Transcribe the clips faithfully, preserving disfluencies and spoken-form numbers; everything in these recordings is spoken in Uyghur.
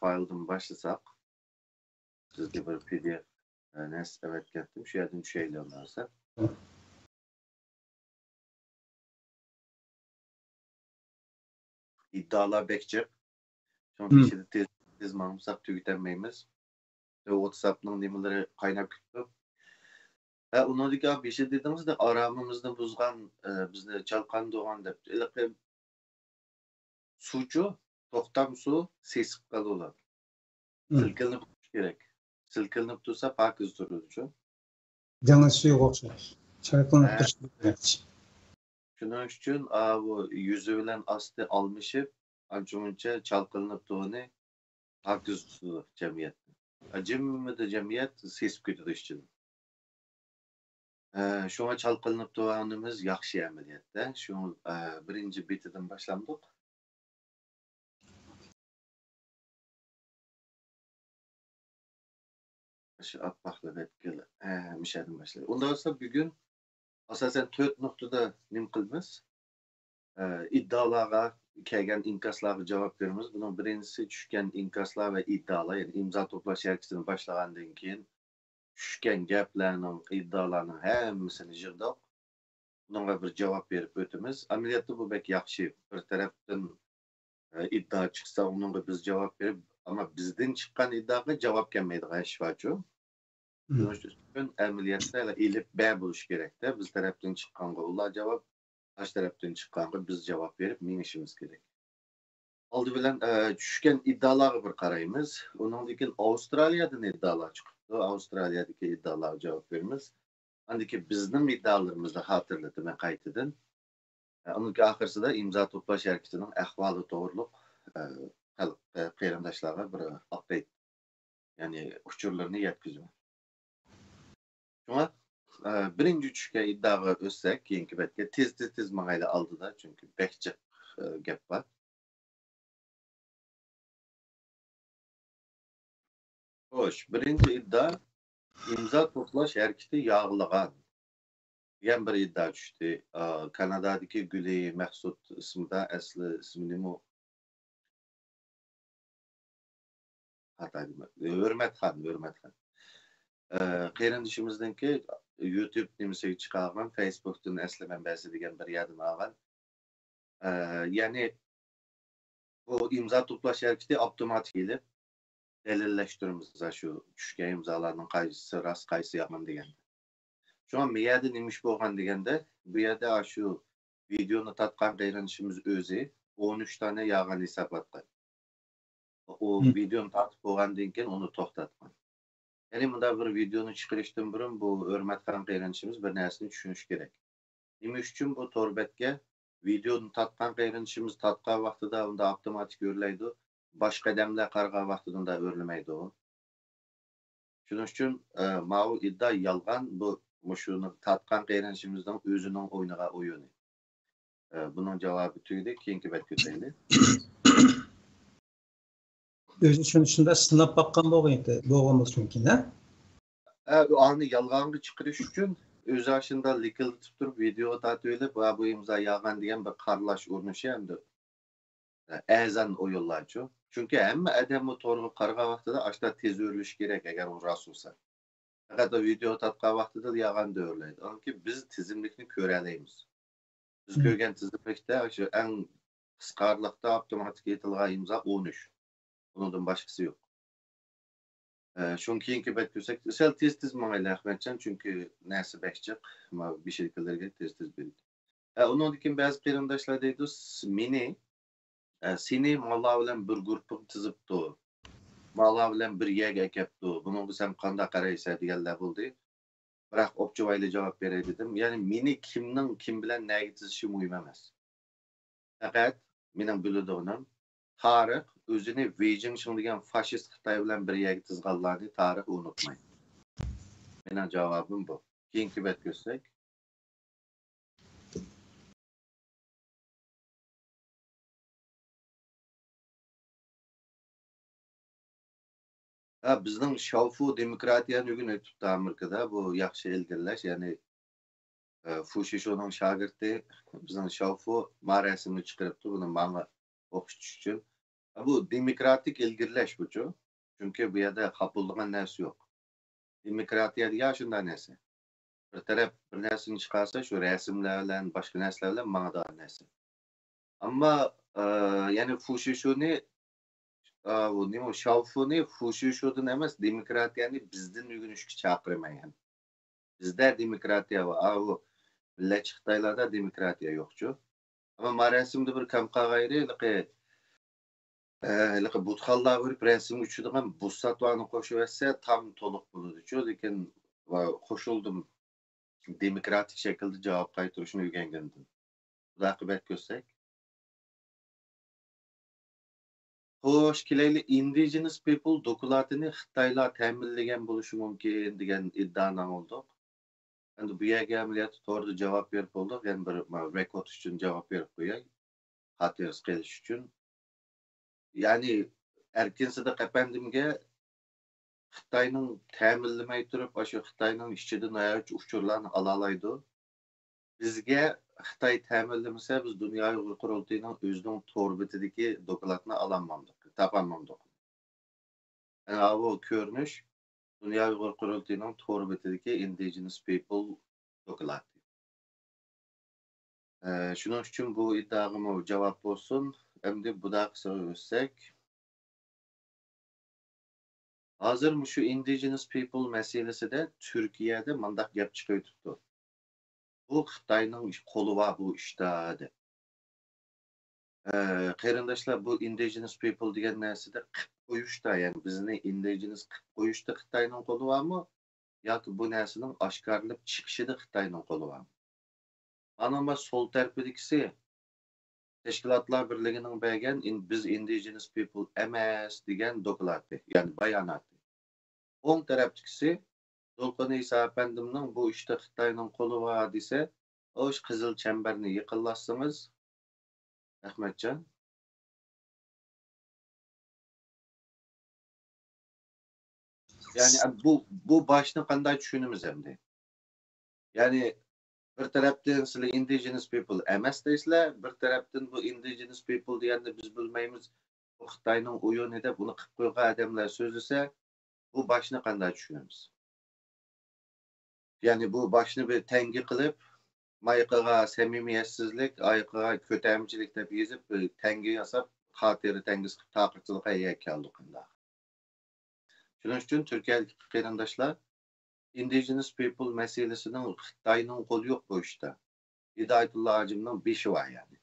فايلدىن باشلىساق، سىزگە بىر پى دى ئېف نەرسە ئەۋەتكەنتىم، شۇ يەردىن چۈشەيلى ئۇنداق بولسا. ئىددىئالار بەك جىق. شۇنىڭ ئىچىدە تېز، تېز ماڭمىساق تۈگىتەلمەيمىز. ۋاتساپنىڭ نېمىلىرى قايناپ كېتىدۇ. ھە، ئۇنىڭدىكى بېشى دېدىڭىزدە، ئارامىمىزنى بۇزغان، ئە، بىزنى چالقاندۇرغان دەپ. ھېلىقى سۇچۇ، توختام سۇ سېسىپ قالىدۇ. سىلكىلىنىپ تۇرۇش كېرەك. سىلكىلىنىپ تۇرسا پاكىز تۇرىدۇچۇ. دېڭىز سۈيىگە ئوخشاش. چايقىلىپ تۇرۇش كېرەك. شۇنىڭ ئۈچۈن ئاۋۇ يۈزى بىلەن ئاستى ئالمىشىپ، ئانچە-مۇنچە چالقىلىنىپ تۇرغىنى پاكىز تۇتىدۇ جەمئىيەتنى. جىممىدە جەمئىيەت سېسىپ كېتىدۇ ئىچىدىن. ئە، شۇڭا چالقىلىنىپ تۇرغىنىمىز ياخشى ئەمەلىيەتتە. شۇ، ئە، بىرىنچى بېتىدىن باشلامدۇق. شۇ ئاپئاقلا بەتكە، ئە، مۇشەدىن باشلايلى. ئۇنداق بولسا بۈگۈن ئاساسەن تۆت نۇقتىدا نېمە قىلىمىز؟ ئە، ئىددىئالارغا كەلگەن ئىنكاسلارغا جاۋاب بېرىمىز. بۇنىڭ بىرىنچىسى چۈشكەن ئىنكاسلار ۋە ئىددىئالار، يەنى ئىمزا توپلاش ھەرىكىتىنى باشلىغاندىن كېيىن چۈشكەن گەپلەرنىڭ، ئىددىئالارنىڭ ھەممىسىنى يىغدۇق. بۇنىڭغا بىر جاۋاب بېرىپ ئۆتىمىز. ئەمەلىيەتتە بۇ بەك ياخشى. بىر تەرەپتىن، ئە، ئىددىئا چىقسا، ئۇنىڭغا بىز جاۋاب بېرىپ، ئەمما بىزدىن چىققان ئىددىئاغا جاۋاب كەلمەيدىغان ئىش بارچۇ. شۇنىڭ ئۈچۈن ئەمەلىيەتتە ئېلىپ بەر بولۇش كېرەكتە. بىز تەرەپتىن چىققانغا ئۇلار جاۋاب، قارشى تەرەپتىن چىققانغا بىز جاۋاب بېرىپ مېڭىشىمىز كېرەك. ئالدى بىلەن، ئە، چۈشكەن ئىددىئالارغا بىر قارايمىز. ئۇنىڭدىن كېيىن ئاۋسترالىيەدىن ئىددىئالار چىقىپتۇ. ئاۋسترالىيەدىكى ئىددىئالارغا جاۋاب بېرىمىز. ئاندىن كېيىن بىزنىڭ ئىددىئالىرىمىزنى خاتىرىلىتىمەن قايتىدىن. ئۇنىڭ ئاخىرسىدا ئىمزا توپلاش ھەرىكىتىنىڭ ئەھۋالى توغرۇلۇق، ئە، خەلق، ئە، قېرىنداشلارغا بىر ئاپدېيت، يەنى ئۇچۇرلىرىنى يەتكۈزىمەن. شۇڭا، ئە، بىرىنچى چۈشكەن ئىددىئاغا ئۆتسەك، كېيىنكى بەتكە تېز، تېز، تېز ماڭايلى ئالدىدا، چۈنكى بەك جىق، ئە، گەپ بار. خوش، بىرىنچى ئىددىئا، ئىمزا توپلاش ھەرىكىتى ياغلىغان دېگەن بىر ئىددىئا چۈشتى. ئا، كانادادىكى گۈلى مەخسۇت ئىسمىدا، ئەسلى ئىسمى نېمە؟ خاتا دېمە-، ھۆرمەتخان، ھۆرمەتخان. ئە، قېرىندىشىمىزنىڭكى يۇتۇب نېمىسىگە چىقارغان، فېيسبۇكتىن ئەسلى مەنبەسى دېگەن بىر يەردىن ئالغان. ئە، يەنى بۇ ئىمزا توپلاش ھەرىكىتى ئاپتوماتىك ئېلىپ دەلىللەشتۈرىمىز، شۇ چۈشكەن ئىمزالارنىڭ قايسىسى راست، قايسىسى يالغان دېگەن. شۇڭا بۇ يەردە نېمە ئىش بولغان دېگەندە، بۇ يەردە شۇ ۋىدېئونى تارتقان قېرىندىشىمىز ئۆزى ئون ئۈچ دانە يالغان ھېسابلاتقان. ئۇ ۋىدېئونى تارتىپ بولغاندىن كېيىن ئۇنى توختاتقان. يەنى مۇنداق بىر ۋىدېئونى چىقىرىشتىن بۇرۇن بۇ ھۆرمەتخان قېرىندىشىمىز بىر نەرسىنى چۈشىنىشى كېرەك. نېمە ئۈچۈن بۇ تور بەتكە ۋىدېئونى تارتقان قېرىندىشىمىز تارتقان ۋاقتىدا ئۇنداق ئاپتوماتىك ئۆرلەيدۇ، باشقا ئادەملەر قارىغان ۋاقتىدا ئۇنداق ئۆرلىمەيدۇ؟ شۇنىڭ ئۈچۈن، ئە، ماۋۇ ئىددىئا يالغان، بۇ مۇشۇنى تارتقان قېرىندىشىمىزنىڭ ئۆزىنىڭ ئوينىغان ئويۇنى. ئە، بۇنىڭ جاۋابى تۈگىدى، كېيىنكى بەتكە ئۆتەيلى. ئۆزى شۇنى شۇنداق سىناپ باققان بولغان، بولغان بولسا مۇمكىن، ھە؟ ئە، ئانى يالغانغا چىقىرىش ئۈچۈن ئۆزى ئاشۇنداق لىكىلدىتىپ تۇرۇپ ۋىدېئو تارتىۋېلىپ، ۋە بۇ ئىمزا يالغان دېگەن بىر قارىلاش ئۇرۇنۇشى ئەمدى ئەرزان ئويۇنلارچۇ. چۈنكى ھەممە ئادەممۇ تورغا قارىغان ۋاقتىدا ئاشتا تېز ئۆرۈلۈشى كېرەك، ئەگەر ئۇ راست بولسا. پەقەت ۋىدېئو تارتقان ۋاقتىدا يالغان ئۆرلەيدۇ. ئانكى بىز تىزىملىكنى كۆرەلەيمىز. بىز كۆرگەن تىزىملىكتە شۇ ئەڭ قىسقا ئارىلىقتا ئاپتوماتىك ئېيتىلغان ئىمزا ئون ئۈچ. ئۇنىڭدىن باشقىسى يوق. ئە، شۇنىڭ كېيىنكى بەت كۆرسەك، سەل تېز-تېز ماڭايلى ئەخمەتجان، چۈنكى نەرسە بەك جىق، ما بېشىدىكىلەرگە تېز-تېز بېرىدۇ. ئە، ئۇنىڭدىن كېيىن بەزى قېرىنداشلار دەيدۇ، س-، مېنى، ئە، سېنى مالا بىلەن بىر گۇرۇپپىغا تىزىپتۇ، مالا بىلەن بىر يەرگە ئەكەپتۇ، بۇنىڭغا سەن قانداق قارايسەن دېگەنلەر بولدى. بىراق ئوپچىۋايلى جاۋاب بېرەي دېدىم. يەنى مېنى كىمنىڭ كىم بىلەن نەگە تىزىشى مۇھىم ئەمەس. پەقەت مېنىڭ بىلىدىغىنىم، تارىخ ئۆزىنى ۋېي جىڭشىڭ دېگەن فاشىست خىتاي بىلەن بىر يەرگە تىزغانلارنى تارىخ ئۇنتۇمايدۇ. مېنىڭ جاۋابىم بۇ. كېيىنكى بەت كۆرسەك. ھە، بىزنىڭ شاۋفۇ دېموكراتىيەنى ئۆگىنىۋېتىپتۇ ئامېرىكىدا. بۇ ياخشى ئىلگىرىلەش، يەنى، ئە، فۇشىشۇنىڭ شاگىرتى بىزنىڭ شاۋفۇ ما رەسىمنى چىقىرىپتۇ، بۇنى ماڭا ئوخشىتىش ئۈچۈن. بۇ دېموكراتىك ئىلگىرىلەش بۇچۇ. چۈنكى بۇ يەردە خاپىلىغان نەرسە يوق. دېموكراتىيەدە يا شۇنداق نەرسە. بىر تەرەپ بىر نەرسىنى چىقارسا، شۇ رەسىملەر بىلەن، باشقا نەرسىلەر بىلەن ماڭىدىغان نەرسە. ئەمما، ئە، يەنى فۇشىشۇنى، ئە، بۇ نېمە، شاۋفۇنى فۇشىشۇدىن ئەمەس، دېموكراتىيەنى بىزدىن ئۆگىنىشكە چاقىرىمەن، يەنى. بىزدە دېموكراتىيە بار، ئاۋۇ مىللەتچى خىتايلاردا دېموكراتىيە يوقچۇ. ئەمما ما رەسىمدە بىر كەم قالغان يېرى، ھېلىقى، ئە، ھېلىقى بۇتخانلار بېرىپ رەسىمگە چۈشىدىغان بۇساتلارنى قوشۇۋەتسە، تام تولۇق بولىدۇچۇ. لېكىن، ۋا-، قوشۇلدۇم. دېموكراتىك شەكىلدە جاۋاب قايتۇرۇشنى ئۆگەنگەندىن. خۇدا قىبەت كۆرسەك. خوش، كېلەيلى، ئىندىجېنس پىپل دوكلاتىنى خىتايلار تەمىنلىگەن بولۇشى مۇمكىن دېگەن ئىددانى ئاڭلىدۇق. ئەمدى بۇ يەرگە ئەمەلىيەتتە توردا جاۋاب بېرىپ بولدۇق. يەنە بىر، ما، رېكورد ئۈچۈن جاۋاب بېرىپ قوياي. خاتىرىسى قېلىش ئۈچۈن. يەنى ئەركىن سىدىق ئەپەندىمگە خىتاينىڭ تەمىنلىمەي تۇرۇپ، ئاشۇ خىتاينىڭ ئىچىدە ناھايىتى ئۇچۇرلارنى ئالالايدۇ. بىزگە خىتاي تەمىنلىمىسە، بىز دۇنيا ئۇيغۇر قۇرۇلتىيىنىڭ ئۆزىنىڭ تور بېتىدىكى دوكلاتنى ئالالمامدۇق، تاپالمامدۇق. يەنى ئاۋۇ كۆرۈنۈش دۇنيا ئۇيغۇر قۇرۇلتىيىنىڭ تور بېتىدىكى ئىندىجېنس پىپل دوكلاتى. ئە، شۇنىڭ ئۈچۈن بۇ ئىددىئاغىمۇ جاۋاب بولسۇن. ئەمدى بۇداقىسىغا ئۆتسەك. ھازىر مۇشۇ ئىندىجېنس پىپل مەسىلىسىدە تۈركىيەدە مانداق گەپ چىقىۋېتىپتۇ. بۇ خىتاينىڭ قولى بار بۇ ئىشتا، دەپ. ئە، قېرىنداشلار، بۇ ئىندىجېنس پىپل دېگەن نەرسىدە قىپ قويۇشتا، يەنى بىزنى ئىندىجېنس قىپ قويۇشتا خىتاينىڭ قولى بارمۇ؟ ياكى بۇ نەرسىنىڭ ئاشكارىلىنىپ چىقىشىدا خىتاينىڭ قولى بارمۇ؟ مانا ما سول تەرىپىدىكىسى تەشكىلاتلار بىرلىكىنىڭ بەرگەن ئىن-، بىز ئىندىجېنس پىپل ئەمەس دېگەن دوكلاتى، يەنى باياناتى. ئوڭ تەرەپتىكىسى دولقۇن ئىسا ئەپەندىمنىڭ بۇ ئىشتا خىتاينىڭ قولى بار دېسە، ئۇ ئىش قىزىل چەمبەرنى يېقىنلاشسىڭىز، ئەخمەتجان. يەنى بۇ، بۇ باشنى قانداق چۈشىنىمىز ئەمدى؟ يەنى بىر تەرەپتىن سىلەر ئىندىجېنس پىپل ئەمەس دەيسىلەر، بىر تەرەپتىن بۇ ئىندىجېنس پىپل دېگەننى بىز بىلمەيمىز، بۇ خىتاينىڭ ئويۇنى دەپ ئۇنى قىپ قويغان ئادەملەر سۆزلىسە، بۇ باشنى قانداق چۈشىنىمىز؟ يەنى بۇ باشنى بىر تەڭگە قىلىپ، مايىقىغا سەمىمىيەتسىزلىك، ئايىقىغا كۆتەرمىچىلىك دەپ يېزىپ، بىر تەڭگە ياساپ، خاتىرە تەڭگىسى قىلىپ تارقىتىشلىققا يەككە كەلدۇق ئۇنداق. شۇنىڭ ئۈچۈن تۈركىيەدىكى قېرىنداشلار، ئىندىجېنس پىپل مەسىلىسىنىڭ خىتاينىڭ قولى يوق بۇ ئىشتا. ھىدايەتۇللا ھاجىمنىڭ بېشى بار يەنى.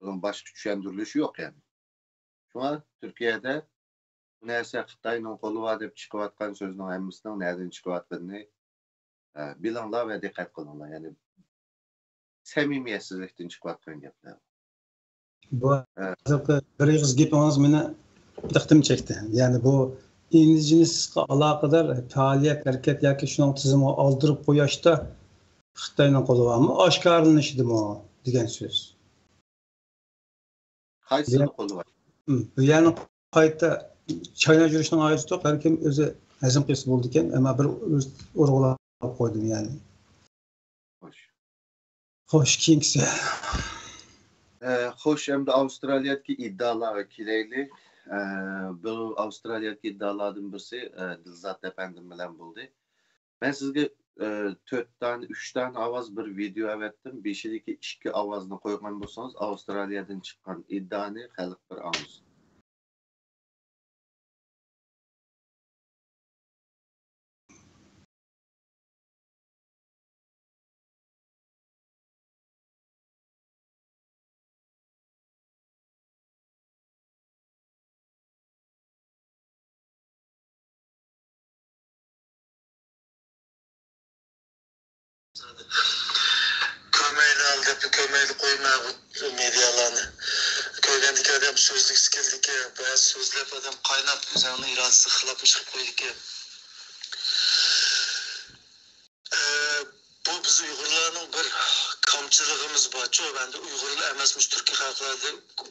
بۇنىڭ باشقا چۈشەندۈرۈلۈشى يوق يەنى. شۇڭا تۈركىيەدە بۇ نەرسە خىتاينىڭ قولى بار دەپ چىقىۋاتقان سۆزنىڭ ھەممىسىنىڭ نەدىن چىقىۋاتقىنىنى، ئە، بىلىڭلار ۋە دىققەت قىلىڭلار. يەنى سەمىمىيەتسىزلىكتىن چىقىۋاتقان گەپلەر. بۇ ھە. ھازىرقى بىر ئېغىز گېپىڭىز مېنى دىققىتىمنى چەكتى. يەنى بۇ ئىندىجېنىسقا ئالاقىدار پائالىيەت، ھەرىكەت ياكى شۇنىڭ تىزىمىغا ئالدۇرۇپ قويۇشتا خىتاينىڭ قولى بارمۇ؟ ئاشكارىلىنىشىدىمۇ دېگەن سۆز. قايسىنىڭ قولى بار؟ ھىم، بۇ يەرنى قايتا چايناپ يۈرۈشنىڭ ھاجىتى يوق. ھەر كىم ئۆزى ھەزىم قىلسا بولىدىكەن. ئەمما بىر ئۇرغۇلاپ قويدۇم يەنى. خوش. خوش، كېيىنكىسى. ئە، خوش، ئەمدى ئاۋسترالىيەدىكى ئىدىئالارغا كېلەيلى. ئە، بۇ ئاۋسترالىيەدىكى ئىدىئاللاردىن بىرسى، ئە، دىلزات ئەپەندىم بىلەن بولدى. مەن سىزگە، ئە، تۆت دانە، ئۈچ دانە ئاۋاز بىر ۋىدېئو ئەۋەتتىم. بېشىدىكى ئىككى ئاۋازنى قويغان بولسىڭىز، ئاۋسترالىيەدىن چىققان ئىدىئانى خەلق بىر ئاڭلىسۇن. كۆرمەيلى ئالداپ، كۆرمەيلى قويما بۇ مېدىيالارنى. كۆرگەندىكى ئادەم سۆزلىگۈسى كېلىدىكەن. بەزى سۆزلەپ ئادەم قايناپ، ئۆزۈڭنىڭ ئىرادىسىگە خىلاپلىشىپ قويىدىكەن. ئە، بۇ بىز ئۇيغۇرلارنىڭ بىر كامچىلىقىمىز بارچۇ، ئەمدى ئۇيغۇرلا ئەمەس، مۇشۇ تۈركىي خەلقلەردە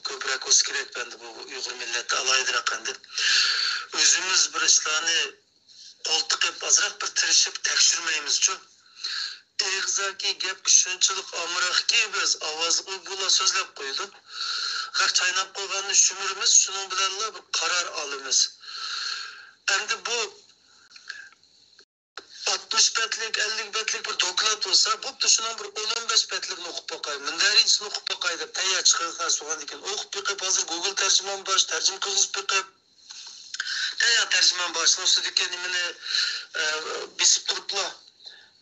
كۆپرەك بولسا كېرەك، ئەمدى بۇ، بۇ ئۇيغۇر مىللەتتە ئالاھىدىراق ئەمدى. ئۆزىمىز بىر ئىشلارنى قول تىقىپ، ئازراق بىر تىرىشىپ تەكشۈرمەيمىزچۇ؟ ئېغىزدىكى گەپكە شۇنچىلىك ئامراقكى، بىز ئاۋازغا بۇلا سۆزلەپ قويىدۇ. خەق چايناپ قويغاننى شۈمۈرىمىز، شۇنىڭ بىلەنلا بىر قارار ئالىمىز. ئەمدى بۇ ئاتمىش بەتلىك، ئەللىك بەتلىك بىر دوكلات بولسا، بوپتۇ، شۇنىڭ بىر ئون، ئون بەش بەتلىكىنى ئوقۇپ باقاي، مۇندەرىجىسىنى ئوقۇپ باقاي دەپ تەييار چىقىرىپ، سوغاندىكىن ئوقۇپ بېقىپ، ھازىر گوگل تەرجىمان بار، تەرجىمە قىلغۇزۇپ بېقىپ، تەييار تەرجىمان بار، شۇنىڭ ئۈستىدىكى نېمىنى، ئە، بېسىپ تۇرۇپلا،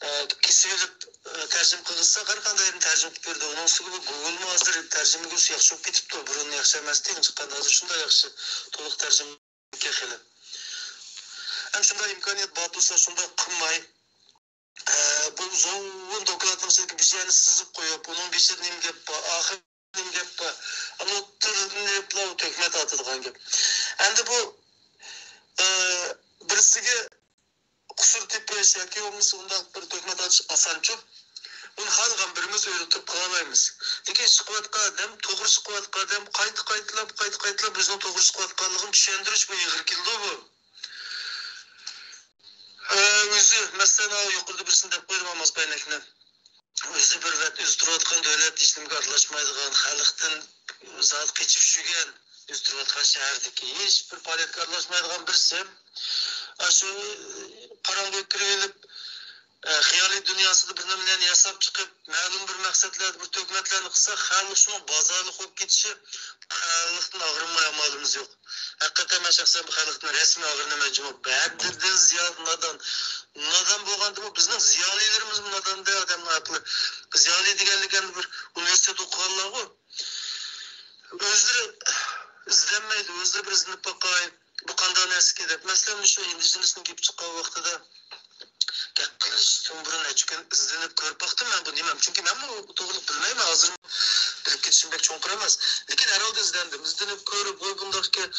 ئە، كېسىۋېلىپ، ئە، تەرجىمە قىلغۇزساق، ھەر قانداق يەردىن تەرجىمە قىلىپ بېرىدۇ. ئۇنىڭ ئۈستىگە بۇ گوگلمۇ ھازىر تەرجىمىگە ياخشى بولۇپ كېتىپتۇ. بۇرۇن ياخشى ئەمەستى، چىققاندا ھازىر شۇنداق ياخشى، تولۇق تەرجىمە خېلى. ھەم شۇنداق ئىمكانىيەت بار تۇرسا، شۇنداق قىلماي، ئە، بۇ ئۇزۇن دوكلاتنىڭ ئىچىدىكى بىر يەرنى سىزىپ قويۇپ، ئۇنىڭ بېشىدا نېمە گەپ بار، ئاخىرىدا نېمە گەپ بار، ئەنە ئوتتۇرىنى تۆھمەت ئاتىدىغان گەپ. ئەمدى بۇ، ئە، بىرسىگە قۇسۇر تېپىش ياكى بولمىسا ئۇنداق بىر تۆھمەت ئاتىش ئاسانچۇ. بۇنى خالىغان بىرىمىز ئۆيدە تۇرۇپ قىلالايمىز. لېكىن چىقىۋاتقان ئادەم، توغرا چىقىۋاتقان ئادەم قايتا قايتىلاپ، قايتا قايتىلاپ ئۆزىنىڭ توغرا چىقىۋاتقانلىقىنى چۈشەندۈرۈش بۇ ئېغىر كېلىدۇ بۇ. ئە، ئۆزى، مەسىلەن، ئاۋۇ يۇقىرىدا بىرسىنى دەپ قويدۇم، ئالماس پەينەكنى. ئۆزى بىر ۋەت، ئۆزى تۇرۇۋاتقان دۆلەت، ھېچنېمىگە ئارىلاشمايدىغان، خەلقتىن زادى قېچىپ چۈشكەن، ئۆزى تۇرۇۋاتقان شەھەردىكى ھېچ بىر پائالىيەتكە ئارىلاشمايدىغان بىرسى. ئاشۇ قاراڭغۇ كىرىۋېلىپ، ئە، خىيالىي دۇنياسىدا بىر نېمىلەرنى ياساپ چىقىپ، مەلۇم بىر مەقسەتلەردە بىر تۆھمەتلەرنى قىلسا، خەلق شۇنىڭ بازارلىق بولۇپ كېتىشى، خەلقتىن ئاغرىنماي ئامالىمىز يوق. ھەقىقەتەن مەن شەخسەن بۇ خەلقتىن رەسمىي ئاغرىنىمەن جۇمۇ. بەدىدىن زىيادە نادان. نادان بولغاندىمۇ بىزنىڭ زىيالىيلىرىمىزمۇ نادان-دە، ئادەمنىڭ ئەقلى. زىيالىي دېگەنلىك ئەمدى بىر ئۇنىۋېرسىتېت ئوقۇغانلارغۇ. ئۆزلىرى ئىزدەنمەيدۇ، ئۆزلىرى بىر ئىزدىنىپ باقاي، بۇ قانداق نەرسىكى دەپ. مەسىلەن، مۇشۇ ئىندىجېنىسنىڭ گېپى چىققان ۋاقتىدا، گەپ قىلىشتىن بۇرۇن نەچچە كۈن ئىزدىنىپ كۆرۈپ باقتىم مەن بۇ نېمەم. چۈنكى مەنمۇ توغرىلىق بىلمەيمەن، ھازىر بىلىپ كېتىشىم بەك چوڭقۇر ئەمەس. لېكىن ھەر ھالدا ئىزدەندىم. ئىزدىنىپ كۆرۈپ، ۋاي بۇنداقكەن،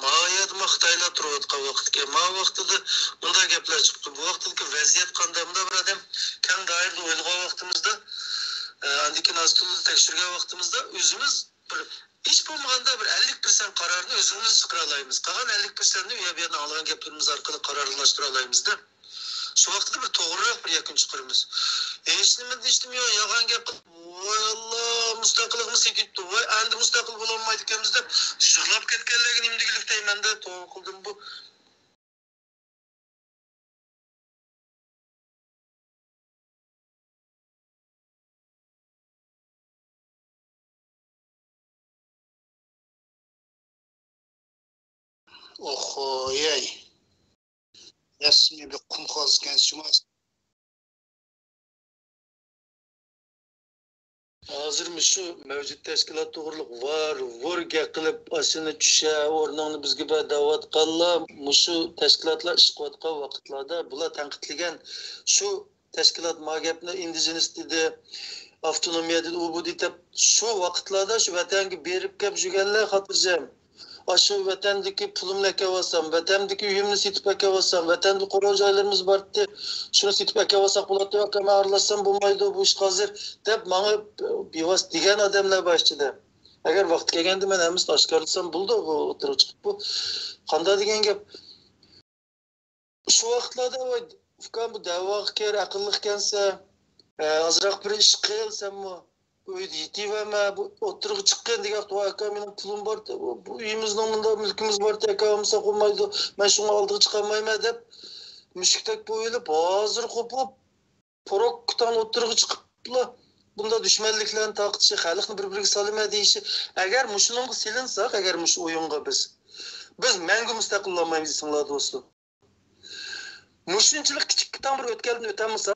ما يەردە ما خىتايلار تۇرۇۋاتقان ۋاقىتكەن، ما ۋاقتىدا بۇنداق گەپلەر چىقىپتۇ، بۇ ۋاقتىدىكى ۋەزىيەت قانداق، بۇنداق بىر ئادەم كەڭ دائىرىدە ئويلىغان ۋاقتىمىزدا، ئە، ئاندىن كېيىن ھازىر تولىدا تەكشۈرگەن ۋاقتىمىزدا ئۆزىمىز بىر، ھېچ بولمىغاندا بىر ئەللىك پىرسەنت قارارنى ئۆزىمىز چىقىرالايمىز. قالغان ئەللىك پىرسەنتنى ئۇ يەر بۇ يەردىن ئاڭلىغان گەپلىرىمىز ئارقىلىق قارارلاشتۇرالايمىزدا. شۇ ۋاقىتتا بىر توغرىراق بىر يەكۈن چىقىرىمىز. ھېچنېمە، ھېچنېمە يوق، يالغان گەپ قىلىپ، ۋاي ئاللا، مۇستەقىللىقىمىز كېتىپتۇ، ۋاي ئەمدى مۇستەقىل بولالمايدىكەنمىز دەپ يىغلاپ كەتكەنلەرگە نېمە دېگۈلۈك دەيمەن-دە، توۋا قىلدىم بۇ. ئوخۇيەي. رەسمىي بىر قۇم قازىكەنسىز جۇمۇ. ھازىر مۇشۇ مەۋجۇت تەشكىلات توغرىلىق ۋار-ۋۇر گەپ قىلىپ، ئاشۇنى چۈشە، ئورنۇڭنى بىزگە بەر دەۋاتقانلار، مۇشۇ تەشكىلاتلار ئىش قىلىۋاتقان ۋاقىتلاردا بۇلار تەنقىدلىگەن شۇ تەشكىلات ما گەپنى، ئىندىجېنىس دېدى، ئاپتونومىيە دېدى، ئۇ بۇ دېدى دەپ، شۇ ۋاقىتلاردا شۇ ۋەتەنگە بېرىپ كەپ يۈرگەنلەر خاتىرجەم. ئاشۇ ۋەتەندىكى پۇلۇمنى ئەكەۋالسام، ۋەتەندىكى ئۆيۈمنى سېتىپ ئەكەۋالسام، ۋەتەندە قورۇ جايلىرىمىز بارتتى، شۇنى سېتىپ ئەكەۋالساق بولاتتى، ئاكا، مەن ئارىلاشسام بولمايدۇ بۇ ئىشقا ھازىر، دەپ ماڭا بىۋاسىتە دېگەن ئادەملەر بار ئىچىدە. ئەگەر ۋاقتى كەلگەندە مەن ھەممىسىنى ئاشكارىلىسام بولىدۇ، بۇ ئوتتۇرىغا چىقىپ بۇ قانداق دېگەن گەپ. شۇ ۋاقىتلاردا، ۋاي، ئۇكام، بۇ دەۋاغا كىر، ئەقىللىقكەنسەن، ئە، ئازراق بىر ئىش قىل سەنمۇ. بۇ ئۆيدە يېتىۋەرمە، بۇ ئوتتۇرىغا چىققىن دېگەن ۋاقىتتا، ۋاي ئاكا، مېنىڭ پۇلۇم بار، بۇ، بۇ ئۆيىمىزنىڭ مۇنداق مۈلكىمىز بار، ئاكا ئالمىساق بولمايدۇ، مەن شۇڭا ئالدىغا چىقالمايمەن دەپ، مۈشۈكتەك بولۇۋېلىپ، ھازىر قوپۇپ، پوروككىتاڭ ئوتتۇرىغا چىقىپلا، بۇنداق دۈشمەنلىكلەرنى تارقىتىشى، خەلقنى بىر-بىرىگە سالىمەن دېيىشى، ئەگەر مۇشۇنىڭغا سېلىنساق، ئەگەر مۇشۇ ئويۇنغا بىز، بىز مەڭگۈ مۇستەقىل بولالمايمىز، ئېسىڭلاردا بولسۇن. مۇشۇنچىلىك كىچىك تاڭ بىر ئۆتكەلدىن ئۆتەلمىسەك،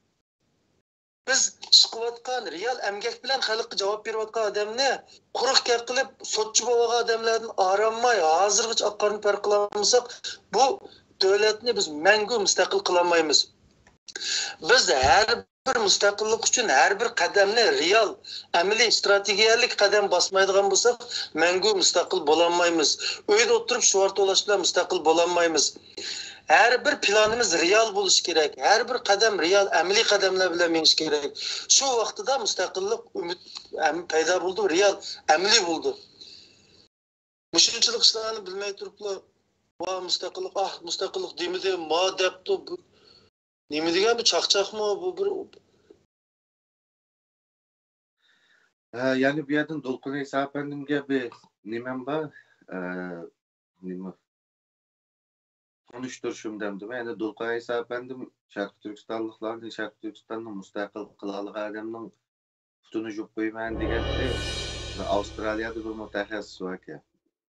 بىز چىقىۋاتقان رېئال ئەمگەك بىلەن خەلققە جاۋاب بېرىۋاتقان ئادەمنى قۇرۇق گەپ قىلىپ، سوتچى بولغان ئادەملەردىن ئارامماي، ھازىرغىچە ئاق قارىنى پەرق قىلالمىساق، بۇ دۆلەتنى بىز مەڭگۈ مۇستەقىل قىلالمايمىز. بىز ھەر بىر مۇستەقىللىق ئۈچۈن ھەر بىر قەدەمنى رېئال، ئەمەلىي، ئىستراتېگىيەلىك قەدەم باسمايدىغان بولساق، مەڭگۈ مۇستەقىل بولالمايمىز. ئۆيدە ئولتۇرۇپ شوئار توۋلاش بىلەن مۇستەقىل بولالمايمىز. ھەر بىر پىلانىمىز رېئال بولۇشى كېرەك. ھەر بىر قەدەم رېئال، ئەمەلىي قەدەملەر بىلەن مېڭىشى كېرەك. شۇ ۋاقتىدا مۇستەقىللىق ئۈمىد ھەم پەيدا بولىدۇ، رېئال، ئەمەلىي بولىدۇ. مۇشۇنچىلىك ئىشلارنى بىلمەي تۇرۇپلا، ۋا مۇستەقىللىق، ئاھ، مۇستەقىللىق دېمىدى، ما دەپتۇ. بۇ نېمە دېگەن، بۇ چاقچاقمۇ؟ بۇ بىر ھە، يەنە بۇ يەردىن دولقۇن ئەيسا ئەپەندىمگە بىر نېمەم بار؟ ئە، نېمە؟ تونۇشتۇرۇشۇم دەمدىمە. يەنى دۇلقايىس ئەپەندىم شەرقىي تۈركىستانلىقلارنى شەرقىي تۈركىستاننى مۇستەقىل قىلالىغان ئادەمنىڭ پۇتىنى يۇيۇپ قويىمەن دېگەنتى. ئاۋسترالىيەدە بىر مۇتەخەسسىس باركەن.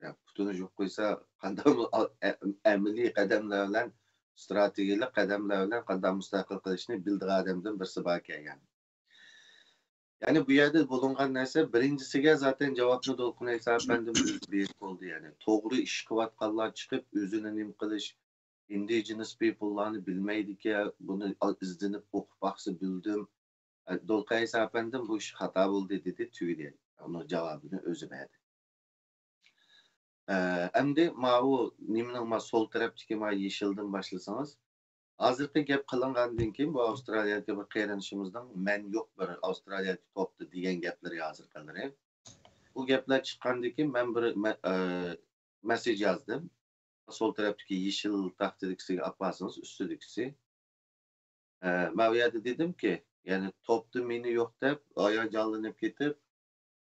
يا، پۇتىنى يۇيۇپ قويسا، قانداق ئە-، ئەمەلىي قەدەملەر بىلەن، ئىستراتېگىيەلىك قەدەملەر بىلەن قانداق مۇستەقىل قىلىشنى بىلىدىغان ئادەمدىن بىرسى باركەن، يەنى. يەنى بۇ يەردە بولۇنغان نەرسە، بىرىنچىسىگە زاتەن جاۋابنى دولقۇن ئەيسا ئەپەندىم ئۆزى بېرىپ بولدى. يەنى توغرا ئىش قىلىۋاتقانلار چىقىپ، ئۆزىنى نېمە قىلىش، ئىندىجېنس پىپللارنى بىلمەيدىكەن، بۇنى ئىزدىنىپ ئوقۇپ باقسا بىلدىم. دولقۇن ئەيسا ئەپەندىم بۇ ئىش خاتا بولدى دېدى، تۈگىدى. ئۇنىڭ جاۋابىنى ئۆزى بەردى. ئە، ئەمدى ماۋۇ نېمىنىڭ ما سول تەرەپتىكى ما يېشىلدىن باشلىسىڭىز، ھازىرقى گەپ قىلىنغاندىن كېيىن، بۇ ئاۋسترالىيەدىكى بىر قېرىندىشىمىزنىڭ مەن يوق بىر ئاۋسترالىيەدىكى توپتا دېگەن گەپلىرى ھازىرقىلىرى. بۇ گەپلەر چىققاندىن كېيىن مەن بىر مە-، ئە، مەسساج يازدىم. سول تەرەپتىكى يېشىل تاختىدىكىسىگە ئاپارسىڭىز، ئۈستىدىكىسى. ئە، مەن ئۇ يەردە دېدىمكى، يەنى توپتا مېنى يوق دەپ، ھاياجانلىنىپ كېتىپ،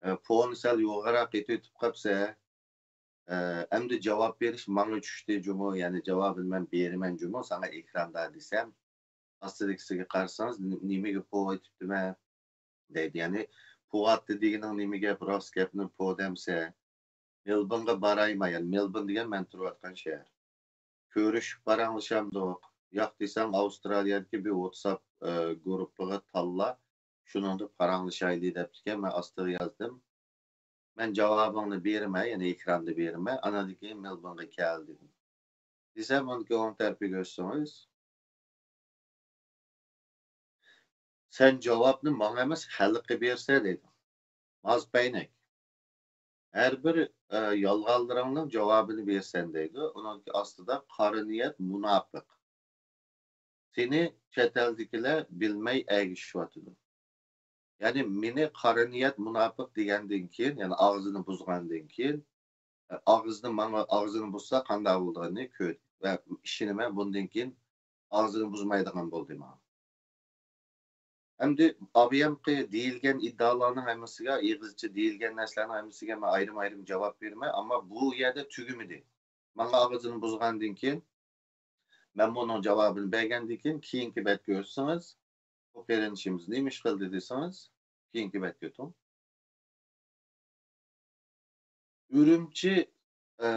ئە، پونى سەل يوغىنىراق ئېتىۋېتىپ قاپسە، ئە، ئەمدى جاۋاب بېرىش ماڭا چۈشتى جۇمۇ، يەنى جاۋابىنى مەن بېرىمەن جۇمۇ، ساڭا ئېكراندا دېسەم، ئاستىدىكىسىگە قارىسىڭىز، نېمىگە پو ئېتىپتىمەن؟ دەيدۇ. يەنى پو ئاتتى دېگىنىڭ نېمە گەپ؟ راست گەپنى پو دەمسە، مېلبورنغا بارايما؟ يەنى مېلبورن دېگەن مەن تۇرۇۋاتقان شەھەر. كۆرۈشۈپ پاراڭلىشامدۇق؟ ياق دېسەڭ، ئاۋسترالىيەدىكى بىر ۋاتساپ، ئە، گۇرۇپپىغا تاللا، شۇنىڭدا پاراڭلىشايلى دەپتىكەن. مەن ئاستىغا يازدىم. مەن جاۋابىڭنى بېرىمەن، يەنى ئېكراندا بېرىمەن. ئاناندىن كېيىن مېلبورنغا كەل دېدىم. دېسەم، ئۇنىڭكى ئوڭ تەرىپىگە ئۆتسىڭىز، سەن جاۋابنى ماڭا ئەمەس، خەلققە بېرىسەن دەيدۇ. ماز پەينەك. ھەر بىر، ئە، يالغانلىرىڭنىڭ جاۋابىنى بېرىسەن دەيدۇ. ئۇنىڭ ئاستىدا قارا نىيەت مۇناپىق. سېنى چەت ئەلدىكىلەر بىلمەي ئەگىشىشىۋاتىدۇ. يەنى مېنى قارا نىيەت مۇناپىق دېگەندىن كېيىن، يەنى ئاغزىنى بۇزغاندىن كېيىن، ئاغزىنى ماڭا، ئاغزىنى بۇزسا قانداق بولىدىغىنىنى كۆردى ۋە ئىشىنىمەن، بۇندىن كېيىن ئاغزىنى بۇزمايدىغان بولدى ماڭا. ئەمدى ئاۋۇيامقى دېيىلگەن ئىددىئالارنىڭ ھەممىسىگە، ئېغىزچە دېيىلگەن نەرسىلەرنىڭ ھەممىسىگە مەن ئايرىم-ئايرىم جاۋاب بېرىمەن، ئەمما بۇ يەردە تۈگىمىدى. ماڭا ئاغزىنى بۇزغاندىن كېيىن، مەن بۇنىڭ جاۋابىنى بەرگەندىن كېيىن، كېيىنكى بەتكە ئۆتسىڭىز، بۇ قېرىندىشىمىز نېمە ئىش قىلدى دېسىڭىز، كېيىنكى بەتكە ئۆتۈڭ. ئۈرۈمچى، ئە،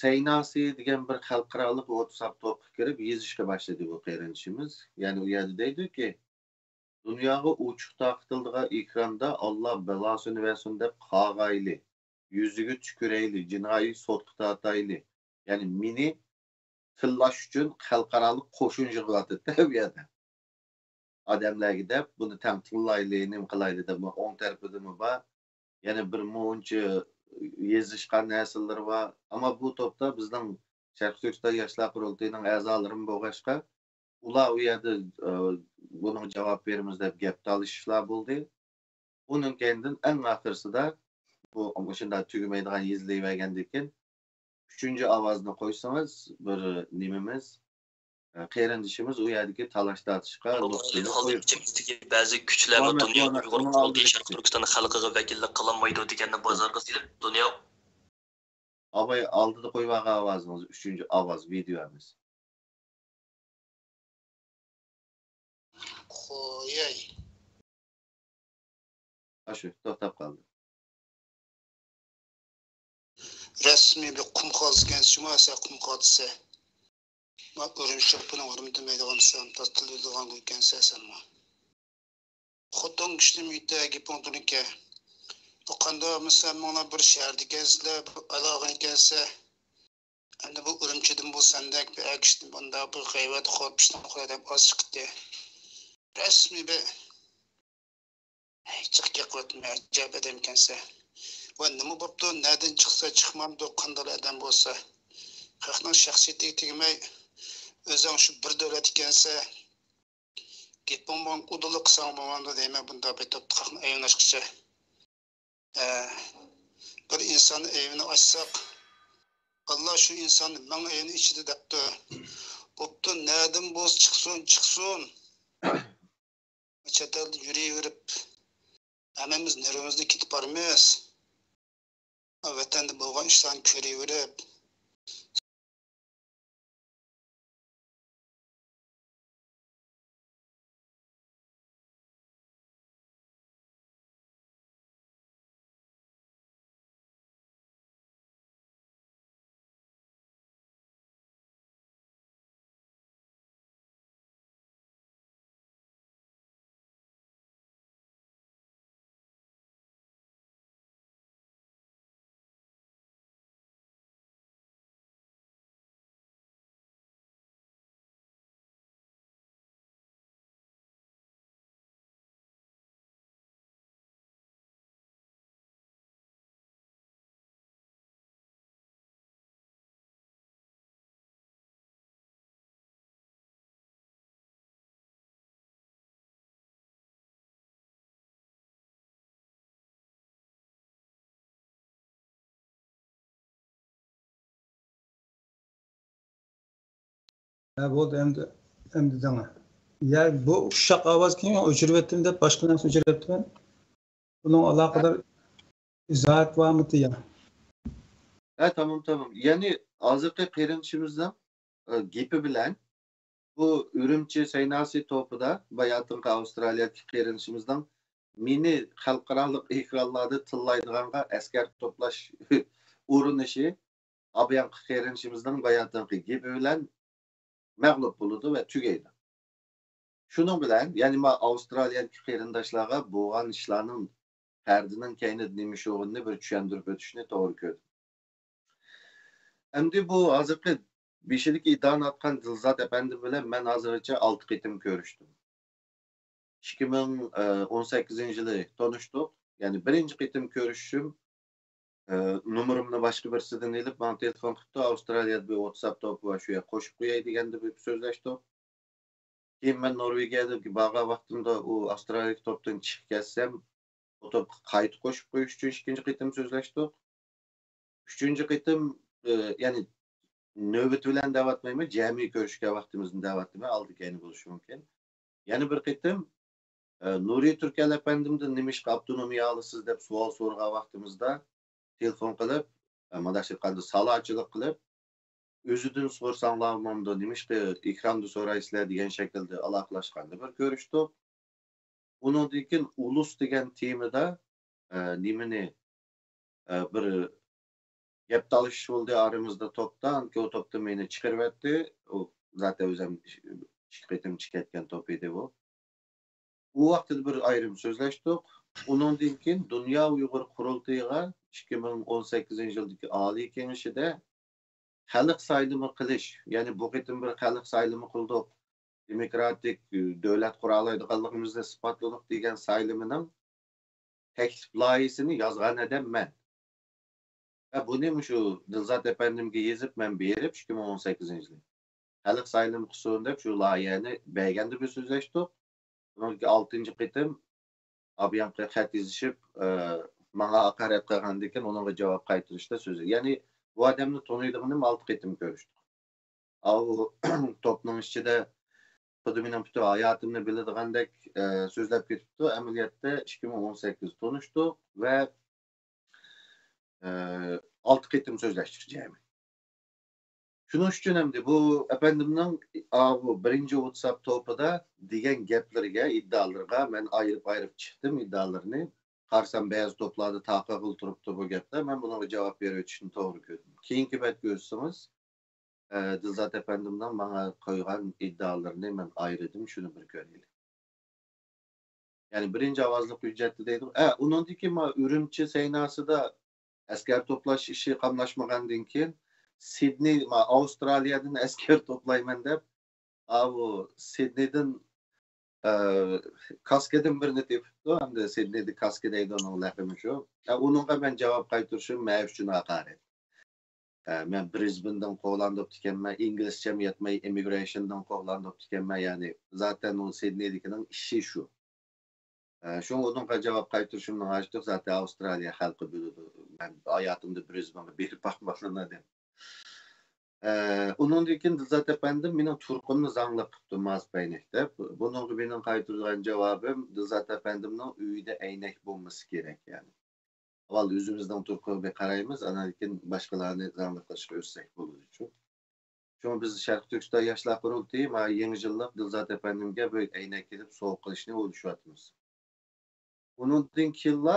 سەيناسى دېگەن بىر خەلقئارالىق ۋاتساپ توپقا كىرىپ يېزىشقا باشلىدى بۇ قېرىندىشىمىز. يەنى ئۇ يەردە دەيدۇكى، دۇنياغا ئوچۇق تارقىتىلىدىغان ئېكراندا «ئاللا بالاسىنى بەرسۇن» دەپ قاغايلى، يۈزىگە تۈكۈرەيلى، جىنايى سوتقا تارتايلى. يەنى مېنى تىللاش ئۈچۈن خەلقئارالىق قوشۇن يىغىۋاتىدۇ بۇ يەردە. ئادەملەرگە دەپ، بۇنى تەڭ تىللايلى، نېمە قىلايلى دەپ، ئوڭ تەرىپىدىمۇ بار. يەنە بىر مۇنچە يېزىشقان نەرسىلىرى بار. ئەمما بۇ توپتا بىزنىڭ شەرقىي تۈركىستان ياشلار قۇرۇلتىيىنىڭ ئەزالىرىمۇ بولغاچقا، ئۇلار ئۇ يەردە، ئە، بۇنىڭغا جاۋاب بېرىمىز دەپ گەپ تالىشىشلار بولدى. ئۇنىڭ كەينىدىن ئەڭ ئاخىرسىدا بۇ مۇشۇنداق تۈگىمەيدىغان يېزىلىۋەرگەندىن كېيىن، ئۈچىنچى ئاۋازنى قويسىڭىز، بىر نېمىمىز، ئە، قېرىندىشىمىز ئۇ يەردىكى تالاش-تارتىشقا نۇقتىنى قويۇپ، ئىچىمىزدىكى بەزى كۈچلەر بۇ دۇنيا ئۇيغۇر قۇرۇلتىيى شەرقىي تۈركىستان خەلقىگە ۋەكىللىك قىلالمايدۇ دېگەننى بازارغا سېلىپ، دۇنيا ئاۋاي ئالدىدا قويۇۋالغان ئاۋازىڭىز، ئۈچىنچى ئاۋاز ۋىدېيو ئەمەس. قوياي. ئاشۇ، توختاپ قالدى. رەسمىي بىر قۇم قازىكەنسىمۇ، سەن قۇم قازىسەن. ما ئۈرۈمچى شوپىنىڭ ھۆرمىتىنى بېرىدىغانسەن، تاز تىللىدىغان گۈلكەنسەن سەنمۇ. خوتۇن كىشىنىڭ مېيىتى گېپىڭ تۇرىكەن. ئۇ قانداق مىسال، ماڭا بىر شەھەردىكەنسىلەر، بىر ئالاغىنىكەنسە. ئەمدى بۇ ئۈرۈمچىدىن بۇ سەندەك بىر ئەر كىشىدىن بۇنداق بىر غەيۋەت، خورپىشتىن قويا دەپ ئاز چىقتى. رەسمىي بىر ھېچ قىلىقمايتتىم، ئەجەب ئادەمكەنسەن. ۋە نېمە بوپتۇ، نەدىن چىقسا چىقمامدۇ، قانداق ئادەم بولسا. خەقنىڭ شەخسىيىتىگە تېگمەي، ئۆزۈڭ شۇ بىر دۆلەت ئىكەنسەن. گېپىڭ بولغان ئۇدۇللا قىلساڭ بولمامدۇ دەيمەن، بۇنداق بىر توپتا خەقنى ئەيىبلەشكىچە. ئە، بىر ئىنساننىڭ ئەيىبىنى ئاچساق، ئاللا شۇ ئىنساننى مىڭ ئەيىبنى ئىچىدە دەپتۇ. بوپتۇ، نەدىن بولسا چىقسۇن، چىقسۇن. چەت ئەلدە يۈرۈۋېرىپ، ھەممىمىز نېرۋىمىزنى كېتىپ بارىمىز. ۋەتەندە بولغان ئىشلارنى كۆرۈۋېرىپ، ھە، بولدى، ئەمدى، ئەمدى دەڭە. يا، بۇ ئۇششاق ئاۋاز كېيىن ئۆچۈرۈۋەتتىم دەپ باشقا نەرسە ئۆچۈرۈۋەتتىمەن. بۇنىڭ ئالاقىدار ئىزاھات بارمىتى يا؟ ھە، تامام، تامام. يەنى ھازىرقى قېرىندىشىمىزنىڭ، ئە، گېپى بىلەن بۇ ئۈرۈمچى سەيناسى توپىدا باياتىنقى ئاۋسترالىيەدىكى قېرىندىشىمىزنىڭ مېنى خەلقئارالىق ئېكرانلاردا تىللايدىغانغا ئەسكەر توپلاش ئۇرۇنۇشى ئابيانقى قېرىندىشىمىزنىڭ باياتىنقى گېپى بىلەن مەغلۇپ بولىدۇ ۋە تۈگەيدۇ. شۇنىڭ بىلەن، يەنى ما ئاۋسترالىيەدىكى قېرىنداشلارغا بولغان ئىشلارنىڭ پەردىنىڭ كەينىدە نېمە ئىش بولغىنىنى بىر چۈشەندۈرۈپ ئۆتۈشنى توغرا كۆردۈم. ئەمدى بۇ ھازىرقى بېشىدىكى ئىدارىنى ئاتقان دىلزات ئەپەندىم بىلەن مەن ھازىرغىچە ئالتە قېتىم كۆرۈشتۈم. ئىككى مىڭ ئون سەككىزىنچى يىلى تونۇشتۇق. يەنى بىرىنچى قېتىم كۆرۈشۈشۈم، ئە، نومۇرۇمنى باشقا بىرسىدىن ئېلىپ، ماڭا تېلېفون قىپتۇ، ئاۋسترالىيەدە بىر ۋاتساپ توپى بار، شۇ يەرگە قوشۇپ قوياي دېگەندە بىر سۆزلەشتۇق. كېيىن مەن نورۋېگىيەگە بارغان ۋاقتىمدا ئۇ ئاۋسترالىيەدىكى توپتىن چىقىپ كەتسەم، ئۇ توپقا قايتا قوشۇپ قويۇش ئۈچۈن ئىككىنچى قېتىم سۆزلەشتۇق. ئۈچىنچى قېتىم، ئى، يەنى نۆۋىتى بىلەن دەۋاتمايمەن، جەمئىي كۆرۈشكەن ۋاقتىمىزنى دەۋاتىمەن، ئالدى كەينى بولۇشى مۇمكىن. يەنە بىر قېتىم، ئى، نۇرى تۈركەل ئەپەندىمدىن نېمىشقا ئاپتونومىيە ئالىسىز دەپ سوئال سورىغان ۋاقتىمىزدا تېلېفون قىلىپ، ئى، مۇنداق ئېيتقاندا سالاچىلىق قىلىپ، ئۆزىدىن سورىساڭلار بولمامدۇ، نېمىشقا ئېكراندا سورايسىلەر دېگەن شەكىلدە ئالاقىلاشقاندا بىر كۆرۈشتۇق. ئۇنىڭدىن كېيىن ئۇلۇس دېگەن تېمىدا، ئە، نېمىنى، ئە، بىر گەپ تالىشىش بولدى ئارىمىزدا توپتا، ئانكى ئۇ توپتا مېنى چىقىرىۋەتتى. ئۇ زاتەن ئۆزەم ئىككى قېتىم چىقىپ كەتكەن توپ ئىدى ئۇ. ئۇ ۋاقتىدا بىر ئايرىم سۆزلەشتۇق. ئۇنىڭدىن كېيىن دۇنيا ئۇيغۇر قۇرۇلتىيىغا ئىككى مىڭ ئون سەككىزىنچى يىلدىكى ئالىي كېڭىشىدە خەلق سايلىمى قىلىش، يەنى بۇ قېتىم بىر خەلق سايلىمى قىلدۇق، دېموكراتىك، ئە، دۆلەت قۇرالايدىغانلىقىمىزنى ئىسپاتلىدۇق دېگەن سايلىمىنىڭ تەكلىپ لايىھىسىنى يازغان ئادەم مەن. ۋە بۇنى مۇشۇ دىلزات ئەپەندىمگە يېزىپ، مەن بېرىپ، ئىككى مىڭ ئون سەككىزىنچى يىلى خەلق سايلىمى قىلسۇن دەپ، شۇ لايىھەنى بەرگەندە بىر سۆزلەشتۇق. بۇنىڭدىن كېيىن ئالتىنچى قېتىم ئابيانقى خەت يېزىشىپ، ئە، ماڭا ھاقارەت قىلغاندىن كېيىن ئۇنىڭغا جاۋاب قايتۇرۇشتا سۆزى. يەنى بۇ ئادەمنى تونۇيدىغىنىم ئالتە قېتىم كۆرۈشتۇق. ئاۋۇ توپنىڭ ئىچىدە خۇددى مېنىڭ پۈتۈن ھاياتىمنى بىلىدىغاندەك، ئە، سۆزلەپ كېتىپتۇ. ئەمەلىيەتتە ئىككى مىڭ ئون سەككىز تونۇشتۇق ۋە، ئە، ئالتە قېتىم سۆزلەشتۇق جەمئىي. شۇنىڭ ئۈچۈن ئەمدى بۇ ئەپەندىمنىڭ، ئاۋۇ بىرىنچى ۋاتساپ توپىدا دېگەن گەپلىرىگە، ئىدىئالىرىغا مەن ئايرىپ-ئايرىپ چىقتىم ئىدىئالىرىنى. قارىسام بەزى توپلاردا تاقىغىلى تۇرۇپتۇ بۇ گەپلەر. مەن بۇنىڭغا جاۋاب بېرىۋېتىشنى توغرا كۆردۈم. كېيىنكى بەتكە ئۆتسىڭىز، ئە، دىلزات ئەپەندىمنىڭ ماڭا قويغان ئىدىئالىرىنى مەن ئايرىدىم، شۇنى بىر كۆرەيلى. يەنى بىرىنچى ئاۋازلىق ھۆججەتتە دەيدۇ. ئە، ئۇنىڭدىن كېيىن ما ئۈرۈمچى سەيناسىدا ئەسكەر توپلاش ئىشى قاملاشمىغاندىن كېيىن، سىدنېي، ما ئاۋسترالىيەدىن ئەسكەر توپلايمەن دەپ، ئاۋۇ سىدنېيدىن، ئە، كاسكىدىن بىرنى تېپىپتۇ. ئەمدى سىدنېيدا كاسكى دەيدۇ، ئۇنىڭ لەقىمى شۇ. ئە، ئۇنىڭغا مەن جاۋاب قايتۇرۇشۇم مەن ئۈچۈن ھاقارەت. ئە، مەن برىزبېندىن قوغلاندۇرۇپتىكەنمەن، ئىنگلىزچەم يەتمەي، ئىممىگرېيشندىن قوغلاندۇرۇپتىكەنمەن، يەنى زاتەن ئۇ سىدنېيدىكىنىڭ ئىشى شۇ. ئە، شۇڭا ئۇنىڭغا جاۋاب قايتۇرۇشۇمنىڭ ھاجىتى يوق، زاتەن ئاۋسترالىيە خەلقى بىلىدۇ. مەن ھاياتىمدا برىزبېنغا بېرىپ باقمىغان ئادەم. ئە، ئۇنىڭدىن كېيىن دىلزات ئەپەندىم مېنىڭ تۇرقۇمنى زاڭلىق قىپتۇ، ماس پەينەك دەپ. بۇنىڭغا مېنىڭ قايتۇرىدىغان جاۋابىم، دىلزات ئەپەندىمنىڭ ئۆيىدە ئەينەك بولمىسا كېرەك، يەنى. ئاۋۋال ئۆزىمىزنىڭ تۇرقىغا بىر قارايمىز، ئاندىن كېيىن باشقىلارنى زاڭلىق قىلىشقا ئۆتسەك بولىدۇ. شۇڭا بىز شەرقىي تۈركىستان ياشلار قۇرۇلتىيى مانا يېڭى يىللىق دىلزات ئەپەندىمگە بىر ئەينەك ئېلىپ سوۋغا قىلىشنى ئويلىشىۋاتىمىز. ئۇنىڭدىن كېيىنلا،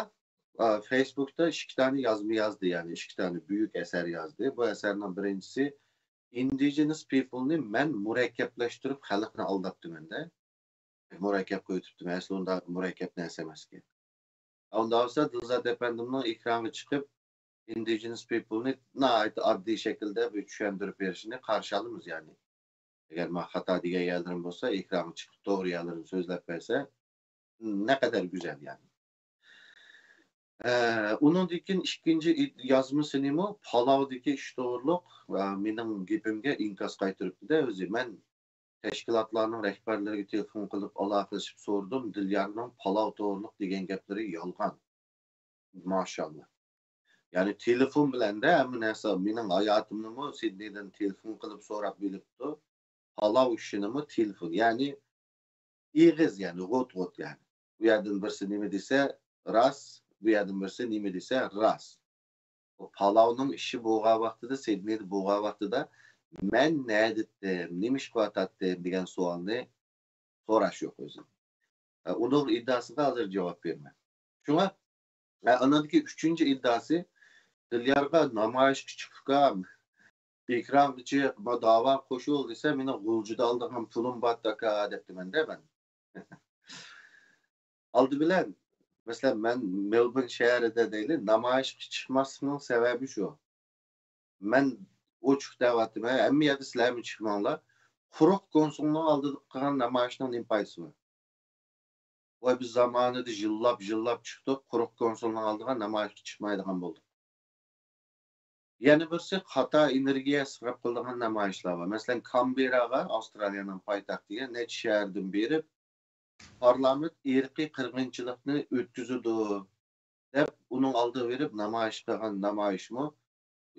ئا، فېيسبۇكتا ئىككى دانە يازما يازدى، يەنى ئىككى دانە بۈيۈك ئەسەر يازدى. بۇ ئەسەرنىڭ بىرىنچىسى Indigenous People نى مەن مۇرەككەپلەشتۈرۈپ خەلقنى ئالداپتىمەن-دە. مۇرەككەپ قويۇپتىمەن. ئەسلى ئۇنداق مۇرەككەپ نەرسە ئەمەسكەن. ئۇنداق بولسا دىلزات ئەپەندىمنىڭ ئېكرانغا چىقىپ، Indigenous People نى ناھايىتى ئاددىي شەكىلدە بىر چۈشەندۈرۈپ بېرىشىنى قارشى ئالىمىز، يەنى. ئەگەر مەن خاتا دېگەن يەرلىرىم بولسا، ئېكرانغا چىقىپ توغرا يەرلىرىنى سۆزلەپ بەرسە، نەقەدەر گۈزەل، يەنى. ئە، ئۇنىڭدىن كېيىن ئىككىنچى ئىد-، يازمىسىنىمۇ پالاۋدىكى ئىش توغرۇلۇق، ئە، مېنىڭ گېپىمگە ئىنكاس قايتۇرۇپتۇ-دە ئۆزى. مەن تەشكىلاتلارنىڭ رەھبەرلىرىگە تېلېفون قىلىپ ئالاقىلىشىپ سورىدىم، دىليارنىڭ پالاۋ توغرۇلۇق دېگەن گەپلىرى يالغان. ماشاللا. يەنى تېلېفون بىلەن-دە ھەممە نەرسە، مېنىڭ ھاياتىمنىمۇ سىدنېيدىن تېلېفون قىلىپ سوراپ بىلىپتۇ. پالاۋ ئىشىنىمۇ تېلېفون. يەنى ئېغىز، يەنى غوت-غوت، يەنى. بۇ يەردىن بىرسى نېمە دېسە راست، بۇ يەردىن بىرسى نېمە دېسە راست. ئۇ پالاۋنىڭ ئىشى بولغان ۋاقتىدا، سىدنېيدا بولغان ۋاقتىدا مەن نەدىتتىم، نېمە ئىش قىلىۋاتاتتىم دېگەن سوئالنى سوراش يوق ئۆزىدىن. ئۇنىڭ ئىددىئاسىغا ھازىر جاۋاب بېرىمەن. شۇڭا، ئانىڭدىكى ئۈچىنچى ئىددىئاسى، دىليارغا نامايىشقا چىق ئۇكام، ئېكرانغا چىق، ما داۋا قوشۇل دېسە، مېنىڭ غۇلجىدا ئالىدىغان پۇلۇم بار ئاكا دەپتىمەن-دە مەن. ئالدى بىلەن، مەسىلەن، مەن مېلبورن شەھىرىدە دەيلى، نامايىشقا چىقماسلىقنىڭ سەۋەبى شۇ. مەن ئوچۇق دەۋاتىمەن، ھەممە يەردە سىلەرمۇ چىقماڭلار. قۇرۇق كونسۇلنىڭ ئالدىدا قىلغان نامايىشنىڭ نېمە پايدىسى بار؟ ۋاي، بىز زامانىدا يىللاپ، يىللاپ چىقتۇق، قۇرۇق كونسۇلنىڭ ئالدىغا نامايىشقا چىقمايدىغان بولدۇق. يەنە بىرسى، خاتا ئېنېرگىيە ئىسراپ قىلىدىغان نامايىشلار بار. مەسىلەن، كامبېراغا، ئاۋسترالىيەنىڭ پايتەختىگە نەچچە شەھەردىن بېرىپ، پارلامېنت ئىرقىي قىرغىنچىلىقنى ئۆتكۈزىدۇ دەپ، ئۇنىڭ ئالدىغا بېرىپ نامايىش قىلغان نامايىشمۇ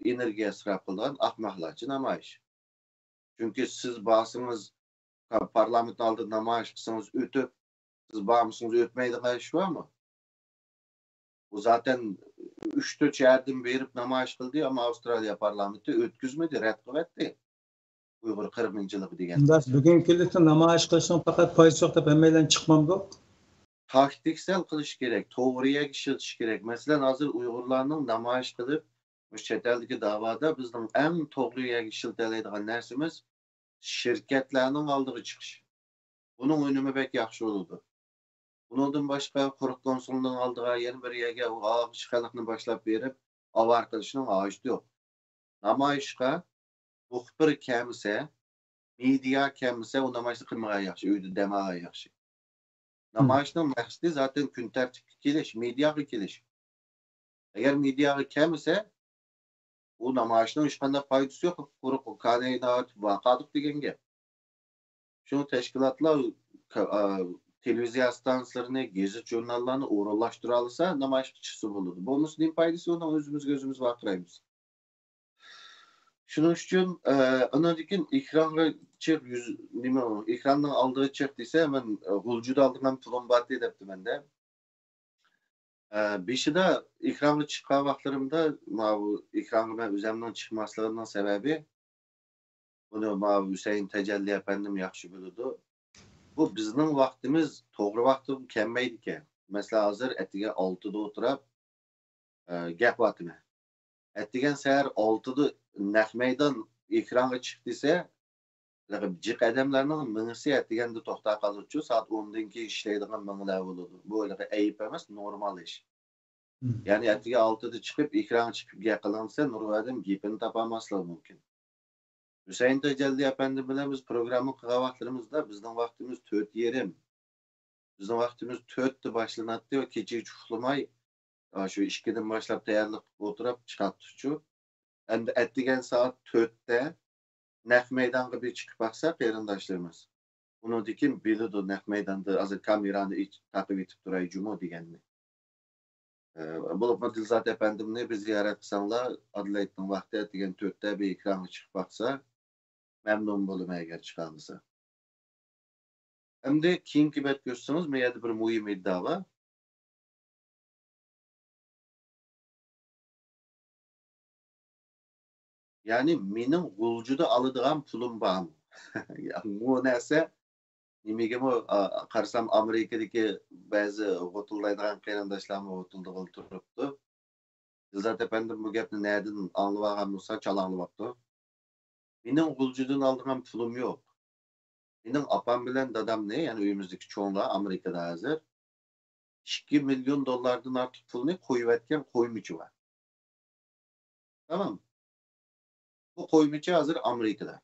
ئېنېرگىيە ئىسراپ قىلىدىغان ئاخماقلارچە نامايىش. چۈنكى سىز بارسىڭىز، پارلامېنت ئالدىدا نامايىش قىلسىڭىز ئۆتۈپ، سىز بارمىسىڭىز ئۆتمەيدىغان ئىش بارمۇ؟ ئۇ زاتەن ئۈچ تۆت شەھەردىن بېرىپ نامايىش قىلدى، ئەمما ئاۋسترالىيە پارلامېنتى ئۆتكۈزمىدى، رەت قىلىۋەتتى. ئۇيغۇر قىرغىنچىلىقى دېگەن. شۇنداق، بۈگۈنكى كۈندە نامايىش قىلىشنىڭ پەقەت پايدىسى يوق دەپ ھەممەيلەن چىقمامدۇق؟ تاكتىكىسەل قىلىش كېرەك، توغرا يەرگە ئىشلىتىش كېرەك. مەسىلەن، ھازىر ئۇيغۇرلارنىڭ نامايىش قىلىپ، مۇشۇ چەت ئەلدىكى داۋادا بىزنىڭ ئەڭ توغرا يەرگە ئىشلىتەلەيدىغان نەرسىمىز شىركەتلەرنىڭ ئالدىغا چىقىش. بۇنىڭ ئۈنۈمى بەك ياخشى بولىدۇ. بۇنىڭدىن باشقا، قۇرۇق كونسۇلنىڭ ئالدىغا يەنە بىر يەرگە ئاغىچ خەلقنى باشلاپ بېرىپ، ئاۋارە قىلىشنىڭ ھاجىتى يوق. نامايىشقا مۇخبىر كەلمىسە، مېدىيا كەلمىسە، ئۇ نامايىشنى قىلمىغان ياخشى، ئۆيدە دەم ئالغان ياخشى. نامايىشنىڭ مەقسىتى زاتەن كۈن تەرتىپكە كېلىش، مېدىياغا كېلىش. ئەگەر مېدىياغا كەلمىسە، ئۇ نامايىشنىڭ ھېچقانداق پايدىسى يوق، قۇرۇق كاناينى ئاچىپ ۋارقىرىدۇق دېگەن گەپ. شۇڭا تەشكىلاتلار ك-، ئا، تېلېۋىزىيە ئىستانسىلىرىنى، گېزىت-ژۇرناللارنى ئورۇنلاشتۇرالىسا، نامايىشقا چىقسا بولىدۇ. بولمىسا نېمە پايدىسى ئۇنىڭ، ئۆزىمىزگە ئۆزىمىز ۋارقىرايمىز. شۇنىڭ ئۈچۈن، ئە، ئانىڭدىن كېيىن ئېكرانغا چىق، يۈز، نېمە، ئېكراننىڭ ئالدىغا چىق دېسە، مەن، ئە، غۇلجىدا ئالىدىغان پۇلۇم بار دەپتىمەن-دە. ئە، بېشىدا ئېكرانغا چىققان ۋاقىتلىرىمدا، ماۋۇ ئېكرانغا مەن ئۆزەمنىڭ چىقماسلىقىنىڭ سەۋەبى، بۇنى ماۋۇ ھۈسەيىن تەجەللى ئەپەندىم ياخشى بىلىدۇ. بۇ بىزنىڭ ۋاقتىمىز توغرا ۋاقتىغا كەلمەيدىكەن. مەسىلەن، ھازىر ئەتىگەن ئالتىدا ئولتۇرۇپ، ئە، گەپ قىلىۋاتىمەن. ئەتىگەن سەھەر ئالتىدا نەق مەيدان ئېكرانغا چىق دېسە، جىق ئادەملەرنىڭ مېڭىسى ئەتىگەندە توختاپ قالىدۇ. سائەت ئوندىن كېيىن ئىشلەيدىغان مېڭىلەر بولىدۇ. بۇ ھېلىقى ئەيىب ئەمەس، نورمال ئىش. يەنى ئەتىگەن ئالتىدا چىقىپ ئېكرانغا چىقىپ گەپ قىلىڭ دېسە، نۇرغۇن ئادەم گېپىنى تاپالماسلىقى مۇمكىن. ھۈسەيىن تەجەللى ئەپەندىم بىلەن بىز پروگرامما قىلغان ۋاقىتلىرىمىزدا بىزنىڭ ۋاقتىمىز تۆت يېرىم. بىزنىڭ ۋاقتىمىز تۆتتە باشلىناتتى ۋە كېچىگىچە ئۇخلىماي، ئاشۇ ئىككىدىن باشلاپ تەييارلىق قىلىپ ئولتۇرۇپ چىقاتتۇقچۇ. ئەمدى ئەتىگەن سائەت تۆتتە نەق مەيدانغا بىر چىقىپ باقسا قېرىنداشلىرىمىز، ئۇنىڭدىن كېيىن بىلىدۇ، نەق مەيداندا ھازىر كامېرانى ئېچىپ تاقىۋېتىپ تۇراي جۇمۇ دېگەننى. ئە، بولۇپمۇ دىلزات ئەپەندىمنى بىر زىيارەت قىلساڭلار، ئادېلايدنىڭ ۋاقتى ئەتىگەن تۆتتە بىر ئېكرانغا چىقىپ باقسا، مەمنۇن بولىمەن ئەگەر چىقالىسا. ئەمدى كېيىنكى بەتكە ئۆتسىڭىز، بۇ يەردە بىر مۇھىم ئىدىئا بار. يەنى مېنىڭ غۇلجىدا ئالىدىغان پۇلۇم بارمۇ؟ يا، بۇ نەرسە نېمىگىمۇ، ئا، قارىسام، ئامېرىكىدىكى بەزى غوتۇلدايدىغان قېرىنداشلارمۇ غوتۇلدىغىلى تۇرۇپتۇ. دىلزات ئەپەندىم بۇ گەپنى نەدىن ئاڭلىۋالغان بولسا، چالا ئاڭلىۋاپتۇ. مېنىڭ غۇلجىدىن ئالىدىغان پۇلۇم يوق. مېنىڭ ئاپام بىلەن دادامنى، يەنى ئۆيىمىزدىكى چوڭلار ئامېرىكىدا ھازىر، ئىككى مىليون دوللاردىن ئارتۇق پۇلنى قويۇۋەتكەن قويمىچى بار. تامام. بۇ قويمىچى ھازىر ئامېرىكىدا.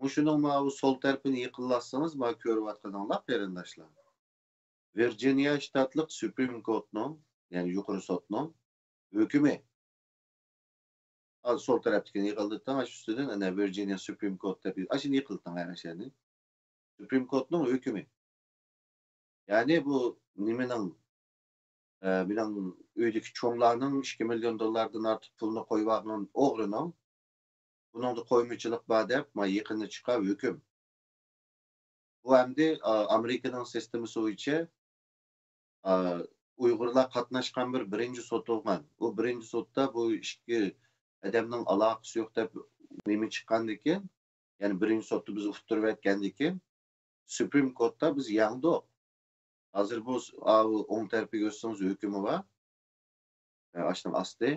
مۇشۇنىڭ ماۋۇ سول تەرىپىنى يېقىنلاتسىڭىز، مانا كۆرۈۋاتقىنىڭلار قېرىنداشلار. ۋىرجىنىيە شتاتلىق سۈپرىم كورتنىڭ، يەنى يۇقىرى سوتنىڭ ھۆكمى. ھازىر سول تەرەپتىكىنى يېقىنلىتىڭ، ئاشۇ ئۈستىدىن ئەنە ۋىرجىنىيە سۈپرىم كورت دەپ، ئاشۇنى يېقىنلىتىڭ ھەر ئىشلارنى. سۈپرىم كورتنىڭ ھۆكمى. يەنى بۇ نېمىنىڭ، ئە، مېنىڭ ئۆيدىكى چوڭلارنىڭ ئىككى مىليون دوللاردىن ئارتۇق پۇلنى قويۇۋالغان ئوغرىنىڭ، بۇنىڭدا قويمىچىلىق بار دەپ، ما يېقىندا چىققان ھۆكۈم. بۇ ئەمدى، ئا، ئامېرىكىنىڭ سىستېمىسى بويىچە، ئا، ئۇيغۇرلار قاتناشقان بىر بىرىنچى سوت بولغان. ئۇ بىرىنچى سوتتا بۇ ئىككى ئادەمنىڭ ئالاقىسى يوق دەپ نېمە چىققاندىكىن، يەنى بىرىنچى سوتتا بىز ئۇتتۇرۇۋەتكەندىكىن، سۈپرىم كورتتا بىز يەڭدۇق. ھازىر بۇ س-، ئاۋۇ ئوڭ تەرىپىگە ئۆتسىڭىز ھۆكۈمى بار. ئاشنىڭ ئاستى.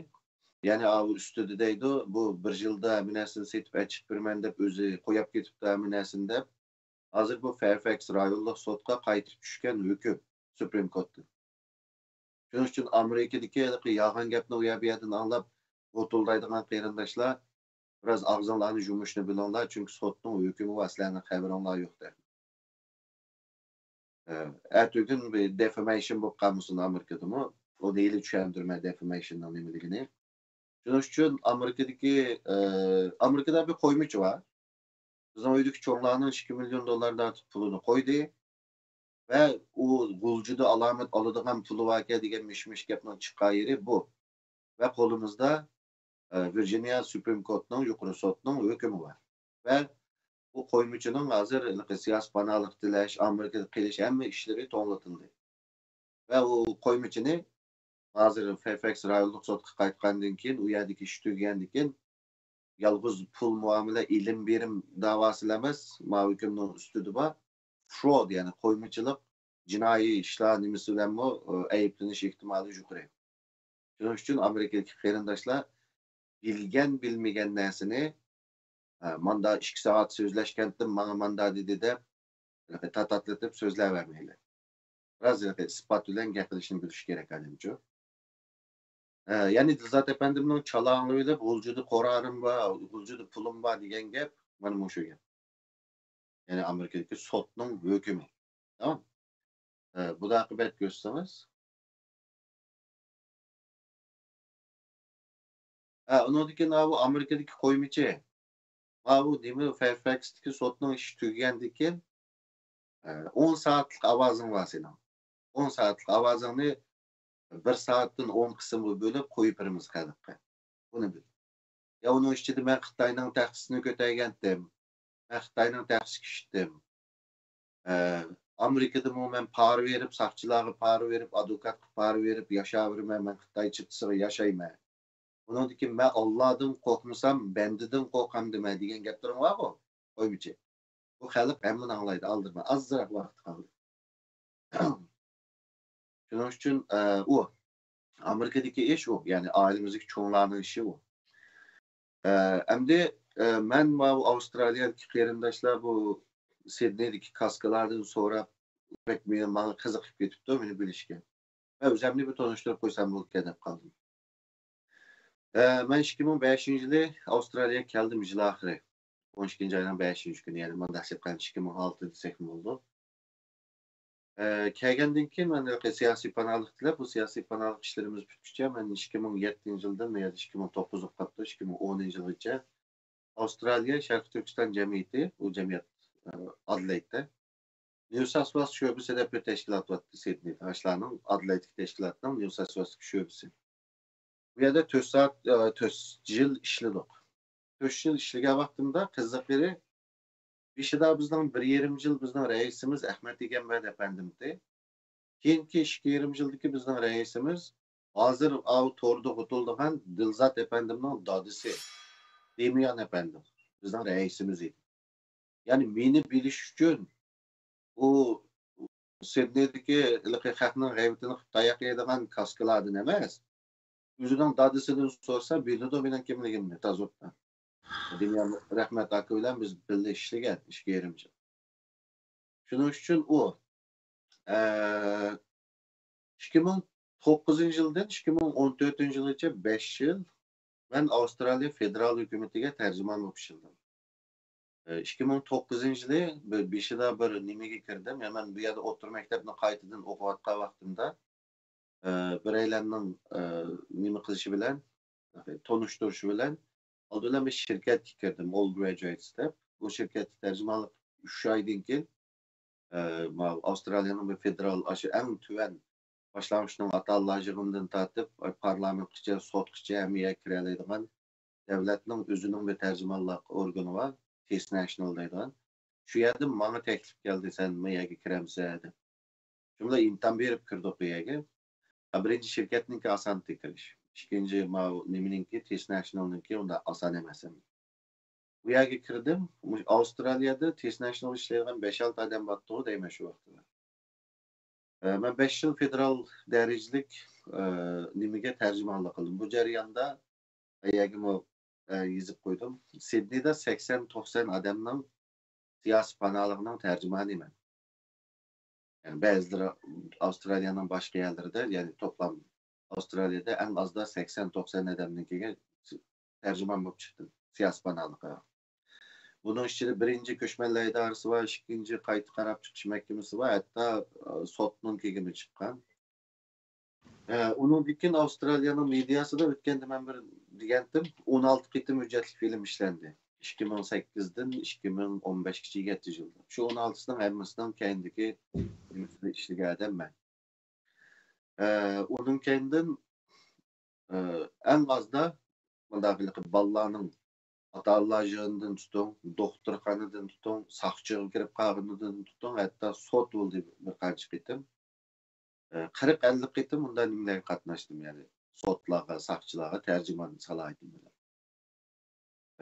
يەنى ئاۋۇ ئۈستىدە دەيدۇ، بۇ بىر يىلدا ھەممە نەرسىنى سېتىپ ئەچىپ بېرىمەن دەپ ئۆزى قوياپ كېتىپتۇ ھەممە نەرسىنى دەپ. ھازىر بۇ فېرفەكس رايونلۇق سوتقا قايتىپ چۈشكەن ھۆكۈم سۈپرىم كورتتىن. شۇنىڭ ئۈچۈن ئامېرىكىدىكى ھېلىقى يالغان گەپنى ئۇ يەر بۇ يەردىن ئاڭلاپ غوتۇلدايدىغان قېرىنداشلار، بىراز ئاغزىڭلارنى يۇمۇشنى بىلىڭلار، چۈنكى سوتنىڭ ھۆكمى بار، سىلەرنىڭ خەۋىرىڭلار يوق دەپ. ئە، ئەتىگۈن بىر دېفامېيشن بولۇپ قالمىسۇن ئامېرىكىدىمۇ. ئۇنى ھېلى چۈشەندۈرمەي دېفامېيشننىڭ نېمىلىكىنى. شۇنىڭ ئۈچۈن ئامېرىكىدىكى، ئە، ئامېرىكىدا بىر قويمىچى بار. بىزنىڭ ئۆيدىكى چوڭلارنىڭ ئىككى مىليون دوللاردىن ئارتۇق پۇلىنى قويدى. ۋە ئۇ غۇلجىدا ئالامەت ئالىدىغان پۇلى باركەن دېگەن مىش-مىش گەپنىڭ چىققان يېرى بۇ. ۋە قولىمىزدا، ئە، ۋىرجىنىيە سۈپرىم كورتنىڭ، يۇقىرى سوتنىڭ ھۆكمى بار. ۋە بۇ قويمىچىنىڭ ھازىر ھېلىقى سىياسىي پاناھلىق تىلەش، ئامېرىكىدا قېلىش ھەممە ئىشلىرى توڭلىتىلدى. ۋە ئۇ قويمىچىنى ھازىر فېرفەكس رايونلۇق سوتقا قايتقاندىن كېيىن، ئۇ يەردىكى ئىش تۈگىگەندىن كېيىن، يالغۇز پۇل مۇئامىلە، ئېلىم بېرىم داۋاسىلا ئەمەس، ماۋۇ ھۆكۈمنىڭ ئۈستىدە بار، فرود، يەنى قويمىچىلىق، جىنايى ئىشلار نېمىسى بىلەنمۇ، ئى، ئەيىبلىنىش ئېھتىمالى يۇقىرى. شۇنىڭ ئۈچۈن ئامېرىكىدىكى قېرىنداشلار بىلگەن، بىلمىگەن نەرسىنى، ئە، ماندا ئىككى سائەت سۆزلەشكەنتىم، ماڭا ماندا دېدى دەپ، تاتاتلىتىپ سۆزلەۋەرمەيلى. بىراز ئىسپات بىلەن گەپلىشىشنى بىلىش كېرەك ئادەمچۇ. ئە، يەنى دىلزات ئەپەندىمنىڭ چالا ئاڭلىۋېلىپ، غۇلجىدا قورالىم بار، غۇلجىدا پۇلۇم بار دېگەن گەپ، مانا مۇشۇ گەپ. يەنى ئامېرىكىدىكى سوتنىڭ ھۆكمى. تامام. ئە، بۇدا ئاقىۋەت كۆرسىڭىز. ئە، ئۇنىڭدىن كېيىن ئاۋۇ ئامېرىكىدىكى قويمىچى. ماۋۇ نېمە، فېرفەكستىكى سوتنىڭ ئىشى تۈگىگەندىن كېيىن، ئە، ئون سائەتلىك ئاۋازىڭ بار سېنىڭ. ئون سائەتلىك ئاۋازىڭنى بىر سائەتتىن ئون قىسىمغا بۆلۈپ قويۇپ بېرىمىز خەلققە. بۇنى بىل. يا ئۇنىڭ ئىچىدە مەن خىتاينىڭ تەخسىسىنى كۆتەرگەنتىم. مەن خىتاينىڭ تەخسىسىگە چۈشتۈم. ئە، ئامېرىكىدىمۇ مەن پارا بېرىپ، ساقچىلارغا پارا بېرىپ، ئادۋوكاتقا پارا بېرىپ ياشاۋېرىمەن، مەن خىتاي چىرتىسىغا ياشايمەن. ئۇنىڭدىن كېيىن مەن ئاللادىن قورقمىسام، بەندىدىن قورقامدىمەن دېگەن گەپلىرىڭ بارغۇ، قويمىچى. بۇ خەلق ھەممىنى ئاڭلايدۇ، ئالدىرىما، ئازراق ۋاقىت قالدى. شۇنىڭ ئۈچۈن، ئە، ئۇ ئامېرىكىدىكى ئىش ئۇ، يەنى ئائىلىمىزدىكى چوڭلارنىڭ ئىشى ئۇ. ئە، ئەمدى، ئە، مەن ماۋۇ ئاۋسترالىيەدىكى قېرىنداشلار بۇ سىدنېيدىكى كاسكىلاردىن سوراپ، بەك مېنى، ماڭا قىزىقىپ كېتىپتۇ، مېنى بىلىشكە. مەن ئۆزۈمنى بىر تونۇشتۇرۇپ قويسام بولىدىكەن دەپ قالدىم. ئە، مەن ئىككى مىڭ بەشىنچى يىلى ئاۋسترالىيەگە كەلدىم، يىل ئاخىرى. ئون ئىككىنچى ئاينىڭ بەشىنچى كۈنى، يەنى مۇنداق ئېيتقاندا، ئىككى مىڭ ئالتە دېسەكمۇ بولىدۇ. ئە، كەلگەندىن كېيىن مەن ھېلىقى سىياسىي پاناھلىق تىلەپ، بۇ سىياسىي پاناھلىق ئىشلىرىمىز پۈتكۈچە مەن ئىككى مىڭ يەتتىنچى يىلدىن يا ئىككى مىڭ توققۇز بولۇپ قاپتۇ، ئىككى مىڭ ئونىنچى يىلغىچە ئاۋسترالىيە شەرقىي تۈركىستان جەمئىيىتى، ئۇ جەمئىيەت، ئە، ئادېلېيدتا. نيۇ ساوس ۋېلس شۆبىسى دەپ بىر تەشكىلات بارتتى سىدنېيدا، ئاشۇلارنىڭ ئادېلېيدتىكى تەشكىلاتنىڭ نيۇ ساوس ۋېلستىكى شۆبىسى. بۇ يەردە تۆت سائەت، ئە، تۆت يىل ئىشلىدۇق. تۆت يىل ئىشلىگەن ۋاقتىمدا قىزىقىرى، بېشىدا بىزنىڭ بىر يېرىم يىل بىزنىڭ رەئىسىمىز ئەخمەت ئىگەمبەرد ئەپەندىمتى. كېيىنكى ئىككى يېرىم يىلدىكى بىزنىڭ رەئىسىمىز ھازىر ئاۋۇ توردا غۇتۇلدىغان دىلزات ئەپەندىمنىڭ دادىسى. دېمىيان ئەپەندى بىزنىڭ رەئىسىمىز ئىدى. يەنى مېنى بىلىش ئۈچۈن ئۇ سىدنېيدىكى ھېلىقى خەقنىڭ غەيۋىتىنى قىلىپ تاياق يەيدىغان كاسكىلاردىن ئەمەس، ئۆزىنىڭ دادىسىدىن سورىسا بىلىدۇ مېنىڭ كىملىكىمنى تازا ئوبدان. دېمىيان رەھمەت ئاكا بىلەن بىز بىللە ئىشلىگەن ئىككى يېرىم يىل. شۇنىڭ ئۈچۈن ئۇ ئىككى مىڭ توققۇزىنچى يىلدىن ئىككى مىڭ ئون تۆتىنچى يىلغىچە بەش يىل مەن ئاۋسترالىيە فېدېرال ھۆكۈمىتىگە تەرجىمان بولۇپ ئىشلىدىم. ئىككى مىڭ توققۇزىنچى يىلى بىر بېشىدا بىر نېمىگە كىردىم. يا مەن بۇ يەردە ئوتتۇرا مەكتەپنى قايتىدىن ئوقۇۋاتقان ۋاقتىمدا، ئە، بىرەيلەننىڭ، ئە، نېمە قىلىشى بىلەن، تونۇشتۇرۇشى بىلەن ئالدى بىلەن بىر شىركەتكە كىردىم، ئول گراجۇئېيتس دەپ. بۇ شىركەتتە تەرجىمانلىق ئۈچ ئايدىن كېيىن، ئە، ماۋۇ ئاۋسترالىيەنىڭ بىر فېدېرال، ئاشۇ ئەڭ تۆۋەن باشلانغۇچنىڭ ئاتا-ئانىلار يىغىنىدىن تارتىپ، پارلامېنتقىچە، سوتقىچە ھەممە يەرگە كىرەلەيدىغان دۆلەتنىڭ ئۆزىنىڭ بىر تەرجىمانلىق ئورگىنى بار، تېست نەشنال دەيدىغان. شۇ يەردىن ماڭا تەكلىپ كەلدى، سەن بۇ يەرگە كىرەمسەن دەپ. شۇ بىلەن ئىمتىھان بېرىپ كىردۇق بۇ يەرگە. ھە، بىرىنچى شىركەتنىڭكى ئاسان كىرىش. ئىككىنچى ماۋۇ نېمىنىڭكى، تېست نەشنالنىڭكى ئۇنداق ئاسان ئەمەس. بۇ يەرگە كىردىم. مۇشۇ ئاۋسترالىيەدە تېست نەشنال ئىشلەيدىغان بەش-ئالتە ئادەم بارتتىغۇ دەيمەن شۇ ۋاقىتتا. ئە، مەن بەش يىل فېدېرال دەرىجىلىك، ئە، نېمىگە تەرجىمانلىق قىلدىم. بۇ جەرياندا ئەيەگىمۇ، ئە، يېزىپ قويدۇم. سىدنېيدا سەكسەن توقسەن ئادەمنىڭ سىياسىي پاناھلىقىنىڭ تەرجىمانى مەن. يەنى بەزىلىرى ئاۋسترالىيەنىڭ باشقا يەرلىرىدە، يەنى توپلام ئاۋسترالىيەدە ئەڭ ئازدا سەكسەن توقسەن ئادەمنىڭكىگە تەرجىمان بولۇپ چىقتىم سىياسىي پاناھلىققا. بۇنىڭ ئىچىدە بىرىنچى كۆچمەنلەر ئىدارىسى بار، ئىككىنچى قايتا قاراپ چىقىش مەھكىمىسى بار، ھەتتا، ئە، سوتنىڭكىگىمۇ چىققان. ئە، ئۇنىڭدىن كېيىن ئاۋسترالىيەنىڭ مېدىياسىدا ئۆتكەندە مەن بىر دېگەنتىم، ئون ئالتە قېتىم ھۆججەتلىك فىلىم ئىشلەندى. ئىككى مىڭ سەككىزدىن ئىككى مىڭ ئون بەشكىچە يەتتە يىلدا. شۇ ئون ئالتىسىنىڭ ھەممىسىنىڭ كەينىدىكى نېمىسىدە ئىشلىگەن ئادەم مەن. ئە، ئۇنىڭ كەينىدىن، ئە، ئەڭ ئازدا مۇنداق ھېلىقى بالىلارنىڭ ئاتا-ئانىلار يىغىنىدىن تۇتۇڭ، دوختۇرخانىدىن تۇتۇڭ، ساقچىغا كىرىپ قالغىنىدىن تۇتۇڭ، ھەتتا سوت بولدى بىر قانچە قېتىم. ئە، قىرىق ئەللىك قېتىم مۇنداق نېمىلەرگە قاتناشتىم، يەنى سوتلارغا، ساقچىلارغا تەرجىمان سالاھىيىتىم بىلەن.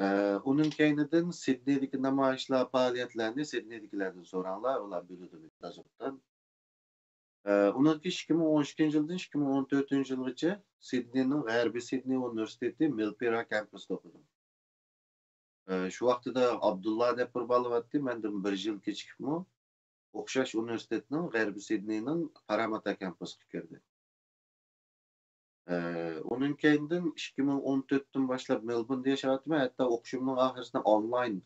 ئە، ئۇنىڭ كەينىدىن سىدنېيدىكى نامايىشلار، پائالىيەتلەرنى سىدنېيدىكىلەردىن سوراڭلار، ئۇلار بىلىدۇ تازىلىقتىن. ئە، ئۇنىڭ كېيىن ئىككى مىڭ ئون ئىككىنچى يىلدىن ئىككى مىڭ ئون تۆتىنچى يىلغىچە سىدنېينىڭ غەربىي سىدنېي ئۇنىۋېرسىتېتى مىلپىرا كامپۇسىدا ئوقۇدۇم. ئە، شۇ ۋاقتىدا ئابدۇللا دەپ بىر بالا بارتتى، مەندىن بىر يىل كېچىكىپمۇ. ئوخشاش ئۇنىۋېرسىتېتنىڭ غەربىي سىدنېينىڭ پاراماتا كامپۇسىغا كىردى. ئە، ئۇنىڭ كەينىدىن ئىككى مىڭ ئون تۆتتىن باشلاپ مېلبورندا ياشاۋاتىمەن. ھەتتا ئوقۇشۇمنىڭ ئاخىرسىدا ئونلاين،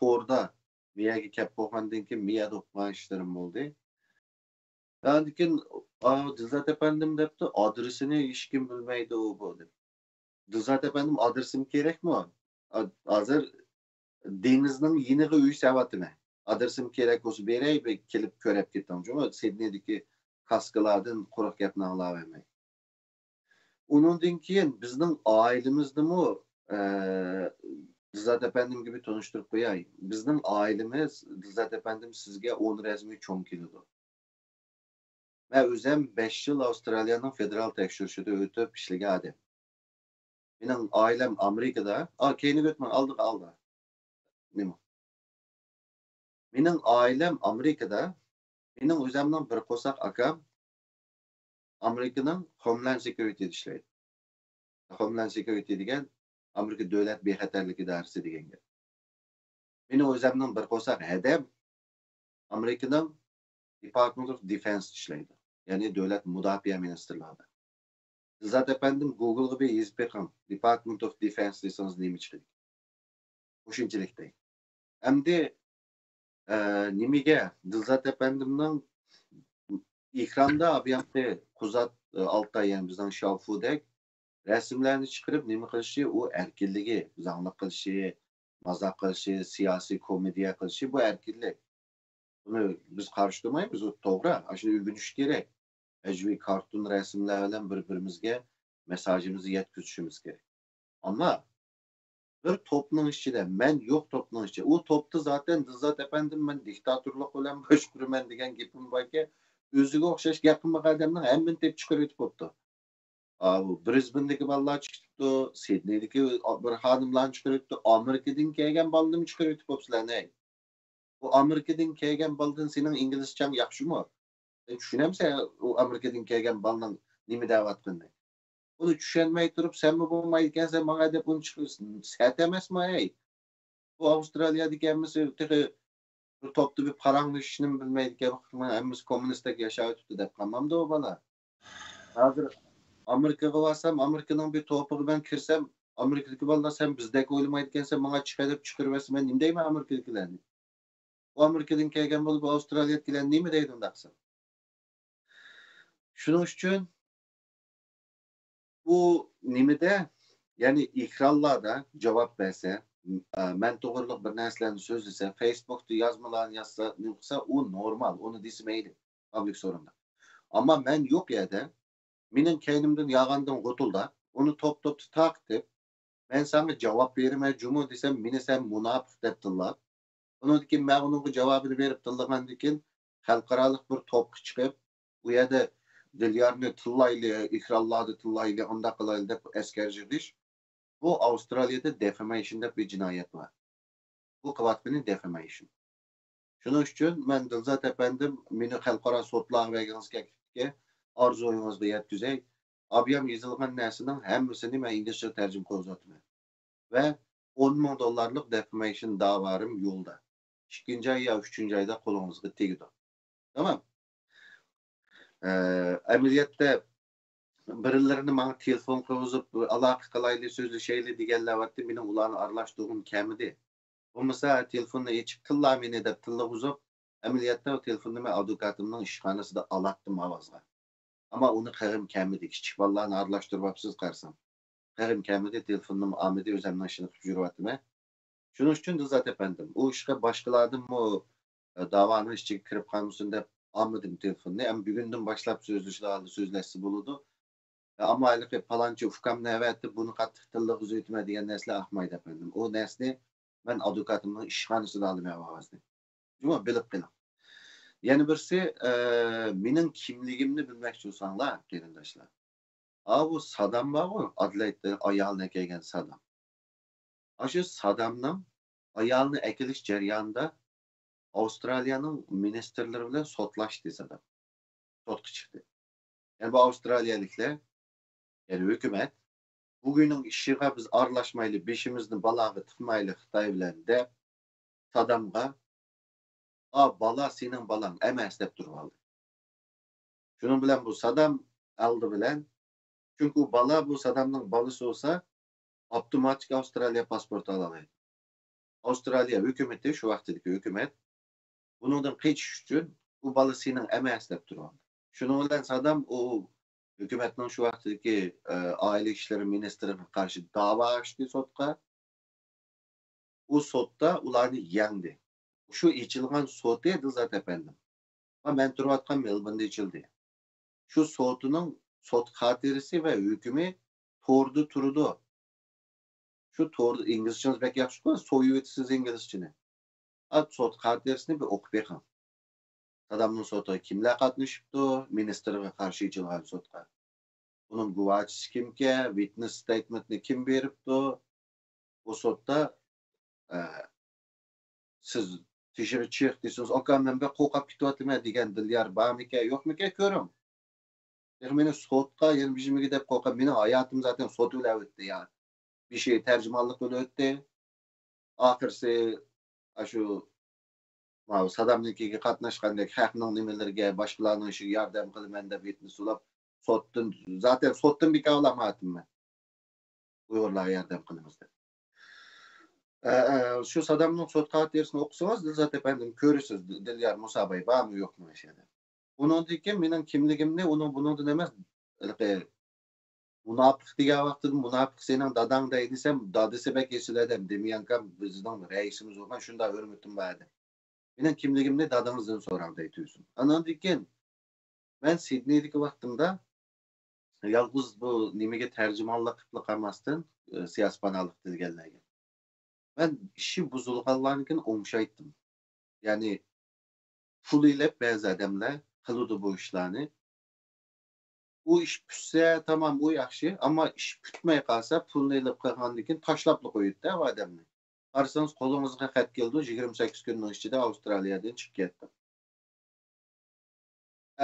توردا مىيەگە كەپ بولغاندىن كېيىن مىيەدە ئوقۇغان ئىشلىرىم بولدى. ئاندىن كېيىن، ئا، دىلزات ئەپەندىم دەپتۇ، ئادرېسىنى ھېچكىم بىلمەيدۇ بۇ دەپ. دىلزات ئەپەندىم، ئادرېسىم كېرەكمۇ؟ ھازىر دېڭىزنىڭ يېنىغا ئۆي سېلىۋاتىمەن. ئادرېسىم كېرەك بولسا بېرەي، بىر كېلىپ كۆرۈپ كېتىڭ. جۇمۇ سىدنېيدىكى كاسكىلاردىن قۇرۇق گەپنى ئاڭلاۋەرمەي. ئۇنىڭدىن كېيىن بىزنىڭ ئائىلىمىزدىمۇ، ئە، دىلزات ئەپەندىمگە بىر تونۇشتۇرۇپ قوياي. بىزنىڭ ئائىلىمىز، دىلزات ئەپەندىم سىزگە ئون رەزمى چوڭ كېلىدۇ. مەن ئۆزەم بەش يىل ئاۋسترالىيەنىڭ فېدېرال تەكشۈرۈشىدە ئۆتۈپ ئىشلىگەن ئادەم. مېنىڭ ئائىلەم ئامېرىكىدا. ئا، كەينىگە ئۆتمەڭ، ئالدىغا، ئالدىغا. نېمە؟ مېنىڭ ئائىلەم ئامېرىكىدا. مېنىڭ ئۆزەمنىڭ بىر قورساق ئاكام ئامېرىكىنىڭ خوملاند سېكيۇرىتىدا ئىشلەيدۇ. خوملاند سېكيۇرىتى دېگەن ئامېرىكا دۆلەت بىخەتەرلىك ئىدارىسى دېگەن گەپ. مېنىڭ ئۆزەمنىڭ بىر قورساق ھەدەم ئامېرىكىنىڭ دېپارتمېنت ئوف دېفېنس ئىشلەيدۇ. يەنى دۆلەت مۇداپىئە مىنىستىرلىقىدا. دىلزات ئەپەندىم، گوگلغا بىر يېزىپ بېقىڭ، دېپارتمېنت ئوف دېفېنس دېسىڭىز نېمە چىقىدۇ؟ مۇشۇنچىلىك دەي. ئەمدى، ئە، نېمىگە دىلزات ئەپەندىمنىڭ ئېكراندا بۇياققى قۇزات، ئە، ئالتاي، يەنى بىزنىڭ شاۋفۇدەك رەسىملەرنى چىقىرىپ نېمە قىلىشى، ئۇ ئەركىنلىكى، زاڭلىق قىلىشى، مازاق قىلىشى، سىياسىي كومېدىيە قىلىشى، بۇ ئەركىنلىك. بۇنى بىز قارشى تۇرمايمىز، ئۇ توغرا. ئاشۇنى ئۆگىنىش كېرەك. ھەجۋىي كارتون رەسىملەر بىلەن بىر-بىرىمىزگە مېساژىمىزنى يەتكۈزۈشىمىز كېرەك. ئەمما بىر توپنىڭ ئىچىدە، مەن يوق توپنىڭ ئىچىدە. ئۇ توپتا زاتەن دىلزات ئەپەندىم، مەن دىكتاتورلۇق بىلەن باشقۇرىمەن دېگەن گېپىم باركەن، ئۆزىگە ئوخشاش گەپ قىلمىغان ئادەمنىڭ ھەممىنى تېپىپ چىقىرىۋېتىپ بوپتۇ. ئاۋۇ برىزبېندىكى بالىلار چىقىپتۇ، سىدنېيدىكى بىر خانىملارنى چىقىرىۋېتىپتۇ، ئامېرىكىدىن كەلگەن بالىنىمۇ چىقىرىۋېتىپ بوپسىلەر، ھەي. بۇ ئامېرىكىدىن كەلگەن بالىدىن سېنىڭ ئىنگلىزچەڭ ياخشىمۇ؟ سەن چۈشىنەمسەن ئۇ ئامېرىكىدىن كەلگەن بالىنىڭ نېمە دەۋاتقىنىنى؟ ئۇنى چۈشەنمەي تۇرۇپ، سەنمۇ بولمايدىكەنسەن ماڭا دەپ ئۇنى چىقىرىسەن. سەت ئەمەسمۇ، ھەي؟ بۇ ئاۋسترالىيەدىكى ھەممىسى تېخى بىر توپتا بىر پاراڭلىشىشنىمۇ بىلمەيدىكەن، ھەممىسى كوممۇنىستتەك ياشاۋېتىپتۇ دەپ قالمامدۇ ئۇ بالا؟ ھازىر ئامېرىكىغا بارسام، ئامېرىكىنىڭ بىر توپىغا مەن كىرسەم، ئامېرىكىدىكى بالىلار سەن بىزدەك ئويلىمايدىكەنسەن، ماڭا چىقە دەپ چىقىرىۋەتسە، مەن نېمە دەيمەن ئامېرىكىدىكىلەرنى؟ ئۇ ئامېرىكىدىن كەلگەن بولۇپ، ئاۋسترالىيەدىكىلەر نېمە دەيدۇ ئۇنداق قىلسا؟ شۇنىڭ ئۈچۈن ئۇ نېمىدە، يەنى ئېكرانلاردا جاۋاب بەرسە، ئە، مەن توغرىلىق بىر نەرسىلەرنى سۆزلىسە، فېيسبۇكتا يازمىلارنى يازسا، نېمە قىلسا، ئۇ نورمال، ئۇنى دېسە مەيلى، پابلىك سورۇندا. ئەمما مەن يوق يەردە، مېنىڭ كەينىمدىن يالغاندىن غۇتۇلداپ، ئۇنى توپ-توپتا تارقىتىپ، مەن ساڭا جاۋاب بېرىمەن جۇمۇ دېسەم، مېنى سەن مۇناپىق دەپ تىللاپ، ئۇنىڭدىن كېيىن مەن ئۇنىڭغا جاۋابىنى بېرىپ تىللىغاندىن كېيىن، خەلقئارالىق بىر توپقا چىقىپ، ئۇ يەردە دىليارنى تىللايلى، ئېكرانلاردا تىللايلى، ئۇنداق قىلايلى دەپ ئەسكەر يىغىش، بۇ ئاۋسترالىيەدە دېفامەيشن دەپ بىر جىنايەت بار. بۇ قىلىۋاتقىنى دېفامەيشن. شۇنىڭ ئۈچۈن مەن دىلزات ئەپەندىم، مېنى خەلقئارا سوتلارغا بەرگىڭىز كەلگەنلىكى ئارزۇيىڭىزغا يەتكۈزەي. ئابىيام يېزىلغان نەرسىنىڭ ھەممىسىنى مەن ئىنگلىزچە تەرجىمە قىلىۋاتىمەن. ۋە ئون مىڭ دوللارلىق دېفامەيشن داۋالىرىم يولدا. ئىككىنچى ئاي يا ئۈچىنچى ئايدا قولىڭىزغا تېگىدۇ. تامام. ئە، ئەمەلىيەتتە بىرلىرىنى ماڭا تېلېفون قىلغۇزۇپ، ئالاقە قىلايلى، سۆزلىشەيلى دېگەنلەر بارتى. مېنىڭ ئۇلارنى ئارىلاشتۇرغۇم كەلمىدى. بولمىسا تېلېفوننى ئېچىپ، تىللا مېنى دەپ تىللىغۇزۇپ، ئەمەلىيەتتە ئۇ تېلېفوننى مەن ئادۋوكاتىمنىڭ ئىشخانىسىدا ئالاتتىم ئاۋازغا. ئەمما ئۇنى قىلغۇم كەلمىدى. كىچىك بالىلارنى ئارىلاشتۇرۇۋاپسىز قارىسام. قىلغۇم كەلمىدى، تېلېفوننىمۇ ئالمىدى، ئۆزۈمنىڭ ئىشىنى قىلىپ يۈرۈۋاتىمەن. شۇنىڭ ئۈچۈن دىلزات ئەپەندىم، ئۇ ئىشقا باشقىلاردىنمۇ، ئە، داۋانىڭ ئىچىگە كىرىپ قالمىسۇن دەپ ئالمىدىم تېلېفوننى. ئەمما بۈگۈندىن باشلاپ سۆزلىشىدىغاندا سۆزلەشسە بولىدۇ. ئەمما ھېلىقى پالانچى ئۇكامنى ئەۋەتىپ، بۇنى قاتتىق تىللىغۇزۇۋېتىمەن دېگەن نەرسىلەر ئاقمايدۇ ئەپەندىم. ئۇ نەرسىنى مەن ئادۋوكاتىمنىڭ ئىشخانىسىدا ئالىمەن ئاۋازنى. جۇمۇ بىلىپ قېلىڭ. يەنە بىرسى، ئە، مېنىڭ كىملىكىمنى بىلمەكچى بولساڭلار، قېرىنداشلار. ئاۋۇ سادام بارغۇ، ئادېلايدتا ئايالىنى ئەكەلگەن سادام. ئاشۇ سادامنىڭ ئايالىنى ئەكېلىش جەريانىدا ئاۋسترالىيەنىڭ مىنىستىرلىرى بىلەن سوتلاشتى سادام. سوتقا چىقتى. يەنى بۇ ئاۋسترالىيەلىكلەر، يەنى ھۆكۈمەت، بۇ گۇينىڭ ئىشىغا بىز ئارىلاشمايلى، بېشىمىزنى بالاغا تىقمايلى خىتاي بىلەن دەپ، سادامغا، ئا، بالا سېنىڭ بالاڭ ئەمەس دەپ تۇرۇۋالدى. شۇنىڭ بىلەن بۇ سادام ئالدى بىلەن، چۈنكى ئۇ بالا بۇ سادامنىڭ بالىسى بولسا، ئاپتوماتىك ئاۋسترالىيە پاسپورتى ئالالايدۇ. ئاۋسترالىيە ھۆكۈمىتى، شۇ ۋاقتىدىكى ھۆكۈمەت، بۇنىڭدىن قېچىش ئۈچۈن، ئۇ بالا سېنىڭ ئەمەس دەپ تۇرۇۋالدى. شۇنىڭ بىلەن سادام ئۇ ھۆكۈمەتنىڭ شۇ ۋاقتىدىكى، ئە، ئائىلە ئىشلىرى مىنىستىرىغا قارشى داۋا ئاچتى سوتقا. ئۇ سوتتا ئۇلارنى يەڭدى. شۇ ئېچىلغان سوتى، دىلزات ئەپەندىم، ۋە مەن تۇرۇۋاتقان مېلبورندا ئېچىلدى. شۇ سوتىنىڭ سوت خاتىرىسى ۋە ھۆكۈمى توردا تۇرىدۇ. شۇ توردا، ئىنگلىزچىڭىز بەك ياخشىكۇ، سويۇۋېتىسىز ئىنگلىزچىنى. ئا، سوت خاتىرىسىنى بىر ئوقۇپ بېقىڭ. سادامنىڭ سوتىغا كىملەر قاتنىشىپتۇ؟ مىنىستىرغا قارشى ئېچىلغان سوتقا. ئۇنىڭ گۇۋاھچىسى كىمكەن؟ ۋىتنېس ستېيتمېنتنى كىم بېرىپتۇ؟ ئۇ سوتتا، ئە، سىز تېشىغا چىق دېسىڭىز، ئاكا، مەن بەك قورقۇپ كېتىۋاتىمەن دېگەن دىليار بارمىكەن، يوقمىكەن، كۆرۈڭ. تېخى مېنى سوتقا يەنە بېشىمغا دەپ قورقۇپ، مېنىڭ ھاياتىم زاتەن سوت بىلەن ئۆتتى يا. بېشى تەرجىمانلىق بىلەن ئۆتتى. ئاخىرسى ئاشۇ ماۋۇ سادامنىڭكىگە قاتناشقاندەك خەقنىڭ نېمىلىرىگە، باشقىلارنىڭ ئىشىگە ياردەم قىلىمەن دەپ ۋىتنېس سولاپ، سوتتىن، زاتەن سوتتىن بىكار ئالاماتىمەن. ئۇيغۇرلارغا ياردەم قىلىمىز دەپ. ئە، ئە، شۇ سادامنىڭ سوت خاتىرىسىنى ئوقۇسىڭىز، دىلزات ئەپەندىم، كۆرىسىز، دىليار مۇساباي بارمۇ يوقمۇ ئاشۇ يەردە. ئۇنىڭدىن كېيىن مېنىڭ كىملىكىمنى ئۇنىڭ بۇنىڭدىن ئەمەس، ھېلىقى مۇناپىق دېگەن ۋاقتىدا، مۇناپىق سېنىڭ داداڭ دەي دېسەم، دادىسى بەك ئېسىل ئادەم، دېميانكام بىزنىڭ رەئىسىمىز بولغان، شۇنداق ھۆرمىتىم بار ئىدى. مېنىڭ كىملىكىمنى دادىڭىزدىن سوراڭ دەي تۇيسۇن. ئاناندىن كېيىن مەن سىدنېيدىكى ۋاقتىمدا يالغۇز بۇ نېمىگە تەرجىمانلىق قىلىپلا قالماستىن، ئى، سىياسىي پاناھلىق تىلىگەنلەرگە. مەن ئىشى بۇزۇلغانلارنىڭكىنى ئوڭشايتتىم. يەنى پۇل ئېلىپ بەزى ئادەملەر قىلىدۇ بۇ ئىشلارنى. ئۇ ئىش پۈتسە تامام، ئۇ ياخشى. ئەمما ئىش پۈتمەي قالسا، پۇلنى ئېلىپ قالغاندىن كېيىن تاشلاپلا قويىدۇ-دە ئۇ ئادەمنى. قارىسىڭىز، قولىڭىزغا خەت كېلىدۇ، يىگىرمە سەككىز كۈننىڭ ئىچىدە ئاۋسترالىيەدىن چىقىپ كەتتىڭ.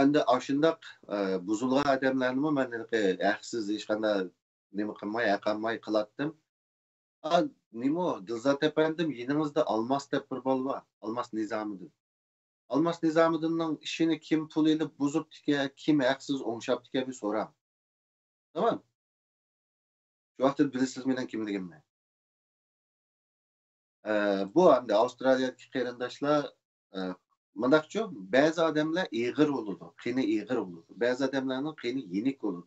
ئەمدى ئاشۇنداق، ئە، بۇزۇلغان ئادەملەرنىمۇ مەن ھېلىقى ھەقسىز ھېچقانداق نېمە قىلماي، ھەق ئالماي قىلاتتىم. ئا، نېمە، دىلزات ئەپەندىم، يېنىڭىزدا ئالماس دەپ بىر بالا بار، ئالماس نىزامىدىن. ئالماس نىزامىدىننىڭ ئىشىنى كىم پۇل ئېلىپ بۇزۇپتىكەن، كىم ھەقسىز ئوڭشاپتىكەن، بىر سوراڭ. تامام. شۇ ۋاقىتتا بىلىسىز مېنىڭ كىملىكىمنى. ئە، بۇ ئەمدى ئاۋسترالىيەدىكى قېرىنداشلار، ئە، مۇنداقچۇ، بەزى ئادەملەر ئېغىر بولىدۇ، قېنى ئېغىر بولىدۇ. بەزى ئادەملەرنىڭ قېنى يېنىك بولىدۇ.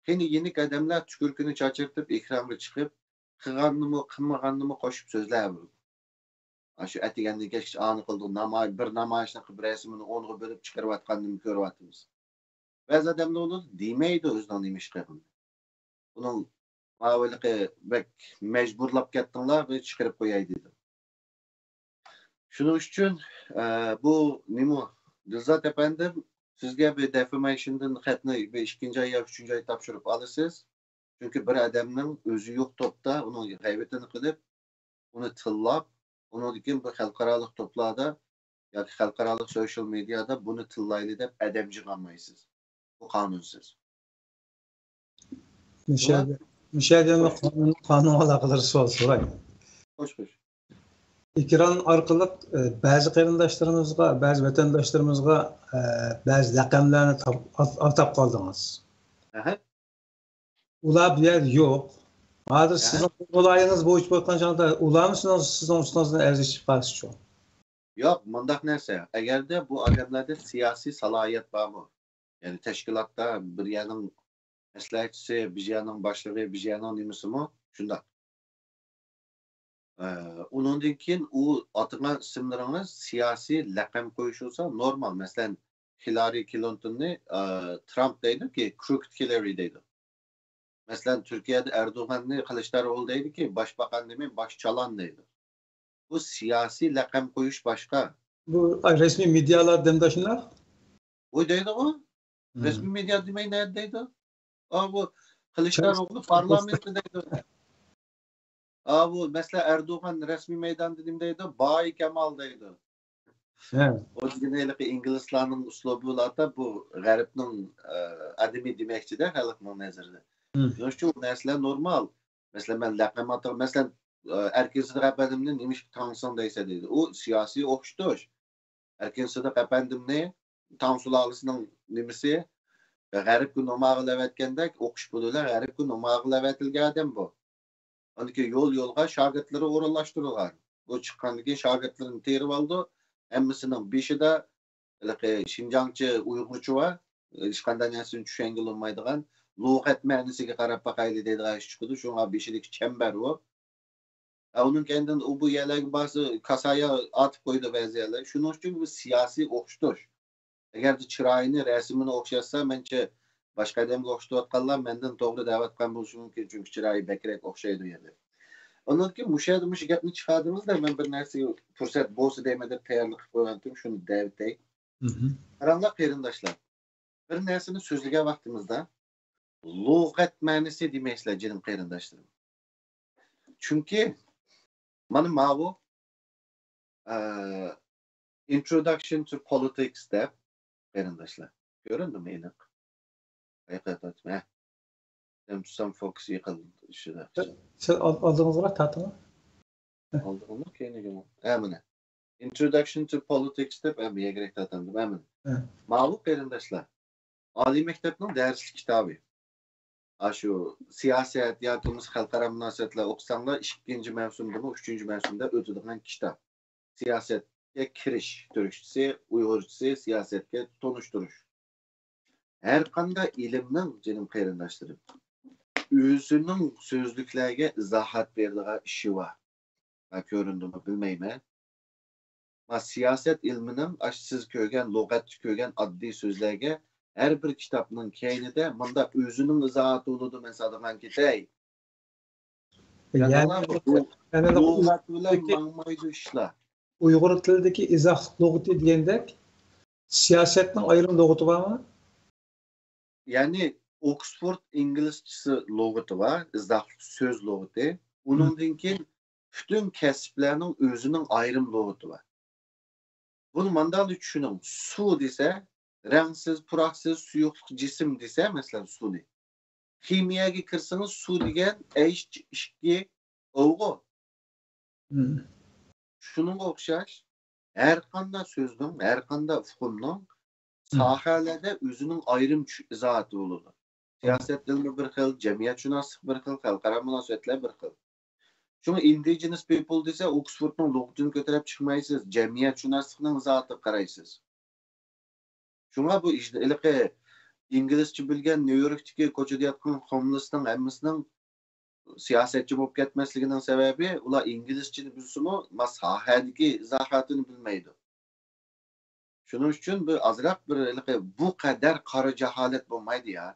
قېنى يېنىك ئادەملەر تۈكۈرۈكىنى چاچرىتىپ، ئېكرانغا چىقىپ، قىلغاننىمۇ، قىلمىغاننىمۇ قوشۇپ سۆزلەۋېرىدۇ. ئاشۇ ئەتىگەندىن كەچكىچە ئانى قىلدۇق، ناماي-، بىر نامايىشنى قىلىپ، رەسىمىنى ئونغا بۆلۈپ چىقىرىۋاتقاننىمۇ كۆرۈۋاتىمىز. بەزى ئادەملەر ئۇنى دېمەيدۇ ئۆزىنىڭ نېمە ئىش قىلغىنىنى. ئۇنىڭ ماۋۇلىقى بەك مەجبۇرلاپ كەتتىڭلار، بىر چىقىرىپ قوياي دېدى. شۇنىڭ ئۈچۈن، ئە، بۇ نېمە، دىلزات ئەپەندىم، سىزگە بىر دېفامېيشندىن خەتنى بىر ئىككىنچى ئاي يا ئۈچىنچى ئاي تاپشۇرۇپ ئالىسىز. چۈنكى بىر ئادەمنىڭ ئۆزى يوق توپتا، ئۇنىڭ غەيۋىتىنى قىلىپ، ئۇنى تىللاپ، ئۇنىڭدىن كېيىن بۇ خەلقئارالىق توپلاردا ياكى خەلقئارالىق سوشال مېدىيادا بۇنى تىللايلى دەپ ئادەم يىغالمايسىز. بۇ قانۇنسىز. مۇشەدە، مۇشەدە قانۇن، قانۇن ئالاقىدار سوئال سوراي. خوش، خوش. ئېكران ئارقىلىق، ئە، بەزى قېرىنداشلىرىمىزغا، بەزى ۋەتەنداشلىرىمىزغا، ئە، بەزى لەقەملەرنى تاپ-، ئات-، ئاتاپ قالدىڭىز. ئەھە. ئۇلار بۇ يەردە يوق. ھازىر ئەھە. سىزنىڭ ۋىلايىڭىز بويىچە بولغان چاغدا ئۇلارمۇ سىزنىڭ، سىزنىڭ ئۈستىڭىزدىن ئەرز ئېچىپ قالسىچۇ؟ ياق، مۇنداق نەرسە. ئەگەردە بۇ ئادەملەردە سىياسىي سالاھىيەت بارمۇ؟ يەنى تەشكىلاتتا بىر يەرنىڭ مەسلىھەتچىسى، بىر يەرنىڭ باشلىقى، بىر يەرنىڭ نېمىسىمۇ شۇنداق. ئە، ئۇنىڭدىن كېيىن ئۇ ئاتىغان ئىسىملىرىڭىز سىياسىي لەقەم قويۇش بولسا نورمال. مەسىلەن، خىلارى كلىنتوننى، ئە، ترامپ دەيدۇكى، كروكېد خىلارى دەيدۇ. مەسىلەن، تۈركىيەدە ئەردوغاننى قىلىچداروغلۇ دەيدۇكى، باشباقان دېمەي، باش چالان دەيدۇ. بۇ سىياسىي لەقەم قويۇش باشقا. بۇ، ئاي، رەسمىي مېدىيالار دەمدە شۇنداق؟ ئۇ دەيدىغۇ. مم. رەسمىي مېدىيا دېمەي نەدە دەيدۇ؟ ئا، بۇ قىلىچداروغلۇ پارلامېنتتا دەيدۇ. ئا، بۇ مەسىلەن، ئەردوغان رەسمىي مەيداندا نېمە دەيدۇ؟ باي كامال دەيدۇ. ھە. ئۇ دېگىنى ھېلىقى ئىنگلىزلارنىڭ ئۇسلۇبى بولۇۋاتىدۇ، بۇ غەربنىڭ، ئە، ئادىمى دېمەكچىدە خەلقنىڭ نەزىرىدە. مم. شۇنىڭ ئۈچۈن بۇ نەرسىلەر نورمال. مەسىلەن، مەن لەقەم ئاتىغان، مەسىلەن، ئە، ئەركىن سىدىق ئەپەندىمنى نېمىشقا تاڭسىڭ دەيسە دەيدۇ. ئۇ سىياسىي ئوخشىتىش. ئەركىن سىدىق ئەپەندىمنى تاڭ سۇلالىسىنىڭ نېمىسى، غەربكە نوماغا لەۋەتكەندەك ئوقۇش پۇلى بىلەن غەربكە نوماغا لەۋەتىلگەن ئادەم بۇ. ئاندىن كېيىن يول-يولغا شاگىرتلىرى ئورۇنلاشتۇرۇلغان. بۇ چىققاندىن كېيىن شاگىرتلىرىنى تېرىۋالىدۇ. ھەممىسىنىڭ بېشىدا ھېلىقى شىنجاڭچە ئۇيغۇرچە بار. ھېچقانداق نەرسىنى چۈشەنگىلى بولمايدىغان، لۇغەت مەنىسىگە قاراپ باقايلى دەيدىغان ئىش چىقىدۇ. شۇڭا بېشىدىكى چەمبەر ئۇ. ئە، ئۇنىڭ كەينىدىن ئۇ بۇ يەرلەرگە بارسا، كاسايا ئاتىپ قويىدۇ بەزى يەرلەر. شۇنىڭ ئۈچۈن بۇ سىياسىي ئوخشىتىش. ئەگەردە چىرايىنى، رەسىمىنى ئوخشاتسا، مەنچە باشقا ئادەمگە ئوخشىتىۋاتقانلار مەندىن توغرا دەۋاتقان بولۇشى مۇمكىن، چۈنكى چىرايى بەكرەك ئوخشايدۇ يەنە. ئۇنىڭدىن كېيىن مۇشۇ يەردە مۇشۇ گەپنى چىقاردىڭىز-دە، مەن بىر نەرسىگە پۇرسەت بولسا دەيمەن دەپ تەييارلىق قىلىپ قويغانتىم، شۇنى دەۋېتەي. مهم. قاراڭلار قېرىنداشلار، بىر نەرسىنى سۆزلىگەن ۋاقتىمىزدا لۇغەت مەنىسى دېمەيسىلەر، جېنىم قېرىنداشلىرىم. چۈنكى مانا ماۋۇ، ئە، Introduction to Politics دەپ، قېرىنداشلار، كۆرۈندىمۇ ئېنىق؟ ئاياق تارتىپ، ھە. سەن تۇتسام فوكۇس يىقىلدى ئىچىدە. سەل ئال-، ئالدىڭىزغا تارتىڭ. ئالدىغىمۇ، كەينىگىمۇ؟ ھە، مانا. Introduction to Politics دەپ، ھە، بىر يەگرەك تارتامدىم، ھە، مانا. ھە. ماۋۇ قېرىنداشلار، ئالىي مەكتەپنىڭ دەرسلىك كىتابى. ئاشۇ سىياسەت ياكى بولمىسا خەلقئارا مۇناسىۋەتلەر ئوقۇساڭلار، ئىككىنچى مەۋسۇمدىمۇ، ئۈچىنچى مەۋسۇمدا ئۆتىدىغان كىتاب. سىياسەتكە كىرىش، تۈركچىسى، ئۇيغۇرچىسى، سىياسەتكە تونۇشتۇرۇش. ھەرقانداق ئىلىمنىڭ، جېنىم قېرىنداشلىرىم، ئۆزىنىڭ سۆزلۈكلەرگە ئىزاھات بېرىدىغان ئىشى بار. ھە، كۆرۈندىمۇ بىلمەيمەن. ما سىياسەت ئىلمىنىڭ ئاشۇ سىز كۆرگەن، لۇغەتتە كۆرگەن ئاددىي سۆزلەرگە ھەر بىر كىتابنىڭ كەينىدە مۇنداق ئۆزىنىڭ ئىزاھاتى بولىدۇ، مەن سادىغان كېتەي. يەنى يەنى لۇغەت بىلەن ماڭمايدۇ ئىشلار. ئۇيغۇر تىلىدىكى ئىزاھلىق لۇغىتى دېگەندەك، سىياسەتنىڭ ئايرىم لۇغىتى بارمۇ؟ يەنى ئوكسفورد ئىنگلىزچىسى لۇغىتى بار، ئىزاھلىق سۆز لۇغىتى. ئۇنىڭدىن كېيىن پۈتۈن كەسىپلەرنىڭ ئۆزىنىڭ ئايرىم لۇغىتى بار. بۇنى مانداقلا چۈشىنىڭ. سۇ دېسە، رەڭسىز، پۇراقسىز، سۇيۇقلۇق جىسىم دېسە، مەسىلەن، سۇنى. خىمىيەگە كىرسىڭىز، سۇ دېگەن ئەيش ئىككى ئوغۇ. شۇنىڭغا ئوخشاش، ھەر قانداق سۆزنىڭ، ھەر قانداق ئۇقۇمنىڭ ساھەلەردە ئۆزىنىڭ ئايرىم چۈش-، ئىزاھاتى بولىدۇ. سىياسەت ئىلمى بىر خىل، جەمئىيەتشۇناسلىق بىر خىل، خەلقئارا مۇناسىۋەتلەر بىر خىل. شۇڭا indigenous people دېسە، ئوكسفوردنىڭ لۇغىتىنى كۆتۈرۈپ چىقمايسىز، جەمئىيەتشۇناسلىقنىڭ ئىزاھاتىغا قارايسىز. شۇڭا بۇ ئىج-، ھېلىقى ئىنگلىزچە بىلگەن نيۇ يوركتىكى كوچىدا ياتقان خوملېسنىڭ ھەممىسىنىڭ سىياسەتچى بولۇپ كەتمەسلىكىنىڭ سەۋەبى، ئۇلار ئىنگلىزچىنى بىلسىمۇ، ما ساھەدىكى ئىزاھاتىنى بىلمەيدۇ. شۇنىڭ ئۈچۈن بىر ئازراق بىر ھېلىقى بۇ قەدەر قارا جاھالەت بولمايدۇ يا.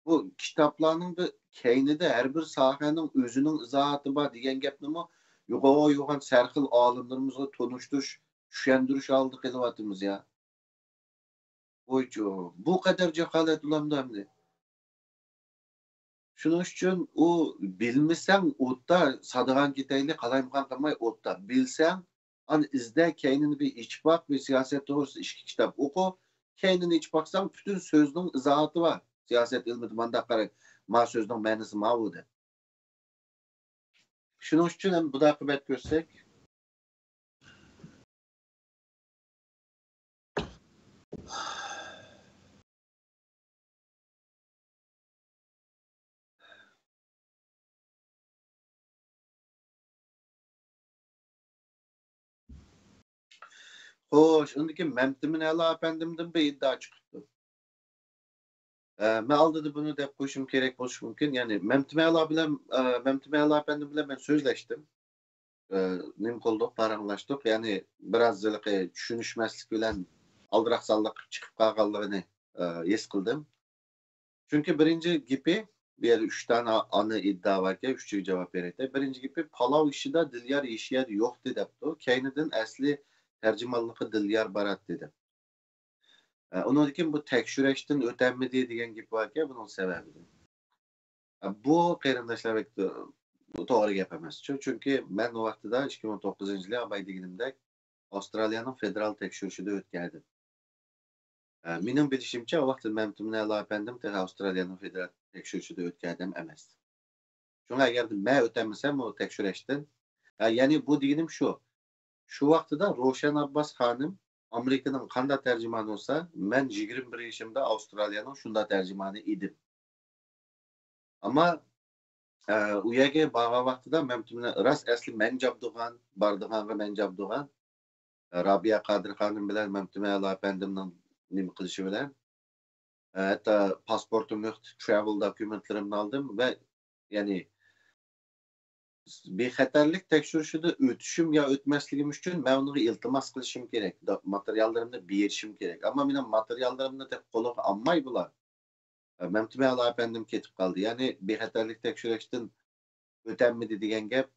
بۇ كىتابلارنىڭ بىر كەينىدە ھەر بىر ساھەنىڭ ئۆزىنىڭ ئىزاھاتى بار دېگەن گەپنىمۇ يوغان-يوغان سەرخىل ئالىملىرىمىزغا تونۇشتۇرۇش، چۈشەندۈرۈش ھالىدا قېلىۋاتىمىز يا. ۋويچۇ، بۇ قەدەر جاھالەت بولامدۇ ئەمدى؟ شۇنىڭ ئۈچۈن ئۇ بىلمىسەڭ ئوتتا سادىغان كېتەيلى، قالايمىقان قىلماي ئوتتا. بىلسەڭ، ئانا ئىزدە، كەينىنى بىر ئېچىپ باق، بىر سىياسەت توغرىسىدا ئىككى كىتاب ئوقۇ. كەينىنى ئېچىپ باقساڭ، پۈتۈن سۆزنىڭ ئىزاھاتى بار. سىياسەت ئىلمىدا مانداق قاراڭ، ما سۆزنىڭ مەنىسى ماۋۇ دەپ. شۇنىڭ ئۈچۈن ھەم بۇنداق قىممەت كۆرسەك. خوش، ئۇندىن كېيىن مەمتىمىن ئەلا ئەپەندىمدىن بىر ئىدىئا چىقىپتۇ. ئە، مەن ئالدىدا بۇنى دەپ قويۇشۇم كېرەك بولۇشى مۇمكىن. يەنى مەمتىمىن ئەلا بىلەن، ئە، مەمتىمىن ئەلا ئەپەندىم بىلەن مەن سۆزلەشتىم. ئە، نېمە قىلدۇق، پاراڭلاشتۇق. يەنى بىراز ھېلىقى چۈشىنىشمەسلىك بىلەن ئالدىراقسانلىق چىقىپ قالغانلىقىنى، ئە، ھېس قىلدىم. چۈنكى بىرىنچى گېپى، بۇ يەردە ئۈچ دانە ئانا ئىدىئا باركەن، ئۈچىگە جاۋاب بېرەيتە. بىرىنچى گېپى، پالاۋ ئىشىدا دىليار ھېچ يەردە يوق دەپتۇ. كەينىدىن ئەسلى تەرجىمانلىقى دىليار باراتتى دەپ. ئە، ئۇنىڭدىن كېيىن بۇ تەكشۈرۈشتىن ئۆتەلمىدى دېگەن گېپى باركەن، بۇنىڭ سەۋەبىدىن. ئە، بۇ قېرىنداشلار بەك تو-، توغرا گەپ ئەمەس. چۈ-، چۈنكى مەن ئۇ ۋاقتىدا ئىككى مىڭ توققۇزىنچى يىلى ئاباي دېگىنىمدەك ئاۋسترالىيەنىڭ فېدېرال تەكشۈرۈشىدە ئۆتكەن ئىدىم. ئە، مېنىڭ بىلىشىمچە، ئۇ ۋاقىتتا مەمتىمىن ئەلا ئەپەندىم تېخى ئاۋسترالىيەنىڭ فېدېرال تەكشۈرۈشىدە ئۆتكەن ئادەم ئەمەس. شۇڭا ئەگەر مەن ئۆتەلمىسەم ئۇ تەكشۈرۈشتىن، ئە، يەنى بۇ دېگىنىم شۇ، شۇ ۋاقتىدا روشەن ئابباس خانىم ئامېرىكىنىڭ قانداق تەرجىمانى بولسا، مەن يىگىرمە بىر يېشىمدا ئاۋسترالىيەنىڭ شۇنداق تەرجىمانى ئىدىم. ئەمما، ئە، ئۇ يەرگە بارغان ۋاقتىدا مەمتىمىن راست ئەسلى مەن جابدۇغان، بارىدىغانغا مەن جابدۇغان، ئە، رابىيە قادىر خانىم بىلەن مەمتىمىن ئەلا ئەپەندىمنىڭ نېمە قىلىشى بىلەن، ئە، ھەتتا پاسپورتۇم يوق، ترەۋېل دوكۇمېنتلىرىمنى ئالدىم ۋە يەنى بىخەتەرلىك تەكشۈرۈشىدە ئۆتۈشۈم يا ئۆتمەسلىكىم ئۈچۈن مەن ئۇنىڭغا ئىلتىماس قىلىشىم كېرەك، دا-، ماتېرىياللىرىمنى بېرىشىم كېرەك. ئەمما مېنىڭ ماتېرىياللىرىمنى تېخى قولىغا ئالماي بۇلار. مەمتىمىن ئەلا ئەپەندىم كېتىپ قالدى. يەنى بىخەتەرلىك تەكشۈرۈشتىن ئۆتەلمىدى دېگەن گەپ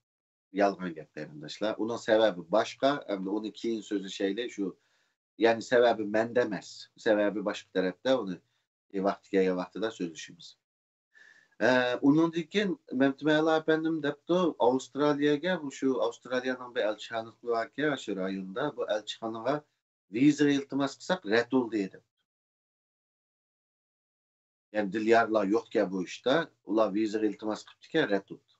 يالغان گەپ، قېرىنداشلار. ئۇنىڭ سەۋەبى باشقا، ئەمدى ئۇنى كېيىن سۆزلىشەيلى. شۇ، يەنى سەۋەبى مەندە ئەمەس، سەۋەبى باشقا تەرەپتە، ئۇنى ۋاقتى كەلگەن ۋاقتىدا سۆزلىشىمىز. ئە، ئۇنىڭدىن كېيىن مەمتىمىن ئەلا ئەپەندىم دەپتۇ، ئاۋسترالىيەگە، مۇشۇ ئاۋسترالىيەنىڭ بىر ئەلچىخانىسى باركەن، شۇ رايوندا، بۇ ئەلچىخانىغا ۋىزىغا ئىلتىماس قىلساق رەت بولدى دەپ. يەنى دىليارلار يوقكەن بۇ ئىشتا، ئۇلار ۋىزىغا ئىلتىماس قىپتىكەن، رەت بولدى.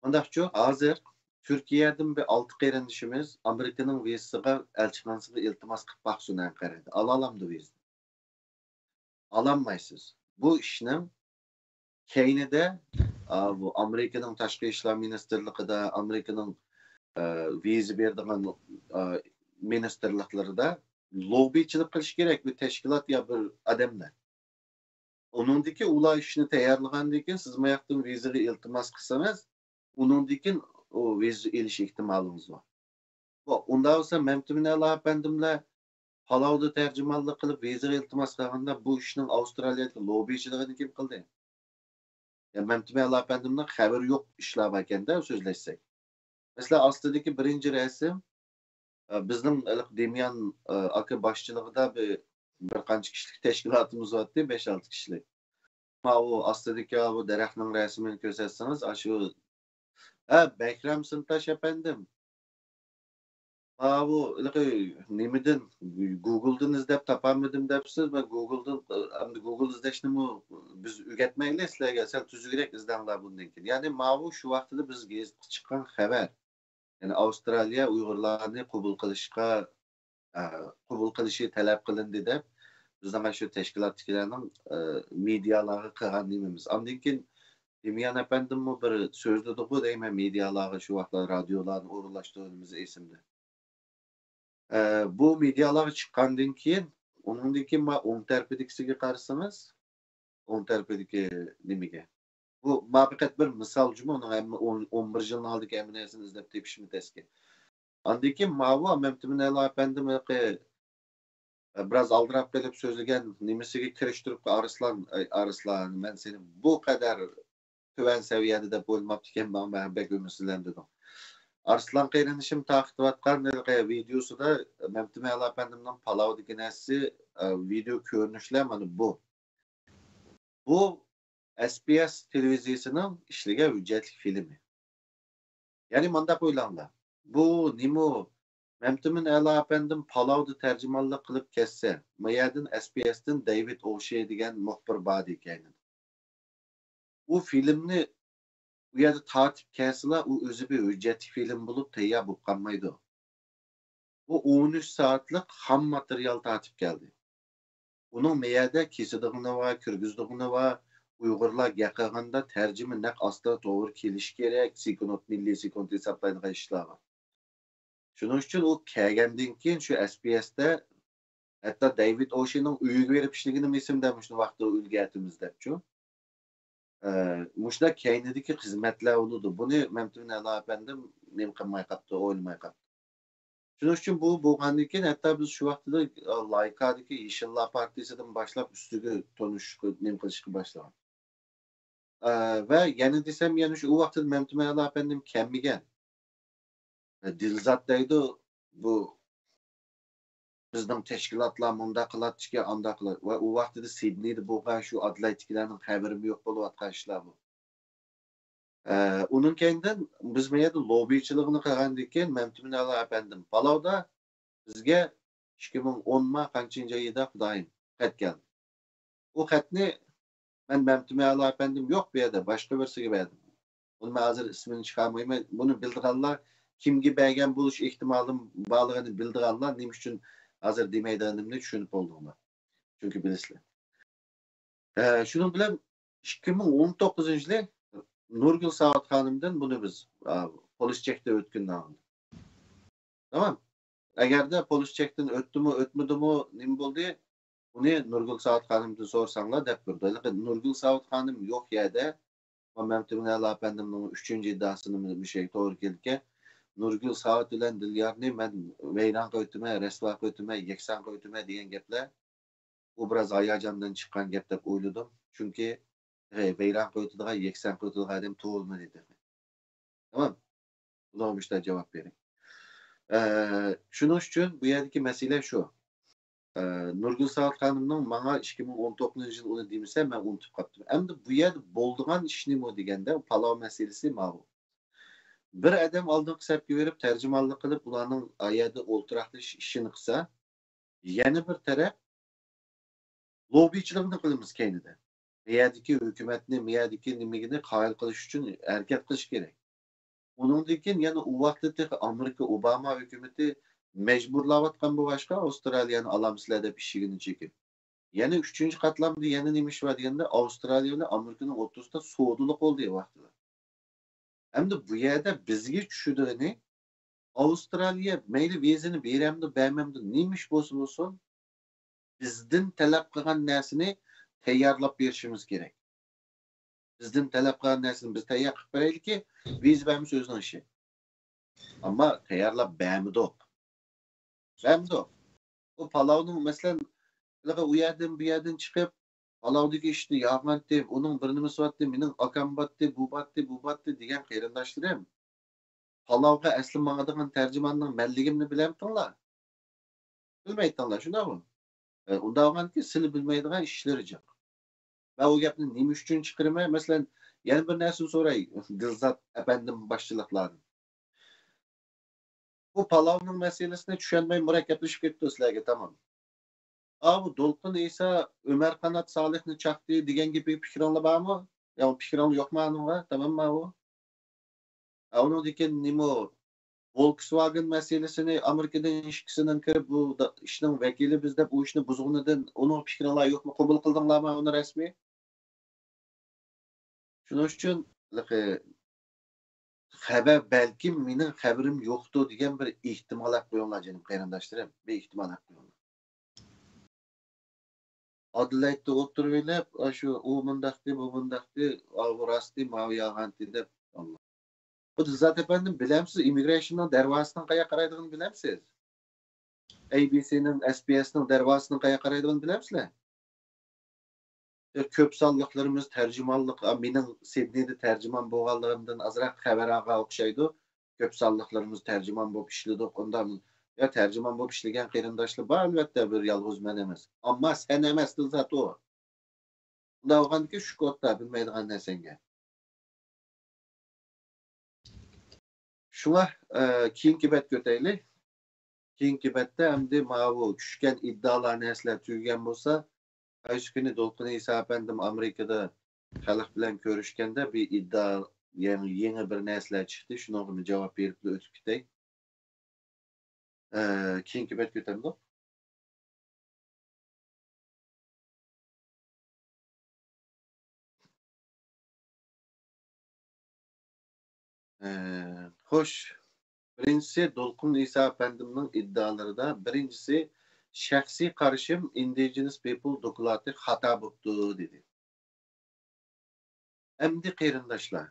مۇنداقچۇ، ھازىر تۈركىيەدىن بىر ئالتە قېرىندىشىمىز ئامېرىكىنىڭ ۋىزىسىغا، ئەلچىخانىسىغا ئىلتىماس قىلىپ باقسۇن ئەنقەرەدە. ئالالامدۇ ۋىزىنى؟ ئالالمايسىز. بۇ ئىشنىڭ كەينىدە، ئا، بۇ ئامېرىكىنىڭ تاشقى ئىشلار مىنىستىرلىقىدا، ئامېرىكىنىڭ، ئا، ۋىزا بېرىدىغان، ئا، مىنىستىرلىقلىرىدا لوببىچىلىق قىلىش كېرەك بىر تەشكىلات يا بىر ئادەملەر. ئۇنىڭدىن كېيىن ئۇلار ئىشنى تەييارلىغاندىن كېيىن سىز ماياقتىن ۋىزىغا ئىلتىماس قىلسىڭىز، ئۇنىڭدىن كېيىن ئۇ ۋىزا ئېلىش ئېھتىمالىڭىز بار. بۇ، ئۇنداق بولسا مەمتىمىن ئەلا ئەپەندىملەر پالاۋدا تەرجىمانلىق قىلىپ ۋىزىغا ئىلتىماس قىلغاندا بۇ ئىشنىڭ ئاۋسترالىيەدىكى لوببىچىلىقىنى كىم قىلدى؟ يا مەمتىمىن ئەلا ئەپەندىمنىڭ خەۋىرى يوق ئىشلار باركەندە سۆزلەشسەك. مەسىلەن، ئاستىدىكى بىرىنچى رەسىم، ئە، بىزنىڭ ھېلىقى دېميان، ئە، ئاكا باشچىلىقىدا بىر بىر قانچە كىشىلىك تەشكىلاتىمىز بارتى، بەش-ئالتە كىشىلىك. ماۋۇ ئاستىدىكى بۇ دەرەخنىڭ رەسىمىنى كۆرسەتسىڭىز، ئاشۇ، ھە، بەكرەم سىنتاش ئەپەندىم. ماۋۇ ھېلىقى نېمىدىن، گۇگلدىن ئىزدەپ تاپالمىدىم دەپسىز. مەن گۇگلدىن، ئەمدى گۇگل ئىزدەشنىمۇ بىز ئۆگەتمەيلى سىلەرگە، سەل تۈزۈكرەك ئىزدەڭلار بۇندىن كېيىن. يەنى ماۋۇ شۇ ۋاقتىدا بىز گېزىتكە چىققان خەۋەر. يەنى ئاۋسترالىيە ئۇيغۇرلارنى قوبۇل قىلىشقا، ئە، قوبۇل قىلىشى تەلەپ قىلىندى دەپ، بىزنىڭ شۇ تەشكىلاتتىكىلەرنىڭ، ئە، مېدىيالارغا قىلغان نېمىمىز. ئاندىن كېيىن دېميان ئەپەندىممۇ بىر سۆزلىدىغۇ دەيمەن، مېدىيالارغا شۇ ۋاقىتلار رادىيولارنى ئورۇنلاشتۇرغىنىمىز ئېسىمدە. ئە، بۇ مېدىيالارغا چىققاندىن كېيىن، ئۇنىڭدىن كېيىن ما ئوڭ تەرىپىدىكىسىگە قارىسىڭىز، ئوڭ تەرىپىدىكى نېمىگە. بۇ، ما پەقەت بىر مىسال جۇمۇ، ئۇنىڭ ھەممە ئون، ئون بىر يىلنىڭ ئالدىدىكى ھەممە نەرسىنى ئىزدەپ تېپىشمۇ تەسكە. ئاندىن كېيىن ماۋۇ مەمتىمىن ئەلا ئەپەندىم ھېلىقى، ئە، بىراز ئالدىراپ قېلىپ سۆزلىگەن نېمىسىگە كىرىشتۈرۈپتۇ، ئارسلان، ئەي ئارسلان، مەن سېنى بۇ قەدەر تۆۋەن سەۋىيەدە دەپ ئويلىماپتىكەنمەن، مەن بەك ئۈمىدسىزلەندۈردۈڭ. ئارسلان قېرىندىشىم تارقىتىۋاتقان ھېلىقى ۋىدېيوسىدا مەمتىمىن ئەلا ئەپەندىمنىڭ پالاۋدىكى نەرسىسى، ئە، ۋىدېيو كۆرۈنۈشلەر مانا بۇ. بۇ ئەس بى ئەس تېلېۋىزىيىسىنىڭ ئىشلىگەن ھۆججەتلىك فىلىمى. يەنى مانداق ئويلاڭلار. بۇ نېمە ئۇ؟ مەمتىمىن ئەلا ئەپەندىم پالاۋدا تەرجىمانلىق قىلىپ كەتسە، ما يەردىن ئەس بى ئەستىن دەيۋىد ئوشې دېگەن مۇخبىر بار ئىكەن. ئۇ فىلىمنى ئۇ يەردە تارتىپ كەلسىلا، ئۇ ئۆزى بىر ھۆججەتلىك فىلىم بولۇپ تەييار بولۇپ قالمايدۇ. ئۇ ئون ئۈچ سائەتلىك خام ماتېرىيال تارتىپ كەلدى. ئۇنىڭ مەيەردە كېسىدىغىنى بار، كىرگۈزىدىغىنى بار. ئۇيغۇرلار گەپ قىلغاندا تەرجىمە نەق ئاستىغا توغرا كېلىشى كېرەك، سېكۇنت، مىللىي سېكۇنت ھېسابلايدىغان ئىشلار بار. شۇنىڭ ئۈچۈن ئۇ كەلگەندىن كېيىن شۇ ئەس بى ئەستە ھەتتا دەيۋىد ئوشېنىڭ ئۆيىگە بېرىپ ئىشلىگىنىم ئېسىمدە، مۇشۇ ۋاقىتتا ئۆلگەتىمىز دەپچۇ. ئە، مۇشۇنداق كەينىدىكى خىزمەتلەر بولىدۇ. بۇنى مەمتىمىن ئەلا ئەپەندىم نېمە قىلماي قاپتۇ، ئويلىماي قاپتۇ. شۇنىڭ ئۈچۈن بۇ بولغاندىن كېيىن، ھەتتا بىز شۇ ۋاقتىدا، ئە، لايكادىكى يېشىللار پارتىيىسىدىن باشلاپ ئۈستىگە تونۇشۇشقا، نېمە قىلىشقا باشلىغان. ئە، ۋە يەنە دېسەم، يەنە شۇ، ئۇ ۋاقتىدا مەمتىمىن ئەلا ئەپەندىم كەلمىگەن. ئە، دىلزات دەيدۇ، بۇ بىزنىڭ تەشكىلاتلار مۇنداق قىلاتتىكەن، ئانداق قىلات-، ۋە ئۇ ۋاقتىدا سىدنېيدا بولغان شۇ ئادېلايدتىكىلەرنىڭ خەۋىرىمۇ يوق بولۇۋاتقان ئىشلار بۇ. ئە، ئۇنىڭ كەينىدىن بىز مەيەردە لوببىچىلىقنى قىلغاندىكىن، مەمتىمىن ئەلا ئەپەندىم پالاۋدا بىزگە ئىككى مىڭ ئون ما قانچىنچى يىلدا خۇدايىم خەت كەلدى. ئۇ خەتنى مەن مەمتىمىن ئەلا ئەپەندىم يوق بۇ يەردە، باشقا بىرسىگە بەردىم. بۇنى مەن ھازىر ئىسمىنى چىقارمايمەن. بۇنى بىلىدىغانلار، كىمگە بەرگەن بولۇش ئېھتىمالىم بارلىقىنى بىلىدىغانلار نېمە ئۈچۈن ھازىر دېمەيدىغىنىمنى چۈشىنىپ بولدۇڭلار. چۈنكى بىلىسىلەر. ئە، شۇنىڭ بىلەن ئىككى مىڭ ئون توققۇزىنچى يىلى نۇرگۈل ساۋۇت خانىمدىن بۇنى بىز، ئا، پولىس چېكتىن ئۆتكىنىنى ئاڭلىدۇق. تامام. ئەگەردە پولىس چېكتىن ئۆتتىمۇ، ئۆتمىدىمۇ، نېمە بولدى؟ ئۇنى نۇرگۈل ساۋۇت خانىمدىن سورىساڭلار دەپ بېرىدۇ. ھېلىقى نۇرگۈل ساۋۇت خانىم يوق يەردە، مەمتىمىن ئەلا ئەپەندىمنىڭ ئۈچىنچى ئىددىئاسىنى مۇشۇ يەرگە توغرا كېلىدىكەن. نۇرگۈل ساۋۇت بىلەن دىليارنى مەن ۋەيران قىلىۋېتىمەن، رەسۋا قىلىۋېتىمەن، يەكسان قىلىۋېتىمەن دېگەن گەپلەر. ئۇ بىراز ھاياجاندىن چىققان گەپ دەپ ئويلىدىم. چۈنكى ۋەيران قىلىۋېتىدىغان، يەكسان قىلىۋېتىدىغان ئادەم تۇغۇلمىدى تېخى. تامام. بۇنىڭغا مۇشۇنداق جاۋاب بېرىڭ. ئە، شۇنىڭ ئۈچۈن بۇ يەردىكى مەسىلە شۇ. ئە، نۇرگۈل ساۋۇت خانىمنىڭ ماڭا ئىككى مىڭ ئون توققۇزىنچى يىل ئۇنى دېمىسە، مەن ئۇنتۇپ قاپتىمەن. ئەمدى بۇ يەردە بولىدىغان ئىش نېمە دېگەندە، پالاۋ مەسىلىسى ماۋۇ. بىر ئادەم ئالدىنقى سەپكە بېرىپ تەرجىمانلىق قىلىپ، ئۇلارنىڭ ئا يەردە ئولتۇراقلىشىش ئىشىنى قىلسا، يەنە بىر تەرەپ لوببىچىلىقنى قىلىمىز كەينىدە. مەيەردىكى ھۆكۈمەتنى، مەيەردىكى نېمىگىنى قايىل قىلىش ئۈچۈن ھەرىكەت قىلىش كېرەك. ئۇنىڭدىن كېيىن يەنە ئۇ ۋاقىتتا تېخى ئامېرىكا ئوباما ھۆكۈمىتى مەجبۇرلاۋاتقان بولغاچقا، ئاۋسترالىيەنى ئالامسىلەر دەپ ئىشىكىنى چېكىپ. يەنە ئۈچىنچى قاتلامدا يەنە نېمە ئىش بار دېگەندە، ئاۋسترالىيە بىلەن ئامېرىكىنىڭ ئوتتۇرىسىدا سودىلىق بولدى ۋاقتىدا. ئەمدى بۇ يەردە بىزگە چۈشىدىغىنى، ئاۋسترالىيە مەيلى ۋىزىنى بېرەمدۇ، بەرمەمدۇ، نېمە ئىش بولسا بولسۇن، بىزدىن تەلەپ قىلغان نەرسىنى تەييارلاپ بېرىشىمىز كېرەك. بىزدىن تەلەپ قىلغان نەرسىنى بىز تەييار قىلىپ بېرەيلىكى، ۋىزا بەرمىسە ئۆزىنىڭ ئىشى. ئەمما تەييارلاپ بەرمىدۇق. بەرمىدۇق. ئۇ پالاۋنىڭ، مەسىلەن، ھېلىقى ئۇ يەردىن، بۇ يەردىن چىقىپ، پالاۋدىكى ئىشنى ياغانتى، ئۇنىڭ بىر نېمىسى بارتى، مېنىڭ ئاكام بارتى، بۇ بارتى، بۇ بارتى دېگەن قېرىنداشلىرىم، پالاۋغا ئەسلى ماڭىدىغان تەرجىماننىڭ مەنلىكىمنى بىلەمتىڭلار؟ بىلمەيتتىڭلار، شۇنداقمۇ؟ ئۇنداق بولغاندىكىن سىلى بىلمەيدىغان ئىشلىرى جىق. مەن ئۇ گەپنى نېمە ئۈچۈن چىقىرىمەن؟ مەسىلەن، يەنە بىر نەرسىنى سوراي، دىلزات ئەپەندىم باشچىلىقلاردىن. بۇ پالاۋنىڭ مەسىلىسىنى چۈشەنمەي مۇرەككەپلىشىپ كەتتۇق سىلەرگە، تامام. ئاۋۇ دولقۇن ئىسا ئۆمەر قانات سالىھنى چاقتى دېگەن گېپىگە پىكرىڭلار بارمۇ؟ يا پىكرىڭلار يوقمۇ ئانىڭغا؟ تاماممۇ ئۇ؟ ئۇنىڭدىن كېيىن نېمە، ۋولكسۋاگېن مەسىلىسىنى ئامېرىكىدىن ئىككىسىنىڭ كىرىپ، بۇ دا-، ئىشنىڭ ۋەكىلى بىز دەپ، ئۇ ئىشنى بۇزغىنىدىن ئۇنىڭ پىكرىڭلار يوقمۇ؟ قوبۇل قىلدىڭلارمۇ ئۇنى رەسمىي؟ شۇنىڭ ئۈچۈن، خەۋەر، بەلكىم مېنىڭ خەۋىرىم يوقتۇ دېگەن بىر ئېھتىمال ھەق قويۇڭلار، جېنىم قېرىنداشلىرىم. بىر ئېھتىمال ھەق قويۇڭلار. ئادېلايدتا ئولتۇرۇۋېلىپ، ئاشۇ ئۇ مۇنداقتى، بۇ مۇنداقتى، ئاۋۇ راستتى، ماۋۇ يالغانتى دەپ. ئاللا. خۇددى زات ئەپەندىم، بىلەمسىز، ئىممىگرېيشننىڭ دەرۋازىسىنىڭ قاياققا قارايدىغىنىنى بىلەمسىز؟ ئەي بى سىنىڭ، ئەس بى ئەسنىڭ دەرۋازىسىنىڭ قاياققا قارايدىغىنىنى بىلەمسىلەر؟ كۆپ سانلىقلىرىمىز تەرجىمانلىق، مېنىڭ سىدنېيدا تەرجىمان بولغانلىقىمدىن ئازراق خەۋەر ئالغان ئوخشايدۇ. كۆپ سانلىقلىرىمىز تەرجىمان بولۇپ ئىشلىدۇق. ئۇنداق، يا، تەرجىمان بولۇپ ئىشلىگەن قېرىنداشلار بار، ئەلۋەتتە، بىر يالغۇز مەن ئەمەس. ئەمما سەن ئەمەس، دىلزات ئۇ. ئۇنداق بولغاندىكىن شۇكوتتا بىلمەيدىغان نەرسەڭگە. شۇڭا، ئە، كېيىنكى بەتكە ئۆتەيلى. كېيىنكى بەتتە ئەمدى ماۋۇ چۈشكەن ئىددىئالار نەرسىلەر تۈگىگەن بولسا، قايسى كۈنى دولقۇن ئىسا ئەپەندىم ئامېرىكىدا خەلق بىلەن كۆرۈشكەندە بىر ئىددىئا، يېڭى، يېڭى بىر نەرسىلەر چىقتى. شۇنىڭغىمۇ جاۋاب بېرىپلا ئۆتۈپ كېتەي. ئە، كېيىنكى بەتكە ئۆتەمدۇق؟ ئە، خوش. بىرىنچىسى، دولقۇن ئىسا ئەپەندىمنىڭ ئىددىئالىرىدا بىرىنچىسى، شەخسىي قارىشىم، ئىندىجېنس پىپل دوكلاتى خاتا بوپتۇ، دېدى. ئەمدى قېرىنداشلار،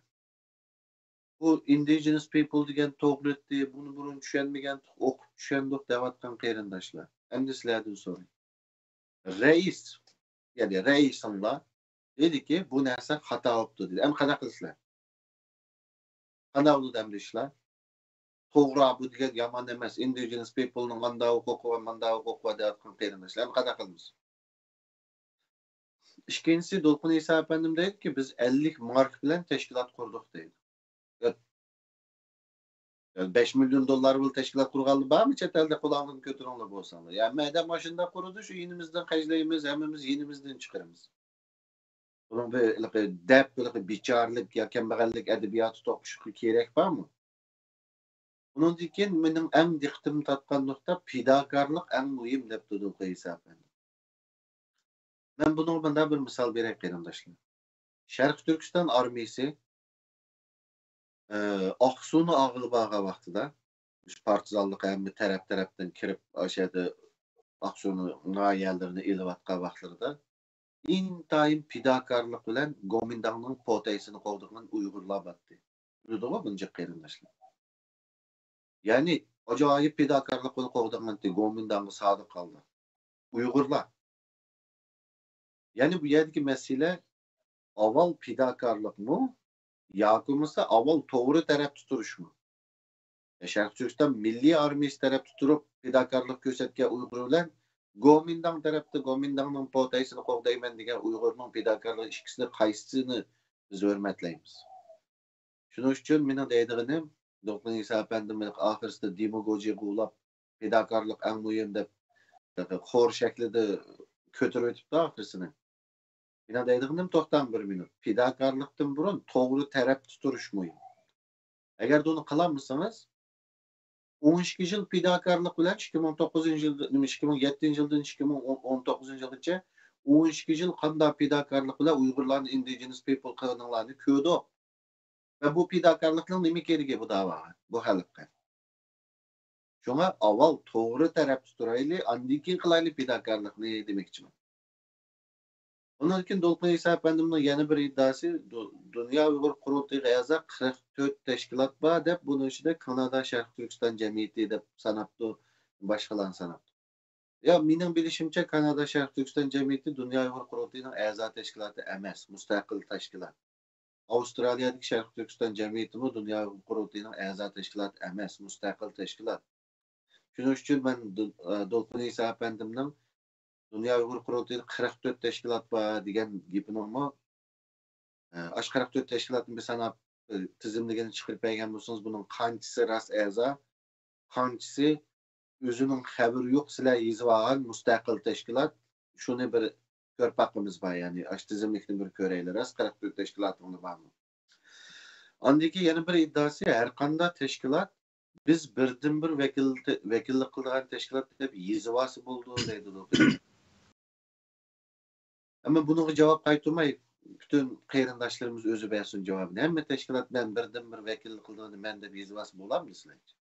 بۇ ئىندىجېنس پىپل دېگەن توغرىتى، بۇنى بۇرۇن چۈشەنمىگەنتۇق، ئوقۇپ چۈشەندۇق دەۋاتقان قېرىنداشلار، ئەمدى سىلەردىن سوراي. رەئىس، يەنى رەئىسىڭلار دېدىكى، بۇ نەرسە خاتا بوپتۇ دېدى. ئەمدى قانداق قىلىسىلەر؟ قانداق بولىدۇ ئەمدى ئىشلار؟ توغرا، بۇ دېگەن يامان ئەمەس. ئىندىجېنس پىپلنىڭ ئانداق ھوقۇقى بار، مانداق ھوقۇقى بار دەۋاتقان قېرىنداشلار. ئەمدى قانداق قىلىمىز؟ ئىككىنچىسى، دولقۇن ئىسا ئەپەندىم دەيدۇكى، بىز ئەللىك مارك بىلەن تەشكىلات قۇردۇق دەيدۇ. يا، يا بەش مىليون دوللار بىلەن تەشكىلات قۇرغانلار بارمۇ چەت ئەلدە؟ قولۇڭلارنى كۆتۈرۈڭلار بولساڭلار. يا مەدەم ئاشۇنداق قۇرىدۇ، شۇ يېنىمىزدىن خەجلەيمىز، ھەممىمىز يېنىمىزدىن چىقىرىمىز. بۇنىڭ بىر ھېلىقى دەپ، ھېلىقى بىچارىلىك يا كەمبەغەللىك ئەدەبىياتى توقۇشۇشقا كېرەك بارمۇ؟ ئۇنىڭدىن كېيىن مېنىڭ ئەڭ دىققىتىمنى تارتقان نۇقتا، پىداكارلىق ئەڭ مۇھىم دەپتۇ دولقۇن ئىسا ئەپەندى. مەن بۇنىڭغا مۇنداق بىر مىسال بېرەي قېرىنداشلار. شەرقىي تۈركىستان ئارمىيىسى، ئە، ئاقسۇنى ئالغىلى بارغان ۋاقتىدا، مۇشۇ پارتىزانلىق ھەممە تەرەپ-تەرەپتىن كىرىپ، ئاشۇ يەردە ئاقسۇنى ناھىيەلىرىنى ئېلىۋاتقان ۋاقىتلىرىدا، ئىنتايىن پىداكارلىق بىلەن گومىنداڭنىڭ پوتەيسىنى قوغدىغان ئۇيغۇرلار بارتتى. بىلىدىغۇ بۇنى جىق قېرىنداشلار. يەنى، ئاجايىپ پىداكارلىق بىلەن قوغدىغانتى، گومىنداڭغا سادىق قالدى. ئۇيغۇرلار. يەنى بۇ يەردىكى مەسىلە ئاۋۋال پىداكارلىقمۇ ياكى بولمىسا ئاۋۋال توغرا تەرەپتە تۇرۇشمۇ؟ شەرقىي تۈركىستان مىللىي ئارمىيىسى تەرەپتە تۇرۇپ پىداكارلىق كۆرسەتكەن ئۇيغۇر بىلەن گومىنداڭ تەرەپتە گومىنداڭنىڭ پوتەيسىنى قوغدايمەن دېگەن ئۇيغۇرنىڭ پىداكارلىقى ئىككىسىنى قايسىسىنى بىز ھۆرمەتلەيمىز؟ شۇنىڭ ئۈچۈن مېنىڭ دەيدىغىنىم، دولقۇن ئىسا ئەپەندىم ئاخىرسىدا دېماگوگىيە قوغلاپ، پىداكارلىق ئەڭ مۇھىم دەپ، خور شەكلىدە كۆتۈرۈۋېتىپتۇ ئاخىرسىنى. مېنىڭ دەيدىغىنىم، توختاڭ بىر مىنۇت. پىداكارلىقتىن بۇرۇن توغرا تەرەپتە تۇرۇش مۇھىم. ئەگەر ئۇنى قىلالمىسىڭىز، ئون ئىككى يىل پىداكارلىق بىلەن ئىككى مىڭ توققۇزىنچى يىلدىن، ئىككى مىڭ يەتتىنچى يىلدىن ئىككى مىڭ ئون توققۇزىنچى يىلغىچە ئون ئىككى يىل قانداق پىداكارلىق بىلەن ئۇيغۇرلارنى ئىندىجېنس پىپل قىلغىنىڭلارنى كۆردۇق. ۋە بۇ پىداكارلىقنىڭ نېمە كېرىكى بۇ داۋاغا، بۇ خەلققە؟ شۇڭا ئاۋۋال توغرا تەرەپتە تۇرايلى، ئاندىن كېيىن قىلايلى پىداكارلىقنى دېمەكچىمەن. ئۇنىڭدىن كېيىن دولقۇن ئىسا ئەپەندىمنىڭ يەنە بىر ئىددىئاسى، دۇ-، دۇنيا ئۇيغۇر قۇرۇلتىيىغا ئەزا قىرىق تۆت تەشكىلات بار دەپ، بۇنىڭ ئىچىدە كانادا، شەرقىي تۈركىستان جەمئىيىتى دەپ ساناپتۇ، باشقىلارنى ساناپتۇ. يا، مېنىڭ بىلىشىمچە، كانادا شەرقىي تۈركىستان جەمئىيىتى دۇنيا ئۇيغۇر قۇرۇلتىيىنىڭ ئەزا تەشكىلاتى ئەمەس، مۇستەقىل تەشكىلات. ئاۋسترالىيەدىكى شەرقىي تۈركىستان جەمئىيىتىمۇ دۇنيا ئۇيغۇر قۇرۇلتىيىنىڭ ئەزا تەشكىلاتى ئەمەس، مۇستەقىل تەشكىلات. شۇنىڭ ئۈچۈن مەن دۇ-، ئە، دولقۇن ئىسا ئەپەندىمنىڭ دۇنيا ئۇيغۇر قۇرۇلتىيىدا قىرىق تۆت تەشكىلات بار دېگەن گېپىنىڭمۇ، ئاشۇ قىرىق تۆت تەشكىلاتنى بىر ساناپ، تىزىملىكىنى چىقىرىپ بەرگەن بولسىڭىز، بۇنىڭ قانچىسى راست ئەزا، قانچىسى ئۆزىنىڭ خەۋىرى يوق، سىلەر يېزىۋالغان مۇستەقىل تەشكىلات، شۇنى بىر كۆرۈپ باققۇمىز بار، يەنى ئاشۇ تىزىملىكنى بىر كۆرەيلى، راست قىرىق تۆت تەشكىلاتىڭلار بارمۇ؟ ئاندىن كېيىن يەنە بىر ئىددىئاسى، ھەر قانداق تەشكىلات بىز بىردىنبىر ۋەكىل-، ۋەكىللىك قىلىدىغان تەشكىلات دەپ يېزىۋالسا بولىدۇ دەيدۇ. ئەمما بۇنىڭغا جاۋاب قايتۇرماي، پۈتۈن قېرىنداشلىرىمىز ئۆزى بەرسۇن جاۋابىنى. ھەممە تەشكىلات مەن بىردىنبىر ۋەكىللىك قىلىدىغىنى مەن دەپ يېزىۋالسا بولامدۇ سىلەرچە؟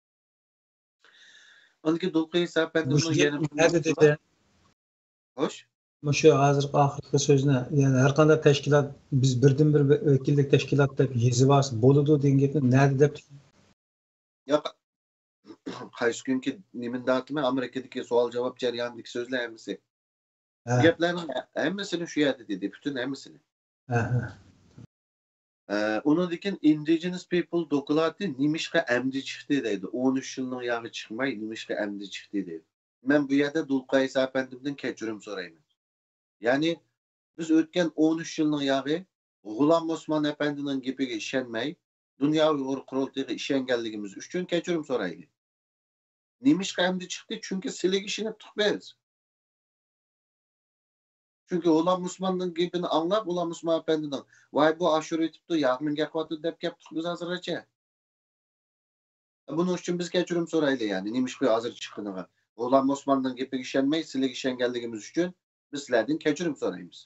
ئاندىن كېيىن دولقۇن ئىسا ئەپەندىمنىڭ مۇشۇ يەنە بىر نەدە نۇقتىسى دېدى؟ بار. خوش. مۇشۇ ھازىرقى ئاخىرقى سۆزنى، يەنى ھەر قانداق تەشكىلات بىز بىردىنبىر ۋەكىللىك تەشكىلات دەپ يېزىۋالسا بولىدۇ دېگەن گەپنى نەدە دەپ؟ ياق، قايسى كۈنكى نېمىنى دەۋاتىمەن، ئامېرىكىدىكى سوئال جاۋاب جەريانىدىكى سۆزلەر ھەممىسى. ھە. گەپلەرنىڭ ھەممىسىنى شۇ يەردە دېدى، پۈتۈن ھەممىسىنى. ھە، ھە. ئە، ئۇنىڭدىن كېيىن Indigenous People دوكلاتى نېمىشقا ئەمدى چىقتى دەيدۇ. ئون ئۈچ يىلنىڭ ياغى چىقماي نېمىشقا ئەمدى چىقتى دەيدۇ. مەن بۇ يەردە دولقۇن ئەيسا ئەپەندىمدىن كەچۈرۈم سورايمەن. يەنى بىز ئۆتكەن ئون ئۈچ يىلنىڭ ياغى غۇلام ئوسمان ئەپەندىنىڭ گېپىگە ئىشەنمەي، دۇنيا ئۇيغۇر قۇرۇلتىيىغا ئىشەنگەنلىكىمىز ئۈچۈن كەچۈرۈم سورايلى. نېمىشقا ئەمدى چىقتى؟ چۈنكى سىلىگە ئىشىنىپ تۇق بىز. چۈنكى غۇلام ئوسماننىڭ گېپىنى ئاڭلاپ، غۇلام ئوسمان ئەپەندىنىڭ، ۋاي، بۇ ئاشۇرۇۋېتىپتۇ، ياغنىڭ گەقىۋاتىدۇ دەپ كەپتۇق بىز ھازىرغىچە. بۇنىڭ ئۈچۈن بىز كەچۈرۈم سورايلى، يەنى نېمىشقا ھازىر چىققىنىغا. غۇلام ئوسماننىڭ گېپىگە ئىشەنمەي، سىلىگە ئىشەنگەنلىكىمىز ئۈچۈن بىز سىلەردىن كەچۈرۈم سورايمىز.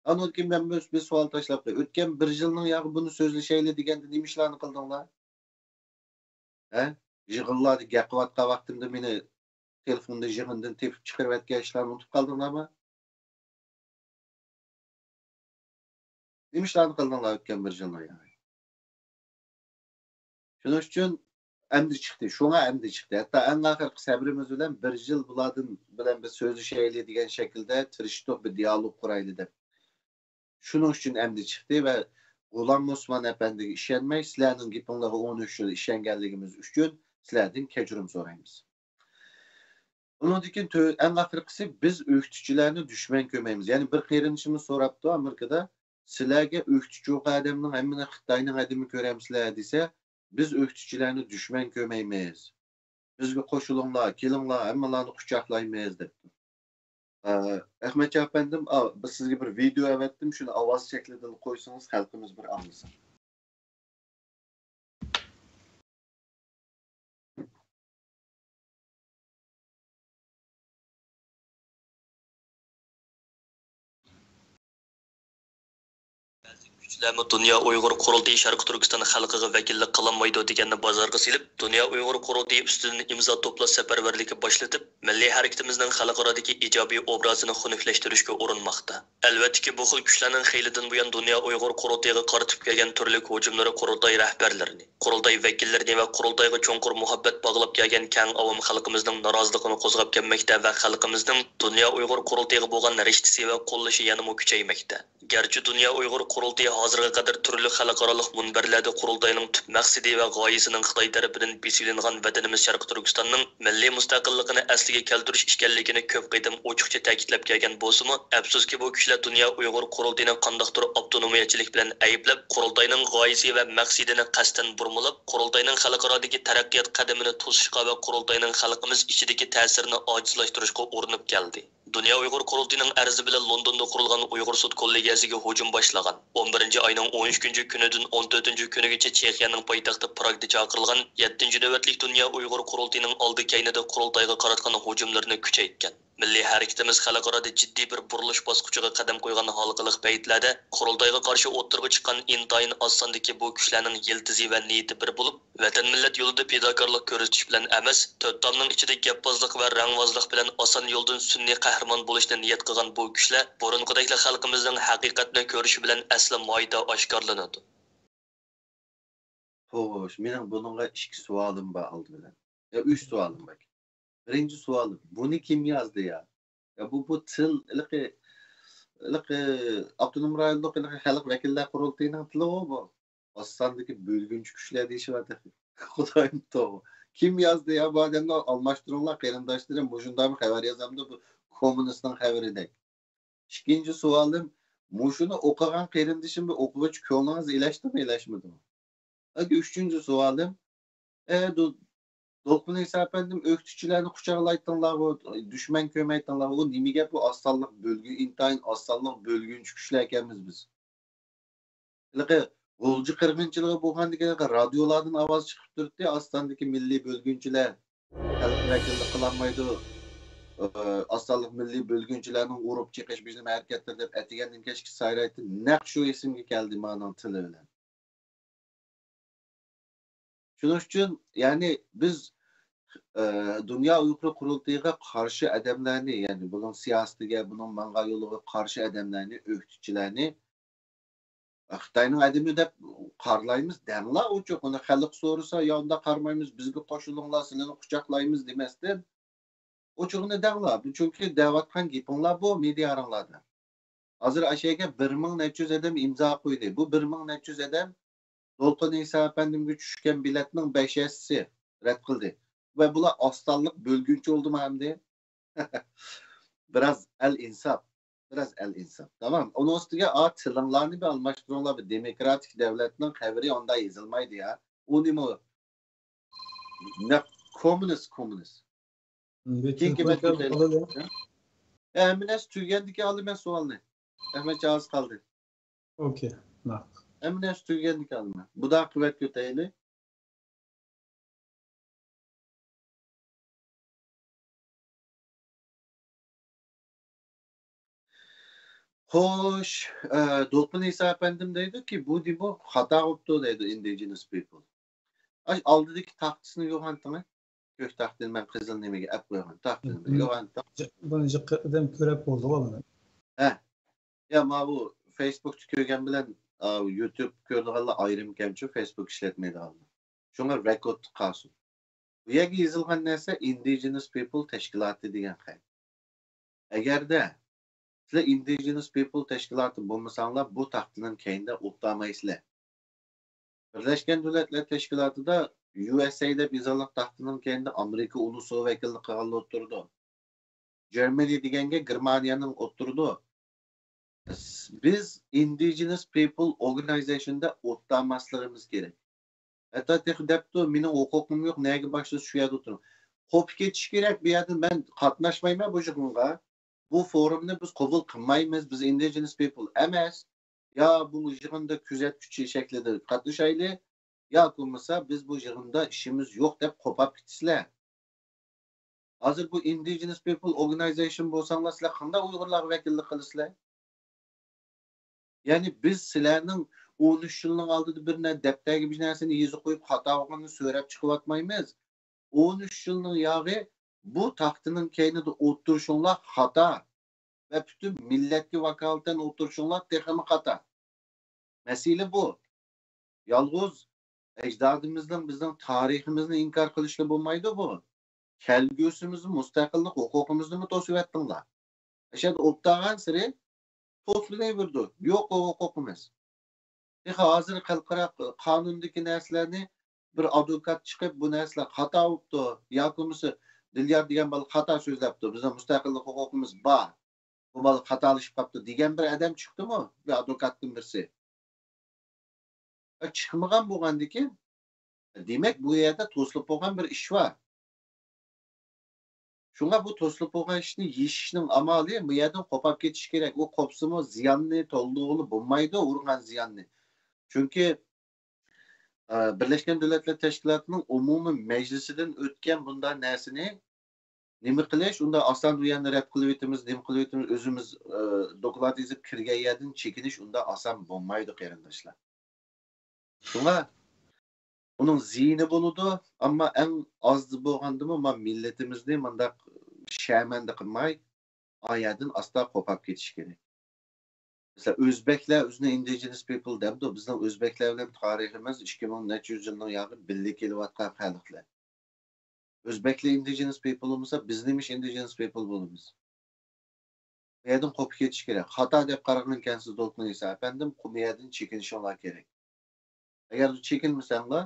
ئاندىن كېيىن مەن بىر، بىر سوئال تاشلاپ قوياي. ئۆتكەن بىر يىلنىڭ ياغى بۇنى سۆزلىشەيلى دېگەندە نېمە ئىشلارنى قىلدىڭلار؟ ھە؟ يىغىنلاردا گەپ قىلىۋاتقان ۋاقتىمدا مېنى تېلېفوندا يىغىندىن تېپىپ چىقىرىۋەتكەن ئىشلارنى ئۇنتۇپ قالدىڭلارمۇ؟ نېمە ئىشلارنى قىلدىڭلار ئۆتكەن بىر يىلنىڭ ياغى؟ شۇنىڭ ئۈچۈن ئەمدى چىقتى، شۇڭا ئەمدى چىقتى. ھەتتا ئەڭ ئاخىرقى سەبرىمىز بىلەن بىر يىل بۇلاردىن، بىلەن بىز سۆزلىشەيلى دېگەن شەكىلدە تىرىشتۇق، بىر دىيالوگ قۇرايلى دەپ. شۇنىڭ ئۈچۈن ئەمدى چىقتى ۋە غۇلام ئوسمان ئەپەندىگە ئىشەنمەي، سىلەرنىڭ گېپىڭلارغا ئون ئۈچ يىل ئىشەنگەنلىكىمىز ئۈچۈن سىلەردىن كەچۈرۈم سورايمىز. ئۇنىڭدىن كېيىن تۆ-، ئەڭ ئاخىرقىسى، بىز ئۆكتىچىلەرنى دۈشمەن كۆرمەيمىز. يەنى بىر قېرىندىشىمىز سوراپتۇ ئامېرىكىدا، سىلەرگە ئۆكتىچى ئوقۇ ئادەمنىڭ ھەممىنى خىتاينىڭ ئادىمى كۆرەمسىلەر دېسە، بىز ئۆكتىچىلەرنى دۈشمەن كۆرمەيمىز. بىزگە قوشۇلۇڭلار، كېلىڭلار، ھەممىلارنى قۇچاقلايمىز دەپتۇ. ئە، ئەخمەتجان ئەپەندىم، ئا، بىز سىزگە بىر ۋىدېئو ئەۋەتتىم، شۇنى ئاۋاز شەكلىدىلا قويسىڭىز، خەلقىمىز بىر ئاڭلىسۇن. بەزى كۈچلەرمۇ دۇنيا ئۇيغۇر قۇرۇلتىيى شەرقىي تۈركىستان خەلقىگە ۋەكىللىك قىلالمايدۇ دېگەننى بازارغا سېلىپ، دۇنيا ئۇيغۇر قۇرۇلتىيى ئۈستىدىن ئىمزا توپلاش سەپەرۋەرلىكى باشلىتىپ، مىللىي ھەرىكىتىمىزنىڭ خەلقئارادىكى ئىجابىي ئوبرازىنى خۇنۈكلەشتۈرۈشكە ئۇرۇنماقتا. ئەلۋەتتىكى، بۇ خىل كۈچلەرنىڭ خېلىدىن بۇيان دۇنيا ئۇيغۇر قۇرۇلتىيىغا قارىتىپ كەلگەن تۈرلۈك ھۇجۇملىرى قۇرۇلتاي رەھبەرلىرىنى، قۇرۇلتاي ۋەكىللىرىنى ۋە قۇرۇلتايغا چوڭقۇر مۇھەببەت باغلاپ كەلگەن كەڭ ئاۋام خەلقىمىزنىڭ نارازىلىقىنى قوزغاپ كەلمەكتە ۋە خەلقىمىزنىڭ دۇنيا ئۇيغۇر قۇرۇلتىيىغا بولغان رىشتىسى ۋە قوللىشى يەنىمۇ كۈچەيمەكتە. گەرچە دۇنيا ئۇيغۇر قۇرۇلتىيى ھازىرغا قەدەر تۈرلۈك خەلقئارالىق مۇنبەرلەردە قۇرۇلتاينىڭ تۈپ مەقسىتى ۋە غايىسىنىڭ خىتاي تەرىپىدىن بېسىۋېلىنغان ۋەتىنىمىز شەرقىي تۈركىستاننىڭ مىللىي مۇستەقىللىقىنى ئەسلىگە كەلتۈرۈش ئىكەنلىكىنى كۆپ قېتىم ئوچۇقچە تەكىتلەپ كەلگەن بولسىمۇ، ئەپسۇسكى، بۇ كۈچلەر دۇنيا ئۇيغۇر قۇرۇلتىيىنى قانداقتۇر ئاپتونومىيەچىلىك بىلەن ئەيىبلەپ، قۇرۇلتاينىڭ غايىسى ۋە مەقسىتىنى قەستەن بۇرمىلاپ، قۇرۇلتاينىڭ خەلقئارادىكى تەرەققىيات قەدىمىنى توسۇشقا ۋە قۇرۇلتاينىڭ خەلقىمىز ئىچىدىكى تەسىرىنى ئاجىزلاشتۇرۇشقا ئۇرۇنۇپ كەلدى. دۇنيا ئۇيغۇر قۇرۇلتىيىنىڭ ئەرزى بىلەن لوندوندا قۇرۇلغان ئۇيغۇر سۇد كوللېگىيەسىگە ھۇجۇم باشلىغان، ئون بىرىنچى ئاينىڭ ئون ئۈچىنچى كۈنىدىن ئون تۆتىنچى كۈنىگىچە چېخىيەنىڭ پايتەختى پراگدا چاقىرىلغان يەتتىنچى نۆۋەتلىك دۇنيا ئۇيغۇر قۇرۇلتىيىنىڭ ئالدى كەينىدە قۇرۇلتايغا قاراتقان ھۇجۇملىرىنى كۈچەيتكەن. مىللىي ھەرىكىتىمىز خەلقئارادا جىددىي بىر بۇرۇلۇش باسقۇچىغا قەدەم قويغان ھالقىلىق پەيتلەردە قۇرۇلتايغا قارشى ئوتتۇرىغا چىققان ئىنتايىن ئاز ساندىكى بۇ كۈچلەرنىڭ يىلتىزى ۋە نىيىتى بىر بولۇپ، ۋەتەن مىللەت يولىدا پىداكارلىق كۆرسىتىش بىلەن ئەمەس، تۆت تامنىڭ ئىچىدە گەپبازلىق ۋە رەڭۋازلىق بىلەن ئاسان يولدىن سۈنئىي قەھرىمان بولۇشنى نىيەت قىلغان بۇ كۈچلەر بۇرۇنقىدەكلا خەلقىمىزنىڭ ھەقىقەتنى كۆرۈشى بىلەن ئەسلى ماھىيىتى ئاشكارىلىنىدۇ. خوش، مېنىڭ بۇنىڭغا ئىككى سوئالىم بار ئالدى بىلەن. يا، ئۈچ سوئالىم بار. بىرىنچى سوئالىم، بۇنى كىم يازدى يا؟ يا، بۇ، بۇ تىل، ھېلىقى، ھېلىقى ئاپتونوم رايونلۇق ھېلىقى خەلق ۋەكىللەر قۇرۇلتىيىنىڭ تىلىغۇ بۇ. ئاز ساندىكى بۆلگۈنچى كۈچلەر دېيىشى بار تېخى. خۇدايىم توغرا. كىم يازدى يا بۇ ئادەمنى؟ ئالماشتۇرۇڭلار قېرىنداشلىرىم، مۇشۇنداقمۇ خەۋەر يازامدۇ بۇ كوممۇنىستنىڭ خەۋىرىدەك؟ ئىككىنچى سوئالىم، مۇشۇنى ئوقۇغان قېرىندىشىم، بىر ئوقۇغۇچى، كۆڭلىڭىز ئىلەشتىمۇ، ئىلەشمىدىمۇ؟ ئۈچىنچى سوئالىم، ئە، دو-، دولقۇن ئىسا ئەپەندىم، ئۆكتىچىلەرنى قۇچاقلايتتىڭلارغۇ، دۈشمەن كۆرمەيتتىڭلارغۇ، ئۇ نېمە گەپ؟ ئۇ ئاز سانلىق بۆلگۈ-، ئىنتايىن ئاز سانلىق بۆلگۈنچى كۈچلەر ئىكەنمىز بىز. ھېلىقى غۇلجا قىرغىنچىلىقى بولغاندىكىن، ھېلىقى رادىيولاردىن ئاۋاز چىقىپ تۇرۇتتى، ئاستاندىكى مىللىي بۆلگۈنچىلەر خەلققە ۋەكىللىك قىلالمايدۇ. ئاستانلىق مىللىي بۆلگۈنچىلەرنىڭ ئۇرۇپ چېقىش بىر نېمە ھەرىكەتلىرى دەپ ئەتىگەندىن كەچكە سايرايتتى. نەق شۇ ئېسىمگە كەلدى مانىڭ تىلى بىلەن. شۇنىڭ ئۈچۈن، يەنى بىز، ئە، دۇنيا ئۇيغۇر قۇرۇلتىيىغا قارشى ئادەملەرنى، يەنى بۇنىڭ سىياسىتىگە، بۇنىڭ ماڭغان يولىغا قارشى ئادەملەرنى، ئۆكتىچىلەرنى خىتاينىڭ ئادىمى دەپ قارىلايمىز دەڭلا ئوچۇق. ئۇنى خەلق سورىسا، يا ئۇنداق قارىمايمىز، بىزگە قوشۇلۇڭلار، سىلىنى قۇچاقلايمىز دېمەستىن، ئوچۇقىنى دەڭلا. بۇ چۈنكى دەۋاتقان گېپىڭلار بۇ مېدىياڭلاردا. ھازىر ئاشۇ يەرگە بىر مىڭ نەچچە يۈز ئادەم ئىمزا قويدى. بۇ بىر مىڭ نەچچە يۈز ئادەم دولقۇن ئىسا ئەپەندىمگە چۈشكەن بېلەتنىڭ بەش ھەسسىسى رەت قىلدى. ۋە بۇلار ئاز سانلىق بۆلگۈنچى بولدىمۇ ئەمدى؟ بىراز ئەل ئىنساپ. بىراز ئەل ئىنساپ. تامام. ئۇنىڭ ئۈستىگە، ئا، تىلىڭلارنى بىر ئالماشتۇرۇڭلار. بىر دېموكراتىك دۆلەتنىڭ خەۋىرى ئۇنداق يېزىلمايدۇ يا. ئۇ نېمە ئۇ؟ نەق كوممۇنىست، كوممۇنىست. كېيىنكى بەت كۆتەيلى. ھەممە نەرسە تۈگىگەندىكىن ئالىمەن سوئالنى. ئەھمەتجان ئاز قالدى. ئوكەي. ھەممە نەرسە تۈگىگەندىكىن ئالىمەن. بۇدا قۇۋۋەت كۆتەيلى. خوش، ئە، دولقۇن ئىسا ئەپەندىم دەيدۇكى، بۇ دېمو خاتا بوپتۇ دەيدۇ، indigenous people. ئاش ئالدىدىكى تاختىسىنى يوغانتىڭە. كۆك تاختىنى مەن قىزىل نېمىگە ئەپ قويغان تاختىنى بىر يوغانتىڭ. بۇنى جىق ئادەم كۆرەپ بولدىغۇ بۇنى. ھە. يا، ما بۇ فېيسبۇكتا كۆرگەن بىلەن، ئا، يۇتۇب كۆرىدىغانلار ئايرىمكەنچۇ، فېيسبۇك ئىشلەتمەيدىغانلار. شۇڭا رېكورد قالسۇن. بۇ يەرگە يېزىلغان نەرسە indigenous people تەشكىلاتى دېگەن خەت. ئەگەردە سىلەر indigenous people تەشكىلاتى بولمىساڭلار، بۇ تاختىنىڭ كەينىدە ئولتۇرالمايسىلەر. بىرلەشكەن دۆلەتلەر تەشكىلاتىدا يۇ ئېس ئەي دەپ يېزىلغان تاختىنىڭ كەينىدە ئامېرىكا ئۇلۇسى ۋەكىللىك قىلغانلار ئولتۇرىدۇ. جېرمانى دېگەنگە گېرمانىيەنىڭ ئولتۇرىدۇ. بىز indigenous people organization دا ئولتۇرالماسلىقىمىز كېرەك. ھەتتا تېخى دەپتۇ، مېنىڭ ھوقۇقۇم يوق، نەگە باشلىسا شۇ يەردە ئولتۇرۇڭ. قوپۇپ كېتىش كېرەك، بۇ يەردىن مەن قاتناشمايمەن بۇ يىغىنغا. بۇ فورۇمنى بىز قوبۇل قىلمايمىز، بىز indigenous people ئەمەس. يا بۇ يىغىندا كۆزەتكۈچى شەكلىدە قاتنىشايلى، ياكى بولمىسا بىز بۇ يىغىندا ئىشىمىز يوق دەپ قوپاپ كېتىسىلەر. ھازىر بۇ indigenous people organization بولساڭلار، سىلەر قانداق ئۇيغۇرلارغا ۋەكىللىك قىلىسىلەر؟ يەنى بىز سىلەرنىڭ ئون ئۈچ يىلنىڭ ئالدىدا بىر نە-، دەپتەرگە بىر نەرسىنى يېزىپ قويۇپ، خاتا بولغىنىنى سۆرەپ چىقىۋاتمايمىز. ئون ئۈچ يىلنىڭ ياغى بۇ تاختىنىڭ كەينىدە ئولتۇرۇشۇڭلار خاتا ۋە پۈتۈن مىللەتكە ۋاكالىتەن ئولتۇرۇشۇڭلار تېخىمۇ خاتا. مەسىلە بۇ. يالغۇز ئەجدادىمىزنىڭ بىزنىڭ تارىخىمىزنى ئىنكار قىلىشلا بولمايدۇ بۇ. كەلگۈسىمىزنى، مۇستەقىللىق ھوقۇقىمىزنىمۇ توسۇۋەتتىڭلار. ئەشەدە ئولتۇرغانسېرى توسۇلۇۋېرىدۇ. يوق ئۇ ھوقۇقىمىز. تېخى ھازىر خەلقئارا قانۇندىكى نەرسىلەرنى بىر ئادۋوكات چىقىپ، بۇ نەرسىلەر خاتا بوپتۇ، ياكى بولمىسا دىليار دېگەن بالا خاتا سۆزلەپتۇ، بىزنىڭ مۇستەقىللىق ھوقۇقىمىز بار، بۇ بالا خاتالىشىپ قاپتۇ دېگەن بىر ئادەم چىقتىمۇ؟ بىر ئادۋوكاتتىن بىرسى. چىقمىغان بولغاندىكىن، دېمەك، بۇ يەردە توسۇلۇپ بولغان بىر ئىش بار. شۇڭا بۇ توسۇلۇپ بولغان ئىشنى يېشىشنىڭ ئامالى بۇ يەردىن قوپاپ كېتىش كېرەك. ئۇ قوپسىمۇ زىياننى تولدۇرغىلى بولمايدۇ، ئۇرغان زىياننى. چۈنكى، ئە، بىرلەشكەن دۆلەتلەر تەشكىلاتىنىڭ ئومۇمىي مەجلىسىدىن ئۆتكەن بۇنداق نەرسىنى نېمە قىلىش؟ ئۇنداق ئاسان ئۇ يەرنى رەت قىلىۋېتىمىز، نېمە قىلىۋېتىمىز، ئۆزىمىز، ئە، دوكلات يېزىپ كىرگەن يەردىن چېكىنىش ئۇنداق ئاسان بولمايدۇ، قېرىنداشلار. شۇڭا ئۇنىڭ زىيىنى بولىدۇ، ئەمما ئەڭ ئاز بولغاندىمۇ ما مىللىتىمىزنى مۇنداق شەرمەندە قىلماي، ئا يەردىن ئاستا قوپاپ كېتىش كېرەك. مەسىلەن، ئۆزبەكلەر ئۆزىنى indigenous people دەمدۇ. بىزنىڭ ئۆزبەكلەر بىلەن تارىخىمىز ئىككى مىڭ نەچچە يۈز يىلنىڭ ياقى بىللە كېلىۋاتقان خەلقلەر. ئۆزبەكلەر indigenous people بولمىسا، بىز نېمىش indigenous people بولىمىز؟ بۇ يەردىن قوپۇپ كېتىش كېرەك. خاتا دەپ قارىغانكەنسىز، دولقۇن ئىسا ئەپەندىم، بۇ يەردىن چېكىنىشىڭلار كېرەك. ئەگەر چېكىنمىسەڭلار،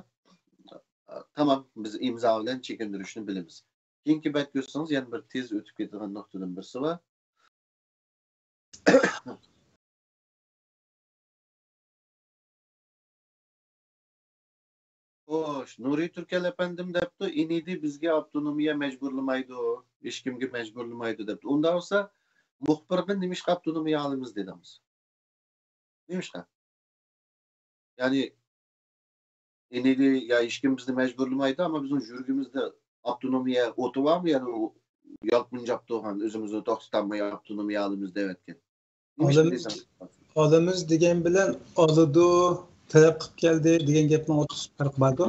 تامام، بىز ئىمزا بىلەن چېكىندۈرۈشنى بىلىمىز. كېيىنكى بەتكە ئۆتسىڭىز، يەنە بىر تېز ئۆتۈپ كېتىدىغان نۇقتىدىن بىرسى بار. خوش، نۇرى تۈركەل ئەپەندىم دەپتۇ، ئىنىدى بىزگە ئاپتونومىيە مەجبۇرلىمايدۇ، ھېچكىمگە مەجبۇرلىمايدۇ دەپتۇ. ئۇنداق بولسا، مۇخبىرغا نېمىشقا ئاپتونومىيە ئالىمىز دېدىڭىز؟ نېمىشقا؟ يەنى، ئىنىدى يا ھېچكىم بىزنى مەجبۇرلىمايدۇ، ئەمما بىزنىڭ يۈرىكىمىزدە ئاپتونومىيە ئوتى بارمۇ؟ يەنى ئۇ يالقۇنجاپ تۇرغان، ئۆزىمىزنى توختىتالماي ئاپتونومىيە ئالىمىز دەۋەتكەن. نېمىشقا ئالىمىز، دېسەم، ئالىمىز دېگەن بىلەن ئالىدۇ، تەلەپ قىلىپ كەلدى دېگەن گەپنىڭ ئوتتۇرىسىدا پەرق باردۇ؟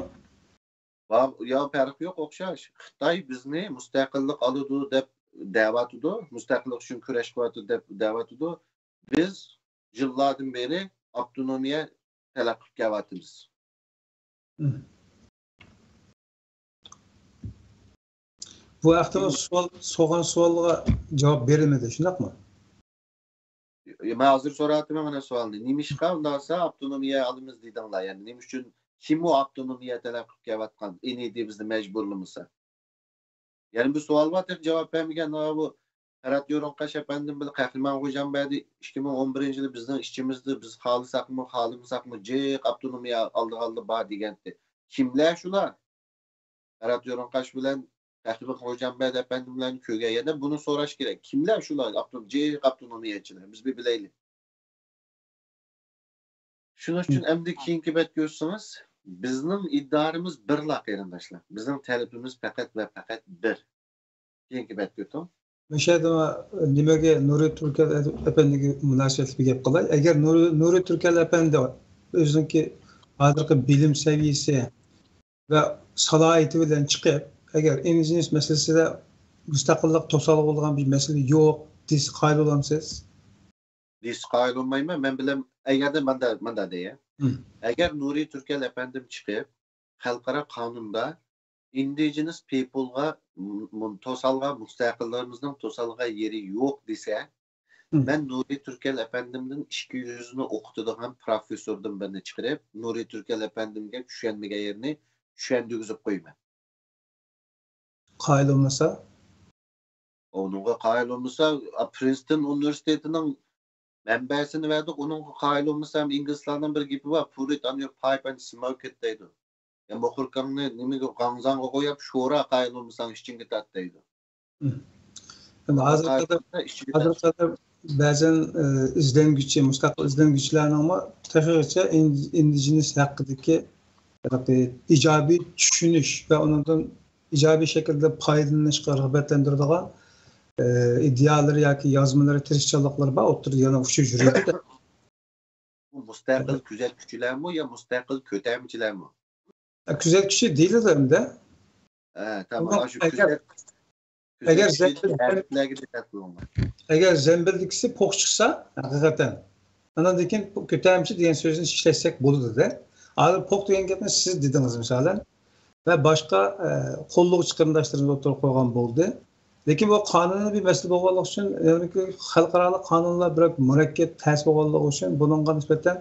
بار، يا پەرق يوق، ئوخشاش. خىتاي بىزنى مۇستەقىللىق ئالىدۇ دەپ دەۋاتىدۇ، مۇستەقىللىق ئۈچۈن كۈرەش قىلىۋاتىدۇ دەپ دەۋاتىدۇ. بىز يىللاردىن بېرى ئاپتونومىيە تەلەپ قىلىپ كەلۋاتىمىز. بۇ ھەقتە سوئال، سورىغان سوئالغا جاۋاب بېرىلمىدى، شۇنداقمۇ؟ مەن ھازىر سوراۋاتىمەن مانا سوئالنى. نېمىشقا ئۇنداق بولسا ئاپتونومىيە ئالىمىز دېدىڭلار؟ يەنى نېمە ئۈچۈن، كىم ئۇ ئاپتونومىيە تەلەپ قىلىپ كېلىۋاتقان؟ ئىنىدى بىزنى مەجبۇرلىمىسا. يەنە بىر سوئال بار، تېخى جاۋاب بەرمىگەن. ھا، بۇ قەرەت يورۇنقاش ئەپەندىم بىلەن قەھرىمان خوجامبەردى ئىككى مىڭ ئون بىرىنچى يىلى بىزنىڭ ئىچىمىزدە، بىز خالىساقمۇ، خالىمىساقمۇ، جىق ئاپتونومىيە ئالدىغا ئالدى بار دېگەنتى. كىملەر شۇلار؟ قەرەت يورۇنقاش بىلەن قەھرىمان خوجامبەردى ئەپەندىم بىلەن كۆرگەن يەردە بۇنى سوراش كېرەك. كىملەر شۇلار ئاپتونوم-، جىق ئاپتونومىيەچىلەر؟ بىز بىر بىلەيلى. شۇنىڭ ئۈچۈن ئەمدى كېيىنكى بەتكە ئۆتسىڭىز، بىزنىڭ ئىدارىمىز بىرلا، قېرىنداشلار. بىزنىڭ تەلىپىمىز پەقەت ۋە پەقەت بىر. كېيىنكى بەتكە ئۆتۈڭ. مۇشۇ يەردە نېمىگە، نۇرى تۈركەل ئەپەندىگە مۇناسىۋەتلىك بىر گەپ قىلاي. ئەگەر نۇرى، نۇرى تۈركەل ئەپەندى ئۆزىنىڭكى ھازىرقى بىلىم سەۋىيەسى ۋە سالاھىيىتى بىلەن چىقىپ، ئەگەر ئىندىجېنىس مەسىلىسىدە مۇستەقىللىق توسالغۇ بولىدىغان بىر مەسىلە يوق دېسە، قايىل بولامسىز؟ دېسە قايىل بولمايمەن. مەن بىلەم، ئەگەردە ماندا، ماندا دەي. مم. ئەگەر نۇرى تۈركەل ئەپەندىم چىقىپ، خەلقئارا قانۇندا ئىندىجېنس پىپلغا، م-، م-، توسالغان، مۇستەقىللىقىمىزنىڭ توسالغان يېرى يوق دېسە، مم. مەن نۇرى تۈركەل ئەپەندىمدىن ئىككى يۈزنى ئوقۇتىدىغان پروفېسسوردىن بىرنى چىقىرىپ، نۇرى تۈركەل ئەپەندىمگە چۈشەنمىگەن يېرىنى چۈشەندۈرگۈزۈپ قويىمەن. قايىل بولمىسا؟ ئۇنىڭغا قايىل بولمىسا، ئا، پرىنستون ئۇنىۋېرسىتېتىنىڭ مەنبەسىنى بەردۇق، ئۇنىڭغا قايىل بولمىسا، ھەم ئىنگلىزلارنىڭ بىر گېپى بار، «Put it on your pipe and smoke it» دەيدۇ. يا مۇخۇركاڭنى نېمىگە، غاڭزاڭغا قويۇپ، شورا، قايىل بولمىساڭ ئىچىڭگە تارت دەيدۇ. مم. ئەمدى ھازىرغا قايىل قەدەر، بولسا ئىچىگە ھازىرغا تارت. قەدەر بەزەن، ئە، ئىزلەنگۈچى، مۇستەقىل ئىزلەنگۈچىلەرنىڭمۇ تېخىچە ئىن-، ئىندىجېنس ھەققىدىكى ھېلىقى ئىجابىي چۈشىنىش ۋە ئۇنىڭدىن ئىجابىي شەكىلدە پايدىلىنىشقا رىغبەتلەندۈرىدىغان، ئە، ئىدىيەلىرى ياكى يازمىلىرى، تىرىشچانلىقلىرى بار، ئوتتۇرىدا يەنە ئۇچۇر يۈرىدۇ. بۇ مۇستەقىل كۆزەتكۈچىلەرمۇ يا مۇستەقىل كۆتەرمىچىلەرمۇ؟ ئە، كۆزەتكۈچى دېيىلىدۇ ئەمدى. ھە، تامام. ئۇنىڭ ئاشۇ ئەگەر، كۆزەت-، ئەگەر كۆزەتكۈچى زەمبىل-، ھەرپلەرگە دىققەت قىلىڭلار. ئەگەر زەمبىلدىكىسى پوق چىقسا، ھەقىقەتەن، ئاندىن كېيىن بۇ كۆتەرمىچى دېگەن سۆزنى ئىشلەتسەك بولىدۇ-دە. ھازىر پوق دېگەن گەپنى سىز دېدىڭىز، مىسالەن. ۋە باشقا، ئە، قوللىغۇچى قېرىنداشلىرىمىز ئوتتۇرىغا قويغان بولدى. لېكىن بۇ قانۇنىي بىر مەسىلە بولغانلىقى ئۈچۈن، يەنى خەلقئارالىق قانۇنلار بىراق مۇرەككەپ، تەس بولغانلىقى ئۈچۈن بۇنىڭغا نىسبەتەن،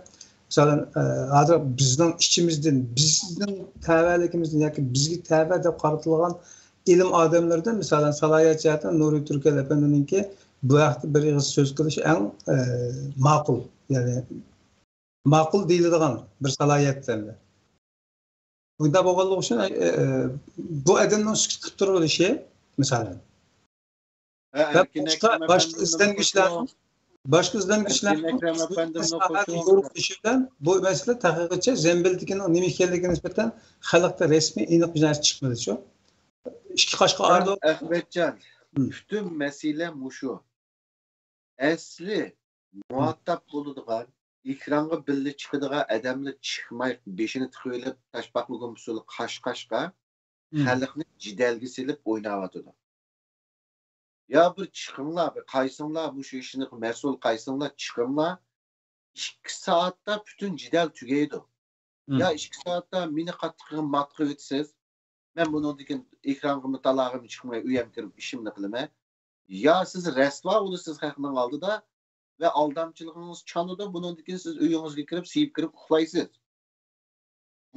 مىسالەن، ئە، ھازىر بىزنىڭ ئىچىمىزدىن، بىزنىڭ تەۋەلىكىمىزدىن ياكى بىزگە تەۋە دەپ قارىتىلغان ئىلىم ئادەملىرىدىن، مىسالەن، سالاھىيەت جەھەتتىن نۇرى تۈركەل ئەپەندىنىڭكى بۇ ھەقتە بىر ئېغىز سۆز قىلىشى ئەڭ، ئە، ماقۇل، يەنى ماقۇل دېيىلىدىغان بىر سالاھىيەت ئەمدى. بۇنداق بولغانلىقى ئۈچۈن، ئە، ئە، بۇ ئادەمنىڭ سۈكۈت قىلىپ تۇرۇۋېلىشى، مىسالەن. ھە، ۋە ئەركىن باشقا، ئەكرەم باشقا ئەپەندىمنى ئىزدەنگۈچىلەرنىڭ، قوشۇڭ. باشقا ئىزدەنگۈچىلەرنىڭ ئەركىن ئەكرەم ئەپەندىمنى ساھەگە قوشۇڭ. يورۇقلىشى بىلەن بۇ مەسىلە تەقىقىچە زەمبىلدىكىنىڭ نېمە ئىكەنلىكىگە نىسبەتەن خەلقتە رەسمىي ئېنىق بىر نەرسە چىقمىدىچۇ. ئىككى قاشقا ئايرىلىپ. ئەخمەتجان، ھىم. پۈتۈن مەسىلە مۇشۇ. ئەسلى مۇھاتاب بولىدىغان، ئېكرانغا بىللە چىقىدىغان ئادەملەر چىقماي، بېشىنى تىقىۋېلىپ، تاشپاقا گۇمپىسى بىلەن قاش-قاشقا مم. خەلقنى جېدەلگە سېلىپ ئويناۋاتىدۇ. يا بىر چىقىڭلار، بىر قايسىڭلار مۇشۇ ئىشنى مەسئۇل، قايسىڭلار چىقىڭلار. ئىككى سائەتتە پۈتۈن جېدەل تۈگەيدۇ. مم. يا ئىككى سائەتتە مېنى قاتتىق مات قىلىۋېتىسىز. مەن بۇنىڭدىن كېيىن ئېكرانغىمۇ، تالاغىمۇ چىقماي، ئۆيەمگە كىرىپ ئىشىمنى قىلىمەن. يا سىز رەسۋا بولىسىز خەقنىڭ ئالدىدا ۋە ئالدامچىلىقىڭىز چانىدۇ، بۇنىڭدىن كېيىن سىز ئۆيىڭىزگە كىرىپ، سىيىپ كىرىپ ئۇخلايسىز.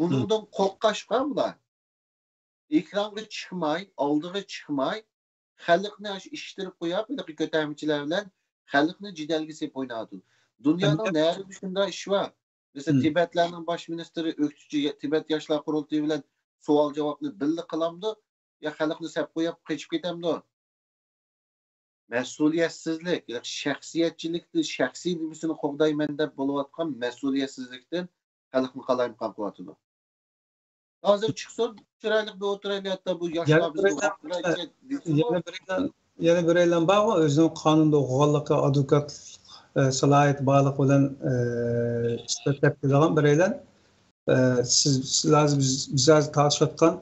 بۇنىڭدىن قورققاچقا بۇلار ئېكرانغا چىقماي، ئالدىغا چىقماي، خەلقنى ئاشۇ ئىشتىرىپ قويۇپ، ھېلىقى كۆتەرمىچىلەر بىلەن خەلقنى جېدەلگە سېلىپ ئويناۋاتىدۇ. دۇنيانىڭ نەرىدە شۇنداق ئىش بار؟ مەسىلەن، تىبەتلەرنىڭ باش مىنىستىرى ئۆكتىچى تىبەت ياشلار قۇرۇلتىيى بىلەن سوئال-جاۋابنى بىللە قىلامدۇ؟ يا خەلقنى سەپ قويۇپ قېچىپ كېتەمدۇ؟ مەسئۇلىيەتسىزلىك، شەخسىيەتچىلىكتىن، شەخسىي نېمىسىنى قوغدايمەن دەپ بولۇۋاتقان مەسئۇلىيەتسىزلىكتىن خەلقنى قالايمىقان قىلىۋاتىدۇ. ھازىر چىقسۇن، چىرايلىق بىر ئوتۇرايلى، ھەتتا بۇ ياشلار بىزگە ۋاقتىدا دېسىمۇ. يەنە بىرەيلەن، يەنە بىرەيلەن بارغۇ، ئۆزىنىڭ قانۇندا ئوقۇغانلىقى، ئادۋوكاتلىق ئە، سالاھىيىتى بارلىقى بىلەن ئە، ئىسپاتلاپ كېلىدىغان بىرەيلەن. ئە، سىز، سىز ھازىر بىز، بىز ھازىر تارتىشىۋاتقان،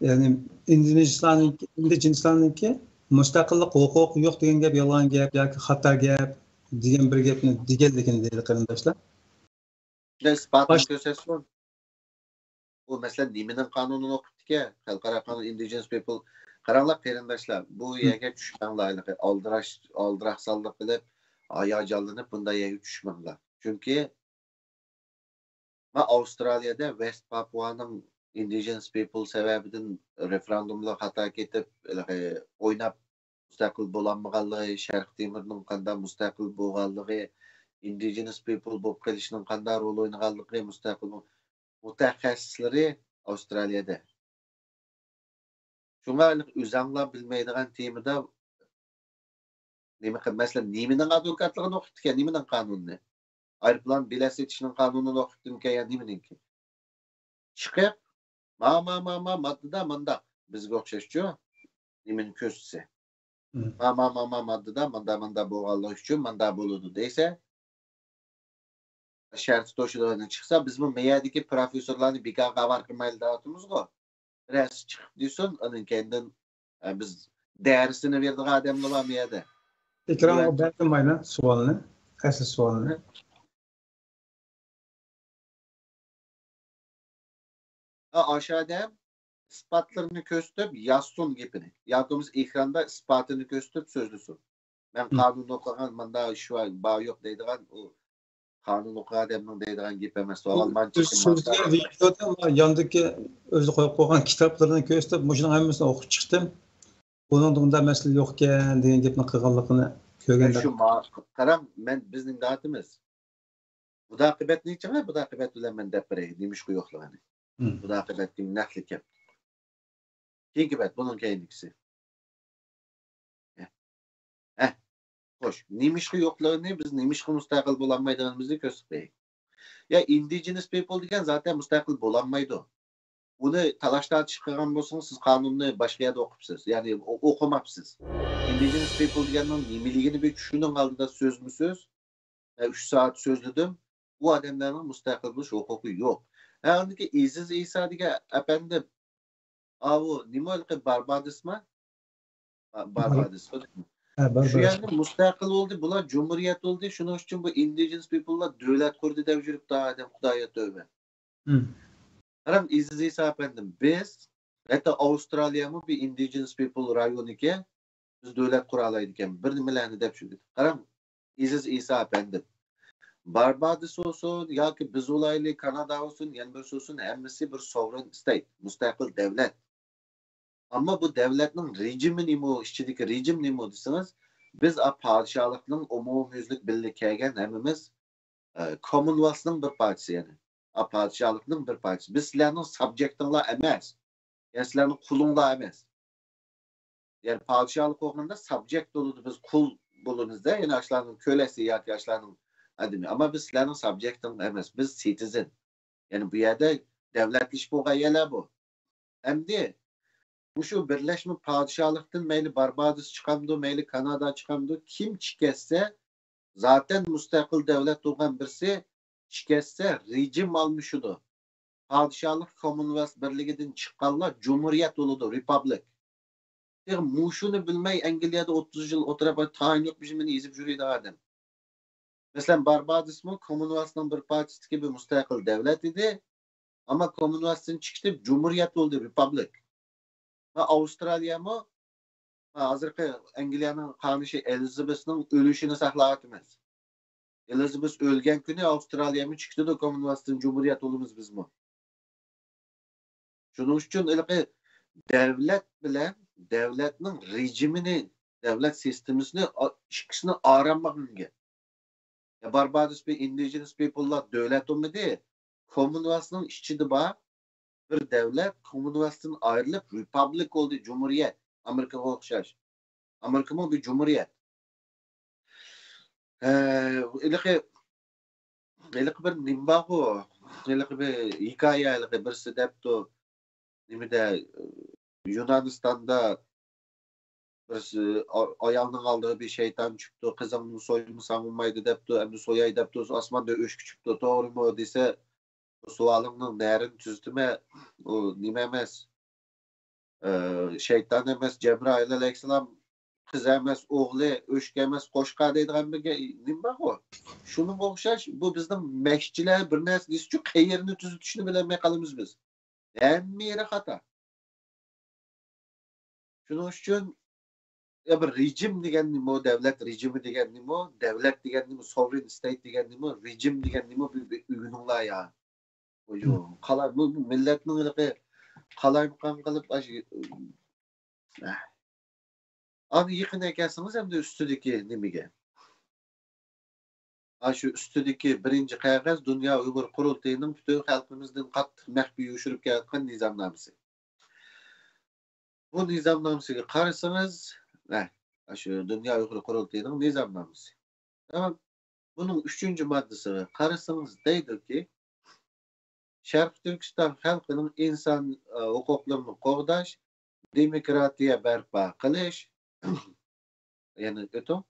يەنى ئىندىجېنىسلارنىڭكى، ئىندىجېنىسلارنىڭكى مۇستەقىللىق ھوقۇقى يوق دېگەن گەپ يالغان گەپ ياكى خاتا گەپ دېگەن بىر گەپنى دېگەنلىكىنى دەيدۇ قېرىنداشلار. ئىسپاتىنى كۆرسەتسۇن. ئۇ مەسىلەن نېمىنىڭ قانۇنىنى ئوقۇپتىكەن؟ خەلقئارا قانۇن، ئىندىجېنس پىپل. قاراڭلار قېرىنداشلار، بۇ يەرگە چۈشمەڭلار، ھېلىقى ئالدىراش، ئالدىراقسانلىق قىلىپ، ھاياجانلىنىپ بۇنداق يەرگە چۈشمەڭلار. چۈنكى ما ئاۋسترالىيەدە ۋېست پاپۇئانىڭ ئىندىجېنس پىپل سەۋەبىدىن رېفېراندۇملار خاتا كېتىپ، ھېلىقى ئويناپ مۇستەقىل بولالمىغانلىقى، شەرقىي تىمورنىڭ قانداق مۇستەقىل بولغانلىقى، ئىندىجېنس پىپل بولۇپ قېلىشنىڭ قانداق رول ئوينىغانلىقى، مۇستەقىل مۇتەخەسسىسلىرى ئاۋسترالىيەدە. شۇڭا ئۆزەڭلار بىلمەيدىغان تېمىدا نېمە قىل-، مەسىلەن، نېمىنىڭ ئادۋوكاتلىقىنى ئوقۇپتىكەن، نېمىنىڭ قانۇنىنى؟ ئايروپىلان بېلەت سېتىشنىڭ قانۇنىنى ئوقۇپتىمىكەن يا نېمىنىڭكى؟ چىقىپ، ما، ما، ما، ما، ماددىدا مانداق، بىزگە ئوخشاشچۇ، نېمىنى كۆرسىتسە. ما، ما، ما، ما، ماددىدا ماندا، ماندا بولغانلىقى ئۈچۈن ماندا بولىدۇ دېسە، شەرتى توشىدىغىنى چىقسا، بىزمۇ مەيەدىكى پروفېسسورلارنى بىكارغا ئاۋارە قىلمايلى دەۋاتىمىزغۇ. بىرەرسى چىقىپ دېسۇن، ئانىڭ كەينىدىن، ئە، بىز دەرسىنى بېرىدىغان ئادەملا بار مۇ يەردە. ئېكرانغا بەردىم ماينا سوئالنى، ئەسلى سوئالنى. ھە، ئاشۇ ئادەم ئىسپاتلىرىنى كۆرسىتىپ يازسۇن گېپىنى. ياكى بولمىسا ئېكراندا ئىسپاتىنى كۆرسىتىپ سۆزلىسۇن. مەن قانۇن ئوقۇغان، ماندا ئىش بار، بار يوق دەيدىغان، ئۇ قانۇن ئوقۇغان ئادەمنىڭ دەيدىغان گېپى ئەمەس. ئۇ ئالمانچە كىم سۆزلىگەن ۋىدېودا ياندىكى ئۆزى قويۇپ قويغان كىتابلىرىنى كۆرسىتىپ، مۇشۇنىڭ ھەممىسىنى ئوقۇپ چىقتىم. بۇنىڭدا ئۇنداق مەسىلە يوقكەن دېگەن گەپنى قىلغانلىقىنى كۆرگەندە. شۇ ما-، قاراڭ، مەن بىزنىڭ داتىمىز. مۇداقىبەتنى چىڭە، مۇداقىبەت بىلەن مەن دەپ بېرەي، نېمىشقا يوقلىغىنى. مۇداقىبەتكە نەقلىكەن. كېيىنكى بەت، بۇنىڭ كەينىكىسى. ھە. ھە. خوش، نېمىشقا يوقلىغىنى، بىز نېمىشقا مۇستەقىل بولالمايدىغىنىمىزنى كۆرسىتىپ بېرەي. يا ئىندىجېنس پىپل دېگەن زاتەن مۇستەقىل بولالمايدۇ. ئۇنى تالاش تارتىش قىلغان بولسىڭىز، سىز قانۇننى باشقا يەردە ئوقۇپسىز، يەنى ئو-، ئوقۇماپسىز. ئىندىجېنس پىپل دېگەننىڭ نېمىلىكىنى بىر چۈشىنىڭ ئالدىدا سۆزمۇ سۆز، مەن ئۈچ سائەت سۆزلىدىم. ئۇ ئادەملەرنىڭ مۇستەقىل بولۇش ھوقۇقى يوق. ھە، ئاندىكى ئېزىز ئىسا دېگەن ئەپەندىم، ئاۋۇ نېمە ھېلىقى باربادىسمۇ؟ باربادىس. شۇ يەردە مۇستەقىل بولدى، بۇلار جۇمھۇرىيەت بولدى. شۇنىڭ ئۈچۈن بۇ ئىندىجېنس پىپللار دۆلەت قۇردى دەپ يۈرۈپتۇ ئادەم، خۇدايا تۆۋە. قاراڭ، ئېزىز ئىسا ئەپەندىم، بىز ھەتتا ئاۋسترالىيەمۇ بىر ئىندىجېنس پىپل رايونىكەن، بىز دۆلەت قۇرالايدىكەن، بىر نېمىلەرنى دەپ يۈردۇق. قاراڭ، ئېزىز ئىسا ئەپەندىم، باربادىس بولسۇن ياكى بىز بولايلى، كانادا بولسۇن، يەنە بىرسى بولسۇن، ھەممىسى بىر سوۋرېن ستەيت، مۇستەقىل دەۋلەت. ئەمما بۇ دەۋلەتنىڭ رېجىمى نېمە، ئىچىدىكى رېجىم نېمە دېسىڭىز، بىز ئا پادىشاھلىقنىڭ ئومۇميۈزلۈك بىللە كەلگەن ھەممىمىز، ئە، كوممونۋېلسنىڭ بىر پارچىسى، يەنى ئا پادىشاھلىقنىڭ بىر پارچىسى. بىز سىلەرنىڭ سابجېكتىڭلار ئەمەس، يەنى سىلەرنىڭ قۇلۇڭلار ئەمەس. يەنى پادىشاھلىق بولغاندا سابجېكت بولىدۇ، بىز قۇل بولىمىزدا، يەنى ئاشۇلارنىڭ كۆلەسى ياكى ئاشۇلارنىڭ ئادىمى. ئەمما بىز سىلەرنىڭ سابجېكتىڭ ئەمەس، بىز سىتىزېن. يەنى بۇ يەردە دەۋلەتلىشىپ بولغان يەرلەر بۇ. ئەمدى مۇشۇ بىرلەشمە پادىشاھلىقتىن مەيلى باربادوس چىقامدۇ، مەيلى كانادا چىقامدۇ، كىم چىكەتسە، زاتەن مۇستەقىل دەۋلەت بولغان بىرسى چىكەتسە، رېجىم ئالمىشىدۇ. پادىشاھلىق كوممونۋېلس بىرلىكىدىن چىققانلار جۇمھۇرىيەت بولىدۇ، رېپابلىك. تېخى مۇشۇنى بىلمەي ئەنگلىيەدە ئوتتۇز يىل ئولتۇرۇپ، تايىنلىق بىر نېمىنى يېزىپ يۈرىدىغان ئادەم. مەسىلەن، باربادوسمۇ كوممونۋېلسنىڭ بىر پارچىسىدىكى بىر مۇستەقىل دەۋلەت ئىدى. ئەمما كوممونۋېلستىن چىقىپ جۇمھۇرىيەت بولدى، رېپابلىك. ۋە ئاۋسترالىيەمۇ، ھازىرقى ئەنگلىيەنىڭ خانىشى ئېلىزابېسنىڭ ئۆلۈشىنى ساقلاۋاتىمىز. ئېلىزابېس ئۆلگەن كۈنى ئاۋسترالىيەمۇ چىقىدۇ، كوممونۋېلستىن جۇمھۇرىيەت بولىمىز بىزمۇ. شۇنىڭ ئۈچۈن ھېلىقى دەۋلەت بىلەن دەۋلەتنىڭ رېجىمىنى، دەۋلەت سىستېمىسىنى ئا-، ئىككىسىنى ئارام باقمىغان گەپ. يا باربادوس بىر ئىندىجېنس پىپللار دۆلەت بولمىدى. كوممونۋېلتنىڭ ئىچىدە بار بىر دەۋلەت كوممونۋېلتتىن ئايرىلىپ رېپابلىك بولدى، جۇمھۇرىيەت. ئامېرىكىغا ئوخشاش. ئامېرىكىمۇ بىر جۇمھۇرىيەت. ھە، ھېلىقى، ھېلىقى بىر نېمە بارغۇ؟ ھېلىقى بىر ھېكايە، ھېلىقى بىرسى دەپتۇ. نېمىدە، يۇنانىستاندا بىرسى ئا-، ئايالنىڭ ئالدىغا بىر شەيتان چۈشۈپتۇ، قىزىڭنى سويمىساڭ بولمايدۇ دەپتۇ، ئەمدى سوياي دەپتۇ، ئاسماندا ئۆچكە چۈشۈپتۇ، توغرىمۇ دېسە، بۇ سوئالىڭنىڭ نەرىنى تۈزىتىمەن، ئۇ نېمە ئەمەس، ئى، شەيتان ئەمەس، جەبرائىل ئەلەيھىسسالام قىز ئەمەس، ئوغلى، ئۆچكە ئەمەس، قوچقار دەيدىغان بىر گە-، نېمە بارغۇ؟ شۇنىڭغا ئوخشاش، بۇ بىزنىڭ مەشىقچىلەر بىر نەرسە دېسىچۇ، قەيەرنى تۈزىتىشنى بىلەلمەي قالىمىز بىز. ھەممە يېرى خاتا. شۇنىڭ ئۈچۈن، يا، بىر رېجىم دېگەن نېمە، دەۋلەت رېجىمى دېگەن نېمە، دەۋلەت دېگەن نېمە، سوۋېرېن ستەيت دېگەن نېمە، رېجىم دېگەن نېمە، بىر، بىر ئۆگىنىڭلار يا. بۇ، قالا-، بۇ، بۇ مىللەتنىڭ ھېلىقى قالايمىقان قىلىپ، ئاشۇ، ئەھ. ئاندىن يېقىن كەلسىڭىز ئەمدى ئۈستىدىكى نېمىگە. ئاشۇ ئۈستىدىكى بىرىنچى قەغەز دۇنيا ئۇيغۇر قۇرۇلتىيىنىڭ پۈتۈن خەلقىمىزدىن قاتتىق مەخپىي يوشۇرۇپ كېلىۋاتقان نىزامنامىسى. بۇ نىزامنامىسىگە قارىسىڭىز، ھە، ئاشۇ دۇنيا ئۇيغۇر قۇرۇلتىيىنىڭ نىزامنامىسى. تامام. بۇنىڭ ئۈچىنچى ماددىسىغا قارىسىڭىز دەيدۇكى، شەرقىي تۈركىستان خەلقىنىڭ ئىنسان، ئە، ھوقۇقلىرىنى قوغداش، دېموكراتىيە بەرپا قىلىش، يەنە ئۆتۈڭ.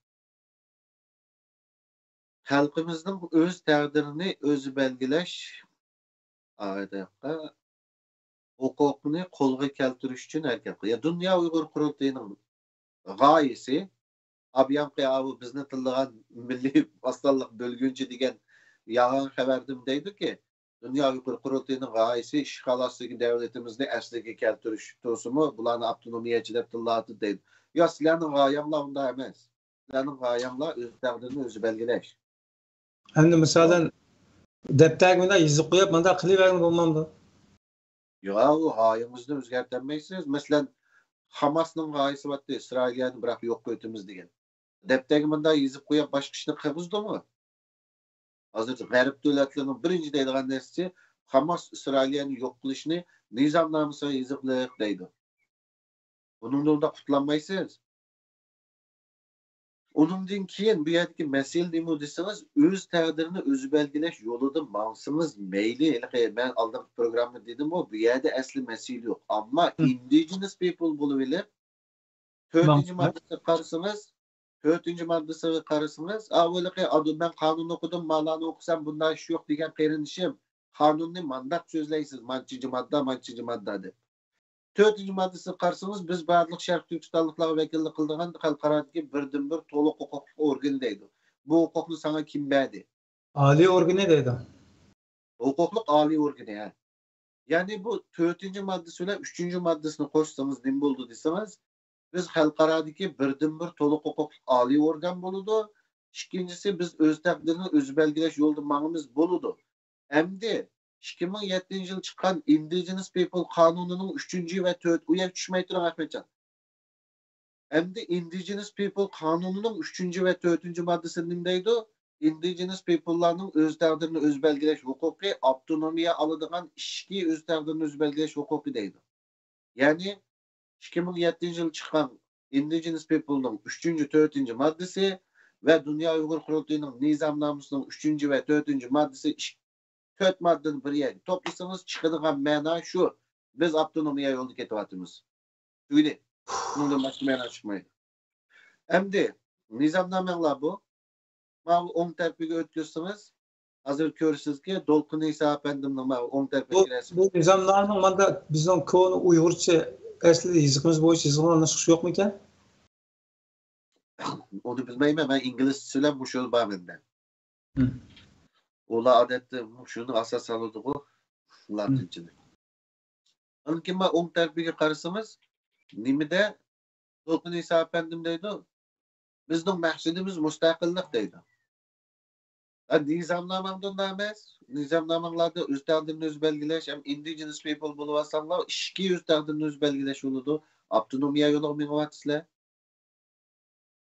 خەلقىمىزنىڭ ئۆز تەقدىرىنى ئۆزى بەلگىلەش، ئا، ھوقۇقىنى قولغا كەلتۈرۈش ئۈچۈن ھەرىكەت قىل-، يا، دۇنيا ئۇيغۇر قۇرۇلتىيىنىڭ غايىسى، ئابيانقى ئاۋۇ بىزنى تىللىغان مىللىي ئاز سانلىق بۆلگۈنچى دېگەن يالغان خەۋەردىمۇ دەيدۇكى، دۇنيا ئۇيغۇر قۇرۇلتىيىنىڭ غايىسى ئىشغال ئاستىدىكى دەۋلىتىمىزنى ئەسلىگە كەلتۈرۈش تۇرسىمۇ، بۇلارنى ئاپتونومىيەچى دەپ تىللاۋاتىدۇ دەيدۇ. يا، سىلەرنىڭ غايەڭلار ئۇنداق ئەمەس. سىلەرنىڭ غايەڭلار ئۆز تەقدىرىنى ئۆزى بەلگىلەش. ئەمدى مىسالەن، دەپتەرگە مۇنداق يېزىپ قويۇپ، مۇنداق قىلىۋەرگىلى بولمامدۇ؟ ياق، ئۇ غايىڭىزنى ئۆزگەرتەلمەيسىز. مەسىلەن، خاماسنىڭ غايىسى بارتتى، ئىسرائىلىيەنى بىراق يوق قىلىۋېتىمىز دېگەن. دەپتەرگە مۇنداق يېزىپ قويۇپ، باشقا ئىشنى قىلغۇزدىمۇ؟ ھازىر غەرب دۆلەتلىرىنىڭ بىرىنچى دەيدىغان نەرسىسى، خاماس ئىسرائىلىيەنى يوق قىلىشنى نىزامنامىسىغا يېزىقلىق دەيدۇ. بۇنىڭدىن ئۇنداق قۇتۇلالمايسىز. ئۇنىڭدىن كېيىن بۇ يەردىكى مەسىلە نېمە دېسىڭىز، ئۆز تەقدىرىنى ئۆزى بەلگىلەش يولىدا ماڭسىڭىز مەيلى. ھېلىقى مەن ئالدىنقى پروگراممىدا دېدىمغۇ، بۇ يەردە ئەسلى مەسىلە يوق. ئەمما ئىندىجېنس پىپل بولۇۋېلىپ، تۆتىنچى ماددىسىغا قارىسىڭىز، تۆتىنچى ماددىسىغا قارىسىڭىز، ئا، ھېلىقى ئادۇ-، مەن قانۇن ئوقۇدۇم، مالالا ئوقۇسام بۇنداق ئىش يوق دېگەن قېرىندىشىم، قانۇننى مانداق سۆزلەيسىز، مانچىنچى ماددا، مانچىنچى ماددا دەپ. تۆتىنچى ماددىسىغا قارىسىڭىز، بىز بارلىق شەرقىي تۈركىستانلىقلارغا ۋەكىللىك قىلىدىغان خەلقئارادىكى بىردىنبىر تولۇق ھوقۇقلۇق ئورگىنى دەيدۇ. بۇ ھوقۇقنى ساڭا كىم بەردى؟ ئالىي ئورگىنى دەيدۇ. ھوقۇقلۇق ئالىي ئورگىنى، ھە. يەنى بۇ تۆتىنچى ماددىسى بىلەن ئۈچىنچى ماددىسىنى قوشسىڭىز نېمە بولىدۇ دېسىڭىز، بىز خەلقئارادىكى بىردىنبىر تولۇق ھوقۇقلۇق ئالىي ئورگان بولىدۇ. ئىككىنچىسى، بىز ئۆز تەقدىرىنى ئۆزى بەلگىلەش يولىدا ماڭىمىز بولىدۇ. ئەمدى ئىككى مىڭ يەتتىنچى يىل چىققان ئىندىجېنس پىپل قانۇنىنىڭ ئۈچىنچى ۋە تۆت، ئۇ يەرگە چۈشمەي تۇرۇڭ ئەخمەتجان. ئەمدى ئىندىجېنس پىپل قانۇنىنىڭ ئۈچىنچى ۋە تۆتىنچى ماددىسى نېمە دەيدۇ؟ ئىندىجېنس پىپللارنىڭ ئۆز تەقدىرىنى ئۆزى بەلگىلەش ھوقۇقى، ئاپتونومىيە ئالىدىغان ئىچكى ئۆز تەقدىرىنى ئۆزى بەلگىلەش ھوقۇقى دەيدۇ. يەنى ئىككى مىڭ يەتتىنچى يىل چىققان ئىندىجېنس پىپلنىڭ ئۈچىنچى، تۆتىنچى ماددىسى ۋە دۇنيا ئۇيغۇر قۇرۇلتىيىنىڭ نىزامنامىسىنىڭ ئۈچىنچى ۋە تۆتىنچى ماددىسى ئىش-، تۆت ماددىنى بىر يەرگە توپلىسىڭىز، چىقىدىغان مەنا شۇ، بىز ئاپتونومىيە يولىدا كېتىۋاتىمىز. تۈگىدى. بۇنىڭدىن باشقا مەنا چىقمايدۇ. ئەمدى نىزامنامەڭلار بۇ. ماۋۇ ئوڭ تەرىپىگە ئۆتكۈزسىڭىز، ھازىر كۆرىسىزكى، دولقۇن ئىسا ئەپەندىمنىڭ ماۋۇ ئوڭ بۇ، تەرىپىدىكى رەسىمى. بۇ نىزامنامىنىڭ ماندا بىزنىڭ كونا ئۇيغۇرچە ئەسلى يېزىقىمىز بويىچە يېزىلغان نۇسخىسى يوقمىكەن؟ ئۇنى بىلمەيمەن، مەن ئىنگلىزچىسى بىلەن مۇشۇ بار مەندە. ھىم. ئۇلار ئادەتتە مۇشۇنى ئاساس ئالىدىغۇ، ھىم. لاتىنچىنى. ئاندىن كېيىن مانا ئوڭ تەرىپىگە قارىسىڭىز، نېمىدە دولقۇن ئىسا ئەپەندىم دەيدۇ، بىزنىڭ مەقسىتىمىز مۇستەقىللىق دەيدۇ. نىزامنامەڭدىن ئەمەس، نىزامنامەڭلاردا ئۆز تەقدىرىنى ئۆزى بەلگىلەش ھەم ئىندىجېنس پىپل بولۇۋالساڭلار، ئىچكى ئۆز تەقدىرىنى ئۆزى بەلگىلەش يولىدا ئاپتونومىيە يولىغا مېڭىۋاتىسىلەر.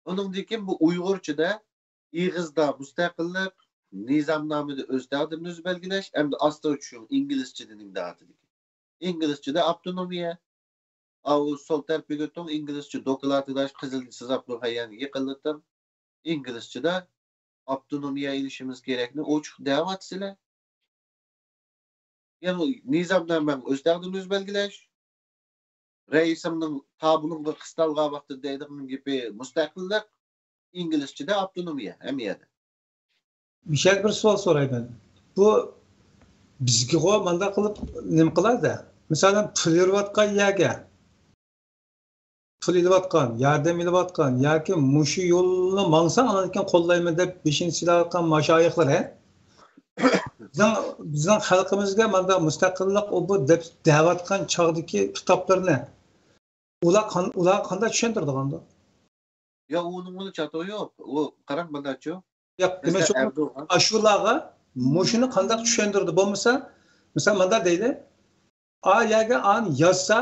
ئۇنىڭدىن كېيىن بۇ ئۇيغۇرچىدا ئېغىزدا مۇستەقىللىق، نىزامنامىدا ئۆز تەقدىرىنى ئۆزى بەلگىلەش، ئەمدى ئاستا چۈشۈڭ ئىنگلىزچىدە نېمە دەۋاتىدىكەن. ئىنگلىزچىدە ئاپتونومىيە. ئاۋۇ سول تەرىپىگە ئۆتۈڭ، ئىنگلىزچە دوكلاتىدا قىزىل سىزاپ تۇرغان يەرگە يېقىنلىتىڭ. ئىنگلىزچىدە ئاپتونومىيە ئېلىشىمىز كېرەكنى ئوچۇق دەۋاتىسىلەر. يەنى نىزامنامەڭ ئۆز تەقدىرىنى ئۆزى بەلگىلەش، رەئىسىڭنىڭ تابلوڭغا قىستالغان ۋاقتىدا دەيدىغان گېپى مۇستەقىللىق، ئىنگلىزچىدە ئاپتونومىيە ھەممە يەردە. مىشەل، بىر سوئال سوراي مەن. بۇ بىزگىغۇ مانداق قىلىپ نېمە قىلار-دە؟ مىسالەن، پۇل يۈرۈۋاتقان يەرگە، پۇل ئېلىۋاتقان، ياردەم ئېلىۋاتقان ياكى مۇشۇ يولنى ماڭساڭ ئاندىن كېيىن قوللايمەن دەپ بېشىنى سىلاۋاتقان ماشايىخلار، ھە؟ بىزنىڭ، بىزنىڭ خەلقىمىزگە مانداق مۇستەقىللىق ئۇ بۇ دەپ دەۋاتقان چاغدىكى خىتابلىرىنى ئۇلار قان-، ئۇلارغا قانداق چۈشەندۈرىدىغاندۇ؟ يا ئۇنىڭ بىلەن چاتىقى يوق. ئۇ قاراڭ مانداچۇ. ياق، دېمەك، مەسىلەن، ئەردوغان ئاشۇلارغا مۇشۇنى قانداق چۈشەندۈردى؟ بولمىسا، مىسال، مانداق دەيلى. ئا يەرگە ئانى يازسا،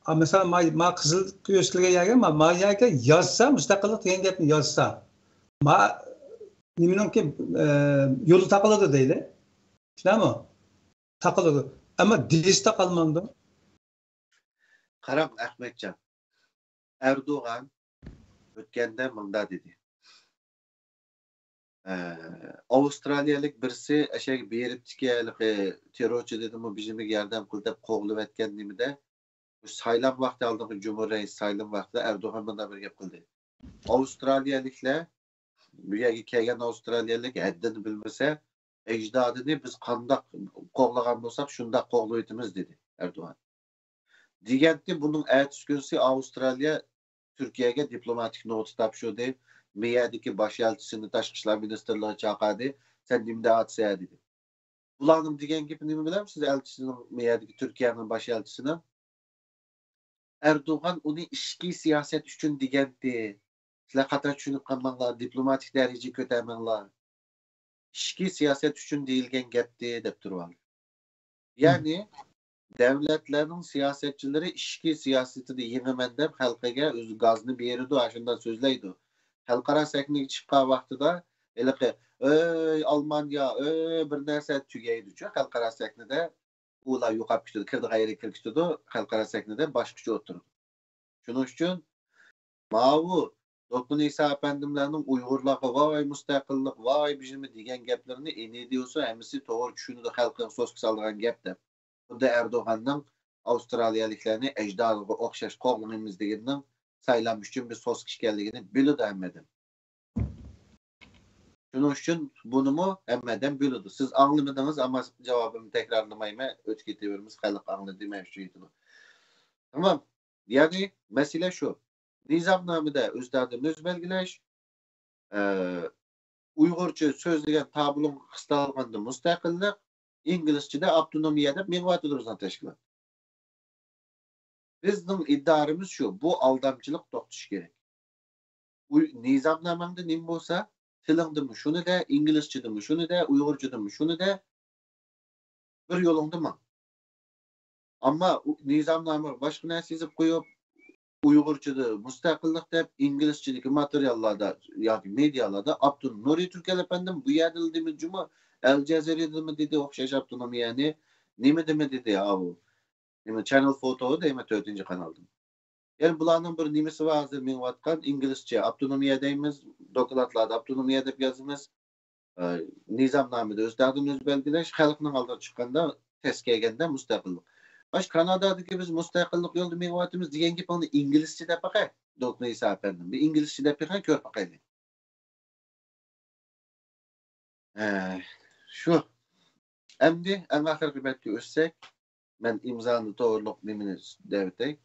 ئا، مىسال، ما، ما قىزىل كۆرسىتىلگەن يەرگە، ما، ما يەرگە يازسا، مۇستەقىللىق دېگەن گەپنى يازسا، ما نېمىنىڭكى، ئە، يولى تاقىلىدۇ دەيلى. شۇنداقمۇ؟ تاقىلىدۇ. ئەمما دېستا قالمامدۇ؟ قاراڭ، ئەخمەتجان. ئەردوغان ئۆتكەندە مۇنداق دېدى. ئە، ئاۋسترالىيەلىك بىرسى ئەشەگە بېرىپتىكەن، ھېلىقى تېررورچى دېدىمۇ، بېجىمىگە ياردەم قىل دەپ قوغلىۋەتكەن نېمىدە، بۇ سايلام ۋاقتى، ئالدىنقى جۇمھۇر رەئىس سايلام ۋاقتىدا ئەردوغان مۇنداق بىر گەپ قىلدى. ئاۋسترالىيەلىكلەر، بۇ يەرگە كەلگەن ئاۋسترالىيەلىك ھەددىنى بىلمىسە، ئەجدادىنى بىز قانداق قوغلىغان بولساق، شۇنداق قوغلىۋېتىمىز، دېدى ئەردوغان. دېگەنتى، بۇنىڭ ئەتىسى كۈنسى ئاۋسترالىيە تۈركىيەگە دىپلوماتىك نوتا تاپشۇردى. مېيەدىكى باش ئەلچىسىنى تاشقى ئىشلار مىنىستىرلىقىغا چاقىردى. سەن نېمە دەۋاتىسەن دېدى. بۇلارنىڭ دېگەن گېپى نېمە بىلەمسىز؟ ئەلچىسىنىڭ، مېيەدىكى تۈركىيەنىڭ باش ئەلچىسىنىڭ، ئەردوغان ئۇنى ئىچكى سىياسەت ئۈچۈن دېگەنتى. سىلەر خاتا چۈشىنىپ قالماڭلار، دىپلوماتىك دەرىجىگە كۆتەرمەڭلار. ئىچكى سىياسەت ئۈچۈن دېيىلگەن گەپتى، دەپ تۇرۇۋالدى. يەنى، دەۋلەتلەرنىڭ سىياسەتچىلىرى ئىچكى سىياسىتىدە يېڭىمەن دەپ خەلقىگە ئۆزى گازنى بېرىدۇ، ئاشۇنداق سۆزلەيدۇ. خەلقئارا سەھنىگە چىققان ۋاقتىدا ھېلىقى، ئۆي ئالمانىيە، ئۆي بىر نەرسە تۈگەيدۇچۇ خەلقئارا سەھنىدە. ئۇلار يوقاپ كېتىدۇ، كىردى غەيرىي كىرىپ كېتىدۇ، خەلقئارا سەھنىدە باشقىچە ئولتۇرىدۇ. شۇنىڭ ئۈچۈن ماۋۇ دولقۇن ئىسا ئەپەندىملەرنىڭ ئۇيغۇرلارغا ۋاي مۇستەقىللىق، ۋاي بېجىمى دېگەن گەپلىرىنى ئېنى دېيسۇ، ھەممىسى توغرا چۈشىنىدۇ، خەلقىگە سوسكا سالىدىغان گەپ دەپ. خۇددى ئەردوغاننىڭ ئاۋسترالىيەلىكلەرنى ئەجدادىغا ئوخشاش قوغلىمايمىز دېگىنىنىڭ سايلام ئۈچۈن بىر سوسكا ئىكەنلىكىنى بىلىدۇ ھەممىدىن. شۇنىڭ ئۈچۈن بۇنىمۇ ھەممە ئادەم بىلىدۇ. سىز ئاڭلىمىدىڭىز، ئەمما جاۋابىمنى تەكرارلىمايمەن، ئۆتۈپ كېتىۋېرىمىز، خەلق ئاڭلىدى، مەن شۇ يېتىدۇ. تامام. يەنى مەسىلە شۇ. نىزامنامىدە ئۆز تەقدىرىنى ئۆزى بەلگىلەش، ئە، ئۇيغۇرچە سۆزلىگەن تابلوڭغا قىستالغاندا مۇستەقىللىق، ئىنگلىزچىدە ئاپتونومىيە دەپ مېڭىۋاتىدۇ بىزنىڭ تەشكىلات. بىزنىڭ ئىدارىمىز شۇ، بۇ ئالدامچىلىق توختىشى كېرەك. ئۇي-، نىزامنامەڭدە نېمە بولسا، تىلىڭدىمۇ شۇنى دە، ئىنگلىزچىدىمۇ شۇنى دە، ئۇيغۇرچىدىمۇ شۇنى دە، بىر يولۇڭدا ماڭ. ئەمما ئۇ نىزامنامىغا باشقا نەرسە يېزىپ قويۇپ، ئۇيغۇرچىدا مۇستەقىللىق دەپ، ئىنگلىزچىدىكى ماتېرىياللاردا ياكى مېدىيالاردا ئاپتونوم نۇرى تۈركەل ئەپەندىم بۇ يەردىلا دېمىدى جۇمۇ، ئەل جەزىرىدىمۇ دېدى ئوخشاش ئاپتونومىيەنى، نېمىدىمۇ دېدى ئاۋۇ. نېمە، چەننېل فور دەيمەن، تۆتىنچى قانالدىن. يەنى بۇلارنىڭ بىر نېمىسى بار، ھازىر مېڭىۋاتقان ئىنگلىزچە ئاپتونومىيە دەيمىز، دوكلاتلاردا ئاپتونومىيە دەپ يازىمىز. ئە، نىزامنامىدا ئۆز تەقدىرىنى ئۆزى بەلگىلەش، خەلقنىڭ ئالدىغا چىققاندا، تەس كەلگەندە مۇستەقىللىق. باش كانادادىكى بىز مۇستەقىللىق يولىدا مېڭىۋاتىمىز دېگەن گېپىڭنى ئىنگلىزچە دەپ باقاي، دوكتور ئىسا ئەپەندىم. بىر ئىنگلىزچە دەپ بېقىڭ، كۆرۈپ باقايلى. ھە، شۇ. ئەمدى ئەڭ ئاخىرقى بەتكە ئۆتسەك، مەن ئىمزانى توغرىلىق نېمىنى دەۋېتەي.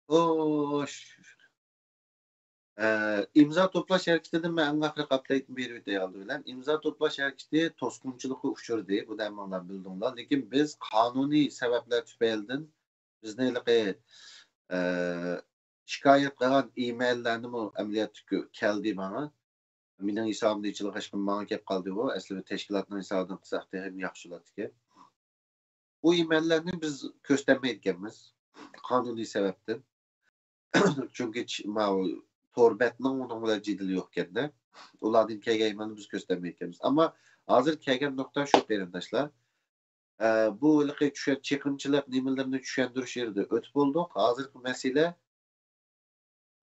خوش. ئە، ئىمزا توپلاش ھەرىكىتىدىن مەن ئەڭ ئاخىرقى ئاپدېيتنى بېرىۋېتەي ئالدى بىلەن. ئىمزا توپلاش ھەرىكىتى توسقۇنچىلىققا ئۇچرىدى. بۇنى ھەممىڭلار بىلدىڭلار. لېكىن بىز قانۇنىي سەۋەبلەر تۈپەيلىدىن بىزنى ھېلىقى، ئە، شىكايەت قىلغان ئىمېيللارنىمۇ ئەمەلىيەتتە كۆ-، كەلدى ماڭا. مېنىڭ ھېسابىمدا ئېچىلغاچقا ماڭا كەپ قالدى ئۇ. ئەسلىدە تەشكىلاتنىڭ ھېسابىدىن قىلساق تېخىمۇ ياخشى بولاتتىكەن. ئۇ ئىمېيللارنى بىز كۆرسىتەلمەيدىكەنمىز. قانۇنىي سەۋەبتىن. چۈنكى چ-، ماۋۇ تور بەتنىڭ ئۇنىڭ بىلەن جېدىلى يوقكەندە. ئۇلاردىن كەلگەن ئىمېيلنى بىز كۆرسىتەلمەيدىكەنمىز. ئەمما ھازىر كەلگەن نۇقتا شۇ، قېرىنداشلار. ئە، بۇ ھېلىقى چۈشەن-، چېقىمچىلىق نېمىلىرىنى چۈشەندۈرۈش يېرىدە ئۆتۈپ بولدۇق. ھازىرقى مەسىلە،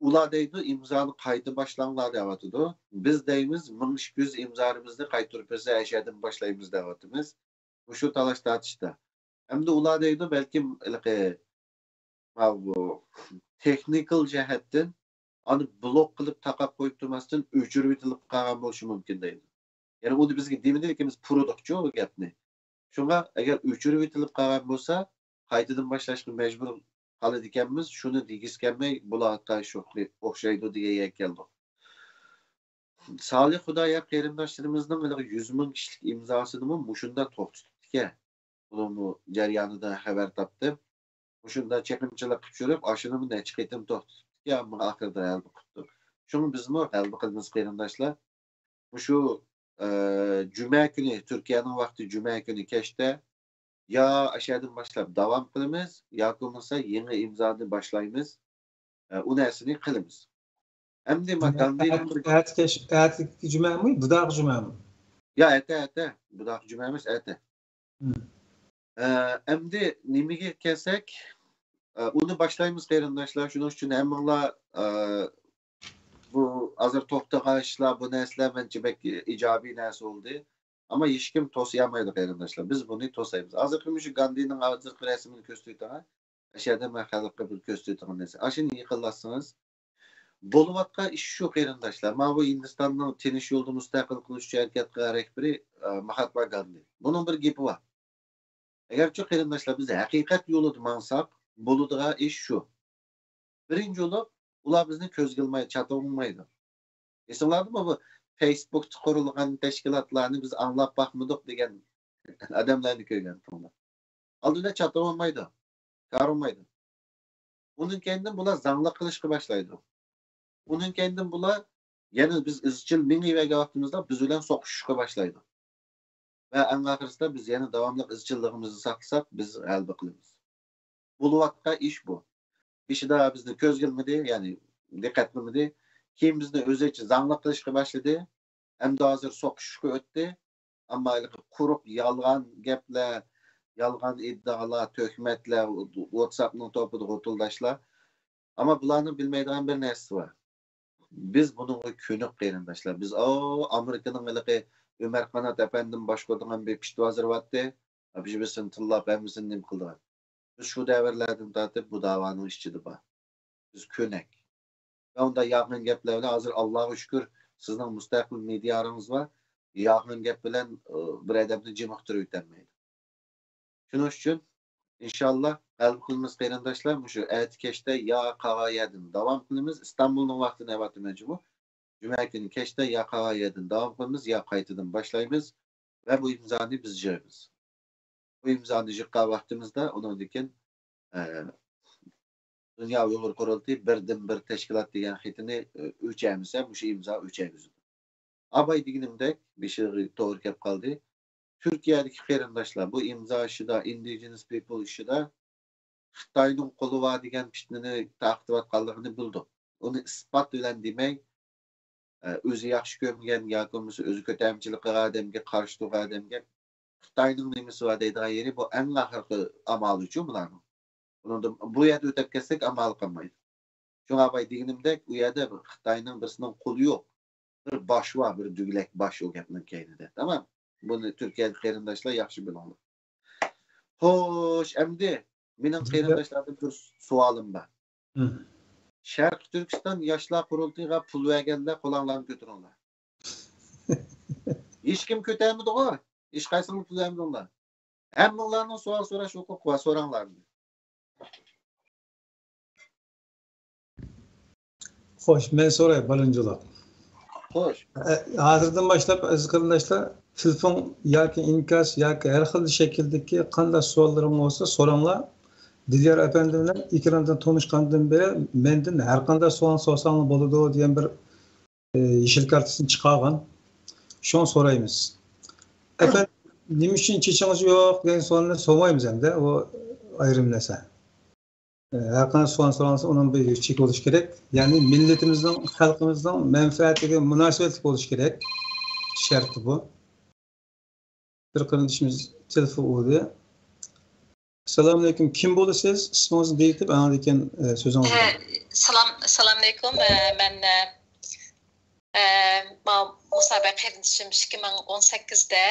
ئۇلار دەيدۇ، ئىمزانى قايتا باشلاڭلار دەۋاتىدۇ. بىز دەيمىز، مىڭ ئىككى يۈز ئىمزالىرىمىزنى قايتۇرۇپ بەرسە، ئەشەدىن باشلايمىز دەۋاتىمىز. مۇشۇ تالاش-تارتىشتا. ئەمدى ئۇلار دەيدۇ، بەلكىم ھېلىقى ماۋۇ تېخنىكال جەھەتتىن ئانى بلوك قىلىپ تاقاپ قويۇپ تۇرماستىن ئۆچۈرۈۋېتىلىپ قالغان بولۇشى مۇمكىن دەيدۇ. يەنى ئۇنى بىزگە دېمىدى، لېكىن بىز پۇرىدۇقچۇ بۇ گەپنى. شۇڭا ئەگەر ئۆچۈرۈۋېتىلىپ قالغان بولسا، قايتىدىن باشلاشقا مەجبۇر قالىدىكەنمىز، شۇنى دېگۈسى كەلمەي، بۇلارغا شۇ ئوخشايدۇ دېگەن يەرگە كەلدۇق. سالىھ خۇدايار قېرىنداشلىرىمىزنىڭ ھېلىقى يۈز مىڭ كىشىلىك ئىمزاسىنىمۇ مۇشۇنداق توختىتىپتىكەن. بۇنىڭمۇ جەريانىدا خەۋەر تاپتىم. مۇشۇنداق چېقىمچىلىق قىلىپ يۈرۈپ، ئاشۇنىمۇ نەچچە قېتىم توختىتىپتىكەن، ئەمما ئاخىرىدا غەلىبە قىپتۇ. شۇڭا بىزمۇ غەلىبە قىلىمىز، قېرىنداشلار. مۇشۇ، ئە، جۈمە كۈنى، تۈركىيەنىڭ ۋاقتى جۈمە كۈنى كەچتە يا ئەشەدىن باشلاپ داۋام قىلىمىز، ياكى بولمىسا يېڭى ئىمزانى باشلايمىز. ئە، ئۇ نەرسىنى قىلىمىز. ئەمدى ما گاندىنىڭ بىر ئەتە كەچ-، ئەتىكى جۈمەمۇ؟ بۇداق جۈمەمۇ؟ يا، ئەتە، ئەتە. بۇداق جۈمە ئەمەس، ئەتە. مم. ئە، ئەمدى نېمىگە كەلسەك، ئە، ئۇنى باشلايمىز، قېرىنداشلار. شۇنىڭ ئۈچۈن ھەممىڭلار، ئە، بۇ ھازىر توختىغان ئىشلار، بۇ نەرسىلەر مەنچە بەك ئىجابىي نەرسە بولدى. ئەمما ھېچكىم توسىيالمايدۇ، قېرىنداشلار. بىز بۇنى توسايمىز. ھازىرقى مۇشۇ گاندىنىڭ ھازىرقى رەسىمىنى كۆرسىتىۋېتىڭە. ئەشەدە مەن خەلققە بىر كۆرسىتىۋېتىڭ دېسە، ئاشۇنى يېقىنلاتسىڭىز. بولۇۋاتقان ئىش شۇ، قېرىنداشلار. ماۋۇ ھىندىستاننىڭ تىنچ يولدا مۇستەقىل قىلىش ئۈچۈن ھەرىكەت قىلغان رەھبىرى، ئە، ماھاتما گاندى. بۇنىڭ بىر گېپى بار. ئەگەرچۇ، قېرىنداشلار، بىز ھەقىقەت يولىدا ماڭساق، بولىدىغان ئىش شۇ. بىرىنچى بولۇپ، ئۇلار بىزنى كۆزگە ئىلمايدۇ، چاتىقىڭ ئۇرمايدۇ. ئېسىڭلاردىمۇ بۇ فېيسبۇكتا قۇرۇلغان تەشكىلاتلارنى بىز ئاڭلاپ باقمىدۇق دېگەن ئادەملەرنى كۆرگەنتىڭلار. ئالدىدا چاتىقىڭ ئۇرمايدۇ، كارىڭ ئۇرمايدۇ. ئۇنىڭ كەينىدىن بۇلار زاڭلىق قىلىشقا باشلايدۇ. ئۇنىڭ كەينىدىن بۇلار يەنە بىز ئىزچىل مېڭىۋەرگەن ۋاقتىمىزدا بىز بىلەن سوقۇشۇشقا باشلايدۇ. ۋە ئەڭ ئاخىرسىدا بىز يەنە داۋاملىق ئىزچىللىقىمىزنى ساقلىساق، بىز غەلىبە قىلىمىز. بولۇۋاتقان ئىش بۇ. بېشىدا بىزنى كۆزگە ئىلمىدى، يەنى دىققەت قىلمىدى. كېيىن بىزنى ئۆزىچە زاڭلىق قىلىشقا باشلىدى. ئەمدى ھازىر سوقۇشۇشقا ئۆتتى. ئەمما ھېلىقى قۇرۇق يالغان گەپلەر، يالغان ئىددىئالار، تۆھمەتلەر، ۋاتساپنىڭ توپىدا غوتۇلداشلار. ئەمما بۇلارنىڭ بىلمەيدىغان بىر نەرسىسى بار. بىز بۇنىڭغا كۆنۈك، قېرىنداشلار. بىز، ئاۋۇ، ئامېرىكىنىڭ ھېلىقى ئۆمەر قانات ئەپەندىمۇ باشقۇرىدىغان بىر پىتى ھازىرلاۋاتتى. ئەپىشىبىسىنى تىللاپ، ھەممىسىنى نېمە قىلىدىغان. بىز شۇ دەۋرلەردىن تارتىپ بۇ داۋانىڭ ئىچىدە بار. بىز كۆنەك. ۋە ئۇنداق يالغان گەپلەر بىلەن، ھازىر، ئاللاغا شۈكۈر، سىزنىڭ مۇستەقىل مېدىياڭىز بار. يالغان گەپ بىلەن، ئى، بىر ئادەمنى جىمىقتۇرۇپ ئۆتەلمەيدۇ. شۇنىڭ ئۈچۈن، ئىنشاللا، غەلىبە قىلىمىز، قېرىنداشلار. مۇشۇ ئەتە كەچتە يا قالغان يەردىن داۋام قىلىمىز. ئىستانبۇلنىڭ ۋاقتىنى ئەۋەتىمەن جۇمۇ. جۈمە كۈنى كەچتە يا قالغان يەردىن داۋام قىلىمىز، يا قايتىدىن باشلايمىز. ۋە بۇ ئىمزانى بىز يىغىمىز. بۇ ئىمزانى يىغقان ۋاقتىمىزدا ئۇنىڭدىن كېيىن، ئە، دۇنيا ئۇيغۇر قۇرۇلتىيى بىردىن بىر تەشكىلات دېگەن خېتىنى، ئە، ئۆچەرمىسە، مۇشۇ ئىمزا ئۆچەرگۈزىدۇ. ئاباي دېگىنىمدەك، بېشىغا توغرا كەپ قالدى. تۈركىيەدىكى قېرىنداشلار بۇ ئىمزا ئىشىدا، ئىندىجېنس پىپل ئىشىدا خىتاينىڭ قولى بار دېگەن پىتنىنى تارقىتىۋاتقانلىقىنى بىلدۇق. ئۇنى ئىسپات بىلەن دېمەي، ئە، ئۆزى ياخشى كۆرمىگەن ياكى بولمىسا ئۆزى كۆتەرمىچىلىك قىلغان ئادەمگە قارشى تۇرغان ئادەمگە خىتاينىڭ نېمىسى بار دەيدىغان يېرى، بۇ ئەڭ ئاخىرقى ئامالىچۇ بۇلارنىڭ. بۇنىڭدىن، بۇ يەردە ئۆتەپ كەتسەك ئامالى قالمايدۇ. شۇڭا باي دېگىنىمدەك، ئۇ يەردە خىتاينىڭ بىرسىنىڭ قولى يوق. بىر باش بار، بىر دۈگىلەك باش ئۇ گەپنىڭ كەينىدە. تامام. بۇنى تۈركىيەدىكى قېرىنداشلار ياخشى بىلىڭلار. خوش، ئەمدى مېنىڭ قېرىنداشلاردىن بىر سوئالىم بار. مم. شەرقىي تۈركىستان ياشلار قۇرۇلتىيىغا پۇل بەرگەنلەر قولۇڭلارنى كۆتۈرۈڭلار. ھېچكىم كۆتەرمىدىغۇ؟ ھېچقايسىڭلار پۇل بەرمىدىڭلار. ھەممىڭلارنىڭ سوئال سوراش ھوقۇقى بار، سوراڭلار. خوش، مەن سوراي، بالىنجۇلار. خوش. ئە، ھازىردىن باشلاپ، ئەزىز قېرىنداشلار، تېلېفون ياكى ئىنكاس ياكى ھەر خىل شەكىلدىكى قانداق سوئاللىرىڭ بولسا سوراڭلار. دىليار ئەپەندى بىلەن ئېكراندىن تونۇشقاندىن بېرى مەندىن ھەر قانداق سوئال سورىساڭلار بولىدۇ دېگەن بىر، ئى، يېشىل كارتىسىنى چىقارغان. شۇڭا سورايمىز. ئەپەندىم، نېمە ئۈچۈن چېچىڭىز يوق دېگەن سوئالنى سورىمايمىز ئەمدى، ئۇ ئايرىم نەرسە. ئى، ھەر قانداق سوئال سورالسا، ئۇنىڭ بىر چېكى بولۇشى كېرەك. يەنى مىللىتىمىزنىڭ، خەلقىمىزنىڭ مەنپەئەتىگە مۇناسىۋەتلىك بولۇشى كېرەك. شەرتى بۇ. بىر قېرىندىشىمىز تېلېفون ئۇردى. ئەسسالامۇئەلەيكۇم، كىم بولىسىز؟ ئىسمىڭىزنى دېيىتىپ، ئاندىن كېيىن، ئە، سۆزىڭىزنى. ئە، سالام، ئەسسالامۇئەلەيكۇم. ئە، مەن، ئە، ئە، ما-، مۇسابىقە قېرىندىشىم ئىككى مىڭ ئون سەككىزدە،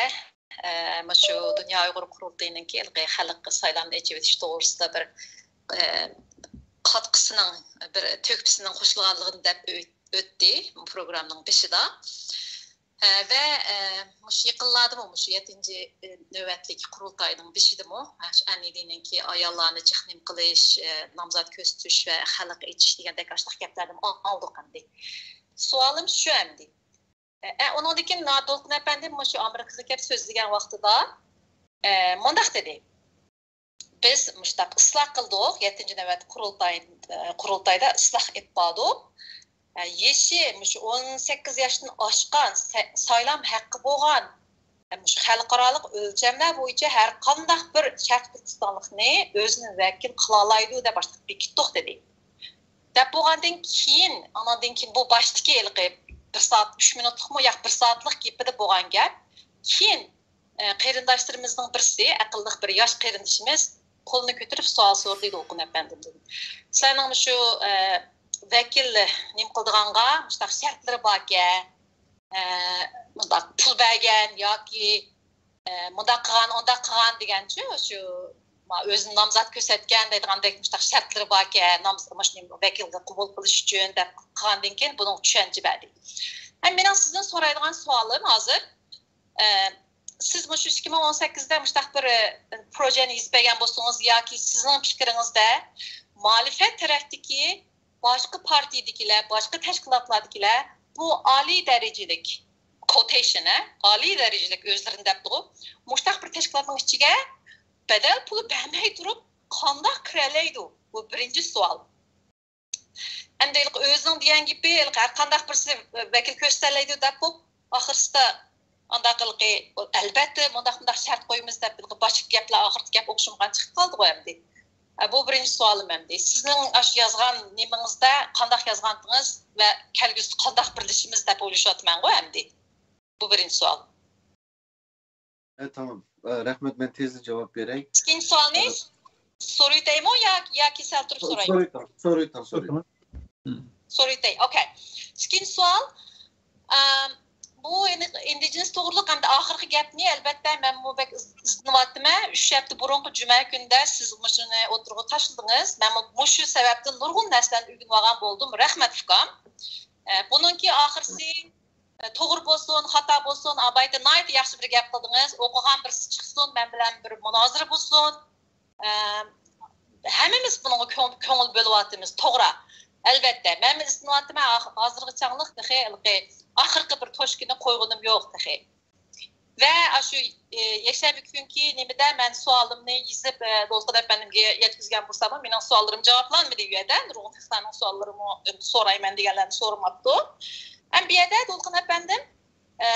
ئە، مۇشۇ دۇنيا ئۇيغۇر قۇرۇلتىيىنىڭكى ھېلىقى خەلق سايلامنى ئېچىۋېتىش توغرىسىدا بىر، ئە، قاتقىسىنىڭ، بىر تۆھپىسىنىڭ قوشۇلغانلىقىنى دەپ ئۆ-، ئۆتتى پروگراممىنىڭ بېشىدا. ھە، ۋە، ئە، مۇشۇ يېقىنلاردىمۇ، مۇشۇ يەتتىنچى، ئە، نۆۋەتلىك قۇرۇلتاينىڭ بېشىدىمۇ، ھە، شۇ ئەنئېدنىڭكى ئاياللارنى جېھنىم قىلىش، ئە، نامزات كۆرسىتىش ۋە خەلققە ئېچىش دېگەندەك ئاشۇنداق گەپلەردىمۇ ئاڭلىدۇق ئەمدى. سوئالىم شۇ ئەمدى. ئە، ئۇنىڭدىن كېيىن نا-، دولقۇن ئەپەندىم مۇشۇ ئامېرىكىغا كەپ سۆزلىگەن ۋاقتىدا، ئە، مۇنداق دېدى. بىز مۇشۇنداق ئىسلاھ قىلدۇق، يەتتىنچى نۆۋەت قۇرۇلتاي، قۇرۇلتايدا ئىسلاھ ئېلىپ باردۇق. يېشى مۇشۇ ئون سەككىز ياشتىن ئاشقان، سە-، سايلام ھەققى بولغان، مۇشۇ خەلقئارالىق ئۆلچەملەر بويىچە ھەر قانداق بىر شەرقىي تۈركىستانلىقنى ئۆزىنى ۋەكىل قىلالايدۇ دەپ باشلاپ بېكىتتۇق دېدى. دەپ بولغاندىن كېيىن، ئاناندىن كېيىن بۇ باشتىكى ھېلىقى بىر سائەت، ئۈچ مىنۇتلۇقمۇ ياق، بىر سائەتلىك گېپىدە بولغان گەپ. كېيىن ئە، قېرىنداشلىرىمىزنىڭ بىرسى، ئەقىللىق بىر ياش قېرىندىشىمىز قولىنى كۆتۈرۈپ سوئال سورىدى دولقۇن ئەپەندىمدىن. سىلەرنىڭ مۇشۇ، ئە، ۋەكىل نېمە قىلىدىغانغا مۇشۇنداق شەرتلىرى باركەن، ئە، مۇنداق پۇل بەرگەن ياكى، ئە، مۇنداق قىلغان، ئۇنداق قىلغان دېگەنچۇ، شۇ ما-، ئۆزىنى نامزات كۆرسەتكەن دەيدىغاندەك مۇشۇنداق شەرتلىرى باركەن، نامز-، مۇشۇنى ۋەكىلگە قوبۇل قىلىش ئۈچۈن دەپ قىلغاندىن كېيىن بۇنىڭغا چۈشەنچە بەردى. ھەم مېنىڭ سىزدىن سورايدىغان سوئالىم ھازىر، ئە، سىز مۇشۇ ئىككى مىڭ ئون سەككىزدە مۇشۇنداق بىر، ئە، پروژېنى يېزىپ بەرگەن بولسىڭىز ياكى سىزنىڭ پىكرىڭىزدە مۇھالىپەت تەرەپتىكى باشقا پارتىيىدىكىلەر، باشقا تەشكىلاتلاردىكىلەر بۇ ئالىي دەرىجىلىك، كوتېيشن، ئە، ئالىي دەرىجىلىك ئۆزلىرىنى دەپتىغۇ، مۇشۇنداق بىر تەشكىلاتنىڭ ئىچىگە بەدەل پۇلى بەرمەي تۇرۇپ قانداق كىرەلەيدۇ؟ بۇ بىرىنچى سوئال. ئەمدى ھېلىقى ئۆزىنىڭ دېگەن گېپى، ھېلىقى ھەر قانداق بىرسى ۋەكىل كۆرسىتەلەيدۇ دەپ بولۇپ، ئاخىرسىدا ئانداق ھېلىقى، ئەلۋەتتە، مۇنداق، مۇنداق شەرت قويىمىز دەپ، ھېلىقى باشقا گەپلەر ئاخىرىدىكى گەپ ئوخشىمىغان چىقىپ قالدىغۇ ئەمدى. ئە، بۇ بىرىنچى سوئالىم ئەمدى. سىزنىڭ ئاشۇ يازغان نېمىڭىزدە قانداق يازغانتىڭىز ۋە كەلگۈسىدە قانداق بىرلىشىمىز دەپ ئويلىشىۋاتىمەنغۇ ئەمدى. بۇ بىرىنچى سوئال. ئە، تامام. ئە، رەھمەت، مەن تېزلا جاۋاب بېرەي. ئىككىنچى سوئالنى ئە، سورىتەيمۇ يا-، ياكى سەل تۇرۇپ سورايمۇ؟ سورىتاڭ، سورىتاڭ، سورىتاڭ. سورىتاي، ئوكەي. ئىككىنچى سوئال. ئەم، بۇ ئىندىجېنس توغرىلىق ھەمدە ئاخىرقى گەپنى، ئەلۋەتتە، مەنمۇ بەك ئىز-، ئىزدىنىۋاتىمەن. ئۈچ ھەپتە بۇرۇنقى جۈمە كۈنىدە سىز مۇشۇنى ئوتتۇرىغا تاشلىدىڭىز. مەنمۇ مۇشۇ سەۋەبتىن نۇرغۇن نەرسىلەرنى ئۆگىنىۋالغان بولدۇم. رەھمەت، ئۇكام. ئە، بۇنىڭكى ئاخىرسى، ئە، توغرا بولسۇن، خاتا بولسۇن، ئابايتى ناھايىتى ياخشى بىر گەپ قىلدىڭىز. ئوقۇغان بىرسى چىقسۇن، مەن بىلەن بىر مۇنازىرە بولسۇن. ئە، ھەممىمىز بۇنىڭغا كۆڭ-، كۆڭۈل بۆلۈۋاتىمىز، توغرا. ئەلۋەتتە، مەنمۇ ئىزدىنىۋاتىمەن، ئاخ-، ھازىرغىچەڭلىق تېخى ھېلىقى ئاخىرقى بىر توشكىنى قويغىنىم يوق تېخى. ۋە ئاشۇ، ئى، يەكشەنبە كۈنكى نېمىدە مەن سوئالىمنى يېزىپ، ئى، دولقۇن ئەپەندىمگە يەتكۈزگەن بولساممۇ، مېنىڭ سوئاللىرىم جاۋابلانمىدى ئۇ يەردە. نۇرغۇن خەقلەرنىڭ سوئاللىرىمۇ، ئى، سورايمەن دېگەنلەرنى سورىماپتۇ. ھەم بۇ يەردە دولقۇن ئەپەندىم، ئى،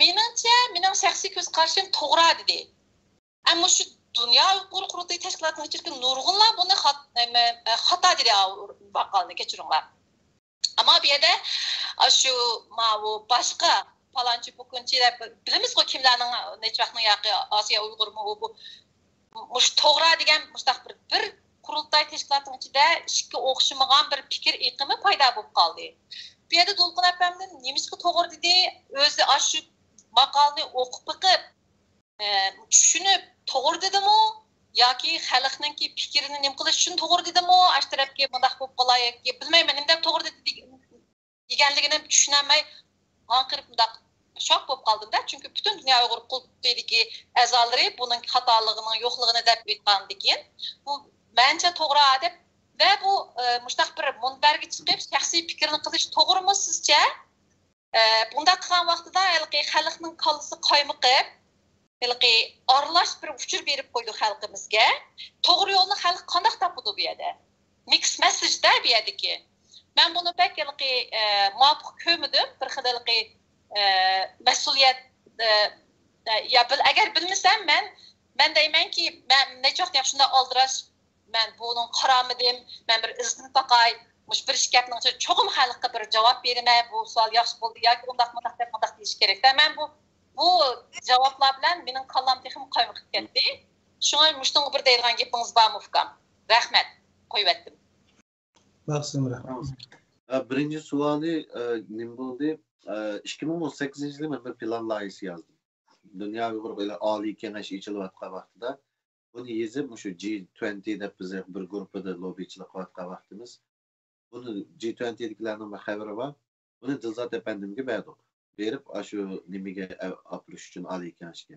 مېنىڭچە، مېنىڭ شەخسىي كۆز قارىشىم توغرا دېدى. ئەمما شۇ دۇنيا ئۇيغۇر قۇرۇلتىيى تەشكىلاتىنىڭ ئىچىدىكى نۇرغۇنلار بۇنى خات-، نېمە، ئە، خاتا دېدى، ئاۋۇ ماقالىنى، كەچۈرۈڭلار. ئەمما بۇ يەردە، ئاشۇ، ماۋۇ باشقا پالانچى، پۇكۇنچى دەپ بىلىمىزغۇ كىملەرنىڭ، نەچچە ۋاقىتنىڭ ياقى ئاسىيا ئۇيغۇرمۇ، ئۇ، بۇ، مۇشۇ توغرا دېگەن مۇشۇنداق بىر، بىر قۇرۇلتاي تەشكىلاتىنىڭ ئىچىدە ئىككى ئوخشىمىغان بىر پىكىر ئېقىمى پەيدا بولۇپ قالدى. بۇ يەردە دولقۇن ئەپەندىم نېمىشقا توغرا دېدى؟ ئۆزى ئاشۇ ماقالىنى ئوقۇپ بېقىپ، ئە، چۈشىنىپ توغرا دېدىمۇ ياكى خەلقنىڭكى پىكرىنى نېمە قىلىش ئۈچۈن توغرا دېدىمۇ، ئاشۇ تەرەپكە مۇنداق بولۇپ قالاي ياكى بىلمەيمەن نېمە دەپ توغرا دېدى دېگەنلىكىنى چۈشىنەلمەي ئاڭقىرىپ مۇنداق شوك بولۇپ قالدىم-دە. چۈنكى پۈتۈن دۇنيا ئۇيغۇر قۇرۇلتىيىدىكى ئەزالىرى بۇنىڭ خاتالىقىنىڭ يوقلۇقىنى دەپ ئېيتقاندىكىن، بۇ مەنچە توغرا دەپ ۋە بۇ، ئە، مۇشۇنداق بىر مۇنبەرگە چىقىپ شەخسىي پىكرىنى قىلىش توغرىمۇ سىزچە؟ ئە، بۇنداق قىلغان ۋاقتىدا ھېلىقى خەلقنىڭ كاللىسى قايمىقىپ، ھېلىقى ئارىلاش بىر ئۇچۇر بېرىپ قويدى خەلقىمىزگە. توغرا يولنى خەلق قانداق تاپىدۇ بۇ يەردە؟ مىكس مەسسىجدە بۇ يەردىكى. مەن بۇنى بەك ھېلىقى، ئە، مۇۋاپىق كۆرمىدىم. بىر خىل ھېلىقى، ئە، مەسئۇلىيەت، ئە، ئە، يا بىل-، ئەگەر بىلمىسەم مەن، مەن دەيمەنكى، مەن نەچچە ۋاقىت ياخشى شۇنداق ئالدىراش، مەن بۇنىڭ قارامىدىم، مەن بىر ئىزدىنىپ باقاي، مۇشۇ بىر ئىككى گەپنىڭ ئىچىدە چوقۇم خەلققە بىر جاۋاب بېرىمەن، بۇ سوئال ياخشى بولدى ياكى ئۇنداق مۇنداق دەپ مۇنداق دېيىش كېرەك. مەن بۇ، بۇ جاۋابلار بىلەن مېنىڭ كاللام تېخىمۇ قايمۇقۇپ كەتتى. شۇڭا مۇشۇنىڭغا بىر دەيدىغان گېپىڭىز بارمۇ ئۇكام؟ رەھمەت، قويۇۋەتتىم. ماقسىم رەھمەت. ئە، بىرىنچى سوئالى، ئە، نېمە بولدى؟ ئە، ئىككى مىڭ ئون سەككىزىنچى يىلى مەن بىر پىلان لايىھىسى يازدىم. دۇنيا ئۇيغۇر ئىلى ئالىي كېڭەش ئېچىلىۋاتقان ۋاقتىدا بۇنى يېزىپ، مۇشۇ جى تۇۋېنتى دەپ بىز بىر گۇرۇپپىدا لوببىچىلىق قىلىۋاتقان ۋاقتىمىز. بۇنى جى تۇۋېنتىدىكىلەرنىڭ بىر خەۋىرى بار. بۇنى دىلزات ئەپەندىمگە بەردۇق. بېرىپ، ئاشۇ نېمىگە ئە-، ئاپىرىش ئۈچۈن ئالىي كېڭەشكە.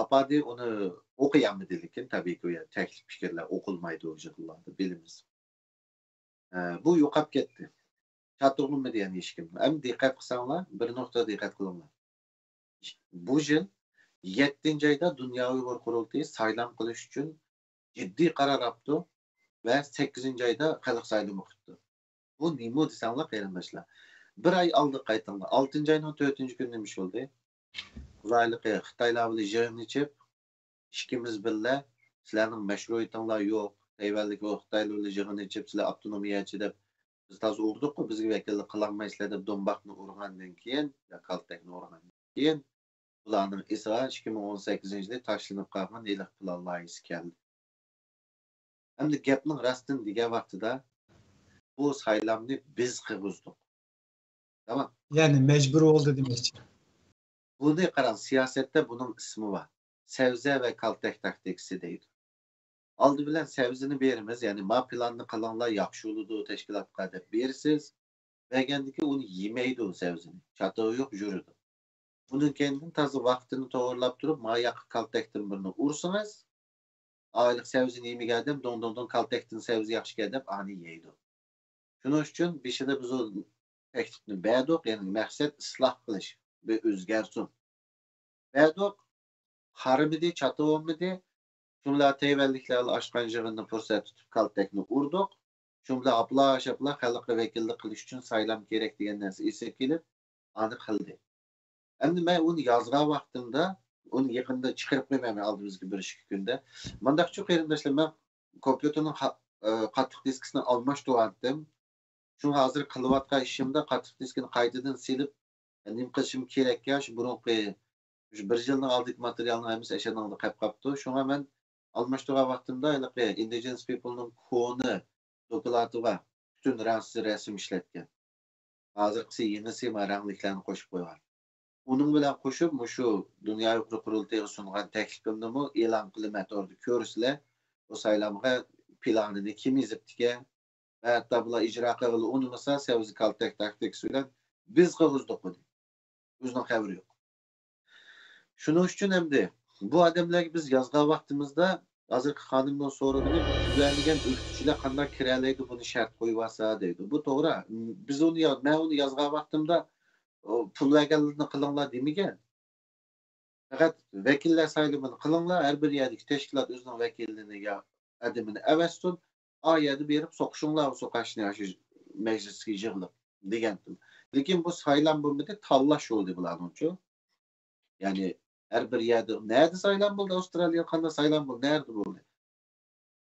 ئاپاردى، ئۇنى ئوقۇيالمىدى، لېكىن تەبىئىيكى، ئۇ يەردە تەكلىپ پىكىرلەر ئوقۇلمايدۇ يىغىنلاردا، بىلىمىز. بۇ يوقاپ كەتتى. چاتىقلىمىدى يەنە ھېچكىم. ئەمدى دىققەت قىلساڭلار، بىر نۇقتا دىققەت قىلىڭلار. بۇ يىل يەتتىنچى ئايدا دۇنيا ئۇيغۇر قۇرۇلتىيى سايلام قىلىش ئۈچۈن جىددىي قارار ئاپتۇ ۋە سەككىزىنچى ئايدا خەلق سايلىمى قىپتۇ. بۇ نېمە دېسەڭلار، قېرىنداشلار؟ بىر ئاي ئالدىغا قايتىڭلار. ئالتىنچى ئاينىڭ تۆتىنچى كۈنى نېمە ئىش بولدى؟ ئۇلايلىقى خىتايلار بىلەن يىغىن ئېچىپ، ئىككىمىز بىللە، سىلەرنىڭ مەشرۇئىيىتىڭلار يوق، تەيۋەنلىك ئۇ خىتايلار بىلەن يىغىن ئېچىپ، سىلەر ئاپتونومىيەچى دەپ، بىز تازا ئۇردۇققۇ، بىزگە ۋەكىللىك قىلالمايسىلەر دەپ، دۇمباقنى ئۇرغاندىن كېيىن، يا كالتەكنى ئۇرغاندىن كېيىن، بۇلارنىڭ ئېسىغا ئىككى مىڭ ئون سەككىزىنچى يىلى تاشلىنىپ قالغان ھېلىقى پىلان لايىھىسى كەلدى. ئەمدى گەپنىڭ راستىنى دېگەن ۋاقتىدا، بۇ سايلامنى بىز قىلغۇزدۇق. تامام. يەنى مەجبۇر بولدى دېمەكچى. بۇنى قاراڭ، سىياسەتتە بۇنىڭ ئىسمى بار. سەۋزە ۋە كالتەك تاكتىكىسى دەيدۇ. ئالدى بىلەن سەۋزىنى بېرىمىز، يەنى ما پىلاننى قىلىڭلار، ياخشى بولىدۇ تەشكىلاتقا دەپ بېرىسىز. بەرگەندىكى ئۇنى يېمەيدۇ سەۋزىنى. چاتىقى يوق، يۈرىدۇ. ئۇنىڭ كەينىدىن تازا ۋاقتىنى توغرىلاپ تۇرۇپ، ما ياققا كالتەكتىن بىرنى ئۇرسىڭىز، ئايلىق سەۋزىنى يېمىگەن ئادەم دوڭ دوڭ دوڭ كالتەكتىن سەۋزە ياخشىكەن دەپ ئانى يەيدۇ. شۇنىڭ ئۈچۈن بېشىدا بىز ئۇ تەكلىپنى بەردۇق، يەنى مەقسەت ئىسلاھ قىلىش، بىر ئۆزگەرسۇن. بەردۇق، قارىمىدى، چاتىۋالمىدى. شۇ بىلەن تەيۋەنلىكلەر ئاچقان يىغىننى پۇرسەت تۇتۇپ كالتەكنى ئۇردۇق. شۇ بىلەن ئاپلا-شاپلا خەلققە ۋەكىللىك قىلىش ئۈچۈن سايلام كېرەك دېگەن نەرسە ئېسىگە كېلىپ، ئانى قىلدى. ئەمدى مەن ئۇنى يازغان ۋاقتىمدا، ئۇنى يېقىندا چىقىرىپ قويىمەن مەن ئالدىمىزدىكى بىر ئىككى كۈندە. مانداقچۇ قېرىنداشلار، مەن كومپيۇتېرنىڭ قا-، ئە، قاتتىق دىسكىسىنى ئالماشتۇرۇۋاتتىم. شۇڭا ھازىر قىلىۋاتقان ئىشىمدا قاتتىق دىسكىنى قايتىدىن سېلىپ، نېمە قىلىشىم كېرەككەن، شۇ بۇرۇنقى، شۇ بىر يىلنىڭ ئالدىدىكى ماتېرىيالنىڭ ھەممىسى ئەشەنىڭدە قېلىپ قاپتۇ. شۇڭا مەن ئالماشتۇرغان ۋاقتىمدا ھېلىقى ئىندىجېنس پىپلنىڭ كونا دوكلاتىغا پۈتۈن رەڭسىز رەسىم ئىشلەتكەن. ھازىرقىسى يېڭىسى ما رەڭلىكلەرنى قوشۇپ قويغان. ئۇنىڭ بىلەن قوشۇپ، مۇشۇ دۇنيا ئۇيغۇر قۇرۇلتىيىغا سۇنغان تەكلىپىمنىمۇ ئېلان قىلىمەن، توردا كۆرسىلەر، بۇ سايلامغا پىلانىنى كىم يېزىپتىكەن؟ ۋە ھەتتا بۇلار ئىجرا قىلغىلى ئۇنىمىسا، سەۋزە كالتەك تاكتىكىسى بىلەن بىز قىلغۇزدۇق بۇنى. ئۆزىنىڭ خەۋىرى يوق. شۇنىڭ ئۈچۈن ئەمدى بۇ ئادەملەرگە بىز يازغان ۋاقتىمىزدا، ھازىرقى خانىمنىڭ سورىغىنى، تۈزلەنگەن ئۆكتىچىلەر قانداق كىرەلەيدۇ، بۇنى شەرت قويۇۋالسا دەيدۇ. بۇ توغرا. بىز ئۇنى يا-، مەن ئۇنى يازغان ۋاقتىمدا، ئۇ پۇل بەرگەنلىرىنى قىلىڭلار دېمىگەن. پەقەت ۋەكىللەر سايلىمىنى قىلىڭلار، ھەر بىر يەردىكى تەشكىلات ئۆزىنىڭ ۋەكىلىنى يا ئادىمىنى ئەۋەتسۇن، ئا يەردە بېرىپ سوقۇشۇڭلار، سوقۇشنى ئاشۇ مەجلىسكە يىغىلىپ دېگەنتىم. لېكىن بۇ سايلام بولمىدى، تاللاش بولدى بۇلارنىڭچۇ. يەنى ھەر بىر يەردە، نەدە سايلام بولدى؟ ئاۋسترالىيە قانداق سايلام بولدى؟ نەدە بولدى؟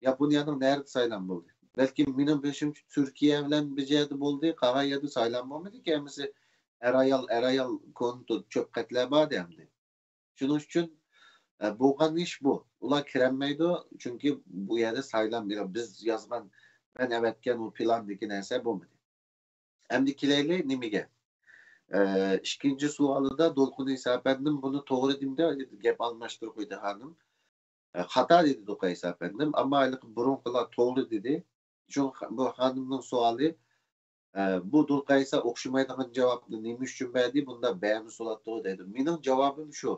ياپونىيەنىڭ نەدە سايلام بولدى؟ بەلكىم مېنىڭ بىلىشىمچە تۈركىيە بىلەن بىر يەردە بولدى، قالغان يەردە سايلام بولمىدىكەن، ھەممىسى ئەر-ئايال، ئەر-ئايال كونا چۆپقەتلەر بار ئەمدى. شۇنىڭ ئۈچۈن، ئە، بولغان ئىش بۇ. ئۇلار كىرەلمەيدۇ، چۈنكى بۇ يەردە سايلام، بىز يازغان، مەن ئەۋەتكەن ئۇ پىلاندىكى نەرسە بولمىدى. ئەمدى كېلەيلى نېمىگە؟ ئە، ئىككىنچى سوئالىدا دولقۇن ئىسا ئەپەندىم بۇنى توغرا دېمىدى، گەپ ئالماشتۇرۇپ قويدى خانىم. ئە، خاتا دېدى دولقۇن ئىسا ئەپەندىم، ئەمما ھېلىقى بۇرۇنقىلار توغرا دېدى. شۇ، بۇ خانىمنىڭ سوئالى، ئە، بۇ دولقۇن ئىسا ئوخشىمايدىغان جاۋابنى نېمە ئۈچۈن بەردى، بۇنداق بەرمىسە بولاتتىغۇ دەيدۇ. مېنىڭ جاۋابىم شۇ.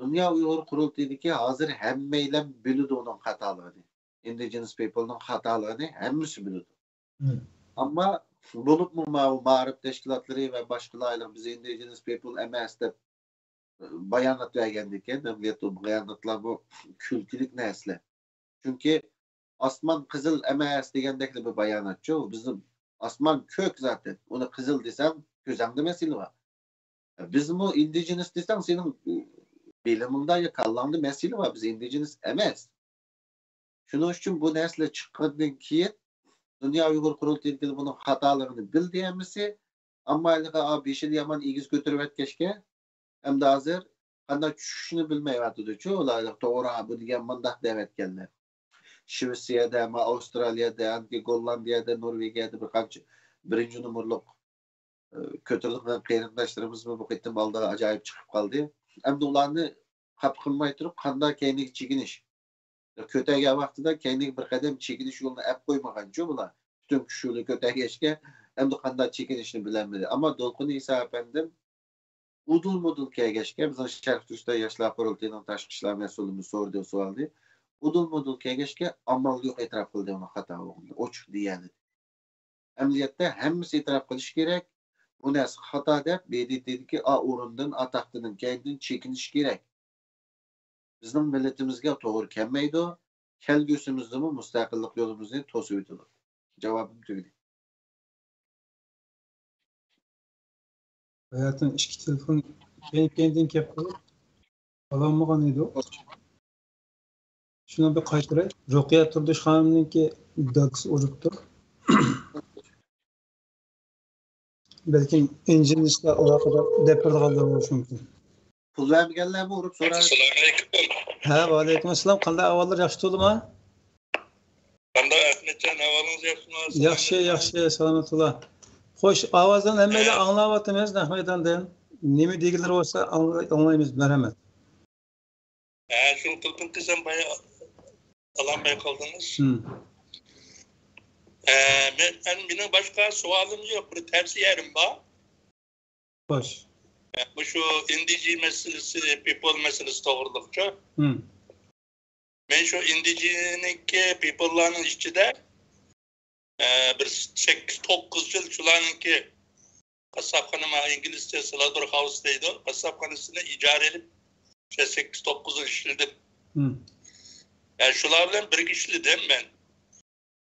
دۇنيا ئۇيغۇر قۇرۇلتىيىدىكى ھازىر ھەممەيلەن بىلىدۇ ئۇنىڭ خاتالىقىنى. ئىندىجېنس پېپلنىڭ خاتالىقىنى ھەممىسى بىلىدۇ. ئەمما بولۇپمۇ ماۋۇ مائارىپ تەشكىلاتلىرى ۋە باشقىلار بىز ئىندىجېنس پېپل ئەمەس دەپ بايانات بەرگەندىكىن، ئەمەلىيەتتە ئۇ باياناتلارمۇ كۈلكىلىك نەرسىلەر. چۈنكى ئاسمان قىزىل ئەمەس دېگەندەكلا بىر باياناتچۇ. بىزنىڭ ئاسمان كۆك زاتەن. ئۇنى قىزىل دېسەڭ، كۆزەڭدە مەسىلە بار. بىزمۇ ئىندىجېنىس دېسەڭ، سېنىڭ بىلىمىڭدا يا كاللاڭدا مەسىلە بار. بىز ئىندىجېنىس ئەمەس. شۇنىڭ ئۈچۈن بۇ نەرسىلەر چىققاندىن كېيىن، دۇنيا ئۇيغۇر قۇرۇلتىيىدىكىلەر بۇنىڭ خاتالىقىنى بىلدى ھەممىسى. ئەمما ھېلىقى، ئا، بېشىنى يامان ئېگىز كۆتۈرۈۋەتكەچكە، ئەمدى ھازىر قانداق چۈشۈشنى بىلمەيۋاتىدۇچۇ. ئۇلار توغرا، بۇ دېگەن مۇنداق دەۋەتكەنلەر. شىۋېتسىيەدە، ما، ئاۋسترالىيەدە، ئاندىكى گوللاندىيەدە، نورۋېگىيەدە بىر قانچە بىرىنچى نومۇرلۇق، ئە، كۆتۈرۈلگەن قېرىنداشلىرىمىزمۇ بۇ قېتىم ئالدىغا ئاجايىپ چىقىپ قالدى. ئەمدى ئۇلارنى خاپا قىلماي تۇرۇپ، قانداق كەينىگە چېكىنىش؟ كۆتەرگەن ۋاقتىدا كەينىگە بىر قەدەم چېكىنىش يولىنى ئەپ قويمىغانچۇ بۇلار. پۈتۈن كۈچى بىلەن كۆتەرگەچكە، ئەمدى قانداق چېكىنىشنى بىلەلمىدى. ئەمما دولقۇن ئىسا ئەپەندىم ئۇدۇل-مۇدۇل كەلگەچكە، بىزنىڭ شەرقىي تۈركىستان ياشلار قۇرۇلتىيىنىڭ تاشقى ئىشلار مەسئۇلىمۇ سورىدى ئۇ سوئالنى. ئۇدۇل-مۇدۇل كەلگەچكە، ئامال يوق، ئېتىراپ قىلدى ئۇنىڭ خاتا بولغىنىنى. ئوچۇق دېيەلىدى. ئەمەلىيەتتە ھەممىسى ئېتىراپ قىلىشى كېرەك. بۇ نەرسە خاتا دەپ، ب د ت دىكى ئا ئورۇندىن، ئا تاختىدىن كەينىدىن چېكىنىشى كېرەك. بىزنىڭ مىللىتىمىزگە توغرا كەلمەيدۇ. كەلگۈسىمىزدىمۇ مۇستەقىللىق يولىمىزنى توسۇۋېتىدۇ. جاۋابىم تۈگىدى. ھاياتىم ئىككى تېلېفون كەينى-كەينىدىن كەپ قالىپ، ئالالمىغان ئىدۇق. شۇنى بىر قايتۇراي. رۇقىيە تۇردۇش خانىمنىڭكى داكىسى ئۇرۇپتۇ. بەلكىم ئىنجىنىستا ئالاقىدار دەپ بېرىدىغانلار بولۇشى مۇمكىن. پۇل بەرمىگەنلەرمۇ ئۇرۇپ سوراش. ئەسسالامۇئەلەيكۇم. ھە، ۋەئەلەيكۇم ئەسسالام. قانداق ئەھۋاللار، ياخشى تۇردىما؟ قانداق ئەخمەتجان، ئەھۋالىڭىز ياخشىمۇ؟ ياخشى، ياخشى، سالامەت بولا. خوش، ئاۋازلارنى ھەممەيلەن ھە. ئاڭلاۋاتىمىز نەق مەيداندىن. نېمە دېگۈلىرى بولسا ئاڭلا-، ئاڭلايمىز. مەرھەمەت. ھە، شۇ قىلدىم قىزىم بايا ئالالماي قالدىڭىز. ھە، مەن، ئەن-، مېنىڭ باشقا سوئالىم يوق، بىر تەۋسىيەم بار. خوش. ھە، مۇشۇ ئىندىجى مەسىلىسى، پىپول مەسىلىسى توغرىلىقچۇ. مەن شۇ ئىندىجىنىڭكى، پىپوللارنىڭ ئىچىدە، ئە، بىر سەككىز، توققۇز يىل شۇلارنىڭكى قاسساپخانا، ما، ئىنگلىزچە سلاتېر خاۋس دەيدۇ، قاسساپخانىسىنى ئىجارە ئېلىپ، شۇ سەككىز، توققۇز يىل ئىشلىدىم. ھە، شۇلار بىلەن بىرگە ئىشلىدىم مەن.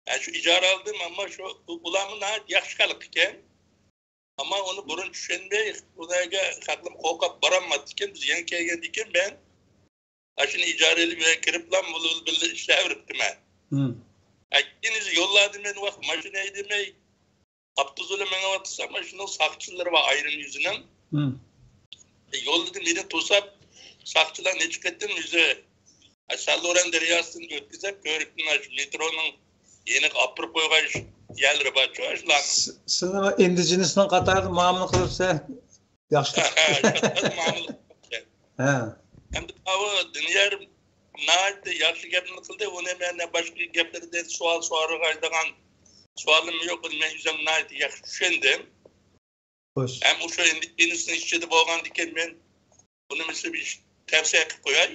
ھە، شۇ ئىجارە ئالدىم، ئەمما شۇ، ئۇلارمۇ ناھايىتى ياخشى خەلق ئىكەن. ئەمما ئۇنى بۇرۇن چۈشەنمەي، ئۇلارغا خەقلىم قورقۇپ بارالماپتىكەن. بىز يېڭى كەلگەندىكىن مەن ئاشۇنى ئىجارە ئېلىپ، يەنە كىرىپلا، بۇلار بىللە ئىشلەۋېرىپتىمەن. ھە، كېيىن يوللاردا مەن ۋاقىت ماشىنا ھەيدىمەي، ئاپتوبۇسلا مېڭىۋاتسام، ماشىنىنىڭ ساقچىلىرى بار ئايرىم يۈزىنىڭ. ھە، يولدا مېنى توساپ، ساقچىلار نەچچە قېتىم ئۆزى، ئە، سالوران دەرياسىدىن ئۆتكۈزۈپ، كۆرۈكتىن ئاشۇ مېترونىڭ يېنىغا ئاپىرىپ قويغان يەرلىرى بارچۇ، شۇلارنىڭ. س-، سىلەر ئىندىجېنىسنىڭ قاتارىدا مۇئامىلە قىلىپسىلەر. ياخشى. ھە، ھە، شۇنداق مۇئامىلە قىلدى. ھە. ئەمدى ئاۋۇ دىنيار ناھايىتى ياخشى گەپنى قىلدى. ئۇنى مەن باشقا گەپلىرىدىن سوئال سورىغايدىغان سوئالىم يوق. مەن ئۆزۈم ناھايىتى ياخشى چۈشەندىم. خوش. ھەم ئۇشۇ ئىندىجېنىسنىڭ ئىچىدە بولغاندىكىن مەن بۇنى مىسلى بىر تەۋسىيە قىلىپ قوياي.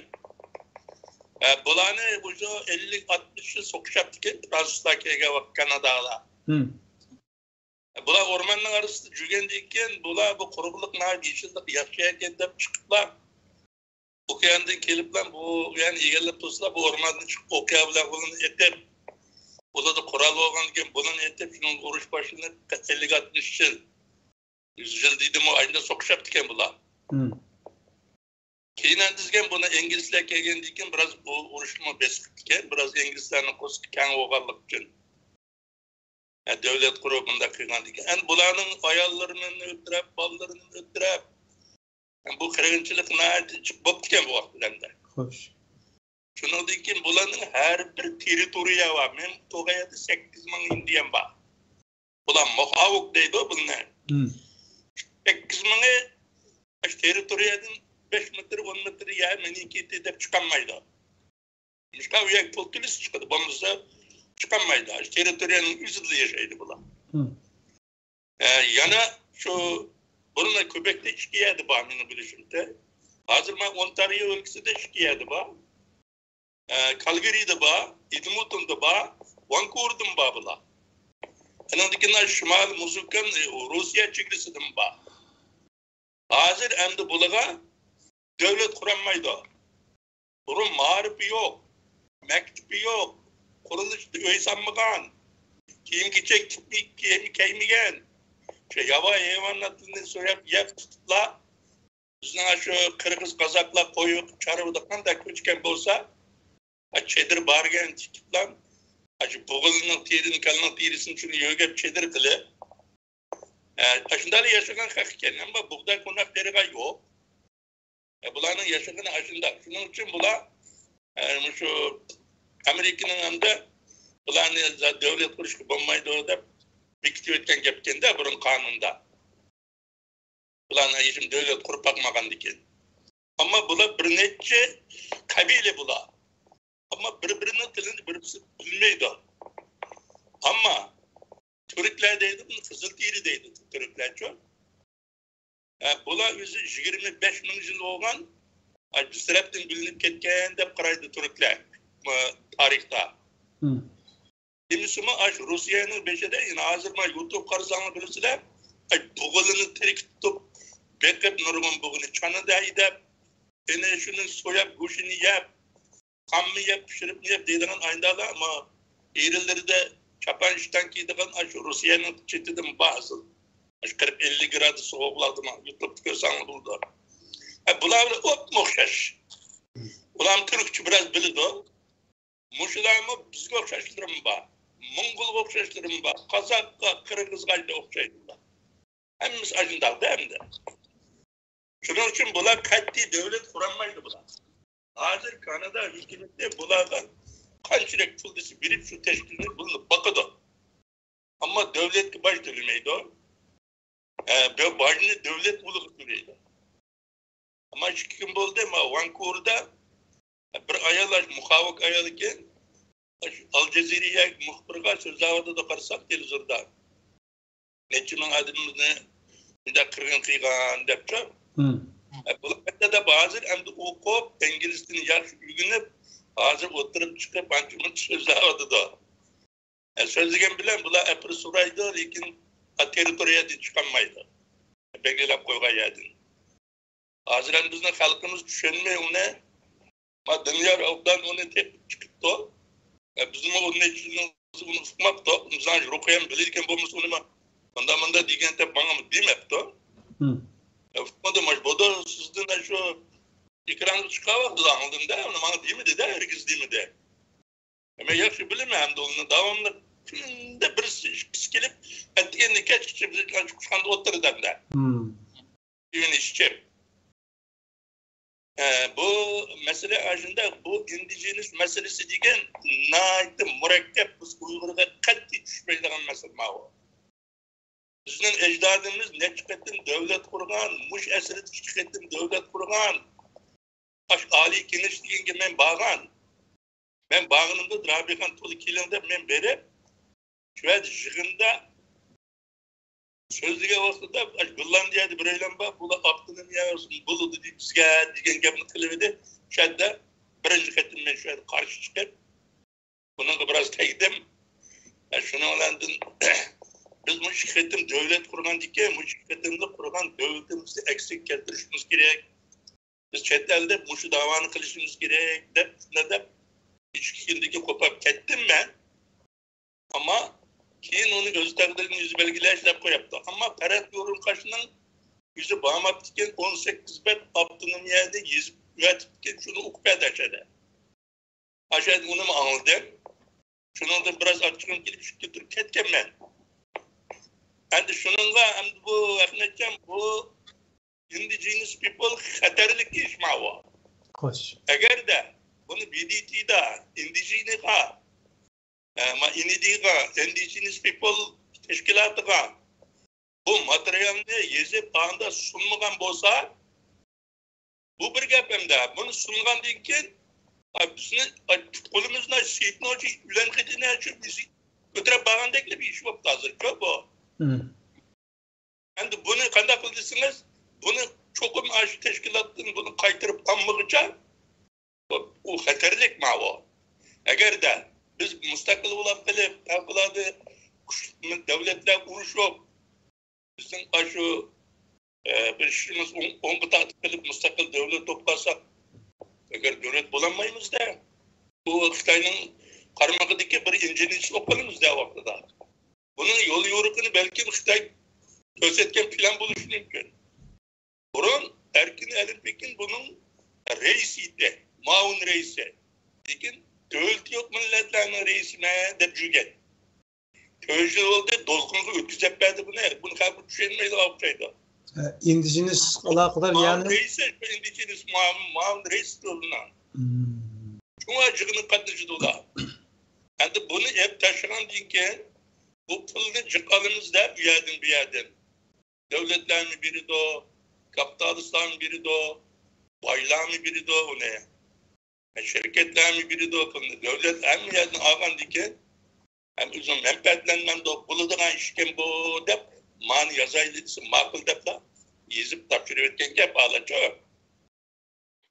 ھە، بۇلارنى ئۇشۇ ئەللىك، ئاتمىش يىل سوقۇشاتتىكەن، فرانسۇزلار كەلگەن ۋاقىت كانادالار. بۇلار ئورماننىڭ ئارىسىدا جۈگەندىكىن، بۇلار بۇ قۇرۇقلۇق ناھايىتى يېشىللىق ياخشى ئىكەن دەپ چىقىپلا، ئوكياندىن كېلىپلا بۇ يەرنى ئىگىلەپ تۇرسىلا، بۇ ئورماندىن چىقىپ، ئوكيان بىلەن بۇلىنى ئېتىپ، ئۇلاردا قورال بولغاندىكىن بۇلىنى ئېتىپ، شۇنىڭ ئۇرۇش باشلىنىپ، ئەللىك ئاتمىش يىل، يۈز يىل دېدىمۇ، ئايدا سوقۇشاتتىكەن بۇلار. كېيىن ئەندىزگەن بۇنى ئىنگلىزلەر كەلگەندىن كېيىن بىراز ئۇ ئۇرۇشنىمۇ بېسىقىپتىكەن، بىراز ئىنگلىزلەرنىڭ قورسىقى كەڭ بولغانلىقى ئۈچۈن. ھە، دۆلەت قۇرۇپ بۇنداق قىلغاندىكىن، ئەمدى بۇلارنىڭ ئاياللىرىنى ئۆلتۈرۈپ، بالىلىرىنى ئۆلتۈرۈپ، بۇ قىرغىنچىلىق ناھايىتى جىق بوپتىكەن بۇ ۋاقىتلاردا. خوش. شۇنىڭدىن كېيىن بۇلارنىڭ ھەر بىر تېررىتورىيە بار. مەن تۇرغان يەردە سەككىز مىڭ ئىندىيەن بار. بۇلار موخاۋك دەيدۇ بۇلارنى. سەككىز مىڭى ئاشۇ تېررىتورىيەدىن بەش مېتىر، ئون مېتىر يەر مېنىڭكى دەپ چىقالمايدۇ. مۇشۇنداق ئۇ يەرگە پۇل تۆلىسە چىقىدۇ، بولمىسا چىقالمايدۇ. ئاشۇ تېررىتورىيەنىڭ ئۆزىدە ياشايدۇ بۇلار. ئە، يەنە شۇ بۇرۇن كوبەكتە ئىككى يەردە بار مېنىڭ بىلىشىمچە. ھازىر مانا ئونتارىيو ئۆلكىسىدە ئىككى يەردە بار. ئە، كالگىرىدا بار، ئېدمونتوندا بار، ۋانكوۋېردىمۇ بار بۇلار. ئېنىڭدىن كېيىن شىمالىي مۇزۇكان، ئە، روسىيە چېگرىسىدىمۇ بار. ھازىر ئەمدى بۇلىغا دۆلەت قۇرالمايدۇ. بۇرۇن مائارىپى يوق، مەكتىپى يوق، قۇرۇلۇشتا ئۆي سالمىغان، كىيىم-كېچەك تىكمەي، كىيىم كىيمىگەن، شۇ ياۋا ھايۋاناتلىرىنى سويۇپ يەپ تۇتۇپلا، بىزنىڭ شۇ قىرغىز، قازاقلار قوي بېقىپ، چارۋىدا قانداق كۆچكەن بولسا، چېدىر بارگەن تىكىپلا، شۇ بۇغىلىنىڭ تېرىنى، كالىنىڭ تېرىسىنى شۇنى يۆگەپ چېدىر قىلىپ، ئە، ئاشۇنداقلا ياشىغان خەق ئىكەن، ئەمما بۇغداي قوناق بېرىدىغان يوق. ئە، بۇلارنىڭ ياشىغىنى ئاشۇنداق. شۇنىڭ ئۈچۈن بۇلار، ئە، مۇشۇ ئامېرىكىنىڭ ھەمدە بۇلارنى دۆلەت قۇرۇشقا بولمايدۇ دەپ بېكىتىۋەتكەن گەپكەندە بۇرۇن قانۇندا. بۇلارنىڭ ھېچ دۆلەت قۇرۇپ باقمىغاندىكىن. ئەمما بۇلار بىر نەچچە قەبىلە بۇلار. ئەمما بىر-بىرىنىڭ تىلىنى بىر-بىرسى بىلمەيدۇ. ئەمما تۈركلەر دەيدۇ، بۇنى قىزىل تېرى دەيدۇ تۈركلەرچۇ. ھە، بۇلار ئۆزى يىگىرمە بەش مىڭ يىل بولغان، ئاي، بىز تەرەپتىن بىلىنىپ كەتكەن دەپ قارايدۇ تۈركلەر، ئە، تارىختا. دېمىسىمۇ، ئاش روسىيەنىڭ بېشىدا، يەنە ھازىر مانا يۇتۇپ قارىساڭلار بىلىسىلەر، ئاي، بۇغىلىنى تىرىك تۇتۇپ، بېقىپ، نۇرغۇن بۇغىنى چانىدا ھەيدەپ، يەنە شۇنى سوياپ، گۆشىنى يەپ، قانمۇ يەپ، پىشۇرۇپمۇ يەپ دەيدىغان ئايندالا، ئەمما ئېرىنلىرىدە چاپان ئىشتان كىيىدىغان ئاشۇ روسىيەنىڭ چېتىدىمۇ بار ئەسلى. ئاشۇ قىرىق ئەللىك گرادۇس سوغۇقلاردا يۇتۇپ كۆرسەڭلار بولىدۇ. ھە، بۇلار بىلەن ئوپمۇ ئوخشاش. ئۇلارمۇ تۈركچە بىراز بىلىدۇ. مۇشۇلارمۇ بىزگە ئوخشاشلىرىمۇ بار. موڭغۇلغا ئوخشاشلىرىمۇ بار. قازاققا، قىرغىزغا ئوخشايدۇ بۇلار. ھەممىسى ئاشۇنداقتا ئەمدى. شۇنىڭ ئۈچۈن بۇلار قەتئىي دۆلەت قۇرالمايدۇ بۇلار. ھازىر كانادا ھۆكۈمىتى بۇلارغا قانچىلىك پۇل دېسە بېرىپ، شۇ تەشكىلنى بۇلىنىپ باقىدۇ. ئەمما دۆلەتكە باج تۆلىمەيدۇ. ئە، بۇ باجنى دۆلەت ئۇلىغا تۆلەيدۇ. ئەمما ئىككى كۈن بولدى، ما ۋانكوۋېردا بىر ئايال، مۇخاۋىك ئايال ئىكەن، ئال جەزىرە مۇخبىرىغا سۆزلەۋاتىدۇ، قارىساق تېلېۋىزوردا. نەچچە مىڭ ئادىمىمىزنى مۇنداق قىرغىن قىلغان دەپچۇ. ئە، بۇلار ھەتتا دەپ ھازىر ئەمدى ئوقۇپ، ئىنگلىز تىلىنى ياخشى ئۆگىنىپ، ھازىر ئوتتۇرىغا چىقىپ، ئانچە مۇنچە سۆزلەۋاتىدۇ. ئە، سۆزلىگەن بىلەن بۇلار ئەپىرى سورايدۇ، لېكىن تېررىتورىيەدىن چىقالمايدۇ. بەلگىلەپ قويغان يەردىن. ھازىر ھەم بىزنىڭ خەلقىمىز چۈشەنمەي ئۇنى، ما دۇنيا ئوبدان ئۇنى تېپىپ چىقىپتۇ. ئە، بىزمۇ ئۇنى ئۇنى ئۇقماپتۇ. بىزنىڭ رۇقىيەم بىلىدىكەن بولمىسا ئۇنى ما مۇنداق مۇنداق دېگەن دەپ ماڭا دېمەپتۇ. ئە، ئۇقمىدىم، ماش بودۇ سىزدىن شۇ ئېكرانغا چىقارۋاتىدۇ ئاڭلىدىم-دە، ئۇنى ماڭا دېمىدى-دە، ھەرگىز دېمىدى. مەن ياخشى بىلىمەن ھەمدۇللىنى، داۋاملىق كۈندە بىرسى ئىككىسى كېلىپ، ئەتىگەندىن كەچكىچە بىز ئۇچقاندا ئولتۇرىدۇ ھەمدە. ئىچىپ. ئە، بۇ مەسىلە ئاشۇنداق، بۇ ئىندىجېنىس مەسىلىسى دېگەن ناھايىتى مۇرەككەپ، بىز ئۇيغۇرغا قەتئىي چۈشمەيدىغان مەسىلە ماۋۇ. بىزنىڭ ئەجدادىمىز نەچچە قېتىم دۆلەت قۇرغان، مۇشۇ ئەسىردە ئىككى قېتىم دۆلەت قۇرغان. ئاشۇ ئالىي كېڭەش دېگەنگە مەن بارغان. مەن بارغىنىمدا رابىيخان تولا كېلىڭ دەپ مەن بېرىپ، شۇ يەردە يىغىندا سۆزلىگەن ۋاقتىدا، ئاشۇ گوللاندىيەدە بىرەيلەن بار، بۇلار ئاپتونومىيە بولىدۇ دەپ بىزگە دېگەن گەپنى قىلىۋىدى. شۇ يەردە بىرىنچى قېتىم مەن شۇ يەردە قارشى چىقىپ، بۇنىڭغا بىراز تەگدىم. شۇنىڭ بىلەن بىز مۇشۇ ئىككى قېتىم دۆلەت قۇرغاندىكىن، مۇشۇ ئىككى قېتىملىق قۇرغان دۆلىتىمىزنى ئەكسىگە كەلتۈرۈشىمىز كېرەك. بىز چەت ئەلدە مۇشۇ داۋانى قىلىشىمىز كېرەك دەپ، شۇنداق دەپ، ئىككى كۈندىكى قوپۇپ كەتتىم مەن. ئەمما كېيىن ئۇنى ئۆز تەقدىرىنى ئۆزى بەلگىلەش دەپ قويۇپتۇ. ئەمما پەرھات يورۇنقاشنىڭ ئۆزى بارماپتىكەن، ئون سەككىز بەت ئاپتونومىيەنى يېزىپ ئەۋەتىپتىكەن، شۇنى ئوقۇپ بەردى ئاشۇ يەردە. ئاشۇ يەردە ئۇنىمۇ ئاڭلىدىم. شۇنىڭدىن بىراز ئاچچىقىم كېلىپ، ئىشىككە تۇرۇپ كەتكەنمەن. ئەمدى شۇنىڭغا، ئەمدى بۇ ئەخمەتجان، بۇ ئىندىجېنىس پىپل خەتەرلىك ئىش ماۋۇ. خوش. ئەگەردە بۇنى بى دى تىدا، ئىندىجېنىغا، ئە، ما ئىنىدىغا، ئىندىجېنىس پىپل تەشكىلاتىغا بۇ ماتېرىيالنى يېزىپ، ئاندا سۇنمىغان بولسا، بۇ بىر گەپ ئەمدى. بۇنى سۇنغاندىن كېيىن، ئا، بىزنى، ئا، پۇت-قولىمىزنى سېيىتنىڭ ئۈلەن خېتىنى ئېچىپ، بىز كۆتۈرۈپ بارغاندەكلا بىر ئىش بوپتۇ ھازىرچۇ بۇ. ئەمدى بۇنى قانداق قىل دېسىڭىز، بۇنى چوقۇم ئاشۇ تەشكىلاتتىن بۇنى قايتۇرۇپ ئالمىغۇچە، ئۇ خەتەرلىك ماۋۇ. ئەگەردە بىز مۇستەقىل بولاپ قېلىپ، پەۋقۇلئاددە كۈچلۈك دۆلەتلەر ئۇرۇشۇپ، بىزنىڭ ئاشۇ ئە، بىر ئىشىمىز ئوڭ-، ئوڭغا تارتىپ قېلىپ مۇستەقىل دۆلەت بولۇپ قالساق، ئەگەر دۆلەت بولالمايمىز-دە، بۇ خىتاينىڭ قارمىقىدىكى بىر ئىنچىنىسى بولۇپ قالىمىز-دە ۋاقتىدا. بۇنىڭ يول يورۇقىنى بەلكىم خىتاي كۆرسەتكەن پىلان بولۇشى مۇمكىن. بۇرۇن ئەركىن ئەلىمپېكىن بۇنىڭ رەئىسى ئىدى، مۇئاۋىن رەئىسى. لېكىن دۆلىتى يوق مىللەتلەرنىڭ رەئىسىمەن دەپ يۈرگەن. تۆت يىل بولدى، دولقۇنغا ئۆتكۈزۈپ بەردى بۇنى. بۇنى خەلق چۈشەنمەيدىغان ئوخشايدۇ. ھە، ئىندىجېنىس ئالاقىدار، مۇئاۋىن يەنى رەئىسى، ئىندىجېنىس مۇئاۋىن، مۇئاۋىن رەئىسى تۇرۇلغان. مم. شۇڭا يىغىنغا قاتنىشىدۇ ئۇلار. ئەمدى بۇنى ئېلىپ تاشلىغاندىن كېيىن، بۇ پۇلنى جىق ئالىمىز-دە، ئۇ يەردىن، بۇ يەردىن. دۆلەتلەرمۇ بېرىدۇ، كاپىتالىستلارمۇ بېرىدۇ، بايلارمۇ بېرىدۇ ئۇنى. شىركەتلەرمۇ بېرىدۇ پۇلنى. دۆلەت ھەممە يەردىن ئالغاندىكىن، ھەم ئۆزىنىڭ مەنپەئەتلەنمەمدۇ، بولىدىغان ئىشكەنبۇ دەپ، مانى يازايلى دېسە، ماقۇل دەپلا يېزىپ تاپشۇرۇۋەتكەن گەپ ھالەتچۇ.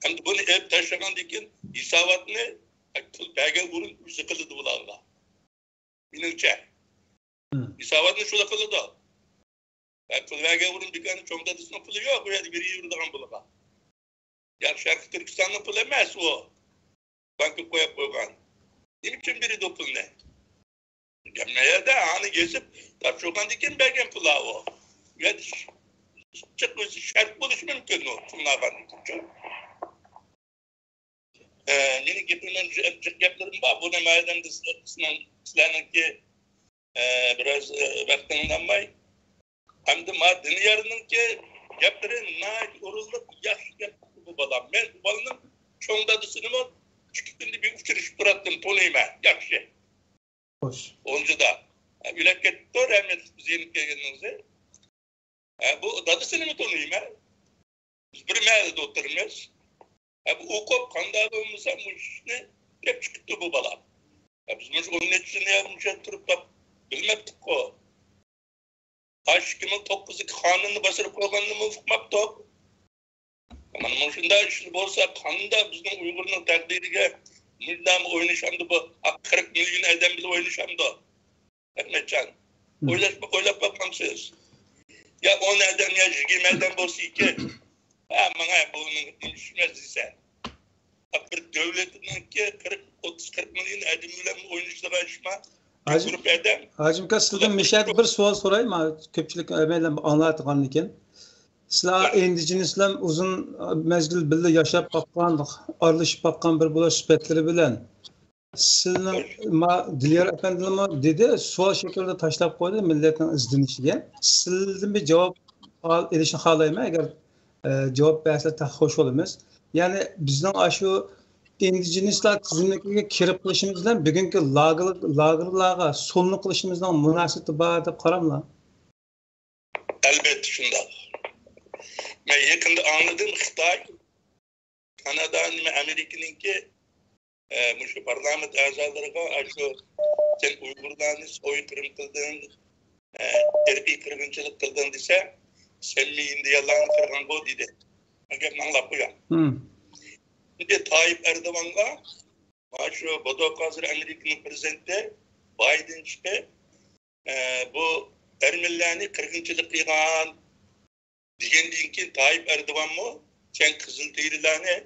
ئەمدى بۇنى ئېلىپ تاشلىغاندىن كېيىن، ھېساباتنى پۇل بەرگەن ئورۇن ئۆزى قىلىدۇ بۇلارغا. مېنىڭچە. مم. ھېساباتنى شۇنداق قىلىدۇ. ۋە پۇل بەرگەن ئورۇن بىكارنىڭ چوڭ دادىسىنىڭ پۇلى يوق، ئۇ يەردە بېرىپ يۈرىدىغان پۇلىغا. يا شەرقىي تۈركىستاننىڭ پۇلى ئەمەس ئۇ. بانكىغا قويۇپ قويغان. نېمە ئۈچۈن بېرىدۇ پۇلنى؟ گەپ نەيەردە؟ ئانى يېزىپ تاپشۇرغاندىن كېيىن بەرگەن پۇل ئۇ. يا جىق ئۆزى شەرت بولۇشى مۇمكىن ئۇ پۇلنى ئالغاندىن كېيىن. ئە، مېنىڭ گېپىمنىڭ جىق، جىق گەپلىرىم بار. بۇنى مەيداندا سىلەرنىڭكى، ئە، بىراز، ئە، ۋاقتىڭنى ئالماي. ئەمدى ما دىنيارنىڭكى گەپلىرى ناھايىتى ئورۇنلۇق، ياخشى گەپ بۇ بالا. مەن بۇ بالىنىڭ چوڭ دادىسىنىمۇ ئىككى كۈندە بىر ئۇچرىشىپ تۇراتتىم، تونۇيمەن، ياخشى. خوش. ئونجىدا. ئە، ئۆلۈپ كەتتى، رەھمەتلىك، بىز يېنىپ كەلگىنىڭىزدە. ئە، بۇ دادىسىنىمۇ تونۇيمەن. بىز بىر مەھەللىدە ئولتۇرىمىز. ئە، بۇ ئوقۇپ قانداق بولمىسا مۇشۇ ئىشنى دەپ چىقىپتۇ بۇ بالا. ئە، بىز مۇشۇ ئون نەچچە يىل مۇشۇ يەردە تۇرۇپ باق-، بىلمەپتۇققۇ. ئاشۇ ئىككى مىڭ توققۇزدىكى قانۇننى باشقۇرۇپ قويغاننىمۇ ئۇقماپتۇق. مانا مۇشۇنداق ئىشلار بولسا، قانداق بىزنىڭ ئۇيغۇرنىڭ تەقدىرىگە مۇنداقمۇ ئوينىشامدۇ بۇ؟ قىرىق مىليون ئادەم بىلەن ئوينىشامدۇ؟ ئەخمەتجان، مم. ئويلاش-، ئويلاپ باقمامسىز؟ يا ئون ئادەم، يا يىگىرمە ئادەم بولسا ئىكەن، ھە، ماڭا بۇنىڭ ئىشى ئەمەس دېسە. بىر دۆلەتنىڭكى قىرىق، ئوتتۇز، قىرىق مىليون ئادەم بىلەن ئوينىشىدىغان ئىشما؟ بىر ھاجىم، گۇرۇپ ئادەم. ھاجىم ئاكا، سىزدىن مۇشۇ يەردە بىر سوئال سوراي، ما كۆپچىلىك ئەمەيلەن ئاڭلاۋاتقاندىكىن. سىلەر ئىندىجېنىسلار ئۇزۇن مەزگىل بىللە ياشاپ باققان، ئارىلىشىپ باققان بىر بولۇش سۈپەتلىرى بىلەن، سىلىنىڭ، ما، دىليار ئەپەندىمۇ دېدى، سوئال شەكلىدە تاشلاپ قويدى مىللەتنىڭ ئىزدىنىشىگە. سىلدىن بىر جاۋاب ئال-، ئېلىشنى خالايمەن. ئەگەر، ئە، جاۋاب بەرسە تېخى خوش بولىمىز. يەنى بىزنىڭ ئاشۇ ئىندىجېنىسلار تىزىملىكىگە كىرىپ قېلىشىمىز بىلەن بۈگۈنكى لاگېر-، لاگېرلارغا سولىنىپ قېلىشىمىزنىڭ مۇناسىۋىتى بار دەپ قاراملا؟ ئەلۋەتتە شۇنداق. مەن يېقىندا ئاڭلىدىم، خىتاي، كانادا، نېمە، ئامېرىكىنىڭكى، ئە، مۇشۇ پارلامېنت ئەزالىرىغا، ئاشۇ سەن ئۇيغۇرلارنى سويقىرىم قىلدىڭ، ئە، ئىرقىي قىرغىنچىلىق قىلدىڭ دېسە، سەن مېنى ئىندىيانلارنى قىرغانغۇ دېدى. مەن گەپنى ئاڭلاپ قويۇڭ. مم. ئەمدى تايىپ ئەردوغانغا، مانا شۇ بۇدۇق ھازىر ئامېرىكىنىڭ پىرېزىدېنتى بايدېن چىقىپ، ئە، بۇ ئەرمەنلەرنى قىرغىنچىلىق قىلغان دېگەندىن كېيىن، تايىپ ئەردوغانمۇ، سەن قىزىل تېرىلەرنى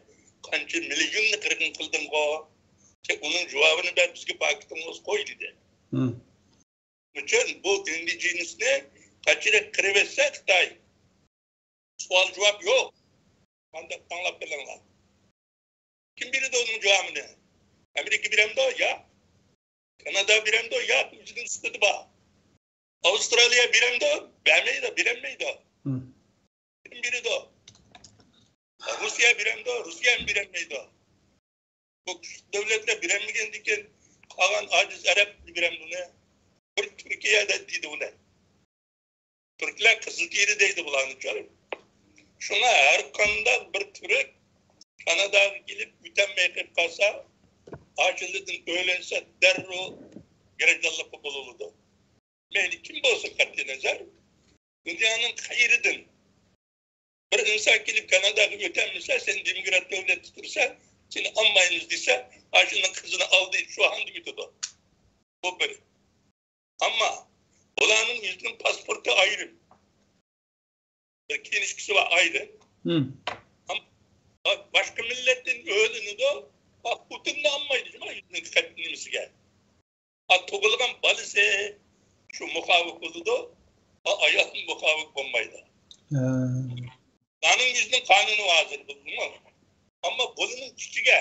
قانچە مىليوننى قىرغىن قىلدىڭغۇ؟ سەن ئۇنىڭ جاۋابىنى بەر، بىزگە پاكىتىڭنى قوي، دېدى. مم. ئۈچۈن بۇ ئىندىجېنىسنى قاچىلىك قىرىۋەتسە خىتاي، سوئال جاۋاب يوق. مانداق ئاڭلاپ بېرىڭلار. كىم بېرىدۇ ئۇنىڭ جاۋابىنى؟ ئامېرىكا بېرەمدۇ؟ ياق. كانادا بېرەمدۇ؟ ياق. ئۆزىنىڭ سۈپىتى بار. ئاۋسترالىيە بېرەمدۇ؟ بەرمەيدۇ، بېرەلمەيدۇ. مم. كىم بېرىدۇ؟ روسىيە بېرەمدۇ؟ روسىيەمۇ بېرەلمەيدۇ. بۇ كۈچلۈك دۆلەتلەر بېرەلمىگەندىكىن، قالغان ئاجىز ئەرەب بېرەمدۇ ئۇنى؟ بىر تۈركىيە دەيدۇ ئۇنى. تۈركلەر قىزىل تېرى دەيدۇ بۇلارنىچۇ. شۇڭا ھەر قانداق بىر تۈرك كاناداغا كېلىپ ئۆتەلمەي قېلىپ قالسا، ئاچىلىدىن ئۆيلەنسە دەررۇ گىرەجدانلىققا بولۇلىدۇ. مەيلى كىم بولسۇن، قەتئىينەزەر، دۇنيانىڭ قەيىرىدىن بىر ئىنسان كېلىپ كاناداغا ئۆتەلمىسە، سەن دېموكرات دۆلەتتە تۇرسەن، سېنى ئالمايمىز دېسە، ئاشۇنىڭ قىزىنى ئال دەيدۇ، شۇ ھاندا ئۆتىدۇ. بۇ بىر. ئەمما بۇلارنىڭ ئۆزىنىڭ پاسپورتى ئايرىم. بىر كىنىشكىسى بار ئايدىن. ئەمما باشقا مىللەتتىن ئۆرلىنىدۇ. پۇتىننى ئالمايدۇ جۇما يۈزىنىڭ خەت نېمىسىگە. تۇغۇلغان بالىسى شۇ مۇخاۋىك بولىدۇ. ئايال مۇخاۋىك بولمايدۇ. ئانىڭ ئۆزىنىڭ قانۇنى ھازىر بىلدىڭمۇ؟ ئەمما بالىنىڭ ئىچىگە،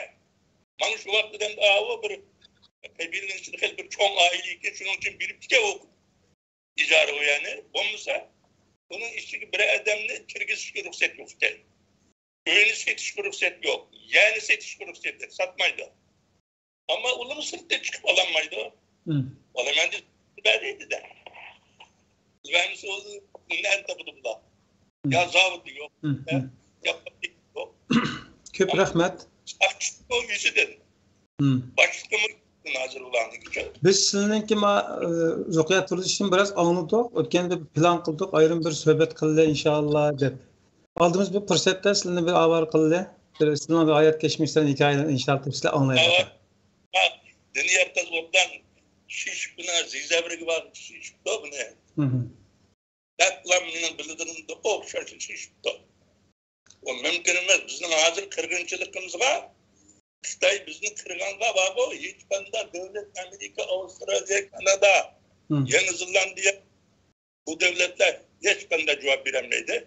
مانا شۇ ۋاقىتتا ئاۋۇ بىر قەبىلىنىڭ ئىچىدە خېلى بىر چوڭ ئائىلە ئىكەن، شۇنىڭ ئۈچۈن بېرىپتىكەن ئۇ ئىجارىگە، يەنى بولمىسا ئۇنىڭ ئىچىگە بىر ئادەمنى كىرگۈزۈشكە رۇخسەت يوق ئىكەن. ئۆينى سېتىشقا رۇخسەت يوق، يەرنى سېتىشقا رۇخسەت يوق، ساتمايدۇ. ئەمما ئۇلارمۇ سىرتتىن چىقىپ ئالالمايدۇ. ئالىمەندە بەردى دە. بەرمىسە ئۇنى نەدىن تاپىدۇ بۇلار؟ يا زاۋۇتى يوق، يا فابرىكا يوق. كۆپ رەھمەت. ئاقچىمۇ يۈزىدىن. باشلىقىمۇ ھازىر ئۇلارنىڭكى. بىز سىلىنىڭكى ما-، ئى، رۇقىيە تۇرۇشتىن بىراز ئاڭلىدۇق. ئۆتكەندە پىلان قىلدۇق، ئايرىم بىر سۆھبەت قىلدى، ئىنشائاللا، دەپ. ئالدىمىز بىر پۇرسەتتە سىلىنى بىر ئاۋارە قىلدى. بىر سىلىنىڭ بىر ھايات كەچمىشلىرىنى، ھېكايىلەرنى ئىنشائاللا سىلەر ئاڭلايلى. دۇنيا تازغۇردان شىشىپ بىنا زىزەبرىگە بارغۇچە شىشىپتۇ بۇنى. بەكلا مېنىڭ بىلىدىغىنىمغا ئوخشاش شىشىپتۇ. ئۇ مۇمكىن ئەمەس. بىزنىڭ ھازىر قىرغىنچىلىقىمىزغا خىتاي بىزنى قىرغانغا بارغۇ، ھېچقانداق دۆلەت، ئامېرىكا، ئاۋسترالىيە، كانادا، يېڭى زېلاندىيە، بۇ دۆلەتلەر ھېچقانداق جاۋاب بېرەلمەيدۇ.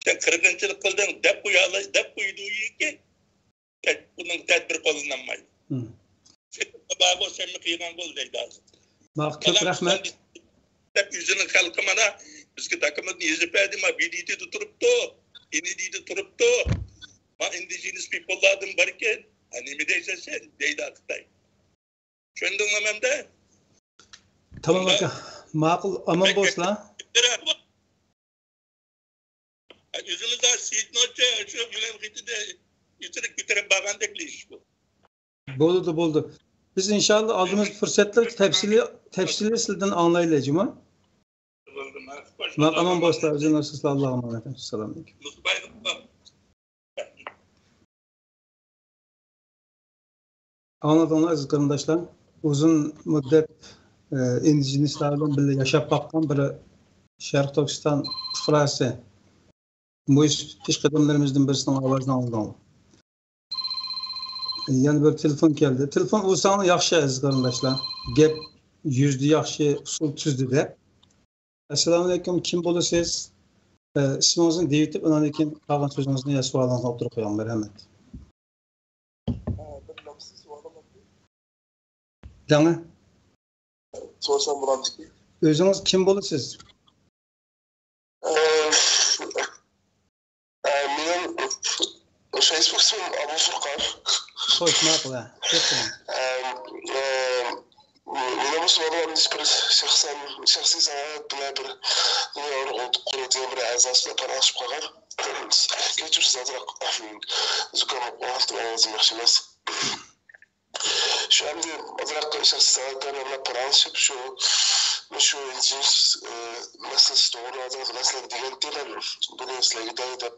سەن قىرغىنچىلىق قىلدىڭ دەپ قويالاي-، دەپ قويىدۇ ياكى بۇنىڭ تەدبىرى قوللىنالمايدۇ. سېنىڭ بارغۇ، سەنمۇ قىلغانغۇ دەيدۇ ھازىر. ماقۇل، كۆپ رەھمەت. دەپ ئۆزىنىڭ خەلقى مانا بىزگە دوكۇمېنتنى يېزىپ بەردى، ما بى دى تىدا تۇرۇپتۇ، ئېن ئى دىدا تۇرۇپتۇ، ما ئىندىجېنس پىپللاردىن باركەن، ھە، نېمە دەيسەن سەن دەيدۇ خىتاي. چۈشەندىڭمۇ مەندە؟ تامام ئاكا. ماقۇل، ئامان بولسىلا. ئۆزىمىزدە سېيىتنىڭچە شۇ يۈنەن خېتىدە يۈكسىلىپ كۆتۈرۈپ بارغاندەك ئىش بۇ. بولىدۇ، بولىدۇ. بىز ئىنشاللا ئالدىمىزدا پۇرسەتلەر تەپسىلىي، تەپسىلىي سىلىدىن ئاڭلايلى، جۇمۇ. بولدى، ماقۇل. ماقۇل، ئامان بولسىلا، ئۆزۈڭلار سىزلەر، ئاللاغا ئامانەت. ئەسسالامۇ ئەلەيكۇم. ئاڭلىدىڭلار ئەزىز قېرىنداشلار. ئۇزۇن مۇددەت، ئە، ئىندىجېنىسلار بىلەن بىللە ياشاپ باققان بىر شەرقىي تۈركىستان پۇقراسى مۇھىم پېشقەدەملىرىمىزدىن بىرسىنىڭ ئاۋازىنى ئاڭلىدىڭلار. يەنە بىر تېلېفون كەلدى. تېلېفون ئۇرساڭلار ياخشى ئەزىز قېرىنداشلار. گەپ يۈزدە ياخشى، ئۇسۇل تۈزدە دەپ. ئەسسالامۇئەلەيكۇم، كىم بولىسىز؟ ئە، ئىسمىڭىزنى دېيىۋېتىپ، ئاندىن كېيىن قالغان سۆزىڭىزنى يا سوئالىڭىزنى ئوتتۇرىغا قويۇڭ. مەرھەمەت. ئە، بىر نەرسە سوئالىم بار. دەڭە. سورىسام بولامدىكىن؟ ئۆزىڭىز كىم بولىسىز؟ ئە، ئە، مېنىڭ فېيسبۇك ئىسمىم ئابۇ فۇرقان. خوش، ماقۇل، ھە. گەپ قىلىڭ. ئە، ئە، مېنىڭ بۇ سوئالىم بىر شەخسەن، شەخسىي ساڭا بىلەن بىر نېمە ئۇرغۇن قۇرۇ دېگەن بىر ئەزاسى بىلەن پاراڭلىشىپ قالغان. كەچۈرسىز، ئازراق زۇكام بولۇپ قالغان، ئاۋازىم ياخشى ئەمەس. شۇ ئەمدى ئازراق شەخسىي سەۋەبلەر بىلەن پاراڭلىشىپ، شۇ، شۇ ئىنجىنىش، ئى، مەسىلىسى توغرىلىق ئازراق مەسىلە دېگەنتى مەن بۇنى سىلەرگە دەي دەپ،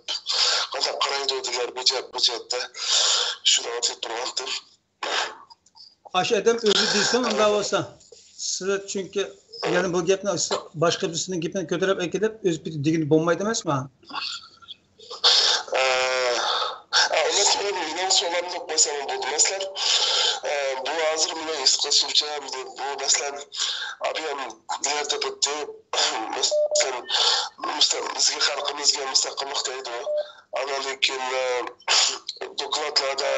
قانداق قارايدۇ دېگەن بۇ جەھەت، بۇ جەھەتتە شۇنى ئېيتىپ تۇرغانتىم. ئاشۇ ئادەم ئۆزى دېسۇن، ئۇنداق بولسا. سىلەر چۈنكى يەنە بۇ گەپنى باشقا بىرسىنىڭ گېپىنى كۆتۈرۈپ ئەكېلىپ، ئۆز پېتى دېگىنى بولمايدۇ ئەمەسمۇ؟ ئە، ئە، ئۇنى مېنىڭ سوئالىمنى قويسام بولدى. مەسىلەن، ئە، بۇ ھازىر مېنىڭ ھېس قىلىشىمچە، بۇ، مەسىلەن، ئابىيام دېگەن تېپىتتى. مەسىلەن، مۇستە-، بىزگە، خەلقىمىزگە مۇستەقىللىق دەيدۇ. ئاندىن كېيىن، ئە، دوكلاتلاردا،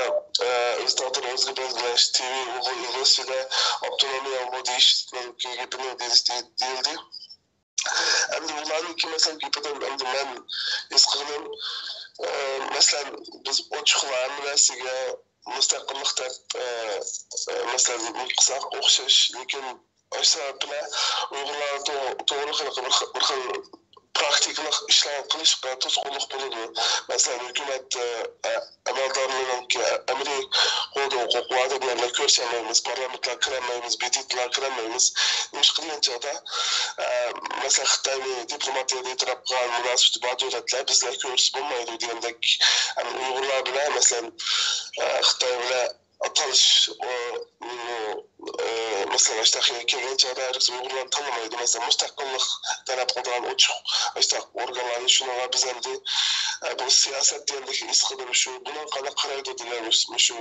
ئە، ئۆز تەقدىرى ئۆزىگە بەلگىلەش، تىۋى ئۇيغۇر ئىنگلىزچىدە ئاپتونومىيە ئۇيغۇر دېيىش گېپىنى دېيىلدى. ئەمدى ئۇلارنىڭكى، مەسىلەن، گېپىدىن ئەمدى مەن ھېس قىلغىنىم، ئە، مەسىلەن، بىز ئوچۇقلا ھەممە نەرسىگە مۇستەقىللىق دەپ، ئە، ئە، مەسىلەن، نېمە قىلساق ئوخشاش، لېكىن ئاشۇ سەۋەب بىلەن ئۇيغۇرلار تو-، توغرا خىل بىر خىل، بىر خىل پراكتىكىلىق ئىشلار قىلىشقا توسقۇنلۇق بولىدۇ. مەسىلەن، ھۆكۈمەت، ئە، ئەمەلدارلىرىنىڭكى ئەمەلىي قولدا ھوقۇقى بار دېگەنلەر كۆرۈشەلمەيمىز، پارلامېنتلار كىرەلمەيمىز، بېدىتلار كىرەلمەيمىز. نېمىشقا دېگەن چاغدا، ئە، مەسىلەن، خىتاينى دىپلوماتىيەدە ئېتىراپ قىلغان مۇناسىۋىتى بار دۆلەتلەر بىز بىلەن كۆرۈشسە بولمايدۇ دېگەندەك، ئەمدى ئۇيغۇرلار بىلەن، مەسىلەن، ئە، خىتاي بىلەن ئاتالىش، ئۇ، ئۇ، ئە، مەسىلەن، ئاشتاق كەلگەن چاغدا ھەرگىز ئۇيغۇرلارنى تاللىمايدۇ. مەسىلەن، مۇستەقىللىق تەلەپ قىلىدىغان ئوچۇق ئاشتاق ئورگانلارنى شۇنىڭغا بىز ئەمدى، ئە، بۇ سىياسەت دېگەندىكى ھېس قىلدۇرۇشى، بۇنىڭغا قانداق قارايدۇ دېگەن مۇش-، مۇشۇ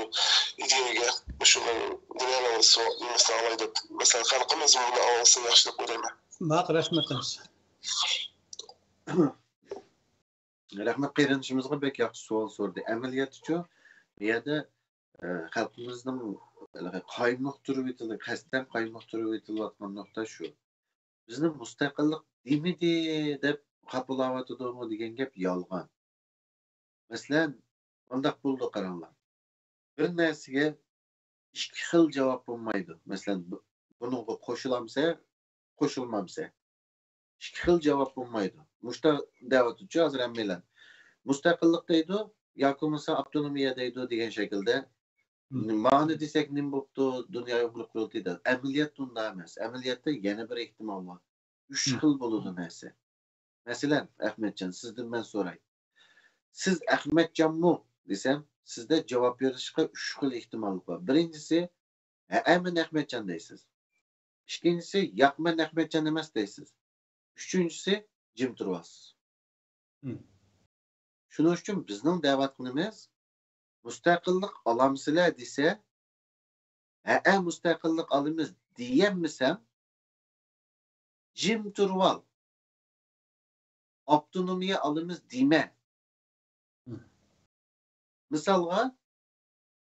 ئىدىيەگە، مۇشۇ دېگەن سوئال، نېمىسىنى ئاڭلاي دەپ، مەسىلەن، خەلقىمىز بۇنى ئاڭلىسا ياخشى دەپ ئويلايمەن. ماق رەھمىتىمىز. رەھمەت قېرىندىشىمىزغا بەك ياخشى سوئال سورىدى. ئەمەلىيەتتىچۇ، بۇ يەردە، ئە، خەلقىمىزنىڭ قايمۇقتۇرۇۋېتىلىپ، قەستەن قايمۇقتۇرۇۋېتىلىۋاتقان نۇقتا شۇ. بىزنى مۇستەقىللىق دېمىدى دەپ خاپىلاۋاتىدۇ دېگەن گەپ يالغان. مەسىلەن، مۇنداق بولىدۇ، قاراڭلار. بىر نەرسىگە ئىككى خىل جاۋاب بولمايدۇ. مەسىلەن، بۇ-، بۇنىڭغا قوشۇلامسە، قوشۇلمامسە. ئىككى خىل جاۋاب بولمايدۇ. مۇشتا دەۋاتىدۇچۇ ھازىر ھەممەيلەن. مۇستەقىللىق دەيدۇ، ياكى بولمىسا ئاپتونومىيە دەيدۇ دېگەن شەكىلدە. مم. مانا دېسەك نېمە بوپتۇ، دۇنيا ئۇيغۇر قۇرۇلتىيىدا؟ ئەمەلىيەتتە ئۇنداق ئەمەس. ئەمەلىيەتتە يەنە بىر ئېھتىمال بار. ئۈچ مم. خىل بولىدۇ نەرسە. مەسىلەن، ئەخمەتجان، سىزدىن مەن سوراي. سىز ئەخمەتجانمۇ دېسەم، سىزدە جاۋاب بېرىشقا ئۈچ خىل ئېھتىماللىق بار. بىرىنچىسى، ھەئە، مەن ئەخمەتجان دەيسىز. ئىككىنچىسى، ياق، مەن ئەخمەتجان ئەمەس دەيسىز. ئۈچىنچىسى، جىم تۇرۇۋالىسىز. مم. شۇنىڭ ئۈچۈن بىزنىڭ دەۋاتقىنىمىز، مۇستەقىللىق ئالامسىلەر دېسە، ھەئە، مۇستەقىللىق ئالىمىز دېيەلمىسەڭ، جىم تۇرۇۋال. ئاپتونومىيە ئالىمىز دېمە. مم. مىسالغا،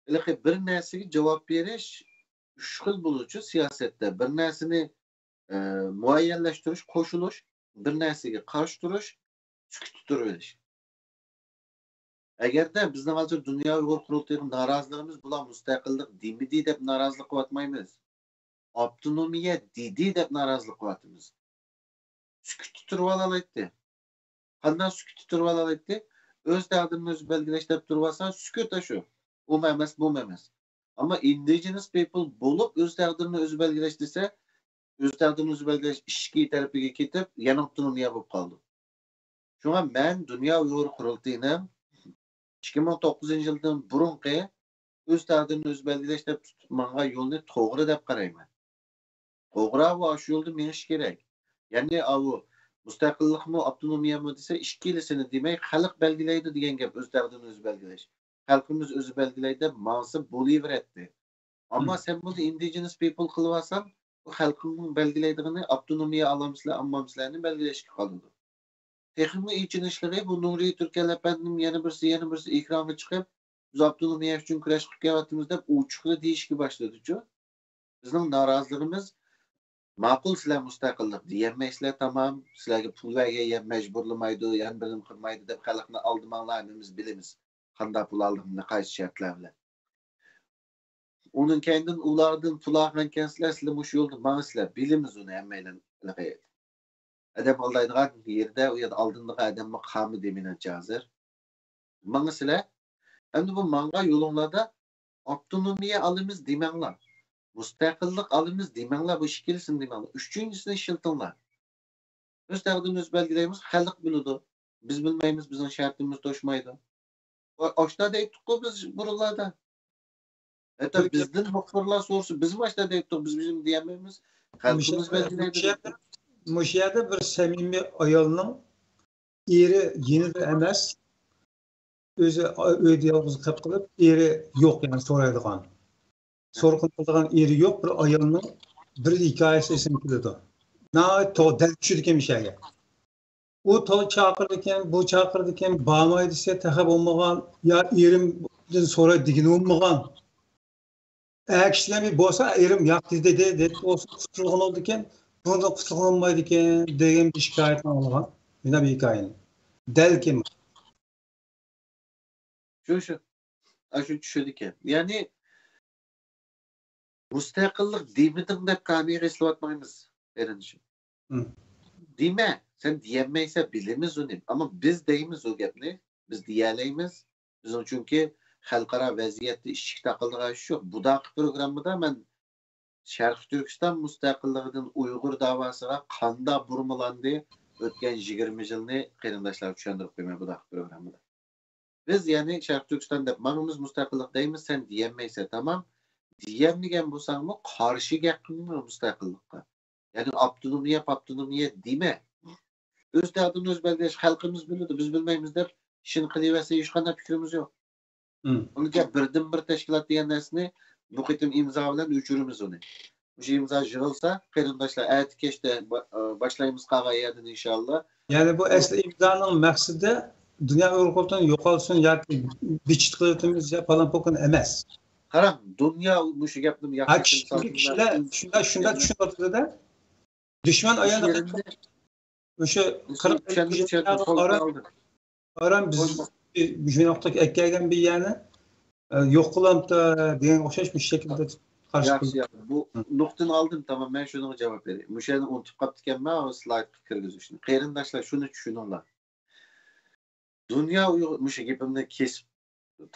ھېلىقى بىر نەرسىگە جاۋاب بېرىش ئۈچ خىل بولىدۇچۇ سىياسەتتە. بىر نەرسىنى، ئە، مۇئەييەنلەشتۈرۈش، قوشۇلۇش، بىر نەرسىگە قارشى تۇرۇش، سۈكۈتتە تۇرۇۋېلىش. ئەگەردە بىزنىڭ ھازىر دۇنيا ئۇيغۇر قۇرۇلتىيىغا نارازىلىقىمىز بۇلار مۇستەقىللىق دېمىدى دەپ نارازىلىق قىلىۋاتمايمىز. ئاپتونومىيە دېدى دەپ نارازىلىق قىلىۋاتىمىز. سۈكۈتتە تۇرۇۋالالايتتى. قانداق سۈكۈتتە تۇرۇۋالالايتتى؟ ئۆز تەقدىرىنى ئۆزى بەلگىلەش دەپ تۇرۇۋالسا، سۈكۈت ئاشۇ. ئۇمۇ ئەمەس، بۇمۇ ئەمەس. ئەمما ئىندىجېنس پىپل بولۇپ ئۆز تەقدىرىنى ئۆزى بەلگىلەش دېسە، ئۆز تەقدىرىنى ئۆزى بەلگىلەش ئىچكى تەرىپىگە كېتىپ، يەنە ئاپتونومىيە بولۇپ قالىدۇ. شۇڭا مەن دۇنيا ئۇيغۇر قۇرۇلتىيىنىڭ ئىككى مىڭ توققۇزىنچى يىلدىن بۇرۇنقى ئۆز تەقدىرىنى ئۆزى بەلگىلەش دەپ تۇتۇپ ماڭغان يولنى توغرا دەپ قارايمەن. توغرا، ئۇ ئاشۇ يولدا مېڭىش كېرەك. يەنى ئاۋۇ مۇستەقىللىقمۇ، ئاپتونومىيەمۇ دېسە، ئىككىلىسىنى دېمەي، خەلق بەلگىلەيدۇ دېگەن گەپ، ئۆز تەقدىرىنى ئۆزى بەلگىلەش. خەلقىمىز ئۆزى بەلگىلەيدۇ دەپ ماڭسا بولۇۋېرەتتى. ئەمما مم. سەن بۇنى ئىندىجېنس پىپل قىلىۋالساڭ، بۇ خەلقىڭنىڭ بەلگىلەيدىغىنى ئاپتونومىيە ئالامسىلەر، ئالمامسىلەرنى بەلگىلەشكە قالىدۇ. تېخىمۇ ئېچىنىشلىقى، بۇ نۇرى تۈركەل ئەپەندىنىڭ يەنە بىرسى، يەنە بىرسى ئېكرانغا چىقىپ، بىز ئاپتونومىيە ئۈچۈن كۈرەش قىلىپ كېلىۋاتىمىز دەپ ئوچۇقلا دېيىشكە باشلىدىچۇ. بىزنىڭ نارازىلىقىمىز، ماقۇل، سىلەر مۇستەقىللىق دېيەلمەيسىلەر، تامام، سىلەرگە پۇل بەرگەن يەر مەجبۇرلىمايدۇ، يەنە بىر نېمە قىلمايدۇ دەپ خەلقنى ئالدىماڭلار، ھەممىمىز بىلىمىز قانداق پۇل ئالدۇقىنى، قايسى شەرتلەر بىلەن. ئۇنىڭ كەينىدىن ئۇلاردىن پۇل ئالغانكەنسىلەر، سىلەر مۇشۇ يولدا ماڭىسىلەر، بىلىمىز ئۇنى ھەممەيلەن. ئادەم ئالدايدىغان يېرىدە، ئۇ يەردە ئالدىنىدىغان ئادەممۇ قالمىدى مېنىڭچە ھازىر. ماڭىسىلەر. ئەمدى بۇ ماڭغان يولۇڭلاردا ئاپتونومىيە ئالىمىز دېمەڭلار. مۇستەقىللىق ئالىمىز دېمەڭلار، بۇ ئىككىلىسىنى دېمەڭلار. ئۈچىنچىسىنى ئىشلىتىڭلار. ئۆز تەقدىرىنى ئۆزى بەلگىلەيمىز، خەلق بىلىدۇ. بىز بىلمەيمىز، بىزنىڭ شەرتىمىز توشمايدۇ. ئاشتا دەيتتۇققۇ بىز بۇرۇنلاردا. ھەتتا بىر گەپ بىزدىن مۇخبىرلار سورىسا، بىزمۇ ئاشتا دەيتتۇق، بىز بىزنى دېيەلمەيمىز. مۇشۇ خەلقىمىز يەردە، بەلگىلەيدۇ. مۇشۇ يەردە، مۇشۇ يەردە بىر سەمىمىي ئايالنىڭ ئېرى يېنىدا ئەمەس، ئۆزى ئۆيدە يالغۇز قېلىپ قېلىپ، ئېرى يوق، يەنى سورايدىغان. سورىقىنى قىلىدىغان ئېرى يوق بىر ئايالنىڭ بىر ھېكايىسى ئېسىمگە كېلىدۇ. ناھايىتى توغرا، دەل چۈشىدىكەن مۇشۇ يەرگە. ئۇ تولا چاقىرىدىكەن، بۇ چاقىرىدىكەن، بارماي دېسە تېخى بولمىغان، يا ئېرىمدىن سوراي دېگىنى بولمىغان. ئەر كىشىلەرمۇ بولسا، ئېرىم ياق دېدى، دېدى، دېدى بولسا قۇتۇلغان بولىدىكەن، بۇنىڭدىن قۇتۇلغىلى بولمايدىكەن دېگەن بىر شىكايەتنى ئاڭلىغان. مانا بۇ ھېكايىنى. دەل كىم؟ شۇ، شۇ. ئاشۇ چۈشىدىكەن. يەنى، مۇستەقىللىق دېمىدىڭ دەپ كانىيەگە ئېسىلىۋاتمايمىز، قېرىندىشىم. مم. دېمە، سەن دېيەلمەيسەن، بىلىمىز ئۇنى. ئەمما بىز دەيمىز ئۇ گەپنى، بىز دېيەلەيمىز. بىزنىڭ چۈنكى خەلقئارا ۋەزىيەتتە ئىشىككە تاقىلىدىغان ئىش يوق. بۇداقى پروگراممىدا مەن شەرقىي تۈركىستان مۇستەقىللىقىدىن ئۇيغۇر داۋاسىغا قانداق بۇرمىلاندى ئۆتكەن يىگىرمە يىلنى قېرىنداشلارغا چۈشەندۈرۈپ قويىمەن بۇداقى پروگراممىدا. بىز يەنى شەرقىي تۈركىستان دەپ ماڭىمىز، مۇستەقىللىق دەيمىز، سەن دېيەلمەيسەن، تامام. دېيەلمىگەن بولساڭمۇ قارشى گەپ قىلما مۇستەقىللىققا. يەنى ئاپتونومىيە، پاپتونومىيە دېمە. ئۆز تەقدىرىنى ئۆزى بەلگىلەش، خەلقىمىز بىلىدۇ، بىز بىلمەيمىز دەپ ئىشىنى قىلىۋەرسە ھېچقانداق پىكرىمىز يوق. مم. ئۇنىڭ گەپ بىردىنبىر تەشكىلات دېگەن نەرسىنى بۇ قېتىم ئىمزا بىلەن ئۆچۈرىمىز ئۇنى. مۇشۇ ئىمزا يىغىلسا، قېرىنداشلار، ئەتە كەچتە با-، ئا، باشلايمىز قالغان يەردىن ئىنشاللا. يەنى بۇ ئەسلى ئىمزانىڭ مەقسىتى دۇنيا ئۇيغۇر قۇرۇلتىيىنى يوقالسۇن ياكى بىچىت قىلىۋېتىمىز يا پالان پوكان ئەمەس. قاراڭ، دۇنيا مۇشۇ گەپنى ھە، ياخشى چۈشەندى، كىشىلەر شۇنداق، شۇنداق چۈشىنىۋاتىدۇ-دە. دۈشمەن ئايان مۇشۇ قىرىق ئاران، ئاران بىز مۇشۇ نۇقتىغا ئەكەلگەن بىر يەرنى، ئە، يوق قىلامتا دېگەنگە ئوخشاش بىر شەكىلدە قارشى ياخشى، ياخشى. بۇ نۇقتىنى ئالدىم، تامام. مەن شۇنىڭغا جاۋاب بېرەي. مۇشۇ يەرنى ئۇنتۇپ قاپتىكەنمەن، ئۇ سلايدقا كىرگۈزۈشنى. قېرىنداشلار، شۇنى چۈشىنىڭلار. دۇنيا ئۇيغۇر، مۇشۇ گېپىمنى كېسىپ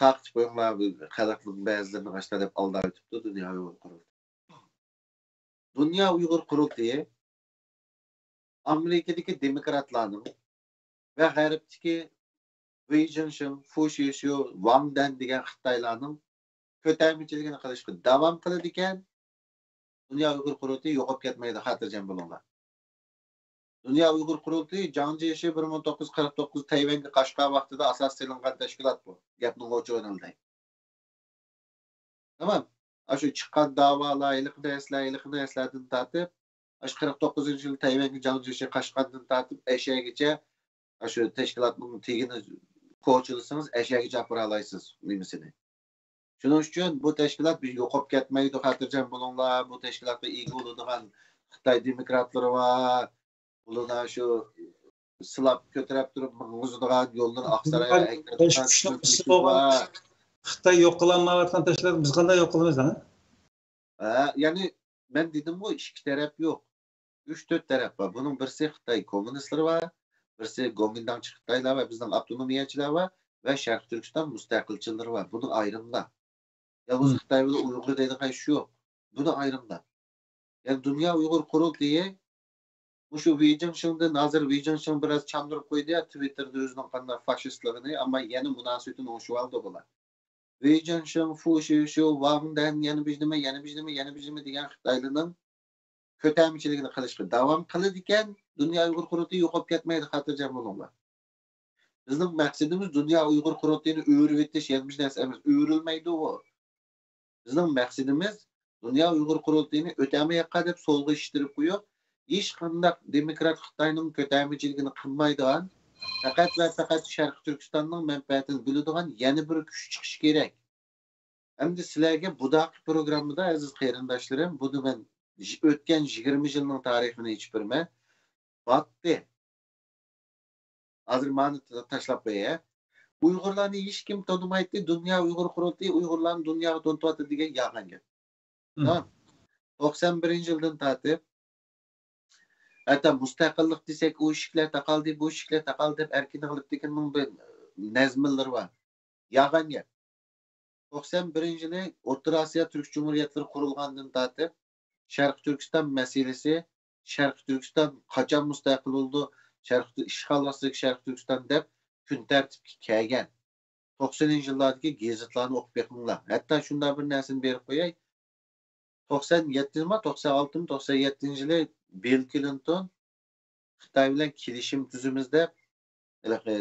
تارقىتىپ قويۇڭلار، خەلقنىڭ بەزىلىرىنى غاشتا دەپ ئالداۋېتىپتۇ دۇنيا ئۇيغۇر قۇرۇلتىيى. دۇنيا ئۇيغۇر قۇرۇلتىيى ئامېرىكىدىكى دېموكراتلارنىڭ ۋە غەربتىكى ۋېي جىنشىڭ، فۇ شىشيۇ، ۋاڭ دەن دېگەن خىتايلارنىڭ كۆتەرمىچىلىكىنى قىلىشقا داۋام قىلىدىكەن، دۇنيا ئۇيغۇر قۇرۇلتىيى يوقاپ كەتمەيدۇ، خاتىرجەم بولۇڭلار. دۇنيا ئۇيغۇر قۇرۇلتىيى جاڭ جيېشى بىر مىڭ توققۇز يۈز قىرىق توققۇز تەيۋەنگە قاچقان ۋاقتىدا ئاساس سېلىنغان تەشكىلات بۇ. گەپنىڭ ئوچۇقىنى ئېيتاي. تامام. ئاشۇ چىققان داۋالار، ھېلىقى نەرسىلەر، ھېلىقى نەرسىلەردىن تارتىپ، ئاشۇ قىرىق توققۇزىنچى يىلى تەيۋەنگە جاڭ جيېشى قاچقاندىن تارتىپ ئەشەگىچە، ئاشۇ تەشكىلاتنىڭ تېگىنى كوچىلىسىڭىز، ئەشەگىچە ئاپىرالايسىز نېمىسىنى. شۇنىڭ ئۈچۈن بۇ تەشكىلات بىز يوقاپ كەتمەيدۇ، خاتىرجەم بولۇڭلار. بۇ تەشكىلاتقا ئىگە بولىدىغان خىتاي دېموكراتلىرى بار. ئۇلارنىڭ شۇ سىلاپ كۆتۈرۈپ تۇرۇپ ماڭغۇزىدىغان يوللىرى ئاقساراي خىتاي يوق قىلالمايۋاتقان تەشكىلاتنى بىز قانداق يوق قىلىمىز ھە؟ ھە، يەنى مەن دېدىمغۇ، ئىككى تەرەپ يوق. ئۈچ تۆت تەرەپ بار. بۇنىڭ بىرسى خىتاي كوممۇنىستلىرى بار، بىرسى گومىنداڭچى خىتايلار ۋە بىزنىڭ ئاپتونومىيەچىلەر بار ۋە شەرقىي تۈركىستان مۇستەقىلچىلىرى بار. بۇنى ئايرىڭلار. يالغۇز خىتاي بىلەن ئۇيغۇر دەيدىغان ئىش يوق. بۇنى ئايرىڭلار. يەنى دۇنيا ئۇيغۇر قۇرۇلتىيى مۇشۇ ۋېي جىنشىڭدىن، ھازىر ۋېي جىنشىڭ بىراز چاندۇرۇپ قويدى يا، تىۋىتتېردا ئۆزىنىڭ قانداق فاشىستلىقىنى، ئەمما يەنە مۇناسىۋىتىنى ئوڭشىۋالدى بۇلار. ۋېي جىنشىڭ، فۇ شىشيۇ، ۋاڭ دەن، يەنە بىر نېمە، يەنە بىر نېمە، يەنە بىر نېمە دېگەن خىتايلىرىنىڭ كۆتەرمىچىلىكىنى قىلىشقا داۋام قىلىدىكەن، دۇنيا ئۇيغۇر قۇرۇلتىيى يوقاپ كەتمەيدۇ، خاتىرجەم بولۇڭلار. بىزنىڭ مەقسىتىمىز دۇنيا ئۇيغۇر قۇرۇلتىيىنى ئۆرۈۋېتىش، يەنە بىر نەرسە ئەمەس، ئۆرۈلمەيدۇ ئۇ. بىزنىڭ مەقسىتىمىز دۇنيا ئۇيغۇر قۇرۇلتىيىنى ئۆتەمەيەققا دەپ سولغا ئىشتىرىپ قويۇپ، ھېچقانداق دېموكرات خىتاينىڭ كۆتەرمىچىلىكىنى قىلمايدىغان، پەقەت ۋە پەقەت شەرقىي تۈركىستاننىڭ مەنپەئەتىنى بىلىدىغان يەنە بىر كۈچ چىقىشى كېرەك. ئەمدى سىلەرگە بۇداقى پروگراممىدا، ئەزىز قېرىنداشلىرىم، بۇنى مەن ژ-، ئۆتكەن يىگىرمە يىلنىڭ تارىخىنى ئېچىپ بېرىمەن. باتتى. ھازىر مانى تا-، تاشلاپ قوياي. ئۇيغۇرلارنى ھېچكىم تونۇمايتتى، دۇنيا ئۇيغۇر قۇرۇلتىيى ئۇيغۇرلارنى دۇنياغا تونۇتۇۋاتىدۇ دېگەن يالغان گەپ. ھىم. تامام. توقسان بىرىنچى يىلدىن تارتىپ، ھەتتا مۇستەقىللىق دېسەك، ئۇ ئىشىكلەر تاقالدى، بۇ ئىشىكلەر تاقالدى دەپ ئەركىن غالىپتىكىننىڭ بىر نەزمىلىرى بار. يالغان گەپ. توقسان بىرىنچى يىلى ئوتتۇرا ئاسىيا تۈرك جۇمھۇرىيەتلىرى قۇرۇلغاندىن تارتىپ، شەرقىي تۈركىستان مەسىلىسى، شەرقىي تۈركىستان قاچان مۇستەقىل بولىدۇ، شەرقىي تۈ-، ئىشغال ئاستىدىكى شەرقىي تۈركىستان دەپ كۈن تەرتىپكە كەلگەن. توقسىنىنچى يىللاردىكى گېزىتلارنى ئوقۇپ بېقىڭلار. ھەتتا شۇنداق بىر نەرسىنى بېرىپ قوياي. توقسان يەتتىنچى ما، توقسان ئالتىنچى، توقسان يەتتىنچى يىلى بىل كلىنتون خىتاي بىلەن كېلىشىم تۈزىمىز دەپ، ھېلىقى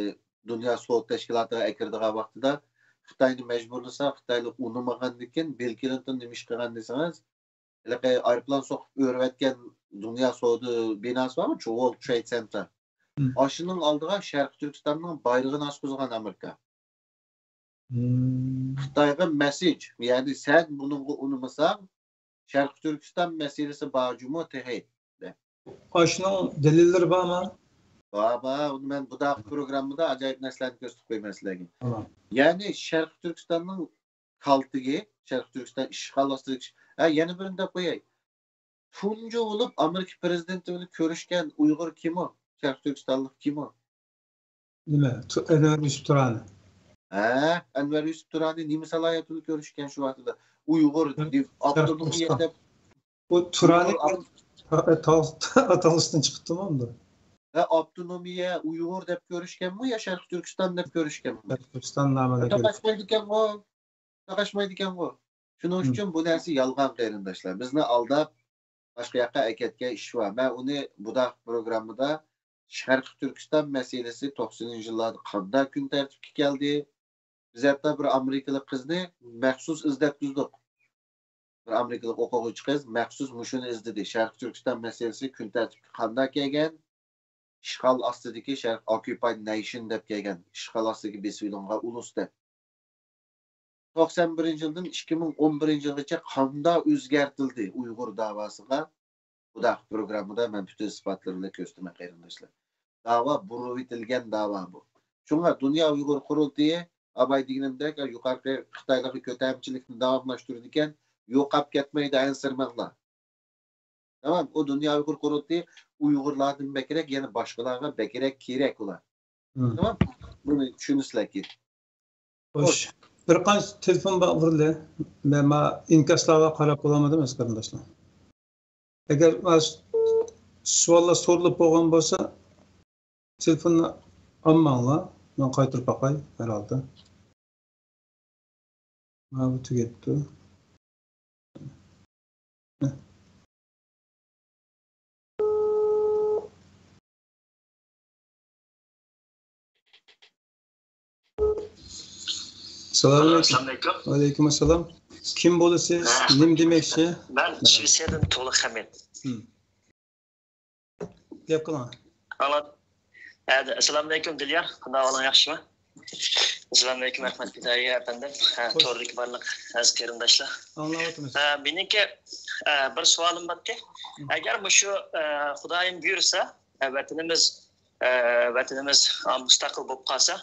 دۇنيا سودا تەشكىلاتىغا ئەكىرىدىغان ۋاقتىدا خىتاينى مەجبۇرلىسا، خىتايلار ئۇنىمىغاندىكىن، بىل كلىنتون نېمە ئىش قىلغان دېسىڭىز، ھېلىقى ئايروپىلان سوقۇپ ئۆرۈۋەتكەن دۇنيا سودا بىناسى بارغۇ، World Trade Center. ھىم. ئاشۇنىڭ ئالدىغا شەرقىي تۈركىستاننىڭ بايرىقىنى ئاسقۇزغان ئامېرىكا. ھىم. خىتايغا مەسسىج، يەنى سەن بۇنىڭغا ئۇنىمىساڭ، شەرقىي تۈركىستان مەسىلىسى بار جۇمۇ تېخى، دەپ. ئاشۇنىڭ دەلىللىرى بارمۇ؟ بار، بار. ئۇنى مەن بۇداقى پروگراممىدا ئاجايىپ نەرسىلەرنى كۆرسىتىپ قويىمەن سىلەرگە. تامام. يەنى شەرقىي تۈركىستاننىڭ كالتىكى، شەرقىي تۈركىستان ئىشغال ئاستىدىكى، ھە، يەنە بىرىنى دەپ قوياي. تۇنجى بولۇپ ئامېرىكا پرېزىدېنتى بىلەن كۆرۈشكەن ئۇيغۇر كىم ئۇ؟ شەرقىي تۈركىستانلىق كىم ئۇ؟ نېمە؟ تۇ-، ئەنۋەر يۈسۈپ تۇرانى. ھە، ئەنۋەر يۈسۈپ تۇرانى نېمە سالاھىيەت بىلەن كۆرۈشكەن شۇ ۋاقتىدا؟ ئۇيغۇر، شەرقىي دېپ، ئاپتونومىيە تۈركىستان. دەپ. بۇ تۇرانى ئۇيغۇر ئاپ- تا-، تا-، ئاتالغۇسىدىن چىقىپتىمۇ ئۇنداق؟ ھە، ئاپتونومىيە، ئۇيغۇر دەپ كۆرۈشكەنمۇ يا شەرقىي تۈركىستان دەپ كۆرۈشكەنمۇ؟ تۈركىستان نامىدا كۆرۈش. تاقاشمايدىكەنغۇ. تاقاشمايدىكەنغۇ. شۇنىڭ ئۈچۈن بۇ نەرسە يالغان، قېرىنداشلار. بىزنى ئالداپ، باشقا ياققا ئەكەتكەن ئىش بار. مەن ئۇنى بۇداق پروگراممىدا شەرقىي تۈركىستان مەسىلىسى توقسىنىنچى يىللاردا قانداق كۈن تەرتىپكە كەلدى؟ بىز ھەتتا بىر ئامېرىكىلىق قىزنى مەخسۇس ئىزدەتكۈزدۇق. بىر ئامېرىكىلىق ئوقۇغۇچى قىز مەخسۇس مۇشۇنى ئىزدىدى. شەرقىي تۈركىستان مەسىلىسى كۈن تەرتىپكە قانداق كەلگەن؟ ئىشغال ئاستىدىكى شەرق، ئوككۇپايد نەيشن دەپ كەلگەن، ئىشغال ئاستىدىكى بېسىۋېلىنغان ئۇلۇس دەپ. توقسان بىرىنچى يىلدىن ئىككى مىڭ ئون بىرىنچى يىلغىچە قانداق ئۆزگەرتىلدى ئۇيغۇر داۋاسىغا؟ بۇداق پروگراممىدا مەن پۈتۈن ئىسپاتلىرى بىلەن كۆرسىتىمەن، قېرىنداشلار. داۋا بۇرۇۋېتىلگەن داۋا بۇ. شۇڭا دۇنيا ئۇيغۇر قۇرۇلتىيى ئاباي دېگىنىمدەك يۇقىرىقى خىتايلارغا كۆتەرمىچىلىكنى داۋاملاشتۇرىدىكەن، يوقاپ كەتمەيدۇ، ئەنسىرىمەڭلار. تامام، ئۇ دۇنيا ئۇيغۇر قۇرۇلتىيى ئۇيغۇرلاردىن بەكرەك، يەنە باشقىلارغا بەكرەك كېرەك ئۇلار. تامام، بۇنى چۈشىنىسىلەر كېيىن. خوش. بىر قانچە تېلېفون بار ئۇرۇلدى. مەن ما ئىنكاسلارغا قاراپ بولالمىدىم ئەزىز قېرىنداشلار. ئەگەر ما سوئاللار سورىلىپ بولغان بولسا، تېلېفوننى ئالماڭلار. مەن قايتۇرۇپ باقاي ھەر ھالدا. ماۋۇ تۈگەپتۇ. سالام ئەلەيكۇم. ئەسسالامۇ ئەلەيكۇم. ۋەئەلەيكۇم ئەسسالام. كىم بولىسىز؟ نېمە دېمەكچى؟ مەن شىۋېتسىيەدىن تۇغلۇق خەمىت. گەپ قىلىڭ. ئاڭلات. ئەسسالامۇ ئەلەيكۇم دىليار، قانداق ئەھۋالىڭ، ياخشىمۇ؟ ئەسسالامۇ ئەلەيكۇم، رەھمەت پىدائىيە ئەپەندىم. ھە، توردىكى بارلىق ئەزىز قېرىنداشلار. ئاڭلاۋاتىمىز. ھە، مېنىڭكى، ھە، بىر سوئالىم بارتى. ئەگەر مۇشۇ، ھە، خۇدايىم بۇيرۇسا، ھە، ۋەتىنىمىز، ھە، ۋەتىنىمىز، ھە، مۇستەقىل بولۇپ قالسا،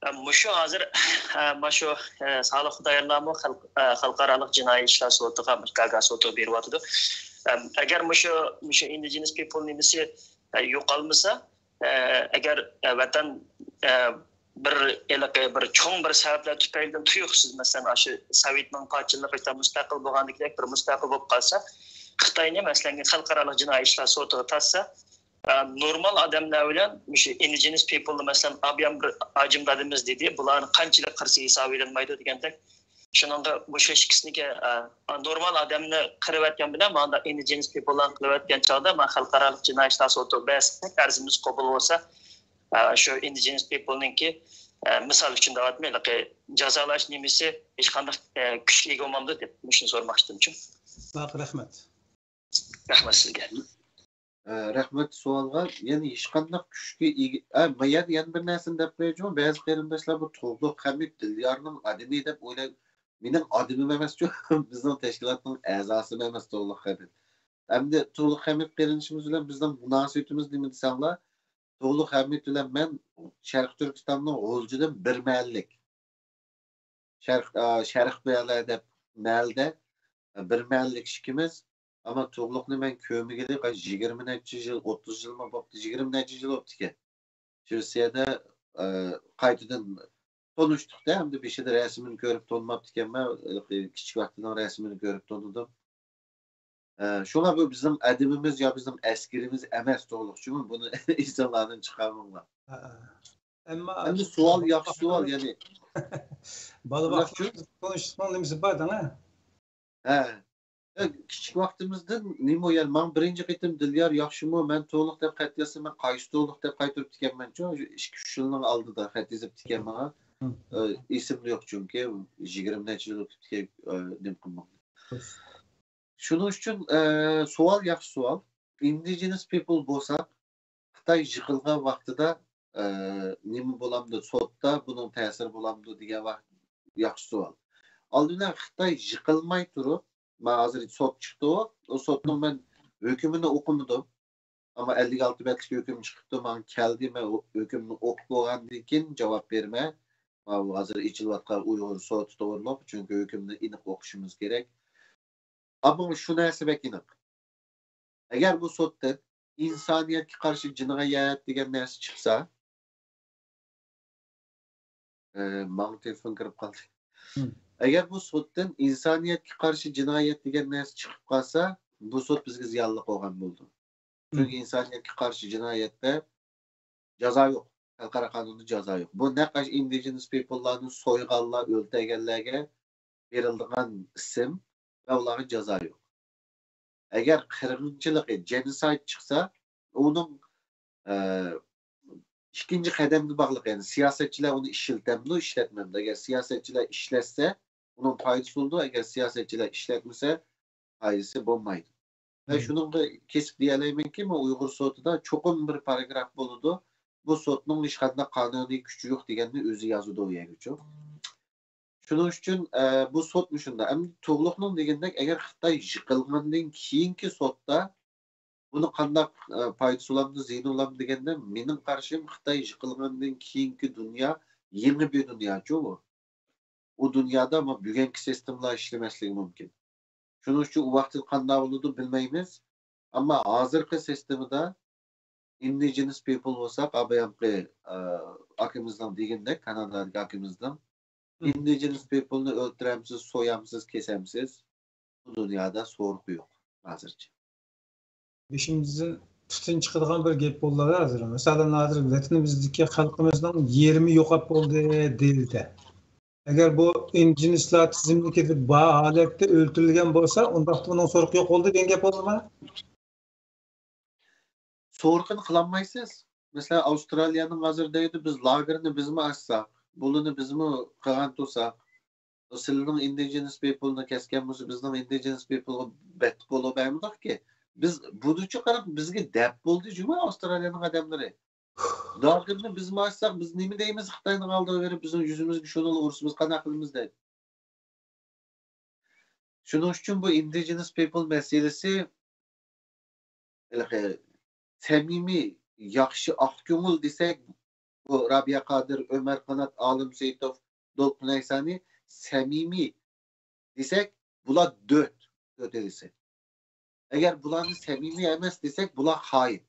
ھە، مۇشۇ ھازىر، ھە، مانا شۇ، ھە، سالىھ خۇدايارلارمۇ خەلق-، ھە، خەلقئارالىق جىنايى ئىشلار سوتىغا، گاگا سوتىغا بېرىۋاتىدۇ. ھە، ئەگەر مۇشۇ، مۇشۇ ئىندىجېنس پىپل نېمىسى، ھە، يوقالمىسا، ئە، ئەگەر، ئە، ۋەتەن، ئە، بىر ھېلىقى بىر چوڭ بىر سەۋەبلەر تۈپەيلىدىن تۇيۇقسىز، مەسىلەن، ئاشۇ سوۋېتنىڭ پارچىلىنىپ، مۇستەقىل بولغاندىكىدەك بىر مۇستەقىل بولۇپ قالسا، خىتاينى، مەسىلەن، خەلقئارالىق جىنايى ئىشلار سوتىغا تارتسا، ئە، نورمال ئادەملەر بىلەن مۇشۇ ئىندىجېنس پىپلنى، مەسىلەن، ئابيان بىر ئاجىم دادىمىز دېدى، بۇلارنى قانچىلىك قىرسا ھېسابى ئېلىنمايدۇ دېگەندەك، شۇنىڭغا مۇشۇ ئىككىسىنىڭكى، ئە، نورمال ئادەمنى قىرىۋەتكەن بىلەن مانداق ئىندىجېنس پىپللارنى قىرىۋەتكەن چاغدا، مانا خەلقئارالىق جىنايى ئىشلار سوتىغا بەرسەك، ئەرزىمىز قوبۇل بولسا، ئە، شۇ ئىندىجېنس پىپلنىڭكى، ئە، مىسال ئۈچۈن دەۋاتىمەن، ھېلىقى جازالاش نېمىسى ھېچقانداق، ئە، كۈچكە ئىگە بولمامدۇ دەپ مۇشۇنى سورىماقچىدىمچۇ. رەھمەت. رەھمەت سىزگە. ئە، رەھمەت سوئالغا. يەنى ھېچقانداق كۈچكە ئىگە، ئە، ما يەنە، يەنە بىر نەرسىنى دەپ قويايچۇ، بەزى قېرىنداشلار بۇ تۇغلۇق خەمىت دىليارنىڭ ئادىمى دەپ ئويلايدۇ. مېنىڭ ئادىمىم ئەمەسچۇ، بىزنىڭ تەشكىلاتنىڭ ئەزاسىمۇ ئەمەس تۇغلۇق خەمىت. ئەمدى تۇغلۇق خەمىت قېرىندىشىمىز بىلەن بىزنىڭ مۇناسىۋىتىمىز نېمە دېسەڭلار، تۇغلۇق خەمىت بىلەن مەن شەرقىي تۈركىستاننىڭ غۇلجىدىن بىر مەھەللىلىك. شەرق، ئا، شەرق بىيالە دەپ مەھەللىدە، ئا، بىر مەھەللىلىك ئىككىمىز. ئەمما تۇغلۇقنى مەن كۆرمىگىلى قاچ، يىگىرمە نەچچە يىل، ئوتتۇز يىلمۇ بوپتۇ، يىگىرمە نەچچە يىل بوپتىكەن. شىۋېتسىيەدە، ئا، قايتىدىن تونۇشتۇق-دە، ئەمدى بېشىدا رەسىمىنى كۆرۈپ تونۇماپتىكەنمەن، كىچىك ۋاقتىنىڭ رەسىمىنى كۆرۈپ تونۇدۇم. ئە، شۇڭا بۇ بىزنىڭ ئەدىبىمىز يا بىزنىڭ ئەسكىرىمىز ئەمەس تۇغلۇق، شۇڭا بۇنى ئېسىڭلاردىن چىقارماڭلار. ھە، ھە. ئەمما ئەمدى سوئال ياخشى سوئال، يەنى. بالا ۋاقتىمىز تونۇشلۇقنىڭ نېمىسى بار دەڭە. ھە. ئە، كىچىك ۋاقتىمىزدىن نېمە يەنى، ماڭا بىرىنچى قېتىم دىليار ياخشىمۇ، مەن تۇغلۇق دەپ خەت يازسا، مەن قايسى تۇغلۇق دەپ قايتۇرۇپتىكەنمەنچۇ، ئىككى-ئۈچ يىلنىڭ ئالدىدا خەت يېزىپتىكەنمەن ماڭا. ئە، ئېسىمدە يوق، چۈنكى يىگىرمە نەچچە يىل ئۆتۈپتىكەن، ئە، نېمە قىلماقتا. شۇنىڭ ئۈچۈن، ئە، سوئال ياخشى سوئال. ئىندىجېنس پىپل بولساق، خىتاي يىقىلغان ۋاقتىدا، ئە، نېمە بولامدۇ، سوتتا بۇنىڭ تەسىرى بولامدۇ دېگەن ۋاقىت ياخشى سوئال. ئالدى بىلەن خىتاي يىقىلماي تۇرۇپ، مانا ھازىر سوت چىقتى، ئۇ سوتنىڭ مەن ھۆكمىنى ئوقۇمىدىم. ئەمما ئەللىك ئالتە بەتلىك ھۆكۈم چىقىپتۇ، ماڭا كەلدى، مەن ھۆكۈمنى ئوقۇپ بولغاندىن كېيىن جاۋاب بېرىمەن. ماۋۇ ھازىر ئېچىلىۋاتقان ئۇيغۇر سوتى توغرۇلۇق، چۈنكى ھۆكۈمنى ئېنىق ئوقۇشىمىز كېرەك. ئەمما شۇ نەرسە بەك ئېنىق. ئەگەر بۇ سوتتىن ئىنسانىيەتكە قارشى جىنايەت دېگەن نەرسە چىقسا، ئە، ماڭا تېلېفون كىرىپ قالدى. ئەگەر بۇ سوتتىن ئىنسانىيەتكە قارشى جىنايەت دېگەن نەرسە چىقىپ قالسا، بۇ سوت بىزگە زىيانلىق بولغان بولىدۇ. چۈنكى ئىنسانىيەتكە قارشى جىنايەتتە جازا يوق. خەلقئارا قانۇندا جازا يوق. بۇ نەق ئاشۇ ئىندىجېنس پىپللارنى سويغانلار، ئۆلتۈرگەنلەرگە بېرىلىدىغان ئىسىم ۋە ئۇلارغا جازا يوق. ئەگەر قىرغىنچىلىقى، جېنوسايد چىقسا، ئۇنىڭ، ئە، ئىككىنچى قەدەمگە باغلىق، يەنى سىياسەتچىلەر ئۇنى ئىشلىتەمدۇ، ئىشلەتمەمدۇ؟ ئەگەر سىياسەتچىلەر ئىشلەتسە، ئۇنىڭ پايدىسى بولىدۇ، ئەگەر سىياسەتچىلەر ئىشلەتمىسە، پايدىسى بولمايدۇ. ۋە شۇنىڭغا كېسىپ دېيەلەيمەنكى، بۇ ئۇيغۇر سوتىدا چوقۇم بىر پاراگراف بولىدۇ، بۇ سوتنىڭ ھېچقانداق قانۇنىي كۈچى يوق دېگەننى ئۆزى يازىدۇ ئۇ يەرگىچۇ. شۇنىڭ ئۈچۈن، ئە، بۇ سوت مۇشۇنداق. ئەمدى تۇغلۇقنىڭ دېگىنىدەك، ئەگەر خىتاي يىقىلغاندىن كېيىنكى سوتتا بۇنى قانداق، ئە، پايدىسى بولامدۇ، زىيىنى بولامدۇ دېگەندە، مېنىڭ قارىشىم، خىتاي يىقىلغاندىن كېيىنكى دۇنيا يېڭى بىر دۇنياچۇ بۇ. ئۇ دۇنيادا ما بۈگۈنكى سىستېمىلار ئىشلىمەسلىكى مۇمكىن. شۇنىڭ ئۈچۈن ئۇ ۋاقتىدا قانداق بولىدۇ بىلمەيمىز. ئەمما ھازىرقى سىستېمىدا ئىندىجېنس پىپل بولساق، ئا، بايامقى، ئە، ئاكىمىزنىڭ دېگىنىدەك، كانادادىكى ئاكىمىزنىڭ، ئىندىجېنس پىپلنى ئۆلتۈرەمسىز، سويامسىز، كېسەمسىز، بۇ دۇنيادا سورىقى يوق ھازىرچە. بېشىمىزدىن تۈتۈن چىقىدىغان بىر گەپ بولدى ھازىر. مىسالەن، ھازىر ۋەتىنىمىزدىكى خەلقىمىزنىڭ يېرىمى يوقاپ بولدى دېيىلدى. ئەگەر بۇ ئىندىجېنسلار تىزىملىكىدە بار ھالەتتە ئۆلتۈرۈلگەن بولسا، ئۇنداقتا بۇنىڭ سورىقى يوق بولدى دېگەن گەپ بولدىما؟ سورىقىنى قىلالمايسىز. مەسىلەن، ئاۋسترالىيەنىڭ ھازىر دەيدۇ، بىز لاگېرنى بىزمۇ ئاچساق، بۇلىنى بىزمۇ قىلغان تۇرساق، سىلەرنىڭ ئىندىجېنس پىپلنى كەسكەن بولسا، بىزنىڭ ئىندىجېنس پىپلغا بەتلىك بولۇپ بەرمىدۇق كى. بىز بۇنىچە قاراپ، بىزگە دەپ بولدى جۇمۇ ئاۋسترالىيەنىڭ ئادەملىرى. لاگېرنى بىزمۇ ئاچساق، بىز نېمە دەيمىز؟ خىتاينىڭ ئالدىغا بېرىپ، بىزنىڭ يۈزىمىزگە شۇنىلا ئۇرسا، بىز قانداق قىلىمىز دەيدۇ. شۇنىڭ ئۈچۈن بۇ ئىندىجېنس پىپل مەسىلىسى ھېلىقى سەمىمىي، ياخشى، ئاق كۆڭۈل دېسەك، بۇ رابىيە قادىر، ئۆمەر قانات، ئالىم سېيىتوف، دولقۇن ئەيسانى سەمىمىي دېسەك، بۇلار دۆت، دۆت ئىگىسى. ئەگەر بۇلارنى سەمىمىي ئەمەس دېسەك، بۇلار خائىن.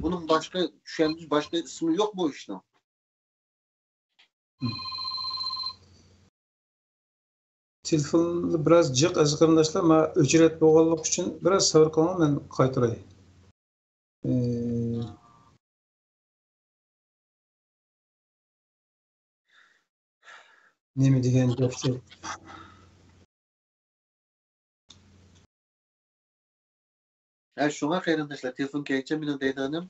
بۇنىڭ باشقا چۈشەندۈرۈش، باشقا ئىسمى يوق بۇ ئىشنىڭ. تېلېفون بىراز جىق، ئەزىز قېرىنداشلار، مانا ئۆچرەت بولغانلىقى ئۈچۈن بىراز سەۋر قىلىڭلار، مەن قايتۇراي. ئى، نېمە دېگەن گەپتۇ؟ ھە، شۇڭا قېرىنداشلار، تېلېفون كەيچە مېنىڭ دەيدىغىنىم،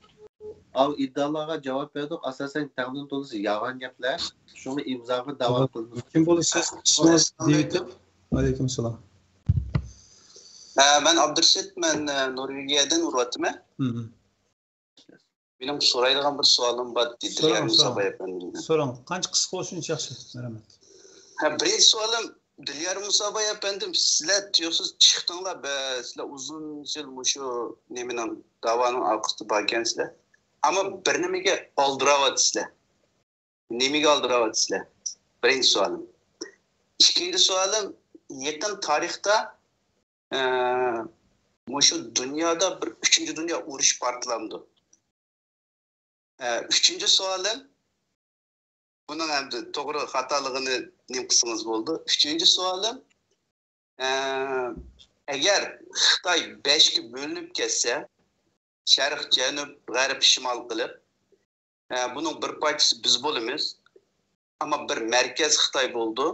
ئاۋۇ ئىدىئالارغا جاۋاب بەردۇق، ئاساسەن تەڭدىن تولىسى يالغان گەپلەر. شۇڭا ئىمزاغا داۋام قىلىمىز. كىم بولىسىز؟ ئىسمىڭىز دېيىۋېتىڭ. ۋەئەلەيكۇم سالام. ھە، مەن ئابدۇرېشىت، مەن، ئە، نورۋېگىيەدىن ئۇرۇۋاتىمەن. مېنىڭ سورايدىغان بىر سوئالىم بار، دىليار سوراڭ، سوراڭ. مۇساباي ئەپەندىمدىن. سوراڭ، قانچە قىسقا بولسا شۇنچە ياخشى. رەھمەت. ھە، بىرىنچى سوئالىم، دىليار مۇساباي ئەپەندىم، سىلەر تۇيۇقسىز چىقتىڭلار، بە-، سىلەر ئۇزۇن يىل مۇشۇ نېمىنىڭ، داۋانىڭ ئارقىسىدا باركەنسىلەر. ئەمما بىر نېمىگە ئالدىراۋاتىسىلەر. نېمىگە ئالدىراۋاتىسىلەر؟ بىرىنچى سوئالىم. ئىككىنچى سوئالىم، يېقىن تارىختا، ئە، مۇشۇ دۇنيادا بىر ئۈچىنچى دۇنيا ئۇرۇشى پارتلامدۇ؟ ئە، ئۈچىنچى سوئالىم، بۇنىڭ ئەمدى توغرا خاتالىقىنى نېمە قىلسىڭىز بولىدۇ. ئۈچىنچى سوئالىم، ئە، ئەگەر خىتاي بەشكە بۆلۈنۈپ كەتسە، شەرق، جەنۇب، غەرب، شىمال قىلىپ، ئە، بۇنىڭ بىر پارچىسى بىز بولىمىز. ئەمما بىر مەركەز خىتاي بولىدۇ.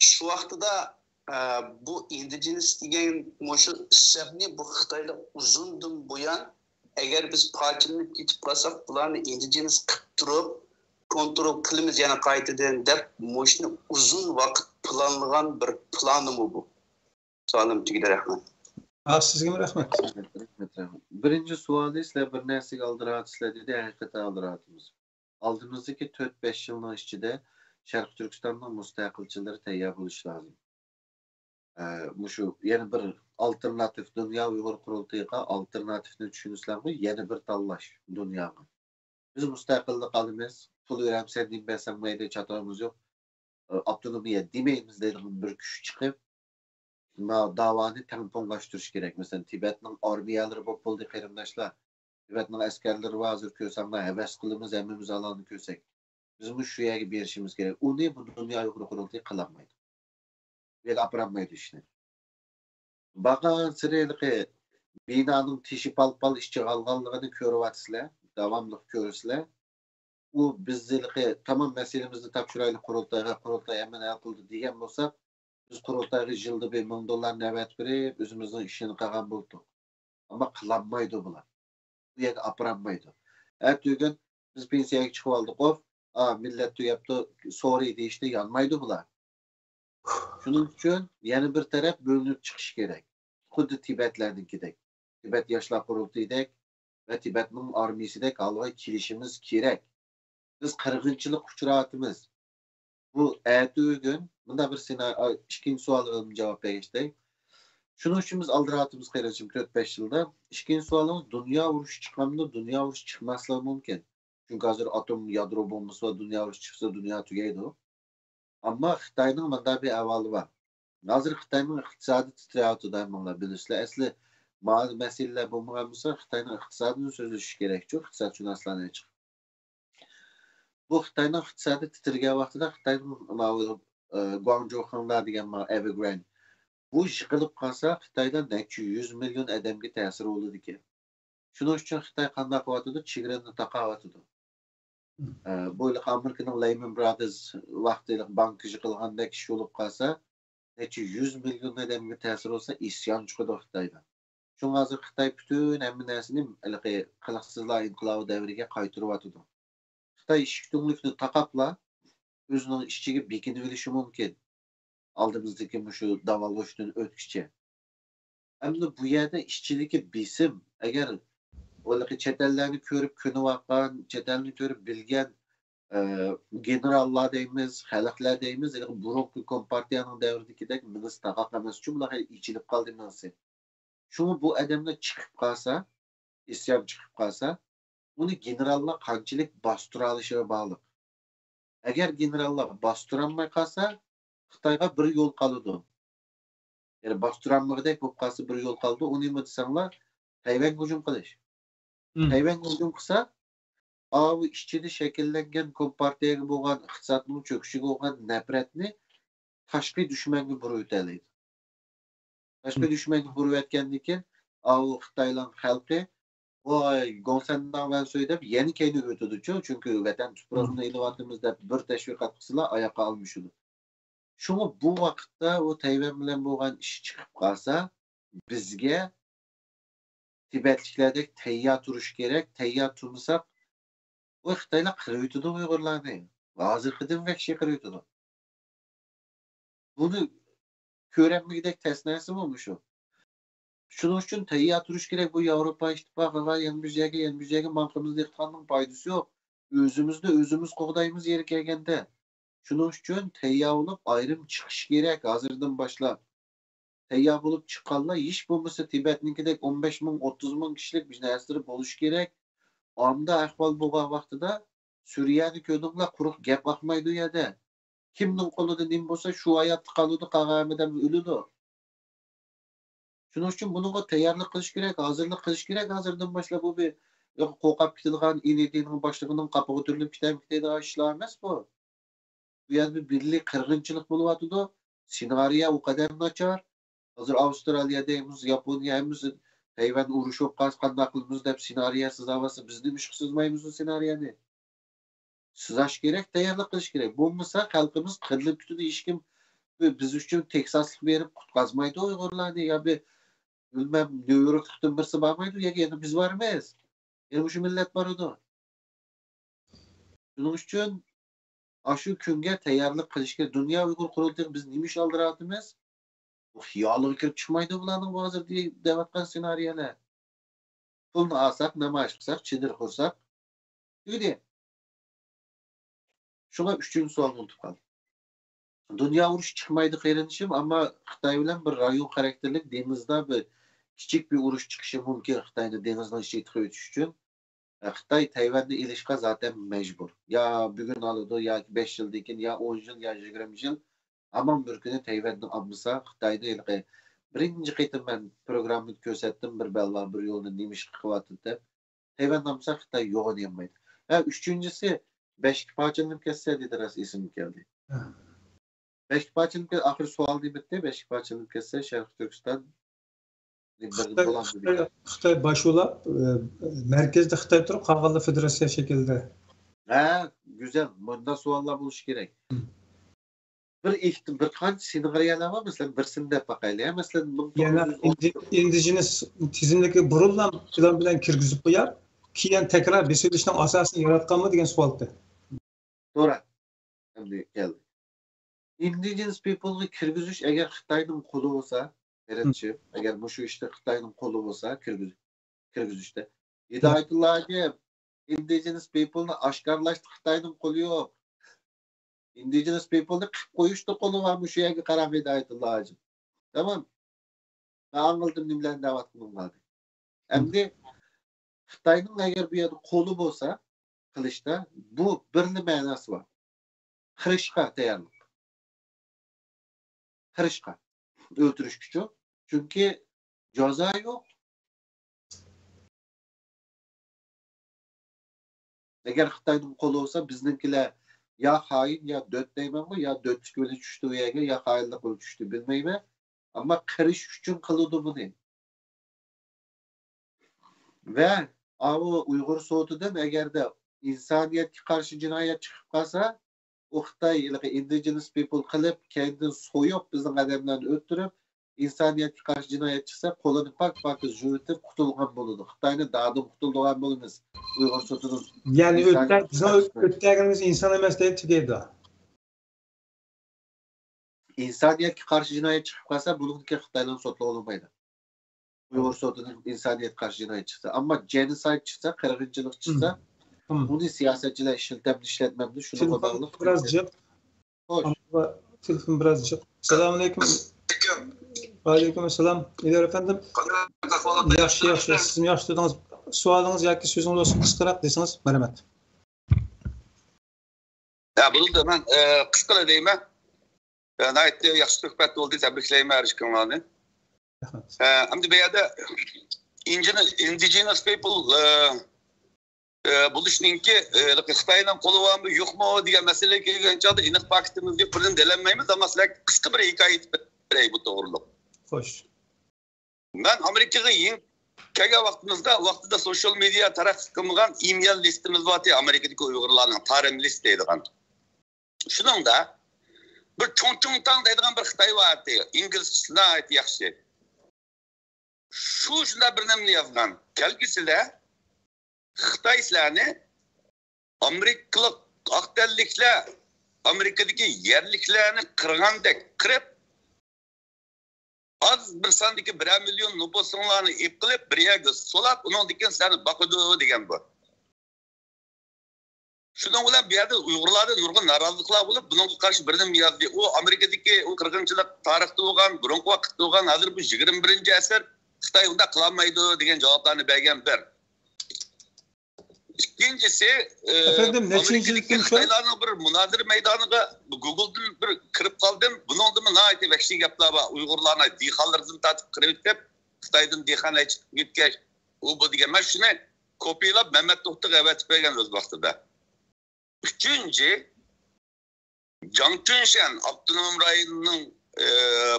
شۇ ۋاقتىدا، ئە، بۇ ئىندىجېنس دېگەن مۇشۇ ئىسىمنى بۇ خىتايلار ئۇزۇندىن بۇيان، ئەگەر بىز پارچىلىنىپ كېتىپ قالساق، بۇلارنى ئىندىجېنس قىلىپ تۇرۇپ، كونترول قىلىمىز يەنە قايتىدىن دەپ، مۇشۇنى ئۇزۇن ۋاقىت پىلانلىغان بىر پىلانىمۇ بۇ؟ سوئالىم تۈگىدى، رەھمەت. ھە، سىزگىمۇ رەھمەت. رەھمەت، رەھمەت. بىرىنچى سوئالى، سىلەر بىر نەرسىگە ئالدىراۋاتىسىلەر دېدى، ھەقىقەتەن ئالدىراۋاتىمىز. ئالدىمىزدىكى تۆت، بەش يىلنىڭ ئىچىدە شەرقىي تۈركىستاننىڭ مۇستەقىلچىلىرى تەييار بولۇشى لازىم. ئە، مۇشۇ يەنە بىر ئالتېرناتىپ، دۇنيا ئۇيغۇر قۇرۇلتىيىغا ئالتېرناتىپنى چۈشىنىسىلەرغۇ، يەنە بىر تاللاش دۇنياغا. بىز مۇستەقىللىق ئالىمىز، پۇل بېرەمسەن، نېمە بەرسەڭ مەيلى، چاتىقىمىز يوق. ئاپتونومىيە دېمەيمىز دەيدىغان بىر كۈچ چىقىپ، ما-، داۋانى تەڭپۇڭلاشتۇرۇش كېرەك. مەسىلەن، تىبەتنىڭ ئارمىيەلىرى بولۇپ بولدى، قېرىنداشلار. تىبەتنىڭ ئەسكەرلىرى بار، ھازىر كۆرسەڭلار، ھەۋەس قىلىمىز ھەممىمىز ئالانى كۆرسەك. بىزمۇ شۇ يەرگە بېرىشىمىز كېرەك. ئۇنى بۇ دۇنيا ئۇيغۇر قۇرۇلتىيى قىلالمايدۇ. بۇ يەرگە ئاپىرالمايدۇ ئىشنى. بارغانسېرى ھېلىقى بىنانىڭ تېشى پال-پال ئىچىگە ئالغانلىقىنى كۆرۈۋاتىسىلەر، داۋاملىق كۆرىسىلەر. ئۇ بىز ھېلىقى تامام مەسىلىمىزنى تاپشۇرايلى قۇرۇلتايغا، قۇرۇلتاي ھەممىنى ھەل قىلدى دېگەن بولساق، بىز قۇرۇلتايغا يىلدا بىر مىڭ دوللارنى ئەۋەتىپ بېرىپ، ئۆزىمىزنىڭ ئىشىنى قىلغان بولدۇق. ئەمما قىلالمايدۇ بۇلار. بۇ يەرگە ئاپىرالمايدۇ. ئەتىگۈن بىز پېنسىيەگە چىقىۋالدۇق، ئوف، ئا، مىللەت تۈگەپتۇ، سورى دېيىشتە يانمايدۇ بۇلار. شۇنىڭ ئۈچۈن يەنە بىر تەرەپ بۆلۈنۈپ چىقىشى كېرەك. خۇددى تىبەتلەرنىڭكىدەك، تىبەت ياشلار قۇرۇلتىيىدەك ۋە تىبەتنىڭ ئارمىيىسىدەك ھالغا كېلىشىمىز كېرەك. بىز قىرغىنچىلىققا ئۇچراۋاتىمىز. بۇ ئەتىگۈن مۇنداق بىر سېنارىيو، ئىككىنچى سوئالىغا جاۋاب بېرىشتەي. شۇنىڭ ئۈچۈن بىز ئالدىراۋاتىمىز قېرىندىشىم، تۆت-بەش يىلدا. ئىككىنچى سوئالىڭىز، دۇنيا ئۇرۇشى چىقامدۇ؟ دۇنيا ئۇرۇشى چىقماسلىقى مۇمكىن. چۈنكى ھازىر ئاتوم يادرو بومبىسى بار، دۇنيا ئۇرۇشى چىقسا دۇنيا تۈگەيدۇ. ئەمما خىتاينىڭ مۇنداق بىر ئەھۋالى بار. ھازىر خىتاينىڭ ئىقتىسادى تىترەۋاتىدۇ، ھەممىڭلار بىلىسىلەر. ئەسلى مانا مەسىلىلەر بولمىغان بولسا، خىتاينىڭ ئىقتىسادىنى سۆزلىشىش كېرەكچۇ، ئىقتىسادشۇناسلارنى چىقىپ. بۇ خىتاينىڭ ئىقتىسادى تىترىگەن ۋاقتىدا خىتاينىڭ ماۋۇ، ئە، گۇاڭجۇ خېڭلار دېگەن ماۋۇ ئەۋېرگراند، بۇ يىقىلىپ قالسا، خىتايدا نەچچە يۈز مىليون ئادەمگە تەسىرى بولىدىكەن. شۇنىڭ ئۈچۈن خىتاي قانداق قىلىۋاتىدۇ؟ چېگرىنى تاقاۋاتىدۇ. ئە، بۇ ھېلىقى ئامېرىكىنىڭ لەيمەن برادېرز ۋاقتىدا بانكا يىقىلغاندەك ئىش بولۇپ قالسا، نەچچە يۈز مىليون ئادەمگە تەسىر بولسا، ئىسيان چىقىدۇ خىتايدا. شۇڭا ھازىر خىتاي پۈتۈن ھەممە نەرسىنى ھېلىقى قىلىقسىزلار ئىنقىلابى دەۋرىگە قايتۇرۇۋاتىدۇ. خىتاي ئىشىك تۈڭلۈكنى تاقاپلا، ئۆزىنىڭ ئىچىگە بېكىنىۋېلىشى مۇمكىن. ئالدىمىزدىكى مۇشۇ داۋالغۇشتىن ئۆتكۈچە. ئەمدى بۇ يەردە ئىچىدىكى بېسىم، ئەگەر ھېلىقى چەت ئەللەرنى كۆرۈپ كۆنۈۋالغان، چەت ئەلنى كۆرۈپ بىلگەن، ئە، گېنېراللار دەيمىز، خەلقلەر دەيمىز، ھېلىقى بۇرۇنقى كومپارتىيەنىڭ دەۋرىدىكىدەك مېڭىسى تاقاق ئەمەسچۇ، بۇلار ئېچىلىپ قالدى مېڭىسى. شۇڭا بۇ ئادەملەر چىقىپ قالسا، ئىسيان چىقىپ قالسا، ئۇنى گېنېراللار قانچىلىك باستۇرالىشىغا باغلىق. ئەگەر گېنېراللار باستۇرالماي قالسا، خىتايغا بىر يول قالىدۇ. يەنى باستۇرالمىغۇدەك بولۇپ قالسا، بىر يول قالىدۇ. ئۇ نېمە دېسەڭلار، تەيۋەنگە ھۇجۇم قىلىش. تەيۋەنگە ھۇجۇم قىلسا، ئاۋۇ ئىچىدە شەكىللەنگەن كومپارتىيەگە بولغان، ئىقتىسادنىڭ چۆكۈشىگە بولغان نەپرەتنى تاشقى دۈشمەنگە بۇرۇۋېتەلەيدۇ. تاشقى دۈشمەنگە بۇرۇۋەتكەندىن كېيىن، ئاۋۇ خىتايلار خەلقى، ۋاي، گوڭسەنداڭ ۋەنسۇي دەپ يەنە كەينىگە ئۆتىدۇچۇ، چۈنكى ۋەتەن تۇپرىقىنى ئېلىۋاتىمىز دەپ بىر تەشۋىقات قىلسىلا، ئاياققا ئالمىشىدۇ. شۇڭا بۇ ۋاقىتتا ئۇ تەيۋەن بىلەن بولغان ئىش چىقىپ قالسا، بىزگە تىبەتلىكلەردەك تەييار تۇرۇش كېرەك. تەييار تۇرمىساق، ئۇ خىتايلار قىرىۋېتىدۇ ئۇيغۇرلارنى. ھازىرقىدىن ۋەھشىي قىرىۋېتىدۇ. بۇنى كۆرەلمىگۈدەك تەس نەرسىمۇ مۇشۇ. شۇنىڭ ئۈچۈن تەييار تۇرۇش كېرەك. بۇ ياۋروپا ئىتتىپاقىغا، يەنە بىر يەرگە، يەنە بىر يەرگە ماڭقىمىزنى يىقىتقاننىڭ پايدىسى يوق. ئۆزىمىزنى ئۆزىمىز قوغدايمىز يېرى كەلگەندە. شۇنىڭ ئۈچۈن تەييار بولۇپ ئايرىم چىقىش كېرەك ھازىردىن باشلاپ. تەييار بولۇپ چىققانلار ھېچ بولمىسا تىبەتنىڭكىدەك ئون بەش مىڭ، ئوتتۇز مىڭ كىشىلىك بىر نەرسىلىرى بولۇشى كېرەك. ئامدا ئەھۋال بولغان ۋاقتىدا سۈرىيەنى كۆردۈڭلار، قۇرۇق گەپ ئاقمايدۇ ئۇ يەردە. كىمنىڭ قولىدا نېمە بولسا شۇ ھاياتلىق قالىدۇ، قالغان ھەممە ئادەم ئۆلىدۇ. شۇنىڭ ئۈچۈن بۇنىڭغا تەييارلىق قىلىش كېرەك، ھازىرلىق قىلىش كېرەك ھازىردىن باشلاپ. بۇ بىر قورقۇپ كېتىدىغان، ئېنىدىنىڭ باشلىقىنىڭ قاپىغا تۈرۈلۈپ كېتەمدىكەن دەيدىغان ئىشلار ئەمەس بۇ. بۇ يەردە بىر مىللىي قىرغىنچىلىق بولۇۋاتىدۇ. سېنارىيە ئۇ قەدەر ناچار. ھازىر ئاۋسترالىيە دەيمىز، ياپونىيە ھەممىسى تەيۋەن ئۇرۇش بولۇپ قالسا قانداق قىلىمىز دەپ سېنارىيە سىزاۋاتسا، بىز نېمىشقا سىزمايمىز ئۇ سېنارىيەنى؟ سىزاش كېرەك، تەييارلىق قىلىش كېرەك. بولمىسا خەلقىمىز قىرىلىپ كېتىدۇ. ھېچكىم بىز ئۈچۈن تېكساسلىق بېرىپ قۇتقازمايدۇ ئۇيغۇرلارنى. يا بىر بىلمەم نيۇ يوركلۇقتىن بىرسى بارمايدۇ. يا يەنە بىز بارمىز. يەنە مۇشۇ مىللەت بارىدۇ. شۇنىڭ ئۈچۈن ئاشۇ كۈنگە تەييارلىق قىلىش كېرەك. دۇنيا ئۇيغۇر قۇرۇلتىيىغا بىز نېمە ئىش ئالدىراۋاتىمىز؟ بۇ خىيالىغا كىرىپ چىقمايدۇ بۇلارنىڭ بۇ ھازىر دېيىۋاتقان سېنارىيەلەر. پۇلنى ئالساق، نامايىش قىلساق، چېدىر قۇرساق، تۈگىدى. شۇڭا ئۈچىنچى سوئالنى ئۇنتۇپ قالدىم. دۇنيا ئۇرۇشى چىقمايدۇ قېرىندىشىم، ئەمما خىتاي بىلەن بىر رايون خاراكتېرلىك دېڭىزدا بىر كىچىك بىر ئۇرۇش چىقىشى مۇمكىن خىتاينى دېڭىزنىڭ ئىچىگە تېخى ئۆتۈش ئۈچۈن. خىتاي تەيۋەننى ئېلىشقا زاتەن مەجبۇر. يا بۈگۈن ئالىدۇ، ياكى بەش يىلدىن كېيىن، يا ئون يىل، يا يىگىرمە يىل. ھامان بىر كۈنى تەيۋەننى ئالمىسا، خىتاينى ھېلىقى بىرىنچى قېتىم مەن پروگراممىدا كۆرسەتتىم، بىر بەلباغ بىر يولنى نېمە ئىش قىلىۋاتىدۇ دەپ. تەيۋەننى ئالمىسا، خىتاي يوغىنى يالمايدۇ. ھە، ئۈچىنچىسى، بەشكە پارچىلىنىپ كەتسە دېدى، راست ئېسىمگە كەلدى. ھە. بەشكە پارچىلىنىپ كەتسە، ئاخىرى سوئال نېمە ئىدى؟ بەشكە پارچىلىنىپ كەتسە، شەرقىي تۈركىستان خىتاي، خىتاي، خىتاي باش ئۇلاپ، ئە، مەركەزدە خىتاي تۇرۇپ، قالغانلار فېدېراتسىيە شەكلىدە. ھە، گۈزەل. مۇنداق سوئاللار بولۇشى كېرەك. بىر ئېھتىم-، بىر قانچە سېنارىيەلەر بار. مەسىلەن، بىرسىنى دەپ باقايلى. ھە، مەسىلەن، مىڭ توققۇز يۈز ئوتتۇز، ئىندىجېنىس تىزىملىكى بۇرۇنلا پىلان بىلەن كىرگۈزۈپ قويار، كېيىن تەكرار بېسىۋېلىشنىڭ ئاساسىنى ياراتقانمۇ دېگەن سوئالتى. توغرا. ئەمدى كەلدى. ئىندىجېنس پىپلغا كىرگۈزۈش ئەگەر خىتاينىڭ قولى بولسا، مم. ئەگەر مۇشۇ ئىشتا خىتاينىڭ قولى بولسا، كىرگۈز-، كىرگۈزۈشتە. ھىدايەتۇللا ھاجىم، ئىندىجېنس پىپلنى ئاشكارىلاشتا خىتاينىڭ قولى يوق. ئىندىجېنس پىپلنى قىپ قويۇشتا قولى بار مۇشۇ يەرگە قاراپ ھىدايەتۇللا ھاجىم. تامام. مەن ئاڭلىدىم نېمىلەرنى دەۋاتقىنىڭلارنى. ئەمدى خىتاينىڭ ئەگەر بۇ يەردە قولى بولسا قىلىشتا، بۇ بىرلا مەناسى بار. قىرىشقا تەييارلىق. قىرىشقا. ئۆلتۈرۈشكىچۇ. چۈنكى جازا يوق. ئەگەر خىتاينىڭ قولى بولسا، بىزنىڭكىلەر يا خائىن، يا دۆت دەيمەنغۇ، يا دۆتلۈك بىلەن چۈشتى ئۇ يەرگە، يا خائىنلىق بىلەن چۈشتى، بىلمەيمەن. ئەمما قىرىش ئۈچۈن قىلىدۇ بۇنى. ۋە ئاۋۇ ئۇيغۇر سوتىدىن ئەگەردە ئىنسانىيەتكە قارشى جىنايەت چىقىپ قالسا، ئۇ خىتاي ھېلىقى ئىندىجېنس پىپل قىلىپ، كەينىدىن سويۇپ، بىزنىڭ ئادەملەرنى ئۆلتۈرۈپ، ئىنسانىيەتكە قارشى جىنايەت چىقسا، قولىنى پاك-پاكىز يۇيۇۋېتىپ قۇتۇلغان بولىدۇ. خىتاينى دادىم قۇتۇلدۇرغان بولىمىز. ئۇيغۇر سوتىدىن. يەنى ئىنسانىيەتكە ئۆتكەن، بىزنىڭ قارشى ئۆتكەنلىرىمىز ئىنسان ئەمەس دەپ تۈگەيدۇ. ئىنسانىيەتكە قارشى جىنايەت چىقىپ قالسا، بۇنىڭدىكى خىتايلارنى سوتلىغىلى بولمايدۇ. ئۇيغۇر سوتىدىن ئىنسانىيەتكە قارشى جىنايەت چىقسا. ئەمما جېنوسايد چىقسا، قىرغىنچىلىق چىقسا، مم. بۇنى سىياسەتچىلەر ئىشلىتەمدۇ، ئىشلەتمەمدۇ، شۇنىڭغا تېلېفون باغلىق. بىراز جىق. خوش. ئەمما تېلېفون بىراز جىق. سالام ئەلەيكۇم. ۋەئەلەيكۇم ئەسسالام. ئىليار ئەپەندىم. ياخشى، ياخشى. سىزمۇ ياخشى تۇردىڭىز. سوئالىڭىز ياكى سۆزىڭىز بولسا قىسقىراق دېسىڭىز، مەرھەمەت. يا، بولدى، مەن، ئە، قىسقىلا دەيمەن. ئە، ناھايىتى ياخشى سۆھبەت بولدى، تەبرىكلەيمەن ھەر ئىككىڭلارنى. رەھمەت. ئە، ئەمدى بۇ يەردە ئىنجىنى-، ئىندىجېنس پىپل، ئە، ئە، بولۇشنىڭكى، ئە، خىتاينىڭ قولى بارمۇ، يوقمۇ دېگەن مەسىلىگە كەلگەن چاغدا ئېنىق پاكىتىمىز يوق، بىرنى دېيەلمەيمىز، ئەمما سىلەرگە قىسقا بىر ھېكايە ئېيتىپ بېرەي بۇ توغرۇلۇق. خوش. مەن ئامېرىكىغا يېڭى كەلگەن ۋاقتىمىزدا، ۋاقتىدا سوشيال مېدىيا تەرەققىي قىلمىغان ئىمېيل لىستىمىز بارتى، ئامېرىكىدىكى ئۇيغۇرلارنىڭ تارىم لىست دەيدىغان. شۇنىڭدا بىر چۇڭ چۇڭ تاڭ دەيدىغان بىر خىتاي بارتى، ئىنگلىزچىسى ناھايىتى ياخشى. شۇ شۇنداق بىر نېمىنى يازغان. كەلگۈسىدە خىتاي سىلەرنى ئامېرىكىلىق ئاق تەنلىكلەر ئامېرىكىدىكى يەرلىكلەرنى قىرغاندەك قىرىپ، ئاز بىر ساندىكى بىرەر مىليون نوپۇسۇڭلارنى ئېلىپ قېلىپ، بىر يەرگە سولاپ، ئۇنىڭدىن كېيىن سىلەرنى باقىدۇ دېگەن بۇ. شۇنىڭ بىلەن بۇ يەردە ئۇيغۇرلاردا نۇرغۇن نارازىلىقلار بولۇپ، بۇنىڭغا قارشى بىر نېمە يازدى. ئۇ ئامېرىكىدىكى ئۇ قىرغىنچىلىق تارىختا بولغان، بۇرۇنقى ۋاقىتتا بولغان، ھازىر بۇ يىگىرمە بىرىنچى ئەسىر، خىتاي ئۇنداق قىلالمايدۇ دېگەن جاۋابلارنى بەرگەن بىر. ئىككىنچىسى، ئە، ئەپەندىم، نەچچىنچى ئامېرىكىدىكى يىلدىن شۇ؟ خىتايلارنىڭ بىر مۇنازىرە مەيدانىغا گۇگلدىن بىر كىرىپ قالدىم. بۇنىڭدىمۇ ناھايىتى ۋەھشىي گەپلەر بار. ئۇيغۇرلارنى دېھقانلىرىدىن تارتىپ قىرىۋېتىپ، خىتايدىن دېھقان ئەچىپ كەتكەچ، ئۇ بۇ دېگەن. مەن شۇنى كوپىيلاپ مەمەت توختىغا ئەۋەتىپ بەرگەن ئۆز ۋاقتىدا. ئۈچىنچى، جاڭ چۈنشەن ئاپتونوم رايوننىڭ، ئى،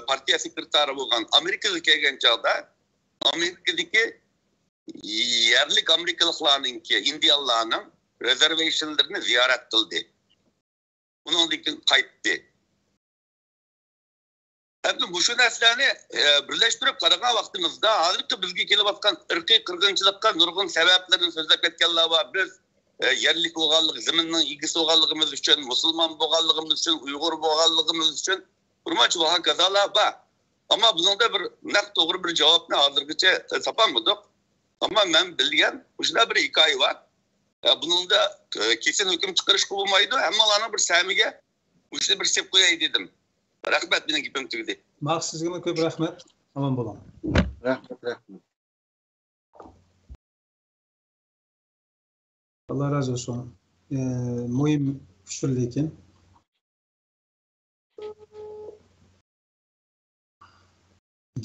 پارتىيە سېكرېتارى بولغان ئامېرىكىغا كەلگەن چاغدا ئامېرىكىدىكى يەرلىك ئامېرىكىلىقلارنىڭكى، ئىندىيانلارنىڭ رېزېرۋېيشنلىرىنى زىيارەت قىلدى. ئۇنىڭدىن كېيىن قايتتى. ئەمدى مۇشۇ نەرسىلەرنى، ئە، بىرلەشتۈرۈپ قارىغان ۋاقتىمىزدا، ھازىرقى بىزگە كېلىۋاتقان ئىرقىي قىرغىنچىلىققا نۇرغۇن سەۋەبلەرنى سۆزلەپ كەتكەنلەر بار. بىز، ئە، يەرلىك بولغانلىق، زېمىننىڭ ئىگىسى بولغانلىقىمىز ئۈچۈن، مۇسۇلمان بولغانلىقىمىز ئۈچۈن، ئۇيغۇر بولغانلىقىمىز ئۈچۈن، بىرمۇنچە ۋە ھاكازالار بار. ئەمما بۇنىڭدا بىر نەق توغرا بىر جاۋابنى ھازىرغىچە، ئە، تاپالمىدۇق. ئەمما مەن بىلگەن مۇشۇنداق بىر ھېكايە بار. ئە، بۇنىڭدا، ئە، كېسىن ھۆكۈم چىقىرىشقا بولمايدۇ. ھەممىڭلارنىڭ بىر سەمىگە مۇشۇنى بىر سېلىپ قوياي دېدىم. رەھمەت، مېنىڭ گېپىم تۈگىدى. ماقۇل، سىزگىمۇ كۆپ رەھمەت. ئامان بولۇڭ. رەھمەت، رەھمەت. ئاللا رازى بولسۇن. ئى، مۇھىم ئۇچۇر لېكىن.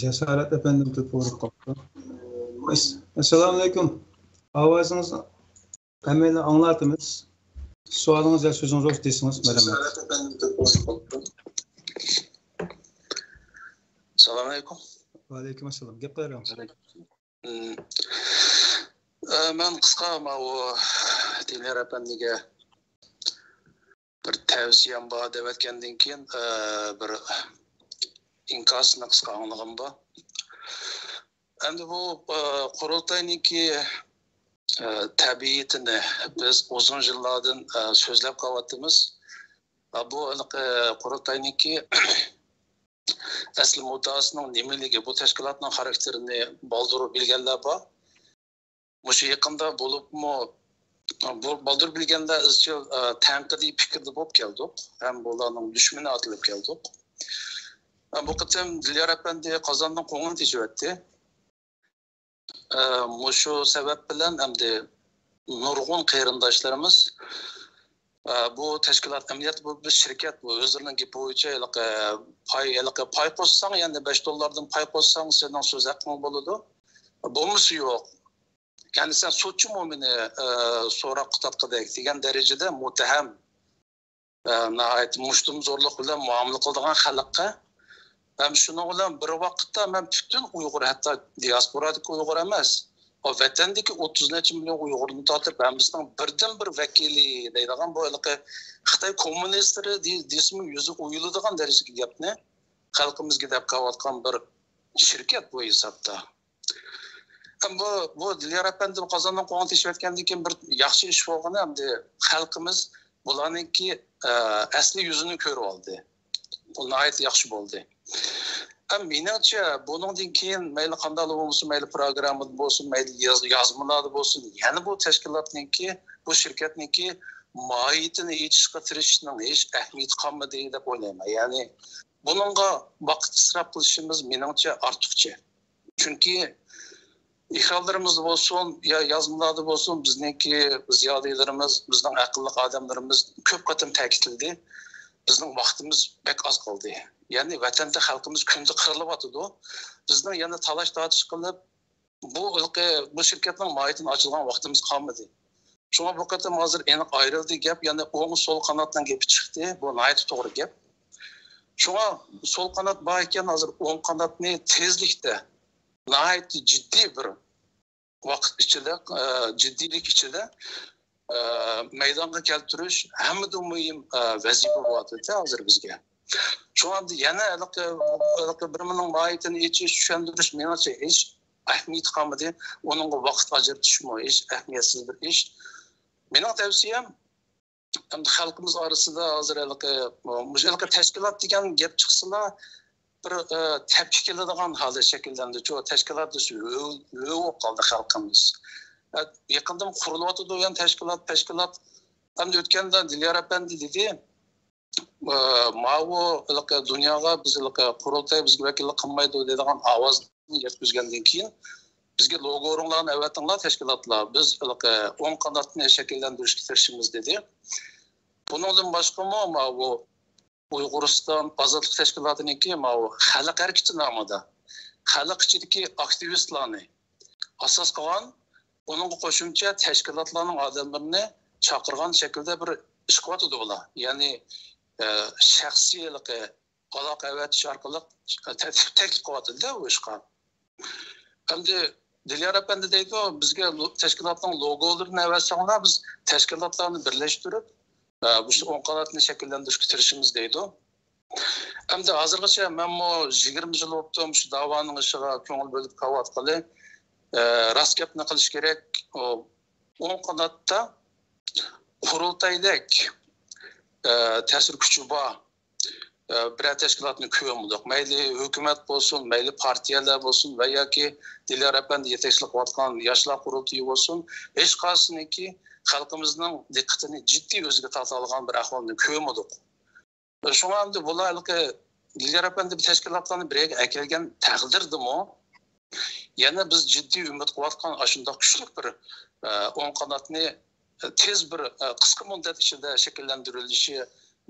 جاسارەت ئەپەندىم تېلېفون ئۇرۇپ قاپتۇ. ئەس-، ئەسسالامۇئەلەيكۇم. ئاۋازىڭىزنى ھەممەيلەن ئاڭلاتىمىز. سوئالىڭىز يا سۆزىڭىز بولسا دېسىڭىز، مەرھەمەت. سالام ئەلەيكۇم. ۋەئەلەيكۇم ئەسسالام. گەپ قىلىۋېرىڭ. ئە، مەن قىسقا ماۋۇ دىليار ئەپەندىگە بىر تەۋسىيەم بار دەۋەتكەندىن كېيىن، ئە، بىر ئىنكاسنى قىسقا ئاڭلىغان بار. ئەمدى بۇ، ئە، قۇرۇلتاينىڭكى، ئە، تەبىئىتىنى بىز ئۇزۇن يىللاردىن، ئە، سۆزلەپ قېلىۋاتىمىز. ئە، بۇ، ئە، قۇرۇلتاينىڭكى ئەسلى مۇددىئاسىنىڭ نېمىلىكى، بۇ تەشكىلاتنىڭ خاراكتېرىنى بالدۇر بىلگەنلەر بار. مۇشۇ يېقىندا بولۇپمۇ، بۇ بالدۇر بىلگەنلەر ئىزچىل، ئە، تەنقىدىي پىكىردە بولۇپ كەلدۇق. ھەم بۇلارنىڭ دۈشمىنى ئاتىلىپ كەلدۇق. ئە، بۇ قېتىم دىليار ئەپەندى قازاندىن قوڭۇن تېشىۋەتتى. ئە، مۇشۇ سەۋەب بىلەن ئەمدى نۇرغۇن قېرىنداشلىرىمىز، ئە، بۇ تەشكىلات ئەمەلىيەتتە بۇ بىر شىركەت، بۇ ئۆزلىرىنىڭ گېپى بويىچە ھېلىقى پاي، ھېلىقى پاي قوشساڭ، يەنى بەش دوللاردىن پاي قوشساڭ، سېنىڭ سۆز ھەققىڭ بولىدۇ. بولمىسا يوق. يەنى سەن سوتچىمۇ مېنى، ئە، سوراققا تارتقۇدەك دېگەن دەرىجىدە مۇتتەھەم، ئە، ناھايىتى مۇشتۇمزورلۇق بىلەن مۇئامىلە قىلىدىغان خەلققە ھەم شۇنىڭ بىلەن بىر ۋاقىتتا مەن پۈتۈن ئۇيغۇر، ھەتتا دىياسپورادىكى ئۇيغۇر ئەمەس، ئۇ ۋەتەندىكى ئوتتۇز نەچچە مىليون ئۇيغۇردىن تارتىپ ھەممىسىنىڭ بىردىنبىر ۋەكىلى دەيدىغان بۇ ھېلىقى خىتاي كوممۇنىستلىرى دې-، دېسىمۇ يۈزى ئويۇلىدىغان دەرىجىدىكى گەپنى خەلقىمىزگە دەپ قېلىۋاتقان بىر شىركەت بۇ ھېسابتا. ھەم بۇ، بۇ دىليار ئەپەندى قازاندىن قوڭۇن تېشىۋەتكەندىن كېيىن بىر ياخشى ئىش بولغىنى، ئەمدى خەلقىمىز بۇلارنىڭكى، ئە، ئەسلى يۈزىنى كۆرۈۋالدى. بۇ ناھايىتى ياخشى بولدى. ھەم مېنىڭچە، بۇنىڭدىن كېيىن مەيلى قانداقلا بولمىسۇن، مەيلى پروگراممىدا بولسۇن، مەيلى ياز-، يازمىلاردا بولسۇن، يەنە بۇ تەشكىلاتنىڭكى، بۇ شىركەتنىڭكى ماھىيىتىنى ئېچىشقا تىرىشىشنىڭ ھېچ ئەھمىيىتى قالمىدى دەپ ئويلايمەن. يەنى بۇنىڭغا ۋاقىت ئىسراپ قىلىشىمىز مېنىڭچە ئارتۇقچە. چۈنكى ئېكرانلىرىمىزدا بولسۇن، يا يازمىلاردا بولسۇن، بىزنىڭكى زىيالىيلىرىمىز، بىزنىڭ ئەقىللىق ئادەملىرىمىز كۆپ قېتىم تەكىتلىدى. بىزنىڭ ۋاقتىمىز بەك ئاز قالدى. يەنى ۋەتەندە خەلقىمىز كۈندە قىرىلىۋاتىدۇ. بىزنىڭ يەنە تالاش تارتىش قىلىپ، بۇ ھېلىقى، بۇ شىركەتنىڭ ماھىيىتىنى ئاچىدىغان ۋاقتىمىز قالمىدى. شۇڭا بۇ قېتىم ھازىر ئېنىق ئايرىلدى گەپ، يەنى ئوڭ سول قاناتنىڭ گېپى چىقتى. بۇ ناھايىتى توغرا گەپ. شۇڭا سول قانات بار ئىكەن، ھازىر ئوڭ قاناتنى تېزلىكتە، ناھايىتى جىددىي بىر ۋاقىت ئىچىدە، ئە، جىددىيلىك ئىچىدە، ئە، مەيدانغا كەلتۈرۈش ھەممىدىن مۇھىم، ئە، ۋەزىپە بولۇۋاتىدۇ ھازىر بىزگە. شۇڭا يەنە ھېلىقى، ھېلىقى بىر مېنىڭ ماھىيىتىنى ئېچىش، چۈشەندۈرۈش مېنىڭچە ھېچ ئەھمىيىتى قالمىدى. ئۇنىڭغا ۋاقىت ئاجرىتىشمۇ ھېچ ئەھمىيەتسىز بىر ئىش. مېنىڭ تەۋسىيەم، ئەمدى خەلقىمىز ئارىسىدا ھازىر ھېلىقى، مۇشۇ ھېلىقى تەشكىلات دېگەن گەپ چىقسىلا، بىر، ئە، تەپكە كېلىدىغان ھالەت شەكىللەندى. شۇ تەشكىلات دېسە ھۆ-، ھۆ بولۇپ قالدى خەلقىمىز. ئە، يېقىندىن قۇرۇلۇۋاتىدۇ، يەنە تەشكىلات، تەشكىلات. ئەمدى ئۆتكەندە دىليار ئەپەندى دېدى، ئە، ماۋۇ ھېلىقى دۇنياغا بىز ھېلىقى قۇرۇلتاي بىزگە ۋەكىللىك قىلمايدۇ دەيدىغان ئاۋازنى يەتكۈزگەندىن كېيىن، بىزگە لوگولىرىڭلارنى ئەۋەتىڭلار تەشكىلاتلار، بىز ھېلىقى ئوڭ قاناتنى شەكىللەندۈرۈشكە تىرىشىمىز دېدى. بۇنىڭدىن باشقىمۇ ماۋۇ ئۇيغۇرىستان ئازادلىق تەشكىلاتىنىڭكى ماۋۇ خەلق ھەرىكىتى نامىدا خەلق ئىچىدىكى ئاكتىۋىستلارنى ئاساس قىلغان، ئۇنىڭغا قوشۇمچە تەشكىلاتلارنىڭ ئادەملىرىنى چاقىرغان شەكىلدە بىر ئىش قىلىۋاتىدۇ بۇلار. يەنى، ئە، شەخسىي ھېلىقى ئالاقە ئەۋەتىش ئارقىلىق تەكلىپ، تەكلىپ قىلىۋاتىدۇ-دە بۇ ئىشقا. ئەمدى دىليار ئەپەندى دەيدۇ، بىزگە لو-، تەشكىلاتنىڭ لوگولىرىنى ئەۋەتسەڭلار، بىز تەشكىلاتلارنى بىرلەشتۈرۈپ، ئە، مۇشۇ ئوڭ قاناتنى شەكىللەندۈرۈشكە تىرىشىمىز دەيدۇ. ئەمدى ھازىرغىچە مەنمۇ يىگىرمە يىل بوپتۇ مۇشۇ داۋانىڭ ئىشىغا كۆڭۈل بۆلۈپ كېلىۋاتقىلى. ئە، راست گەپنى قىلىش كېرەك، ئۇ ئوڭ قاناتتا قۇرۇلتايدەك، ئە، تەسىر كۈچى بار، ئە، بىرەر تەشكىلاتنى كۆرمىدۇق. مەيلى ھۆكۈمەت بولسۇن، مەيلى پارتىيەلەر بولسۇن ۋە ياكى دىليار ئەپەندى يېتەكچىلىك قىلىۋاتقان ياشلار قۇرۇلتىيى بولسۇن، ھېچقايسىنىڭكى خەلقىمىزنىڭ دىققىتىنى جىددىي ئۆزىگە تارتالىغان بىر ئەھۋالنى كۆرمىدۇق. شۇڭا ئەمدى بۇلار ھېلىقى دىليار ئەپەندى بۇ تەشكىلاتلارنى بىر يەرگە ئەكەلگەن تەقدىردىمۇ، يەنە بىز جىددىي ئۈمىد قىلىۋاتقان ئاشۇنداق كۈچلۈك بىر، ئە، ئوڭ قاناتنى، ئە، تېز بىر، ئە، قىسقا مۇددەت ئىچىدە شەكىللەندۈرۈلۈشى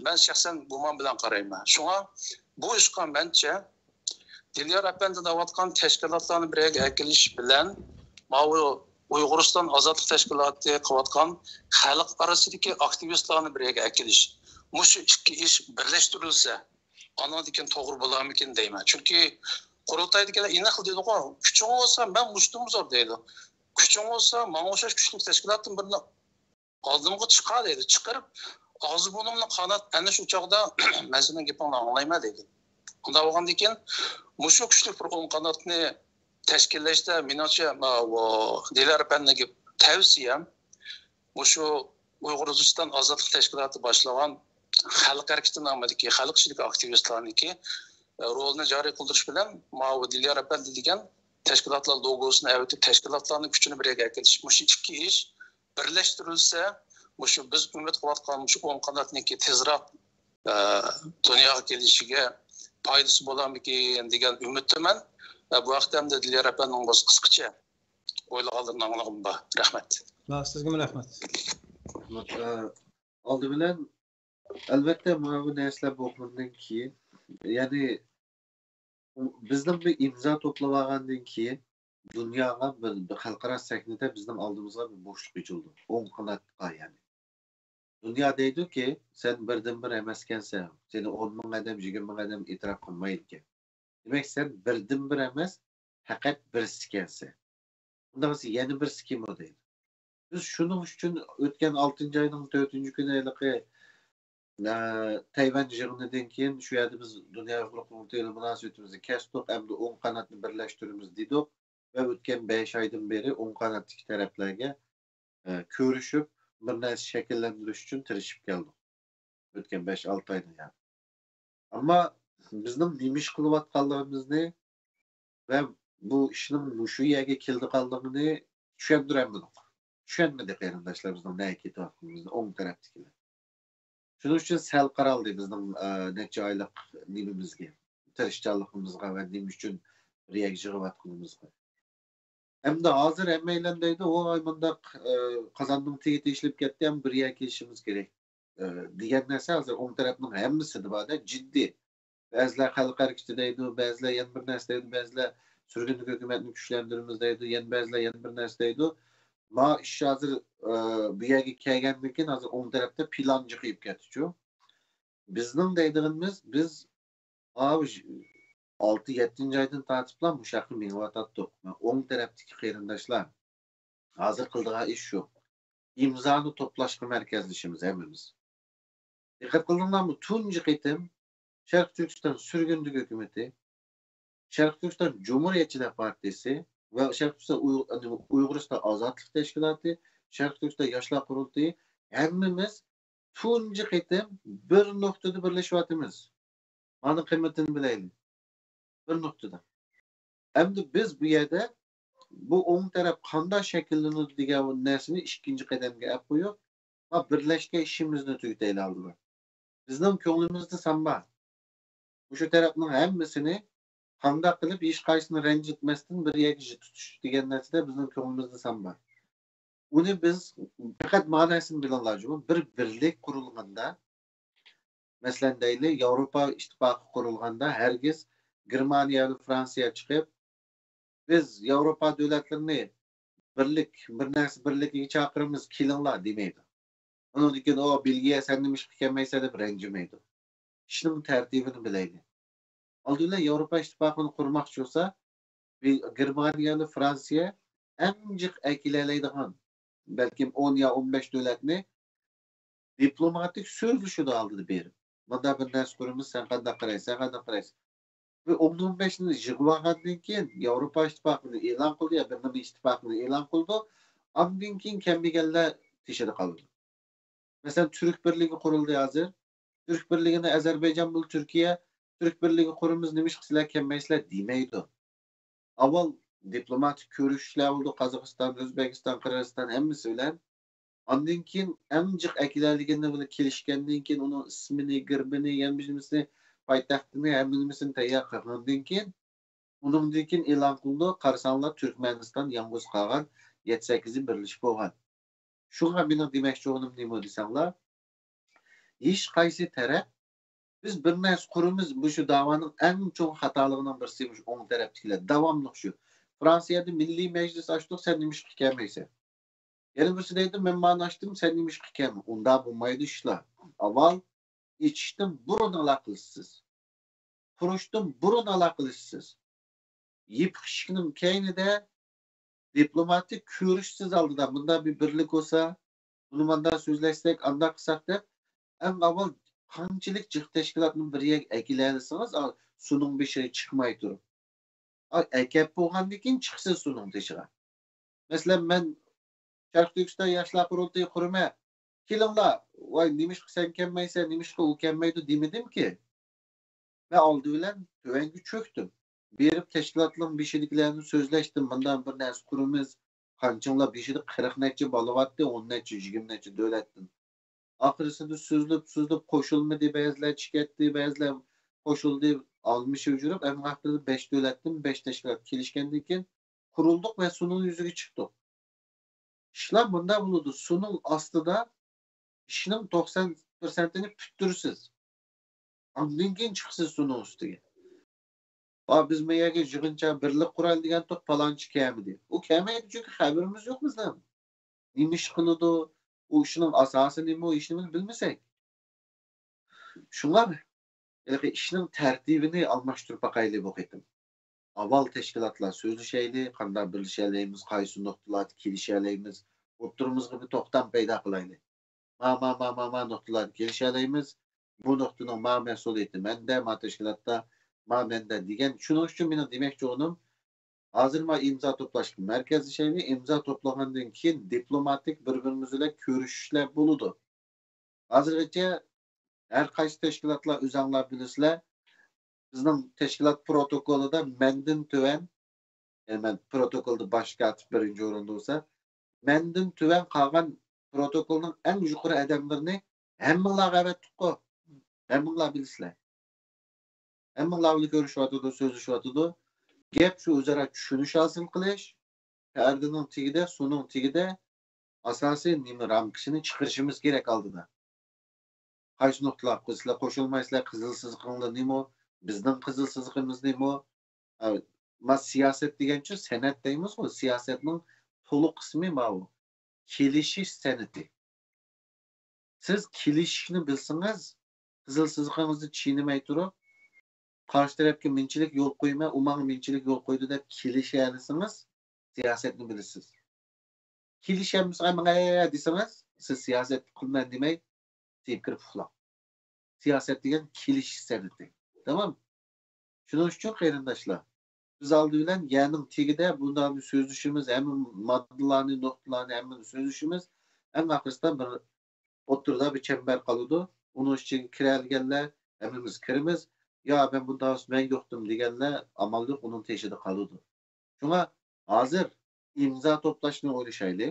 مەن شەخسەن گۇمان بىلەن قارايمەن. شۇڭا بۇ ئىشقا مەنچە دىليار ئەپەندى دەۋاتقان تەشكىلاتلارنى بىر يەرگە ئەكېلىش بىلەن ماۋۇ ئۇيغۇرىستان ئازادلىق تەشكىلاتى قىلىۋاتقان خەلق ئارىسىدىكى ئاكتىۋىستلارنى بىر يەرگە ئەكېلىش، مۇشۇ ئىككى ئىش بىرلەشتۈرۈلسە، ئانىڭدىن كېيىن توغرا بولارمىكىن دەيمەن. چۈنكى قۇرۇلتايدىكىلەر ئېنىق دېدىغۇ، كۈچۈڭ بولسا مەن مۇشتىمۇ زور دەيدۇ. كۈچۈڭ بولسا ماڭا ئوخشاش كۈچلۈك تەشكىلاتتىن بىرنى ئالدىمغا چىقار دەيدۇ. چىقىرىپ، ئاغزى بۇرنۇمنى قانات، ئەنە شۇ چاغدا مەن سېنىڭ گېپىڭنى ئاڭلايمەن دەيدۇ. ئۇنداق بولغاندىكىن مۇشۇ كۈچلۈك بىر ئوڭ قاناتنى تەشكىللەشتە مېنىڭچە ماۋۇ دىليار ئەپەندىگە تەۋسىيەم، مۇشۇ ئۇيغۇر ئۆزبېكىستان ئازادلىق تەشكىلاتى باشلىغان خەلق ھەرىكىتى نامىدىكى خەلق ئىچىدىكى ئاكتىۋىستلارنىڭكى، ئە، رولىنى جارى قىلدۇرۇش بىلەن ماۋۇ دىليار ئەپەندى دېگەن تەشكىلاتلار لوگوسىنى ئەۋېتىپ، تەشكىلاتلارنىڭ كۈچىنى بىر يەرگە ئەكېلىش، مۇشۇ ئىككى ئىش بىرلەشتۈرۈلسە، مۇشۇ بىز ئۈمىد قىلىۋاتقان مۇشۇ ئوڭ قاناتنىڭكى تېزراق، ئە، دۇنياغا كېلىشىگە پايدىسى بولارمىكىن دېگەن ئۈمىدتىمەن. ئە، بۇ ھەقتە ئەمدى دىليار ئەپەندىنىڭ بولسا قىسقىچە ئويلىغانلىرىنى ئاڭلىغۇم بار. رەھمەت. لا، سىزگىمۇ رەھمەت. ئە، ئالدى بىلەن، ئەلۋەتتە، مانا بۇ نەرسىلەر بولغاندىن كېيىن، يەنى بىزنىڭ بىر ئىمزا توپلىۋالغاندىن كېيىن، دۇنياغا بىر، بىر خەلقئارا سەھنىدە بىزنىڭ ئالدىمىزغا بىر بوشلۇق ئېچىلىدۇ. ئوڭ قاناتقا، يەنى. دۇنيا دەيدۇكى، سەن بىردىنبىر ئەمەسكەنسەن، سېنى ئون مىڭ ئادەم، يىگىرمە مىڭ ئادەم ئېتىراپ قىلمايدىكەن. دېمەك، سەن بىردىنبىر ئەمەس، پەقەت بىرسىكەنسەن. ئۇنداق دېسە، يەنە بىرسى كىم ئۇ دەيدۇ. بىز شۇنىڭ ئۈچۈن ئۆتكەن ئالتىنچى ئاينىڭ تۆتىنچى كۈنى ھېلىقى، ئە، تەيۋەن يىغىنىدىن كېيىن شۇ يەردە بىز دۇنيا ئۇيغۇرلۇق قۇرۇلتىيى بىلەن مۇناسىۋىتىمىزنى كەستۇق، ئەمدى ئوڭ قاناتنى بىرلەشتۈرىمىز دېدۇق ۋە ئۆتكەن بەش ئايدىن بېرى ئوڭ قاناتتىكى تەرەپلەرگە، ئە، كۆرۈشۈپ، بىر نەرسە شەكىللەندۈرۈش ئۈچۈن تىرىشىپ كەلدۇق. ئۆتكەن بەش-ئالتە ئايدا يەنى. ئەمما بىزنىڭ نېمە ئىش قىلىۋاتقانلىقىمىزنى ۋە بۇ ئىشنىڭ مۇشۇ يەرگە كېلىدىغانلىقىنى چۈشەندۈرەلمىدۇق. چۈشەنمىدى قېرىنداشلار بىزنىڭ نەگە كېتىۋاتقىنىمىزنى، ئوڭ تەرەپتىكىلەر. شۇنىڭ ئۈچۈن سەل قارالدى بىزنىڭ، ئە، نەچچە ئايلىق نېمىمىزگە، تىرىشچانلىقىمىزغا ۋە نېمە ئۈچۈن بىر يەرگە يىغىۋاتقىنىمىزغا. ئەمدى ھازىر ھەممەيلەن دەيدۇ، ۋاي مۇنداق، ئە، قازاننىڭ تېگى تېشىلىپ كەتتى، ئەمدى بىر يەرگە كېلىشىمىز كېرەك، ئە، دېگەن نەرسە ھازىر ئوڭ تەرەپنىڭ ھەممىسىدە بار-دە، جىددىي. بەزىلەر خەلق ھەرىكىتى دەيدۇ، بەزىلەر يەنە بىر نەرسە دەيدۇ، بەزىلەر سۈرگۈندىكى ھۆكۈمەتنى كۈچلەندۈرىمىز دەيدۇ، يەنە بەزىلەر يەنە بىر نەرسە دەيدۇ. ما ئىش ھازىر، ئە، بۇ يەرگە كەلگەندىن كېيىن ھازىر ئوڭ تەرەپتە پىلان جىقىيىپ كەتتىچۇ. بىزنىڭ دەيدىغىنىمىز، بىز ئاۋۇ ئالتە، يەتتىنچى ئايدىن تارتىپلا مۇشۇ ياققا مېڭىۋاتاتتۇق. ئوڭ تەرەپتىكى قېرىنداشلار، ھازىر قىلىدىغان ئىش شۇ. ئىمزانى توپلاشقا مەركەزلىشىمىز ھەممىمىز. دىققەت قىلدىڭلارمۇ؟ تۇنجى قېتىم شەرقىي تۈركىستان سۈرگۈندىكى ھۆكۈمىتى، شەرقىي تۈركىستان جۇمھۇرىيەتچىلەر پارتىيىسى ۋە شەرقىي تۈركىستان ئۇيغۇر، ئۇيغۇرىستان ئازادلىق تەشكىلاتى، شەرقىي تۈركىستان ياشلار قۇرۇلتىيى، ھەممىمىز تۇنجى قېتىم بىر نۇقتىدا بىرلىشىۋاتىمىز. مانا قىممىتىنى بىلەيلى. بىر نۇقتىدا. ئەمدى بىز بۇ يەردە بۇ ئوڭ تەرەپ قانداق شەكىللىنىدۇ دېگەن نەرسىنى ئىككىنچى قەدەمگە ئەپ قويۇپ، ما بىرلەشكەن ئىشىمىزنى تۈگىتەيلى ئالدىدا. بىزنىڭ كۆڭلىمىزدە سان بار. مۇشۇ تەرەپنىڭ ھەممىسىنى قانداق قىلىپ ھېچقايسىسىنى رەنجىتمەستىن بىر يەرگە تۇتۇش دېگەن نەرسىدە بىزنىڭ كۆڭلىمىزدە سان بار. ئۇنى بىز پەقەت ماناسىنى بىلىڭلار جۇمۇ، بىر بىرلىك قۇرۇلغاندا، مەسىلەن دەيلى، ياۋروپا ئىتتىپاقى قۇرۇلغاندا ھەرگىز گېرمانىيە ۋە فرانسىيە چىقىپ، بىز ياۋروپا دۆلەتلىرىنى بىرلىك، بىر نەرسە بىرلىكىگە چاقىرىمىز، كېلىڭلار دېمەيدۇ. ئۇنىڭدىن كېيىن، ئۇ بېلگىيە، سەن نېمىشقا كەلمەيسەن دەپ رەنجىمەيدۇ. ئىشنىڭ تەرتىبىنى بىلەيلى. ئالدى بىلەن ياۋروپا ئىتتىپاقىنى قۇرماقچى بولسا، بى-، گېرمانىيە ۋە فرانسىيە ئەڭ جىق ئەكېلەلەيدىغان، بەلكىم ئون يا ئون بەش دۆلەتنى دىپلوماتىك سۆزلىشىدۇ ئالدىدا بېرىپ. مۇنداق بىر نەرسە قۇرىمىز، سەن قانداق قارايسەن، سەن قانداق قارايسەن؟ بۇ ئون بەشنى يىغىۋالغاندىن كېيىن، ياۋروپا ئىتتىپاقىنى ئېلان قىلدى يا بىر نېمە ئىتتىپاقنى ئېلان قىلىدۇ. ئاندىن كېيىن كەلمىگەنلەر تېشىدا قالىدۇ. مەسىلەن، تۈرك بىرلىكى قۇرۇلدى ھازىر. تۈرك بىرلىكىنى ئەزەربەيجان بىلەن تۈركىيە، تۈرك بىرلىكى قۇرىمىز، نېمىشقا سىلەر كەلمەيسىلەر دېمەيدۇ. ئاۋۋال دىپلوماتىك كۆرۈشۈشلەر بولدى، قازاقىستان، ئۆزبېكىستان، قىرغىزىستان ھەممىسى بىلەن. ئاندىن كېيىن ئەڭ جىق ئەكېلەلىگىنى بىلەن كېلىشكەندىن كېيىن، ئۇنىڭ ئىسمىنى، گېربىنى، يەنە بىر نېمىسىنى، پايتەختىنى، ھەممە نېمىسىنى تەييار قىلغاندىن كېيىن، ئۇنىڭدىن كېيىن ئېلان قىلىنىدۇ، قارىساڭلار، تۈركمەنىستان يالغۇز قالغان، يەتتە سەككىزى بىرلىشىپ بولغان. شۇڭا مېنىڭ دېمەكچى بولغىنىم نېمە دېسەڭلار، ھېچقايسى تەرەپ، بىز بىر نەرسە قۇرىمىز، مۇشۇ داۋانىڭ ئەڭ چوڭ خاتالىقىنىڭ بىرسى مۇشۇ ئوڭ تەرەپتىكىلەر، داۋاملىق شۇ. فرانسىيەدە مىللىي مەجلىس ئاچتۇق، سەن نېمىشقا كەلمەيسەن؟ يەنە بىرسى دەيدۇ، مەن مانا ئاچتىم، سەن نېمىشقا كەلمە؟ ئۇنداق بولمايدۇ ئىشلار. ئاۋۋال ئېچىشتىن بۇرۇن ئالاقىلىشىسىز. قۇرۇشتىن بۇرۇن ئالاقىلىشىسىز. يېپىق ئىشىكنىڭ كەينىدە دىپلوماتىك كۆرۈشسىز ئالدىدا مۇنداق بىر بىرلىك بولسا، بۇنى مۇنداق سۆزلەشسەك، ئانداق قىلساق دەپ، ئەڭ ئاۋۋال قانچىلىك جىق تەشكىلاتنى بىر يەرگە ئەكېلەلىسىڭىز، ئا، سۇنىڭ بېشىغا چىقماي تۇرۇپ. ئا، ئەكەپ بولغاندىن كېيىن چىقسىز سۇنىڭ بېشىغا. مەسىلەن، مەن شەرقىي تۈركىستان ياشلار قۇرۇلتىيى قۇرىمەن، كېلىڭلار، ۋاي، نېمىشقا سەن كەلمەيسەن، نېمىشقا ئۇ كەلمەيدۇ دېمىدىمكى. مەن ئالدى بىلەن تۆۋەنگە چۆكتۈم. بېرىپ تەشكىلاتنىڭ بېشىدىكىلەرنى سۆزلەشتىم، مۇنداق بىر نەرسە قۇرىمىز. قانچىڭلار بېشىدا قىرىق نەچچە بالا بارتتى، ئون نەچچە، يىگىرمە نەچچە دۆلەتتىن. ئاخىرسىدا سۆزلىپ، سۆزلىپ قوشۇلمىدى، بەزىلەر چىكەتتى، بەزىلەر قوشۇلدى، ئالمىشىپ يۈرۈپ، ئەمما ئاخىرىدا بەش دۆلەتتىن بەش تەشكىلات كېلىشكەندىن كېيىن قۇرۇلدۇق ۋە سۇنىڭ يۈزىگە چىقتۇق. ئىشلار مۇنداق بولىدۇ، سۇنىڭ ئاستىدا ئىشنىڭ توقسان پىرسەنتىنى پۈتتۈرىسىز. ئاندىن كېيىن چىقىسىز سۇنىڭ ئۈستىگە. ۋا بىز بۇ يەرگە يىغىنچا بىرلىك قۇرايلى دېگەنتۇق، پالانچى كەلمىدى. ئۇ كەلمەيدۇ، چۈنكى خەۋىرىمىز يوق بىزنىڭ. نېمە ئىش قىلىدۇ، ئۇ ئىشنىڭ ئاساسى نېمە، ئۇ ئىشنى بىز بىلمىسەك. شۇڭا ھېلىقى ئىشنىڭ تەرتىپىنى ئالماشتۇرۇپ باقايلى بۇ قېتىم. ئاۋۋال تەشكىلاتلار سۆزلىشەيلى، قانداق بىرلىشەلەيمىز، قايسى نۇقتىلاردا كېلىشەلەيمىز، ئوتتۇرىمىزغا بىر توختام پەيدا قىلايلى. ما، ما، ما، ما، ما نۇقتىلاردا كېلىشەلەيمىز، بۇ نۇقتىنىڭ ما مەسئۇلىيىتى مەندە، ما تەشكىلاتتا، ما مەندە دېگەن. شۇنىڭ ئۈچۈن مېنىڭ دېمەكچى بولغىنىم، ھازىر ما ئىمزا توپلاشقا مەركەزلىشەيلى، ئىمزا توپلىغاندىن كېيىن دىپلوماتىك بىر-بىرىمىز بىلەن كۆرۈشۈشلەر بولىدۇ. ھازىرغىچە ھەر قايسى تەشكىلاتلار ئۆزەڭلار بىلىسىلەر، بىزنىڭ تەشكىلات پروتوكولىدا مەندىن تۆۋەن، يەنى مەن پروتوكولدا باش كاتىپ بىرىنچى ئورۇندا بولسا، مەندىن تۆۋەن قالغان پروتوكولنىڭ ئەڭ يۇقىرى ئادەملىرىنى ھەممىڭلارغا ئەۋەتتۇققۇ. ھەممىڭلار بىلىسىلەر. ھەممىڭلار بىلەن كۆرۈشۈۋاتىدۇ، سۆزلىشىۋاتىدۇ. گەپ شۇ ئۆزئارا چۈشىنىش ھاسىل قىلىش، پەردىنىڭ تېگىدە، سۇنىڭ تېگىدە ئاساسىي نېمە رامكىسىنى چىقىرىشىمىز كېرەك ئالدىدا. قايسى نۇقتىلارغا سىلەر قوشۇلمايسىلەر، قىزىل سىزىقىڭلار نېمە، بىزنىڭ قىزىل سىزىقىمىز نېمە؟ ئە، ما سىياسەت دېگەنچۇ سەنئەت دەيمىزغۇ، سىياسەتنىڭ تولۇق قىسمى ماۋۇ. كېلىشىش سەنئىتى. سىز كېلىشىشنى بىلسىڭىز، قىزىل سىزىقىڭىزنى چىينىمەي تۇرۇپ، قارشى تەرەپكە مىنچىلىك يول قويىمەن، ئۇ ماڭا مىنچىلىك يول قويدى دەپ كېلىشەلىسىڭىز، سىياسەتنى بىلىسىز. كېلىشەلمىسىڭىز، ماڭا ھە دېسىڭىز، سىز سىياسەت قىلىمەن دېمەي، تېيىپ كىرىپ ئۇخلاڭ. سىياسەت دېگەن كېلىشىش سەنئىتى. تامام. شۇنىڭ ئۈچۈن قېرىنداشلار، بىز ئالدى بىلەن يەرنىڭ تېگىدە بۇنداق سۆزلىشىمىز، ھەممە ماددىلارنى، نۇقتىلارنى، ھەممىنى سۆزلىشىمىز. ئەڭ ئاخىرسىدا بىر ئوتتۇرىدا بىر چەمبەر قالىدۇ. ئۇنىڭ ئىچىگە كىرەلىگەنلەر ھەممىمىز كىرىمىز. يا مەن بۇنداق مەن يوقتۇم دېگەنلەر ئامال يوق، ئۇنىڭ تېشىدا قالىدۇ. شۇڭا ھازىر ئىمزا توپلاشنى ئويلىشايلى.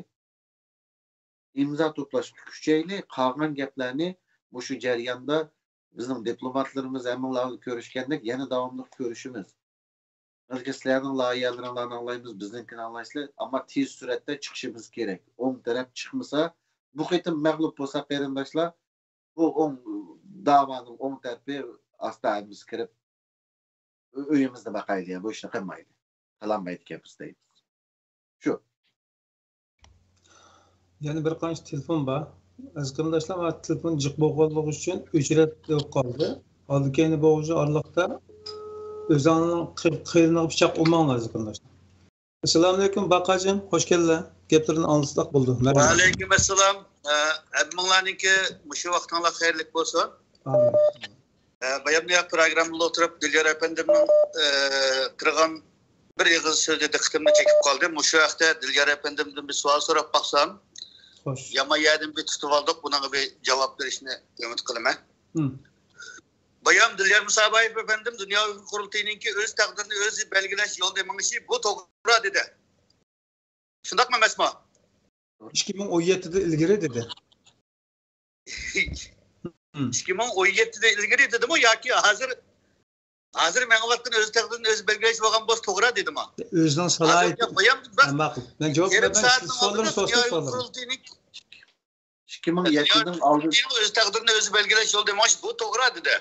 ئىمزا توپلاشقا كۈچەيلى، قالغان گەپلەرنى مۇشۇ جەرياندا بىزنىڭ دىپلوماتلىرىمىز ھەممىڭلار بىلەن كۆرۈشكەندەك يەنە داۋاملىق كۆرۈشىمىز. بەلكى سىلەرنىڭ لايىھەلىرىڭلارنى ئاڭلايمىز، بىزنىڭكىنى ئاڭلايسىلەر، ئەمما تېز سۈرئەتتە چىقىشىمىز كېرەك. ئوڭ تەرەپ چىقمىسا، بۇ قېتىم مەغلۇپ بولساق قېرىنداشلار، بۇ ئوڭ، داۋانىڭ ئوڭ تەرىپى ئاستا ھەممىسى كىرىپ، ئۆ-، ئۆيىمىزدە باقايلى، بۇ ئىشنى قىلمايلى. قىلالمايدىكەنمىز دەيمىز. شۇ. يەنە بىر قانچە تېلېفون بار. ئەزىز قېرىنداشلار، مانا تېلېفون جىق بولغانلىقى ئۈچۈن ئۆچۈرۈپ قويۇپ قالدى. ئالدى كەينى بولغۇچە ئارىلىقتا ئۆزۈڭنىڭ قىر-، قىرىنىغا پىچاق ئۇرماڭلار، ئەزىز قېرىنداشلار. ئەسسالامۇئەلەيكۇم، باقاجىم، خوش كەلدىڭ. گەپلىرىنى ئاڭلىساق بولىدۇ. مەرھەمەت. ۋەئەلەيكۇم ئەسسالام. ئە، ھەممىڭلارنىڭكى مۇشۇ ۋاقتىڭلار خەيرلىك بولسۇن. ئامىن. ئە، بايام يا پروگراممىدا ئولتۇرۇپ دىليار ئەپەندىمنىڭ، ئە، قىرغان بىر ئېغىز سۆزى دىققىتىمنى چېكىپ قالدى. مۇشۇ ھەقتە دىليار ئەپەندىمدىن بىر سوئال سوراپ باقسام، خوش. يامان يەردىن بىر تۇتۇپ ئالدۇق، بۇنىڭغا بىر جاۋاب بېرىشنى ئۈمىد قىلىمەن. ھىم. بايام دىليار مۇسابايېف ئەپەندىم دۇنيا ئۇيغۇر قۇرۇلتىيىنىڭكى ئۆز تەقدىرىنى ئۆزى بەلگىلەش يولىدا مېڭىشى بۇ توغرا دېدى. شۇنداقمۇ ئەمەسمۇ؟ ئىككى مىڭ ئون يەتتىدىن ئىلگىرى دېدى. ھىم. ئىككى مىڭ ئون يەتتىدىن ئىلگىرى دېدىمۇ ياكى ھازىر، ھازىر مېڭىۋاتقان ئۆز تەقدىرىنى ئۆزى بەلگىلەش بولغان بولسا توغرا دېدىمۇ؟ ئۆزىنىڭ ھازىر سالاھىيىتى. بايام بىر ھە، ماقۇل. مەن جاۋاب يېرىم بېرىمەن، سائەتنىڭ سىز سوئاللىرىمنى ئالدىدا سورىسا دۇنيا توغرا. قۇرۇلتىيىنىڭ، شىكىمىڭ دۇنيا يەتتىنىڭ ئالدىدا قۇرۇلتىيىنىڭ ئۆز تەقدىرىنى ئۆزى بەلگىلەش يولىدا مېڭىش بۇ توغرا دېدى.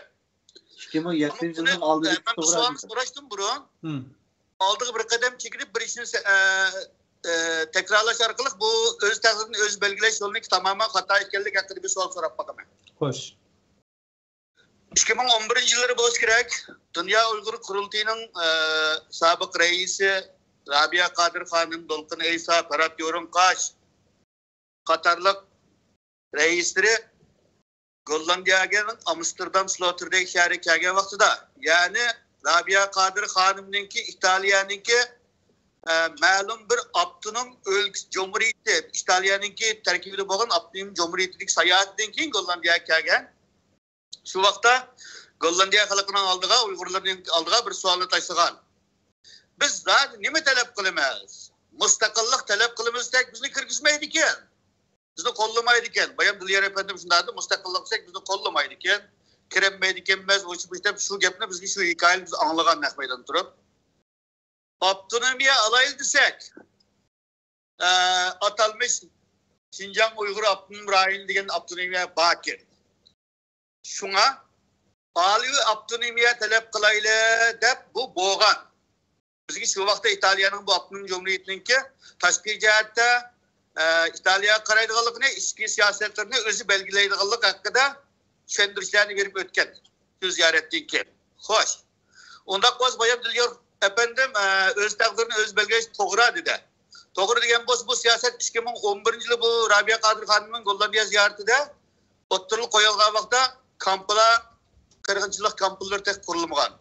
ئىككى مىڭ يەتتىنچى يىلنىڭ ئالدىدا مەن بۇ سوئالنى سوراشتىم بۇرۇن. ھىم. ئالدىغا بىر قەدەم چېكىنىپ، بىر ئىشنى سە-، ئە، ئە، تەكرارلاش ئارقىلىق بۇ ئۆز تەقدىرىنى ئۆزى بەلگىلەش يولىنىڭكى تامامەن خاتا ئىكەنلىكى ھەققىدە بىر سوئال سوراپ باقىمەن. خوش. ئىككى مىڭ ئون بىرىنچى يىللىرى بولسا كېرەك، دۇنيا ئۇيغۇر قۇرۇلتىيىنىڭ، ئە، سابىق رەئىسى رابىيە قادىر خانىم، دولقۇن ئەيسا، پەرھات يورۇنقاش قاتارلىق رەئىسلىرى گوللاندىيەنىڭ ئامستېردام سلوتېردەك شەھىرىگە كەلگەن ۋاقتىدا، يەنى رابىيە قادىر خانىمنىڭكى ئىتالىيەنىڭكى، ئە، مەلۇم بىر ئاپتونوم ئۆلكە جۇمھۇرىيىتى، ئىتالىيەنىڭكى تەركىبىدە بولغان ئاپتونوم جۇمھۇرىيىتىدىكى ساياھىتىدىن كېيىن گوللاندىيەگە كەلگەن. شۇ ۋاقىتتا گوللاندىيە خەلقىنىڭ ئالدىغا، ئۇيغۇرلارنىڭ ئالدىغا بىر سوئالنى تاشلىغان. بىز زادى نېمە تەلەپ قىلىمىز؟ مۇستەقىللىق تەلەپ قىلىمىز دېسەك، بىزنى كىرگۈزمەيدىكەن. بىزنى قوللىمايدىكەن. بايام دىليار ئەپەندىم شۇنداق دېدى، مۇستەقىللىق دېسەك، بىزنى قوللىمايدىكەن. كىرەلمەيدىكەنمىز، ئۇ دەپ شۇ گەپنى بىزگە شۇ ھېكايىنى بىز ئاڭلىغان نەق مەيداندا تۇرۇپ. ئاپتونومىيە ئالايلى دېسەك، ئە، ئاتالمىش شىنجاڭ ئۇيغۇر ئاپتونوم رايونى دېگەن ئاپتونومىيە باركەن. شۇڭا ئالىي ئاپتونومىيە تەلەپ قىلايلى دەپ بۇ بولغان. بىزگە شۇ ۋاقىتتا ئىتالىيەنىڭ بۇ ئاپتونوم جۇمھۇرىيىتىنىڭكى تاشقى جەھەتتە، ئە، ئىتالىيەگە قارايدىغانلىقىنى، ئىچكى سىياسەتلىرىنى ئۆزى بەلگىلەيدىغانلىقى ھەققىدە چۈشەندۈرۈشلەرنى بېرىپ ئۆتكەن شۇ زىيارەتتىن كېيىن. خوش. ئۇنداق بولسا بايام دىليار ئەپەندىم، ئە، ئۆز تەقدىرىنى ئۆزى بەلگىلەش توغرا دېدى. توغرا دېگەن بولسا، بۇ سىياسەت ئىككى مىڭ ئون بىرىنچى يىلى بۇ رابىيە قادىر خانىمنىڭ گوللاندىيە زىيارىتىدە ئوتتۇرىغا قويۇلغان ۋاقىتتا كامپلا قىرغىنچىلىق كامپلىرى تېخى قۇرۇلمىغان.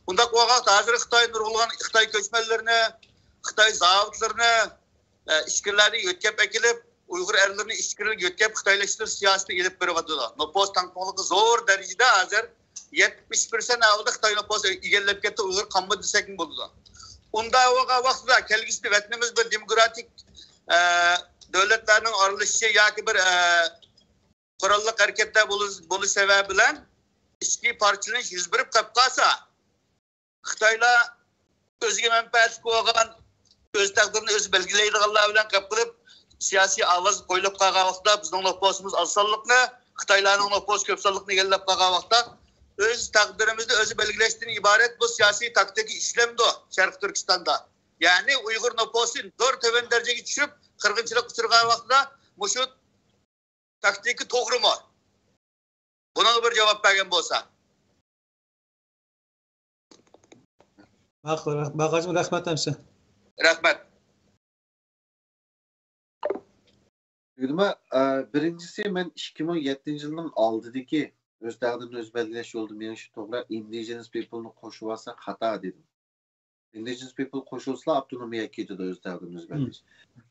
ئۇنداق بولغان ھازىر خىتاي نۇرغۇنلىغان خىتاي كۆچمەنلىرىنى، خىتاي زاۋۇتلىرىنى، ئە، ئىچكىرىلەرنى يۆتكەپ ئەكېلىپ، ئۇيغۇر ئەرلىرىنى ئىچكىرىلەرگە يۆتكەپ خىتايلاشتۇرۇش سىياسىتىنى ئېلىپ بېرىۋاتىدۇ. نوپۇس تەڭپۇڭلۇقى زور دەرىجىدە ھازىر يەتمىش پىرسەنت ئەھۋالدا خىتاي نوپۇسى ئىگىلەپ كەتتى، ئۇيغۇر قالمىدى دېسەكمۇ بولىدۇ. ئۇنداق بولغان ۋاقتىدا كەلگۈسىدە ۋەتىنىمىز بىر دېموكراتىك، ئە، دۆلەتلەرنىڭ ئارىلىشىشى ياكى بىر، ئە، قوراللىق ھەرىكەتلەر بولۇش، بولۇش سەۋەبى بىلەن ئىچكى پارچىلىنىش يۈز بېرىپ قېلىپ قالسا، خىتايلار ئۆزىگە مەنپەئەتلىك بولغان، ئۆز تەقدىرىنى ئۆزى بەلگىلەيدىغانلار بىلەن قېلىپ قېلىپ، سىياسىي ئاۋاز قويۇلۇپ قالغان ۋاقىتتا، بىزنىڭ نوپۇسىمىز ئاز سانلىقنى، خىتايلارنىڭ نوپۇسى كۆپ سانلىقنى ئىگىلەپ قالغان ۋاقىتتا، ئۆز تەقدىرىمىزنى ئۆزى بەلگىلەشتىن ئىبارەت بۇ سىياسىي تاكتىكا ئىشلەمدۇ شەرقىي تۈركىستاندا؟ يەنى ئۇيغۇر نوپۇسى زور تۆۋەن دەرىجىگە چۈشۈپ، قىرغىنچىلىققا ئۇچرىغان ۋاقتىدا مۇشۇ تاكتىكا توغرىمۇ؟ بۇنىڭغا بىر جاۋاب بەرگەن بولسا. ماقۇل، رەھ-، باقاجىم، رەھمەت ھەمسە. رەھمەت. دېدىم، ئە، بىرىنچىسى، مەن ئىككى مىڭ يەتتىنچى يىلنىڭ ئالدىدىكى ئۆز تەقدىرىنى ئۆزى بەلگىلەش يولىدا مېڭىشى توغرا، ئىندىجېنس پىپلنى قوشۇۋالسا خاتا دېدىم. ئىندىجېنس پىپل قوشۇلسىلا ئاپتونومىيەگە كېتىدۇ، ئۆز تەقدىرىنى ئۆزى بەلگىلەش.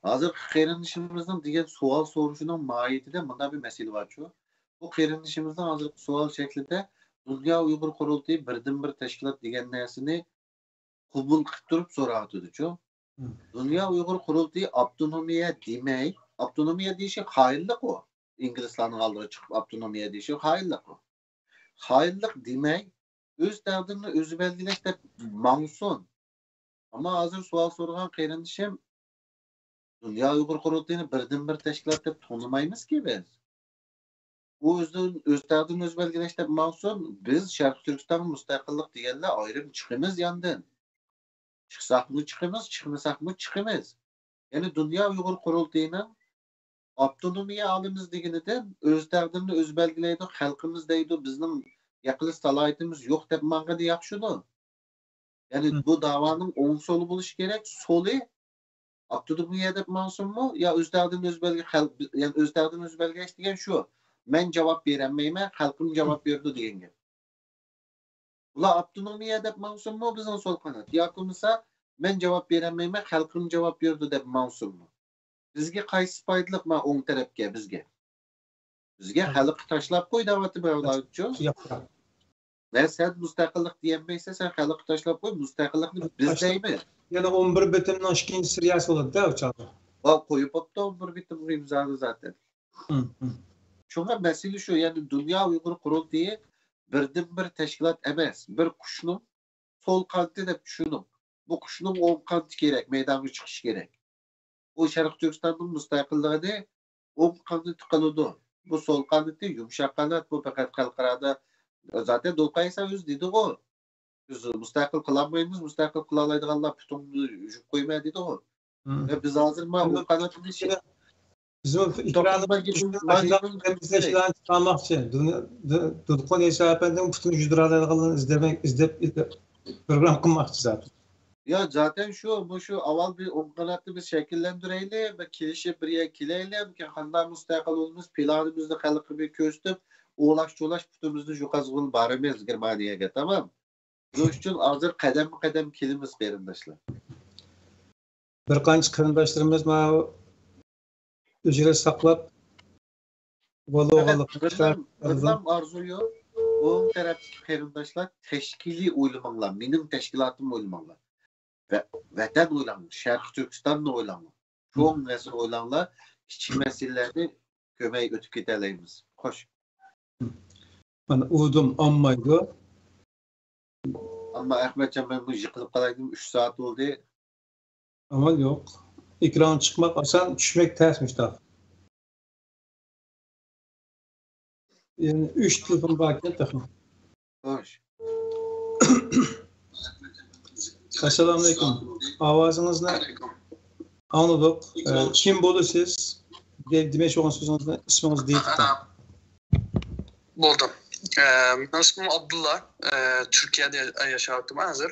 ھازىرقى قېرىندىشىمىزنىڭ دېگەن سوئال سورىشىنىڭ ماھىيىتىدە مۇنداق بىر مەسىلە بارچۇ. بۇ قېرىندىشىمىزنىڭ ھازىرقى سوئال شەكلىدە دۇنيا ئۇيغۇر قۇرۇلتىيى بىردىنبىر تەشكىلات دېگەن نەرسىنى قوبۇل قىلىپ تۇرۇپ سوراۋاتىدۇچۇ. دۇنيا ئۇيغۇر قۇرۇلتىيى ئاپتونومىيە دېمەي، ئاپتونومىيە دېيىشى خائىنلىق ئۇ. ئىنگلىزلارنىڭ ئالدىغا چىقىپ ئاپتونومىيە دېيىشى خائىنلىق ئۇ. خائىنلىق دېمەي، ئۆز تەقدىرىنى ئۆزى بەلگىلەش دەپ ماڭسۇن. ئەمما ھازىر سوئال سورىغان قېرىندىشىم، دۇنيا ئۇيغۇر قۇرۇلتىيىنى بىردىنبىر تەشكىلات دەپ تونۇمايمىزكى بىز. ئۇ ئۆزىنىڭ، ئۆز تەقدىرىنى ئۆزى بەلگىلەش دەپ ماڭسۇن، بىز شەرقىي تۈركىستانغا مۇستەقىللىق دېگەندە ئايرىم چىقىمىز ياندىن. چىقساقمۇ چىقىمىز، چىقمىساقمۇ چىقىمىز. يەنى دۇنيا ئۇيغۇر قۇرۇلتىيىنىڭ ئاپتونومىيە ئالىمىز دېگىنىدىن ئۆز تەقدىرىنى ئۆزى بەلگىلەيدۇ، خەلقىمىز دەيدۇ، بىزنىڭ گەپ قىلىش سالاھىيىتىمىز يوق دەپ ماڭغىنى ياخشىدۇ. يەنى بۇ داۋانىڭ ئوڭ سولى بولۇشى كېرەك، سولى ئاپتونومىيە دەپ ماڭسۇنمۇ يا ئۆز تەقدىرىنى ئۆزى بەلگە-، خەلق، يەنى ئۆز تەقدىرىنى ئۆزى بەلگىلەش دېگەن شۇ، مەن جاۋاب بېرەلمەيمەن، خەلقىم جاۋاب بېرىدۇ دېگەن گەپ. ئۇلار ئاپتونومىيە دەپ ماڭسۇنمۇ بىزنىڭ سول قانات ياكى بولمىسا مەن جاۋاب بېرەلمەيمەن، خەلقىم جاۋاب بېرىدۇ دەپ ماڭسۇنمۇ؟ بىزگە قايسىسى پايدىلىق مانا ئوڭ تەرەپكە بىزگە؟ بىزگە خەلققە تاشلاپ قوي دەۋاتىدۇ بىراۋلارچۇ. ياق، ياق. ۋە سەن مۇستەقىللىق دېيەلمەيسەن، سەن خەلققە تاشلاپ قوي، مۇستەقىللىقنى بىز دەيمىز. يەنە ئون بىر بېتىمنىڭ ئىككىنچى سېرىيەسى بولىدۇ-دە ئۇ چاغدا. ۋاي، قويۇپ بوپتۇ ئون بىر بېتىم ئىمزانى زاتەن. شۇڭا مەسىلە شۇ، يەنى دۇنيا ئۇيغۇر قۇرۇلتىيى بىردىنبىر تەشكىلات ئەمەس، بىر قۇشنىڭ سول قانىتى دەپ چۈشىنىڭ. بۇ قۇشنىڭ ئوڭ قانىتى كېرەك، مەيدانغا چىقىشى كېرەك. ئۇ شەرقىي تۈركىستاننىڭ مۇستەقىللىقىنى ئوڭ قانىتى قىلىدۇ. بۇ سول قانىتى يۇمشاق قانات، بۇ پەقەت خەلقئارادا، زاتەن دولقۇن ئەيسا ئۆزى دېدىغۇ، بىز مۇستەقىل قىلالمايمىز، مۇستەقىل قىلالايدىغانلار پۇتۇڭنى يۇيۇپ قويىمەن دېدىغۇ. ۋە بىز ھازىر مانا ئۇ قاناتنى بىزمۇ ئېكراندا ماشۇنداق دېمىسەك، ئىشلارنى چىقارماقچى. دۇنيا، دۇ-، دۇلقۇن ئەيسا ئەپەندىمۇ پۈتۈن يۈز رادىيالارنى ئىزدەپ، ئىزدەپ، ئىزدەپ پروگرامما قىلماقچى زادى. يا، زاتەن شۇ، مۇشۇ ئاۋۋال بىر ئوڭ قاناتنى بىز شەكىللەندۈرەيلى، بىر كېلىشىپ بىر يەرگە كېلەيلى، كېيىن قانداق مۇستەقىل بولىمىز، پىلانىمىزنى خەلققە بىر كۆرسىتىپ، ئولاش-چولاش پۇتىمىزنى يۇقازغىلى بارىمىز گېرمانىيەگە، تامام. شۇنىڭ ئۈچۈن ھازىر قەدەممۇ قەدەم كېلىمىز، قېرىنداشلار. بىر قانچە قېرىنداشلىرىمىز ماۋۇ ئۆزىگە ساقلاپ، فەقەت بىرلا، بىرلا ئارزۇ يوق. ئوڭ تەرەپتىكى قېرىنداشلار، تەشكىلىي ئويلىماڭلار، مېنىڭ تەشكىلاتىمنى ئويلىماڭلار. ۋە-، ۋەتەن ئويلاڭلار، شەرقىي تۈركىستاننى ئويلاڭلار. چوڭ مەسىلە ئويلاڭلار، كىچىك مەسىلىلەرنى كۆرمەي ئۆتۈپ كېتەلەيمىز. خوش. مانا ئۇدۇم ئالمايدۇ. ئەمما ئەخمەتجان، مەن بۇ يىقىلىپ قالاي دېدىم، ئۈچ سائەت بولدى. ئامال يوق. ئېكرانغا چىقماق ئاسان، چۈشمەك تەس مۇشتاق. يەنە ئۈچ تېلېفون باركەن تېخى. خوش. ئەسسالامۇئەلەيكۇم. ئاۋازىڭىزنى ئاڭلىدۇق. ئە، كىم بولىسىز؟ دە-، دېمەكچى بولغان سۆزىڭىزنى، ئىسمىڭىزنى دېيىپ. بولدى. ئە، مېنىڭ ئىسمىم ئابدۇللا. ئە، تۈركىيەدە يا-، ياشاۋاتىمەن ھازىر.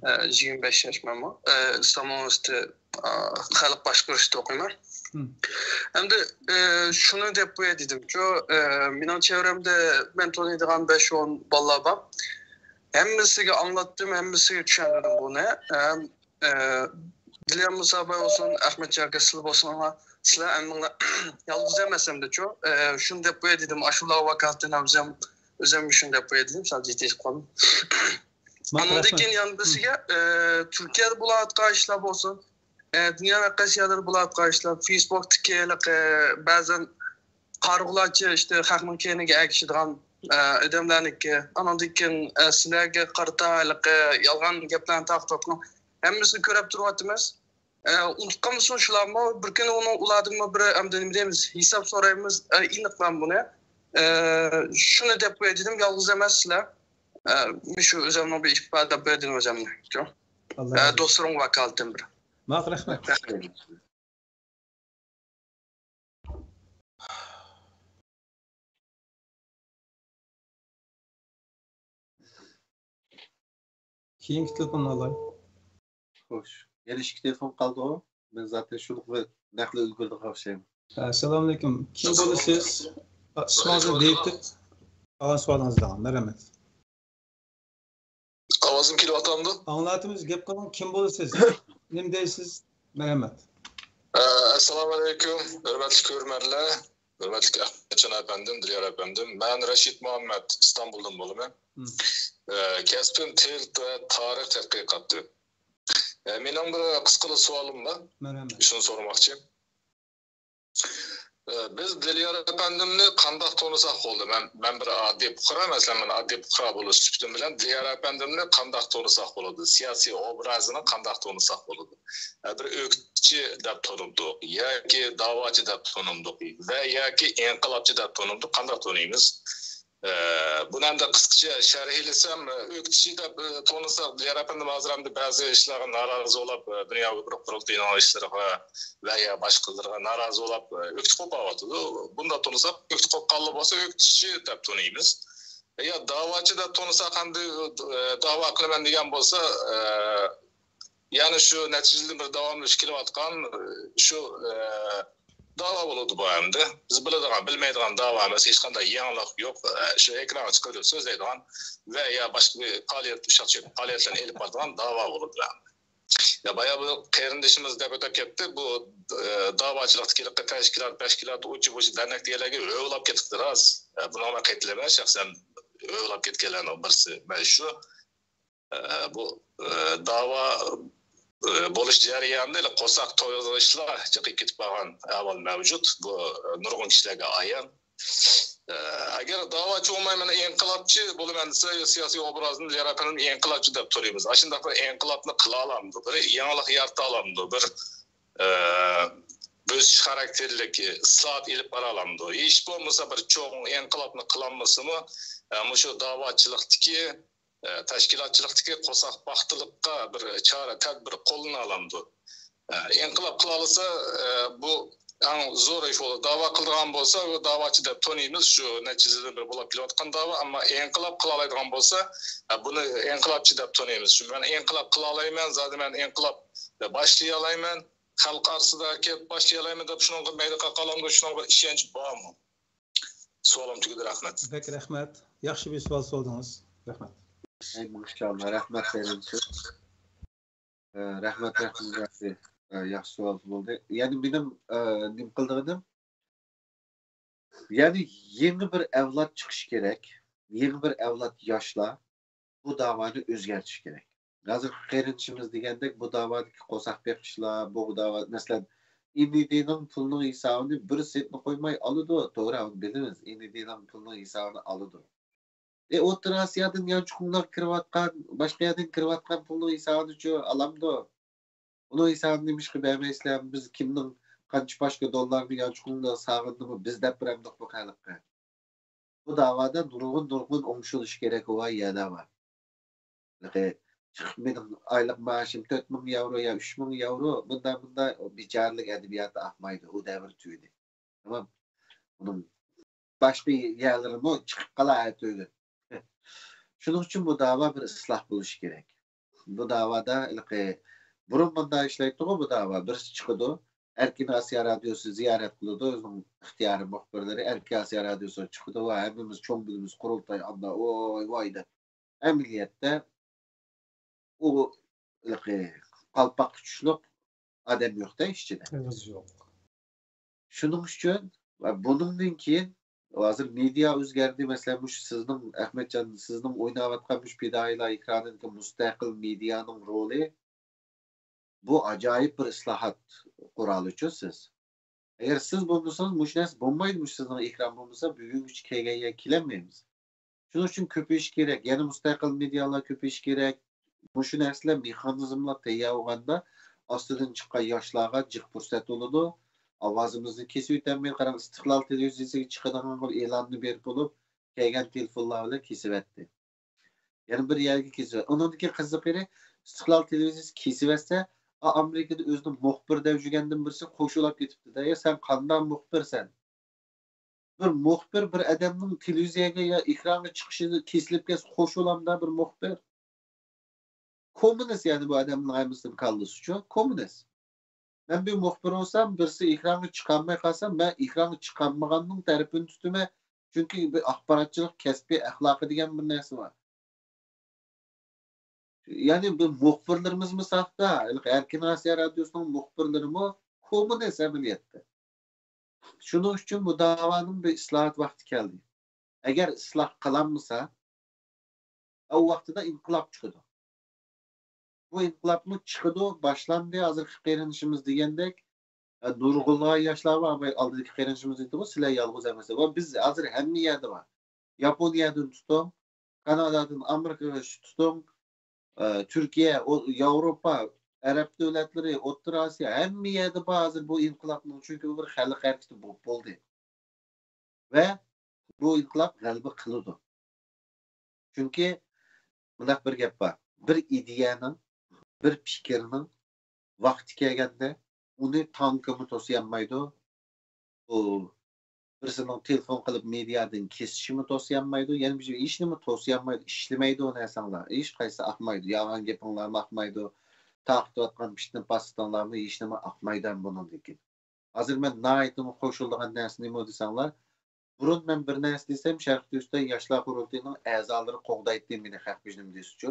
ئە، يىگىرمە بەش ياش مەنمۇ. ئە، ئىسلام ئۇنىۋېرسىتېتى، ئە، خەلق باشقۇرۇشتا ئوقۇيمەن. ئەمدى، ئە، شۇنى دەپ قوياي دېدىمچۇ، ئە، مېنىڭ چەۋرەمدە مەن تونۇيدىغان بەش-ئون بالىلار بار. ھەممىسىگە ئاڭلاتتىم، ھەممىسىگە چۈشەندۈردۈم بۇنى. ھەم ئە، دىليار مۇساباي بولسۇن، ئەخمەت جاكە سىلەر بولسۇڭلار، سىلەر ھەممىڭلار يالغۇز ئەمەس ئەمدىچۇ. ئە، شۇنى دەپ قوياي دېدىم، ئاشۇلارغا ۋاكالىتەن ئۆزۈم، ئۆزۈمگە شۇنى دەپ قوياي دېدىم، سەل جىددىيلىشىپ قالدىم. ئاندىن كېيىن يەنە بىرسىگە، ئە، تۈركىيەدە بولۇۋاتقان ئىشلار بولسۇن، ئە، دۇنيا ۋەقەسى يەرلىرىدە بولۇۋاتقان ئىشلار، فېيسبۇكتىكى ھېلىقى بەزەن قارىغۇلارچە ئىشتە خەقنىڭ كەينىگە ئەگىشىدىغان، ئە، ئادەملەرنىڭكى، ئانىڭدىن كېيىن، ئە، سىلەرگە قارىتا ھېلىقى يالغان گەپلەرنى تارقىتىۋاتقان ھەممىسىنى كۆرۈپ تۇرۇۋاتىمىز. ئە، ئۇنتۇپ قالمىسۇن شۇلارمۇ. بىر كۈنى ئۇنىڭ، ئۇلاردىنمۇ بىر، ئەمدى نېمە دەيمىز، ھېساب سورايمىز. ئە، ئېنىقلام بۇنى. ئە، شۇنى دەپ قوياي دېدىم، يالغۇز ئەمەس سىلەر. ئە، مۇشۇ ئۆزۈمنىڭ بىر ئىپادە بەردىم ئۆزۈمنى. ئە، دوستلىرىڭغا ۋاكالىتەن بىر. ماق رەھمەت. كېيىنكى تېلېفوننى ئالاي. خوش. يەنە ئىككى تېلېفون قالدىغۇ. مەن زاتەن شۇنىڭغا نەقلى ئۈلگۈردىغان ئوخشايمەن. ئەسسالامۇئەلەيكۇم. كىم بولىسىز؟ ئىسمىڭىزنى دېيىپ، ئالغان سوئالىڭىزنى ئالغان. مەرھەمەت. ئاۋازىم كېلىۋاتامدۇ؟ ئاڭلاتىمىز، گەپ قىلىڭ. كىم بولىسىز؟ نېمە دەيسىز؟ مەرھەمەت. ئە، ئەسسالامۇئەلەيكۇم، ھۆرمەتلىك كۆرۈرمەنلەر، ھۆرمەتلىك ئەخمەتجان ئەپەندىم، دىليار ئەپەندىم. مەن رەشىت مۇھەممەد، ئىستانبۇلدىن بولىمەن. ئە، كەسپىم تىل ۋە تارىخ تەتقىقاتى. ئە، مېنىڭ بىر قىسقىلا سوئالىم بار. مەرھەمەت. شۇنى سورىماقچى. ئە، بىز دىليار ئەپەندىمنى قانداق تونۇساق بولىدۇ؟ مەن، مەن بىر ئاددىي پۇقرا، مەسىلەن، مەن ئاددىي پۇقرا بولۇش سۈپىتىم بىلەن دىليار ئەپەندىمنى قانداق تونۇساق بولىدۇ؟ سىياسىي ئوبرازىنى قانداق تونۇساق بولىدۇ؟ ئە، بىر ئۆكتىچى دەپ تونۇمدۇق ياكى داۋاچى دەپ تونۇمدۇق ۋە ياكى ئىنقىلابچى دەپ تونۇمدۇق، قانداق تونۇيمىز؟ ئە، بۇنى ئەمدى قىسقىچە شەرھلىسەم، ئۆكتىچى دەپ، ئە، تونۇساق، دىليار ئەپەندىم ھازىر ئەمدى بەزى ئىشلارغا نارازى بولاپ، ئە، دۇنيا ئۆكتىچى قۇرۇلتىيىنىڭ ئىشلىرىغا ۋە يا باشقىلىرىغا نارازى بولاپ، ئە، ئۆكتە قوپاۋاتىدۇ. بۇنداق تونۇساق، ئۆكتە قوپقانلار بولسا ئۆكتىچى دەپ تونۇيمىز. يا داۋاچى دەپ تونۇساق، ئەمدى، ئە، داۋا قىلىمەن دېگەن بولسا، ئە، يەنى شۇ نەچچە يىلدىن بېرى داۋاملىشىپ كېلىۋاتقان، ئە، شۇ، ئە، داۋا بولىدۇ بۇ ئەمدى. بىز بىلىدىغان، بىلمەيدىغان داۋا ئەمەس، ھېچقانداق يېڭىلىق يوق. ئە، شۇ ئېكرانغا چىقىپ سۆزلەيدىغان ۋە يا باشقا بىر پائالىيەت، ئۇششاق پائالىيەتلەرنى ئېلىپ بارىدىغان داۋا بولىدۇ ئەمدى. يا بايا بۇ قېرىندىشىمىز دەپ ئۆتۈپ كەتتى. بۇ، ئە، داۋاچىلىقتىكى تەشكىلات، تەشكىلات، ئۇچى بۇچى دەرنەك دېگەنلەرگە ھۆۋلاپ كېتىپتۇ راست. ئە، بۇنىڭغا قېتىلىمەن شەخسەن ھۆۋلاپ كەتكەنلەرنىڭ بىرسى مەن شۇ. ئە، بۇ، ئە، داۋا، ئە، بولۇش جەريانىدا قورساق تويغۇزۇشلار چىقىپ كېتىپ قالغان ئەھۋال مەۋجۇت. بۇ، ئە، نۇرغۇن كىشىلەرگە ئايان. ئە، ئەگەر داۋاچى بولماي، مانا ئىنقىلابچى بولىمەن دېسە، سىياسىي ئوبرازنى دىليار ئەپەندىم ئىنقىلابچى دەپ تونۇيمىز. ئاشۇنداق بىر ئىنقىلابنى قىلالامدۇ؟ بىر يېڭىلىق يارىتالامدۇ؟ بىر، ئە، بۆسۈش خاراكتېرلىك ئىسلاھات ئېلىپ بارالامدۇ؟ ھېچ بولمىسا بىر چوڭ ئىنقىلابنى قىلالمىسىمۇ، ئە، مۇشۇ داۋاچىلىقتىكى ئە، تەشكىلاتچىلىقتىكى قورساق پاختىلىققا بىر چارە، تەدبىر قوللىنالامدۇ؟ ئە، ئىنقىلاب قىلالىسا، ئە، بۇ ئەڭ زور ئىش بولىدۇ. داۋا قىلىدىغان بولسا، ئۇ داۋاچى دەپ تونۇيمىز. شۇ نەچچە يىلدىن بېرى بولۇپ كېلىۋاتقان داۋا، ئەمما ئىنقىلاب قىلالايدىغان بولسا، بۇنى ئىنقىلابچى دەپ تونۇيمىز. چۈنكى مەن ئىنقىلاب قىلالايمەن، زادى مەن ئىنقىلاب باشلىيالايمەن، خەلق ئارىسىدا كېلىپ باشلىيالايمەن دەپ شۇنىڭغا مەيدە قاقالامدۇ، شۇنىڭغا ئىشەنچ بارمۇ؟ سوئالىم تۈگىدى، رەھمەت. بەك رەھمەت. ياخشى بىر سوئال سورىدىڭىز. رەھمەت. ئەي، ماشائاللا، رەھمەت بېرىمسىز. ئە، رەھمەت، رەھمەت، ياخشى. ئە، ياخشى سوئال بولدى. يەنى مېنىڭ، ئە، نېمە قىلىدىغىنىم، يەنى يېڭى بىر ئەۋلاد چىقىشى كېرەك. يېڭى بىر ئەۋلاد ياشلار بۇ داۋانى ئۆزگەرتىشى كېرەك. ھازىرقى قېرىندىشىمىز دېگەندەك بۇ داۋادىكى قورساق بېقىشلار، بۇ داۋا، مەسىلەن، ئېن ئى دى نىڭ پۇلىنىڭ ھېسابىنى بىر سېنتنى قويماي ئالىدۇ. توغرا، ئۇنى بىلىمىز. ئېن ئى دى نىڭ پۇلىنىڭ ھېسابىنى ئالىدۇ. ئە، ئوتتۇرا ئاسىيادىن يانچۇقۇڭلار كىرىۋاتقان، باشقا يەردىن كىرىۋاتقان پۇلنىڭ ھېسابىنىچۇ ئالامدۇ؟ ئۇنىڭ ھېسابىنى نېمىشقا بەرمەيسىلەر؟ بىز كىمنىڭ قانچە پاشكا دوللارنى يانچۇقۇڭدا سالغىنىنىمۇ بىز دەپ بېرەمدۇق بۇ خەلققە؟ بۇ داۋادا نۇرغۇن، نۇرغۇن ئوڭشىلىشى كېرەك بولغان يەرلەر بار. ھېلىقى چىقىپ مېنىڭ ئايلىق مائاشىم تۆت مىڭ ياۋرو يا ئۈچ مىڭ ياۋرو، بۇنداق، بۇنداق بىچارىلىك ئەدەبىياتى ئاقمايدۇ. ئۇ دەۋر تۈگىدى. تامام. ئۇنىڭ باشقا يەرلىرىمۇ چىقىپ قالا ئەتىگۈن. شۇنىڭ ئۈچۈن بۇ داۋا بىر ئىسلاھ بولۇشى كېرەك. بۇ داۋادا ھېلىقى بۇرۇن مۇنداق ئىشلەيتتىغۇ بۇ داۋا. بىرسى چىقىدۇ، ئەركىن ئاسىيا رادىيوسى زىيارەت قىلىدۇ، ئۆزىنىڭ ئىختىيارىي مۇخبىرلىرى ئەركىن ئاسىيا رادىيوسىغا چىقىدۇ ۋە ھەممىمىز چوڭ بولىمىز، قۇرۇلتاي ئاندا ۋاي ۋاي دەپ. ئەمەلىيەتتە ئۇ ھېلىقى قالپاققا چۈشلۈق ئادەم يوق-دە ئىچىدە. ئېغىز يوق. شۇنىڭ ئۈچۈن ۋە بۇنىڭدىن كېيىن ھازىر مېدىيا ئۆزگەردى. مەسىلەن، مۇشۇ سىزنىڭ، ئەخمەتجان، سىزنىڭ ئويناۋاتقان مۇشۇ پىدائىيلار ئېكرانىدىكى مۇستەقىل مېدىيانىڭ رولى، بۇ ئاجايىپ بىر ئىسلاھات قورالىچۇ سىز. ئەگەر سىز بولمىسىڭىز، مۇشۇ نەرسە بولمايدۇ. مۇشۇ سىزنىڭ ئېكران بولمىسا، بۈگۈنگىچە كەلگەن يەرگە كېلەلمەيمىز. شۇنىڭ ئۈچۈن كۆپىيىشى كېرەك، يەنە مۇستەقىل مېدىيالار كۆپىيىشى كېرەك. مۇشۇ نەرسىلەر، مېخانىزملار تەييار بولغاندا، ئاستىدىن چىققان ياشلارغا جىق پۇرسەت بولىدۇ. ئاۋازىمىزنى كېسىۋېتەلمەيدۇ. قاراڭ، ئىستىقلال تېلېۋىزىيىسىگە چىقىدىغان بىر ئېلاننى بېرىپ بولۇپ، كەلگەن تېلېفونلار بىلەن كېسىۋەتتى. يەنە بىر يەرگە كېسىۋەتتى. ئۇنىڭدىن كېيىن قىزىقىرى، ئىستىقلال تېلېۋىزىيىسى كېسىۋەتسە، ئا، ئامېرىكىدا ئۆزىنىڭ مۇخبىر دەپ يۈرگەندىن بىرسى قوشۇلاپ كېتىپتۇ-دە، يا سەن قانداق مۇخبىرسەن؟ بىر مۇخبىر بىر ئادەمنىڭ تېلېۋىزىيەگە يا ئېكرانغا چىقىشى كېسىلىپ كەتسە قوشۇلامدا بىر مۇخبىر؟ كوممۇنىست، يەنى بۇ ئادەمنىڭ ھەممىسىدىن كاللىسىچۇ، كوممۇنىست. مەن بىر مۇخبىر بولسام، بىرسى ئېكرانغا چىقالماي قالسا، مەن ئېكرانغا چىقالمىغاننىڭ تەرىپىنى تۇتىمەن. چۈنكى بىر ئاخباراتچىلىق كەسپىي ئەخلاقى دېگەن بىر نەرسە بار. يەنى بۇ مۇخبىرلىرىمىزمۇ ساختا، ھېلىقى ئەركىن ئاسىيا رادىيوسىنىڭ مۇخبىرلىرىمۇ كوممۇنىست ئەمەلىيەتتە. شۇنىڭ ئۈچۈن بۇ داۋانىڭ بىر ئىسلاھات ۋاقتى كەلدى. ئەگەر ئىسلاھ قىلالمىسا، ئۇ ۋاقتىدا ئىنقىلاب چىقىدۇ. بۇ ئىنقىلابمۇ چىقىدۇ، باشلاندى. ھازىرقى قېرىندىشىمىز دېگەندەك، ئە، نۇرغۇنلىغان ياشلار بار. ئالدىدىكى قېرىندىشىمىز ئېيتتىغۇ، سىلەر يالغۇز ئەمەس دەپ. ۋە بىز ھازىر ھەممە يەردە بار. ياپونىيەدىن تۇتۇڭ، كانادادىن ئامېرىكىغىچە تۇتۇڭ، ئە، تۈركىيە، ئو-، ياۋروپا، ئەرەب دۆلەتلىرى، ئوتتۇرا ئاسىيا، ھەممە يەردە بار ھازىر بۇ ئىنقىلابنىڭ، چۈنكى بۇ بىر خەلق ھەرىكىتى بولۇپ بولدى. ۋە بۇ ئىنقىلاب غەلىبە قىلىدۇ. چۈنكى مۇنداق بىر گەپ بار. بىر ئىدىيەنىڭ، بىر پىكىرنىڭ ۋاقتى كەلگەندە ئۇنى تانكىمۇ توسىيالمايدۇ. ئۇ بىرسىنىڭ تېلېفون قىلىپ مېدىيادىن كېسىشىمۇ توسىيالمايدۇ. يەنە بىر ھېچنېمە توسىيالمايدۇ، ئىشلىمەيدۇ ئۇ نەرسەڭلار. ھېچقايسىسى ئاقمايدۇ. يالغان گېپىڭلارمۇ ئاقمايدۇ. تارقىتىۋاتقان پىتنە پاساتىڭلارمۇ ھېچنېمە ئاقمايدۇ بۇنىڭدىن كېيىن. ھازىر مەن ناھايىتىمۇ قوشۇلىدىغان نەرسە نېمە دېسەڭلار، بۇرۇن مەن بىر نەرسە دېسەم، شەرقىي تۈركىستان ياشلار قۇرۇلتىيىنىڭ ئەزالىرى قوغدايتتى مېنى، خەق بېشىنىم دېسىچۇ.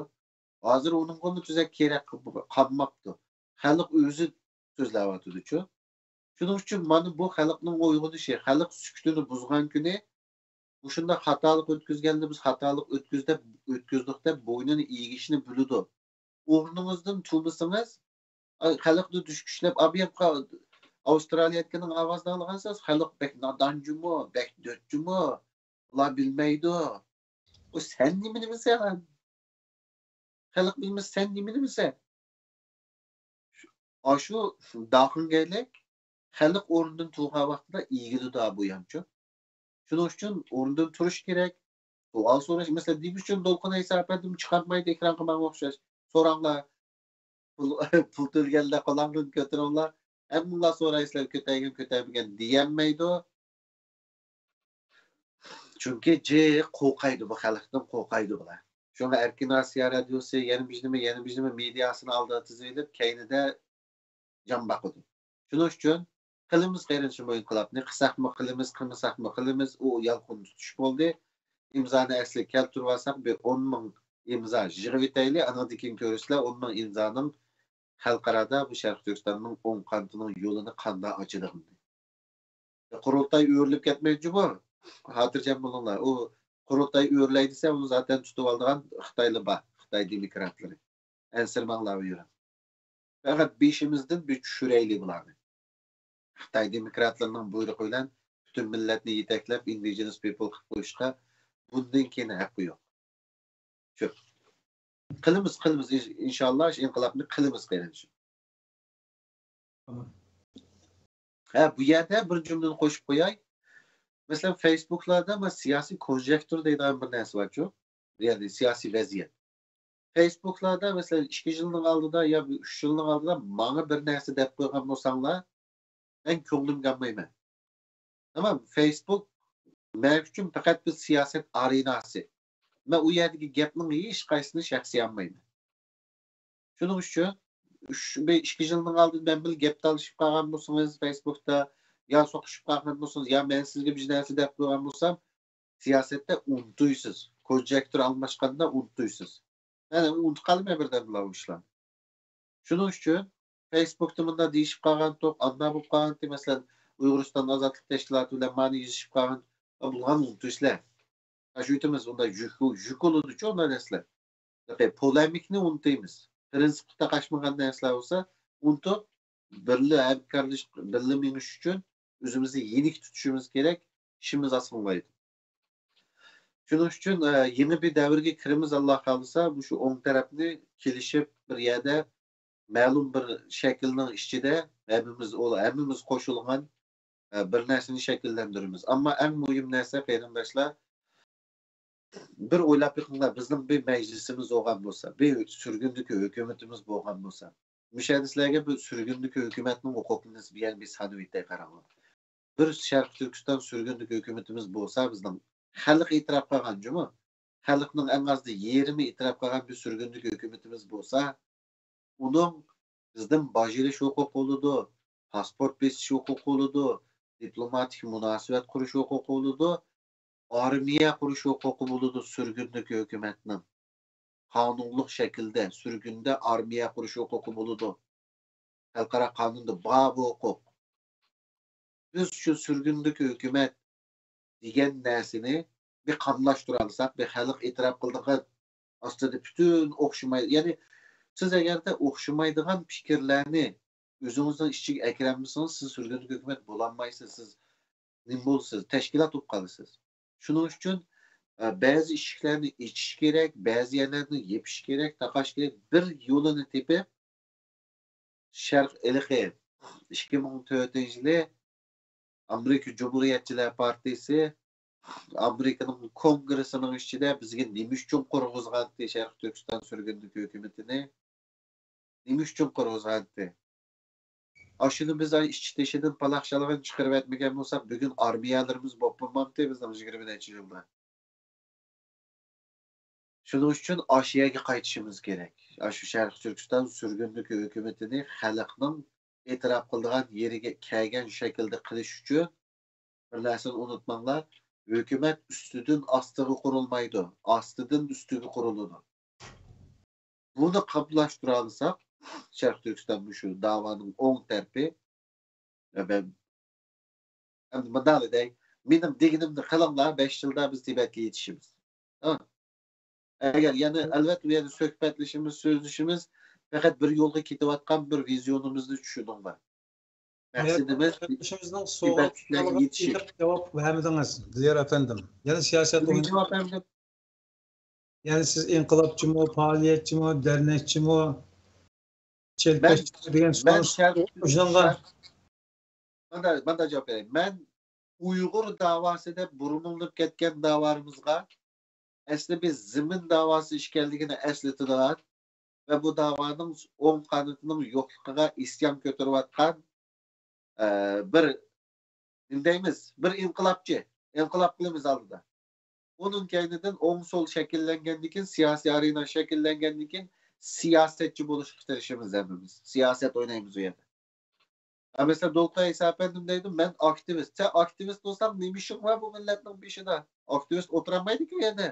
ھازىر ئۇنىڭغىمۇ تۈزەك كېرەك قالماپتۇ. خەلق ئۆزى سۆزلەۋاتىدۇچۇ. شۇنىڭ ئۈچۈن مانا بۇ خەلقنىڭ ئويغىنىشى، خەلق سۈكۈتىنى بۇزغان كۈنى مۇشۇنداق خاتالىق ئۆتكۈزگەندە بىز خاتالىق ئۆتكۈز دەپ، ئۆتكۈزدۇق دەپ بوينىنى ئېگىشنى بىلىدۇ. ئورنىڭىزدىن تۇرمىسىڭىز، ئاي، خەلقنى دۈشكۈشلەپ، ئابىيەم قا-، ئاۋسترالىيەدىكىنىڭ ئاۋازىنى ئاڭلىغانسىز، خەلق بەك نادانجۇمۇ، بەك دۆتچۇمۇ، ئۇلار بىلمەيدۇ. ئۇ سەن نېمىنى بىلىسەن؟ خەلق بىلمىسە، سەن نېمىنى بىلىسەن؟ ئاشۇ داخىڭگەيلىك خەلق ئورنىدىن تۇرغان ۋاقتىدا ئېگىلىدۇ بۇ يانچۇ. شۇنىڭ ئۈچۈن ئورنىدىن تۇرۇش كېرەك. سوئال سوراش، مەسىلەن، نېمە ئۈچۈن دولقۇن ئەيسا ئەپەندىمۇ چىقارمايدۇ ئېكرانغا ماڭا ئوخشاش؟ سوراڭلار. پۇل، پۇل تۆلىگەنلەر قولۇڭلارنى كۆتۈرۈڭلار. ھەممىڭلار سورايسىلەر، كۆتەرگەن، كۆتەرمىگەن دېيەلمەيدۇ. چۈنكى جىق قورقايدۇ، بۇ خەلقتىن قورقايدۇ بۇلار. شۇڭا ئەركىن ئاسىيا رادىيوسى يەنە بىر نېمە، يەنە بىر نېمە مېدىياسىنى ئالدىغا تىزىۋېلىپ، كەينىدە جان باقىدۇ. شۇنىڭ ئۈچۈن قىلىمىز قېرىندىشىم بۇ ئىنقىلابنى، قىلساقمۇ قىلىمىز، قىلمىساقمۇ قىلىمىز، ئۇ يالقۇن تۇتۇش بولدى. ئىمزانى ئەسلىگە كەلتۈرۈۋالساق، بىر ئون مىڭ ئىمزا يىغىۋېتەيلى، ئانىڭدىن كېيىن كۆرىسىلەر، ئون مىڭ ئىمزانىڭ خەلقئارادا بۇ شەرقىي تۈركىستاننىڭ ئوڭ قانىتىنىڭ يولىنى قانداق ئاچىدىغىنىنى. قۇرۇلتاي ئۆرۈلۈپ كەتمەيدۇ جۇمۇ. خاتىرجەم بولۇڭلار. ئۇ قۇرۇلتاي ئۆرۈلەي دېسە، ئۇنى زاتەن تۇتۇۋالىدىغان خىتايلا بار. خىتاي دېموكراتلىرى. ئەنسىرىمەڭلار ئۇ يەردىن. پەقەت بېشىمىزدىن بىر چۈشۈرەيلى بۇلارنى. خىتاي دېموكراتلىرىنىڭ بۇيرۇقى بىلەن پۈتۈن مىللەتنى يېتەكلەپ، indigenous people قىلىپ قويۇشقا بۇندىن كېيىن ھەققى يوق. شۇ. قىلىمىز، قىلىمىز. ئىن-، ئىنشاللا شۇ ئىنقىلابنى قىلىمىز، قېرىندىشىم. تامام. ھە، بۇ يەردە بىر جۈملىنى قوشۇپ قوياي. مەسىلەن، فېيسبۇكلاردا مانا سىياسىي كونجېكتۇر دەيدىغان بىر نەرسە بارچۇ. بۇ يەردە سىياسىي ۋەزىيەت. فېيسبۇكلاردا، مەسىلەن، ئىككى يىلنىڭ ئالدىدا يا ئۈچ يىلنىڭ ئالدىدا ماڭا بىر نەرسە دەپ قويغان بولساڭلار، مەن كۆڭلۈمگە ئالمايمەن. تامام، فېيسبۇك مەن ئۈچۈن پەقەت بىر سىياسەت ئارېناسى. مەن ئۇ يەردىكى گەپنىڭ ھېچقايسىسىنى شەخسىي ئالمايمەن. شۇنىڭ ئۈچۈن ئۈچ، بىر ئىككى يىلنىڭ ئالدىدا مەن بىلەن گەپ تالىشىپ قالغان بولسىڭىز فېيسبۇكتا، يا سوقۇشۇپ قالغان بولسىڭىز، يا مەن سىزگە بىر نەرسە دەپ قويغان بولسام، سىياسەتتە ئۇنتۇيسىز. كونجېكتۇر ئالماشقاندا ئۇنتۇيسىز. مەن ئۇنتۇپ قالىمەن بىردەمدىلا ئۇ ئىشلارنى. شۇنىڭ ئۈچۈن فېيسبۇكتا مۇنداق دېيىشىپ قالغانتۇق، ئانداق بولۇپ قالغانتى، مەسىلەن، ئۇيغۇرىستان ئازادلىق تەشكىلاتى بىلەن مانا يېزىشىپ قالغان، بۇلارنى ئۇنتۇيسىلەر. تاشلىۋېتىمىز، ئۇنداق يۈك، يۈك بولىدۇچۇ ئۇنداق نەرسىلەر. پولېمىكنى ئۇنتۇيمىز. پىرىنسىپقا تاقاشمىغان نەرسىلەر بولسا ئۇنتۇپ، بىرلە ھەمكارلىشىپ، بىرلە مېڭىش ئۈچۈن ئۆزىمىزنى يېنىك تۇتۇشىمىز كېرەك، ئىشىمىز ئاسانلايدۇ. شۇنىڭ ئۈچۈن، ئە، يېڭى بىر دەۋرگە كىرىمىز، ئاللا خالىسا، مۇشۇ ئوڭ تەرەپنى كېلىشىپ بىر يەردە مەلۇم بىر شەكىلنىڭ ئىچىدە ھەممىمىز، ھەممىمىز قوشۇلغان، ئە، بىر نەرسىنى شەكىللەندۈرىمىز. ئەمما ئەڭ مۇھىم نەرسە، قېرىنداشلار، بىر ئويلاپ بېقىڭلار، بىزنىڭ بىر مەجلىسىمىز بولغان بولسا، بىر سۈرگۈندىكى ھۆكۈمىتىمىز بولغان بولسا، مۇشۇ يەردە سىلەرگە بىر سۈرگۈندىكى ھۆكۈمەتنىڭ ھوقۇقىنى يەنە بىر سانىۋېتەي، قاراڭلار. بىر شەرقىي تۈركىستان سۈرگۈندىكى ھۆكۈمىتىمىز بولسا، بىزنىڭ خەلق ئېتىراپ قىلغان جۇمۇ، خەلقنىڭ ئەڭ ئازدا يېرىمى ئېتىراپ قىلغان بىر سۈرگۈندىكى ھۆكۈمىتىمىز بولسا، ئۇنىڭ بىزدىن باج ئېلىش ھوقۇقى بولىدۇ، پاسپورت بېسىش ھوقۇقى بولىدۇ، دىپلوماتىك مۇناسىۋەت قۇرۇش ھوقۇقى بولىدۇ، ئارمىيە قۇرۇش ھوقۇقى بولىدۇ سۈرگۈندىكى ھۆكۈمەتنىڭ. قانۇنلۇق شەكىلدە سۈرگۈندە ئارمىيە قۇرۇش ھوقۇقى بولىدۇ. خەلقئارا قانۇندا بار بۇ ھوقۇق. بىز شۇ سۈرگۈندىكى ھۆكۈمەت دېگەن نەرسىنى بىر قاملاشتۇرالىساق، بىر خەلق ئېتىراپ قىلىدىغان، ئاستىدا پۈتۈن ئوخشىماي، يەنى سىز ئەگەردە ئوخشىمايدىغان پىكىرلەرنى ئۆزىڭىزنىڭ ئىچىگە ئەكىرەلمىسىڭىز، سىز سۈرگۈندىكى ھۆكۈمەت بولالمايسىز، سىز نېمە بولىسىز، تەشكىلات بولۇپ قالىسىز. شۇنىڭ ئۈچۈن، ئە، بەزى ئىشىكلەرنى ئېچىش كېرەك، بەزى يەرلەرنى يېپىش كېرەك، تاقاش كېرەك، بىر يولىنى تېپىپ، شەرق ھېلىقى ئىككى مىڭ تۆتىنچى يىلى ئامېرىكا جۇمھۇرىيەتچىلەر پارتىيىسى ئامېرىكىنىڭ كونگرېسسىنىڭ ئىچىدە بىزگە نېمە ئۈچۈن قۇرغۇزغانتى شەرقىي تۈركىستان سۈرگۈندىكى ھۆكۈمىتىنى؟ نېمە ئۈچۈن قۇرغۇزغانتى؟ ئاشۇنى بىز ئىچ تېشىدىن پالاق-شالاقنى چىقىرىۋەتمىگەن بولساق، بۈگۈن ئارمىيەلىرىمىز بولۇپ بولمامتى بىزنىڭ يىگىرمە نەچچە يىلدا. شۇنىڭ ئۈچۈن ئاشۇ يەرگە قايتىشىمىز كېرەك. ئاشۇ شەرقىي تۈركىستان سۈرگۈندىكى ھۆكۈمىتىنى خەلقنىڭ ئېتىراپ قىلىدىغان يېرىگە كەلگەن شەكىلدە قىلىش ئۈچۈن بىر نەرسىنى ئۇنتۇماڭلار، ھۆكۈمەت ئۈستىدىن ئاستىغا قۇرۇلمايدۇ، ئاستىدىن ئۈستىگە قۇرۇلىدۇ. بۇنى قاملاشتۇرالىساق، شەرقىي تۈركىستان مۇشۇ داۋانىڭ ئوڭ تەرىپى، مەن ئەمدى مۇنداق دەي، مېنىڭ دېگىنىمنى قىلىڭلار، بەش يىلدا بىز تىبەتكە يېتىشىمىز. ھە؟ ئەگەر يەنە، ئەلۋەتتە، ئۇ يەردە سۆھبەتلىشىمىز، سۆزلىشىمىز، پەقەت بىر يولغا كېتىۋاتقان بىر ۋىزيونىمىزنى چۈشىنىڭلار. مەقسىتىمىز تىبەتلىكلەرگە يېتىشىش. جاۋاب بەرمىدىڭىز، دىليار ئەپەندىم. يەنە سىياسەت ئويناپ، يەنى سىز ئىنقىلابچىمۇ، پائالىيەتچىمۇ، دەرنەكچىمۇ، چەلپەكچىمۇ دېگەن سوئال. مۇنداق، مۇنداق جاۋاب بېرەي. مەن ئۇيغۇر داۋاسى دەپ بۇرمىلىنىپ كەتكەن داۋالىرىمىزغا ئەسلى بىز زېمىن داۋاسى ئىكەنلىكىنى ئەسلىتىدىغان ۋە بۇ داۋانىڭ ئوڭ قانىتىنىڭ يوقلۇقىغا ئىسيان كۆتۈرۈۋاتقان ئە، بىر، نېمە دەيمىز، بىر ئىنقىلابچى، ئىنقىلاب قىلىمىز ئالدىدا. ئۇنىڭ كەينىدىن ئوڭ سول شەكىللەنگەندىن كېيىن، سىياسىي ئارېنا شەكىللەنگەندىن كېيىن، سىياسەتچى بولۇشقا تىرىشىمىز ھەممىمىز. سىياسەت ئوينايمىز ئۇ يەردە. ھە، مەسىلەن، دولقۇن ئەيسا ئەپەندىم دەيدۇ، مەن ئاكتىۋىست. سەن ئاكتىۋىست بولساڭ، نېمە ئىشىڭ بار بۇ مىللەتنىڭ بېشىدا؟ ئاكتىۋىست ئولتۇرالمايدىكى ئۇ يەردە.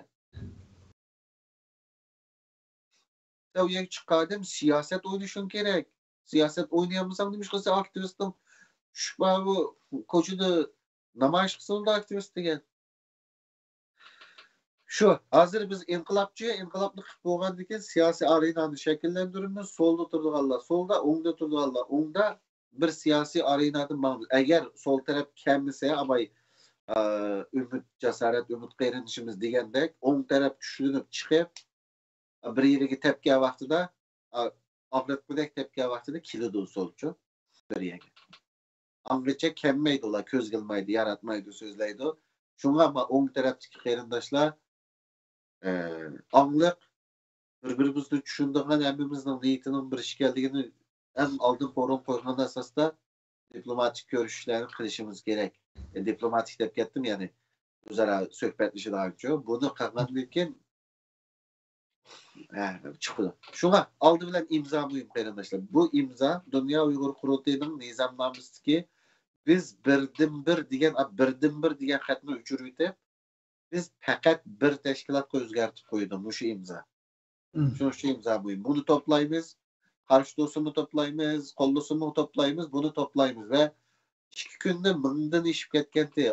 سەن ئۇ يەرگە چىققان ئادەم سىياسەت ئوينىشىڭ كېرەك. سىياسەت ئوينىيالمىساڭ، نېمە ئىش قىلىسەن ئاكتىۋىستنىڭ؟ چۈشۈپ بارۇ كوچىدا نامايىش قىلسا بولىدۇ ئاكتىۋىست دېگەن. شۇ، ھازىر بىز ئىنقىلابچى، ئىنقىلابنى قىلىپ بولغاندىن كېيىن سىياسىي ئارېنانى شەكىللەندۈرىمىز. سولدا تۇرىدىغانلار سولدا، ئوڭدا تۇرىدىغانلار ئوڭدا، بىر سىياسىي ئارېنادا ماڭىمىز. ئەگەر سول تەرەپ كەلمىسە، ئاباي، ئە، ئۈمىد، جاسارەت، ئۈمىد قېرىندىشىمىز دېگەندەك، ئوڭ تەرەپ كۈچلىنىپ چىقىپ، بىر يېرىگە تەپكەن ۋاقتىدا، ئا-، ئاغرىتقۇدەك تەپكەن ۋاقتىدا كېلىدۇ سولچۇ بىر يەرگە. ئاڭغىچە كەلمەيدۇ ئۇلار، كۆزگە ئىلمايدۇ، ياراتمايدۇ، سۆزلەيدۇ. شۇڭا ما ئوڭ تەرەپتىكى قېرىنداشلار، ئە، ئاڭلىق، بىر-بىرىمىزنى چۈشىنىدىغان، ھەممىمىزنىڭ نىيىتىنىڭ بىر ئىش ئىكەنلىكىنى ئەڭ ئالدىنقى ئورۇنغا قويغان ئاساستا دىپلوماتىك كۆرۈشۈشلەرنى قىلىشىمىز كېرەك. ئە، دىپلوماتىك دەپ كەتتىم، يەنى ئۆزئارا سۆھبەتلىشىدىغانچۇ. بۇنى قىلغاندىن كېيىن، ھە، چىقىدۇ. شۇڭا ئالدى بىلەن ئىمزا مۇھىم، قېرىنداشلار. بۇ ئىمزا دۇنيا ئۇيغۇر قۇرۇلتىيىنىڭ نىزامنامىسىدىكى بىز بىردىنبىر دېگەن، بىردىنبىر دېگەن خەتنى ئۆچۈرۈۋېتىپ، بىز پەقەت بىر تەشكىلاتقا ئۆزگەرتىپ قويدۇق مۇشۇ ئىمزا. شۇ، شۇ ئىمزا مۇھىم. بۇنى توپلايمىز، قارشى تۇرسىمۇ توپلايمىز، قوللىسىمۇ توپلايمىز، بۇنى توپلايمىز ۋە ئىككى كۈندە مىڭدىن ئېشىپ كەتكەنتى.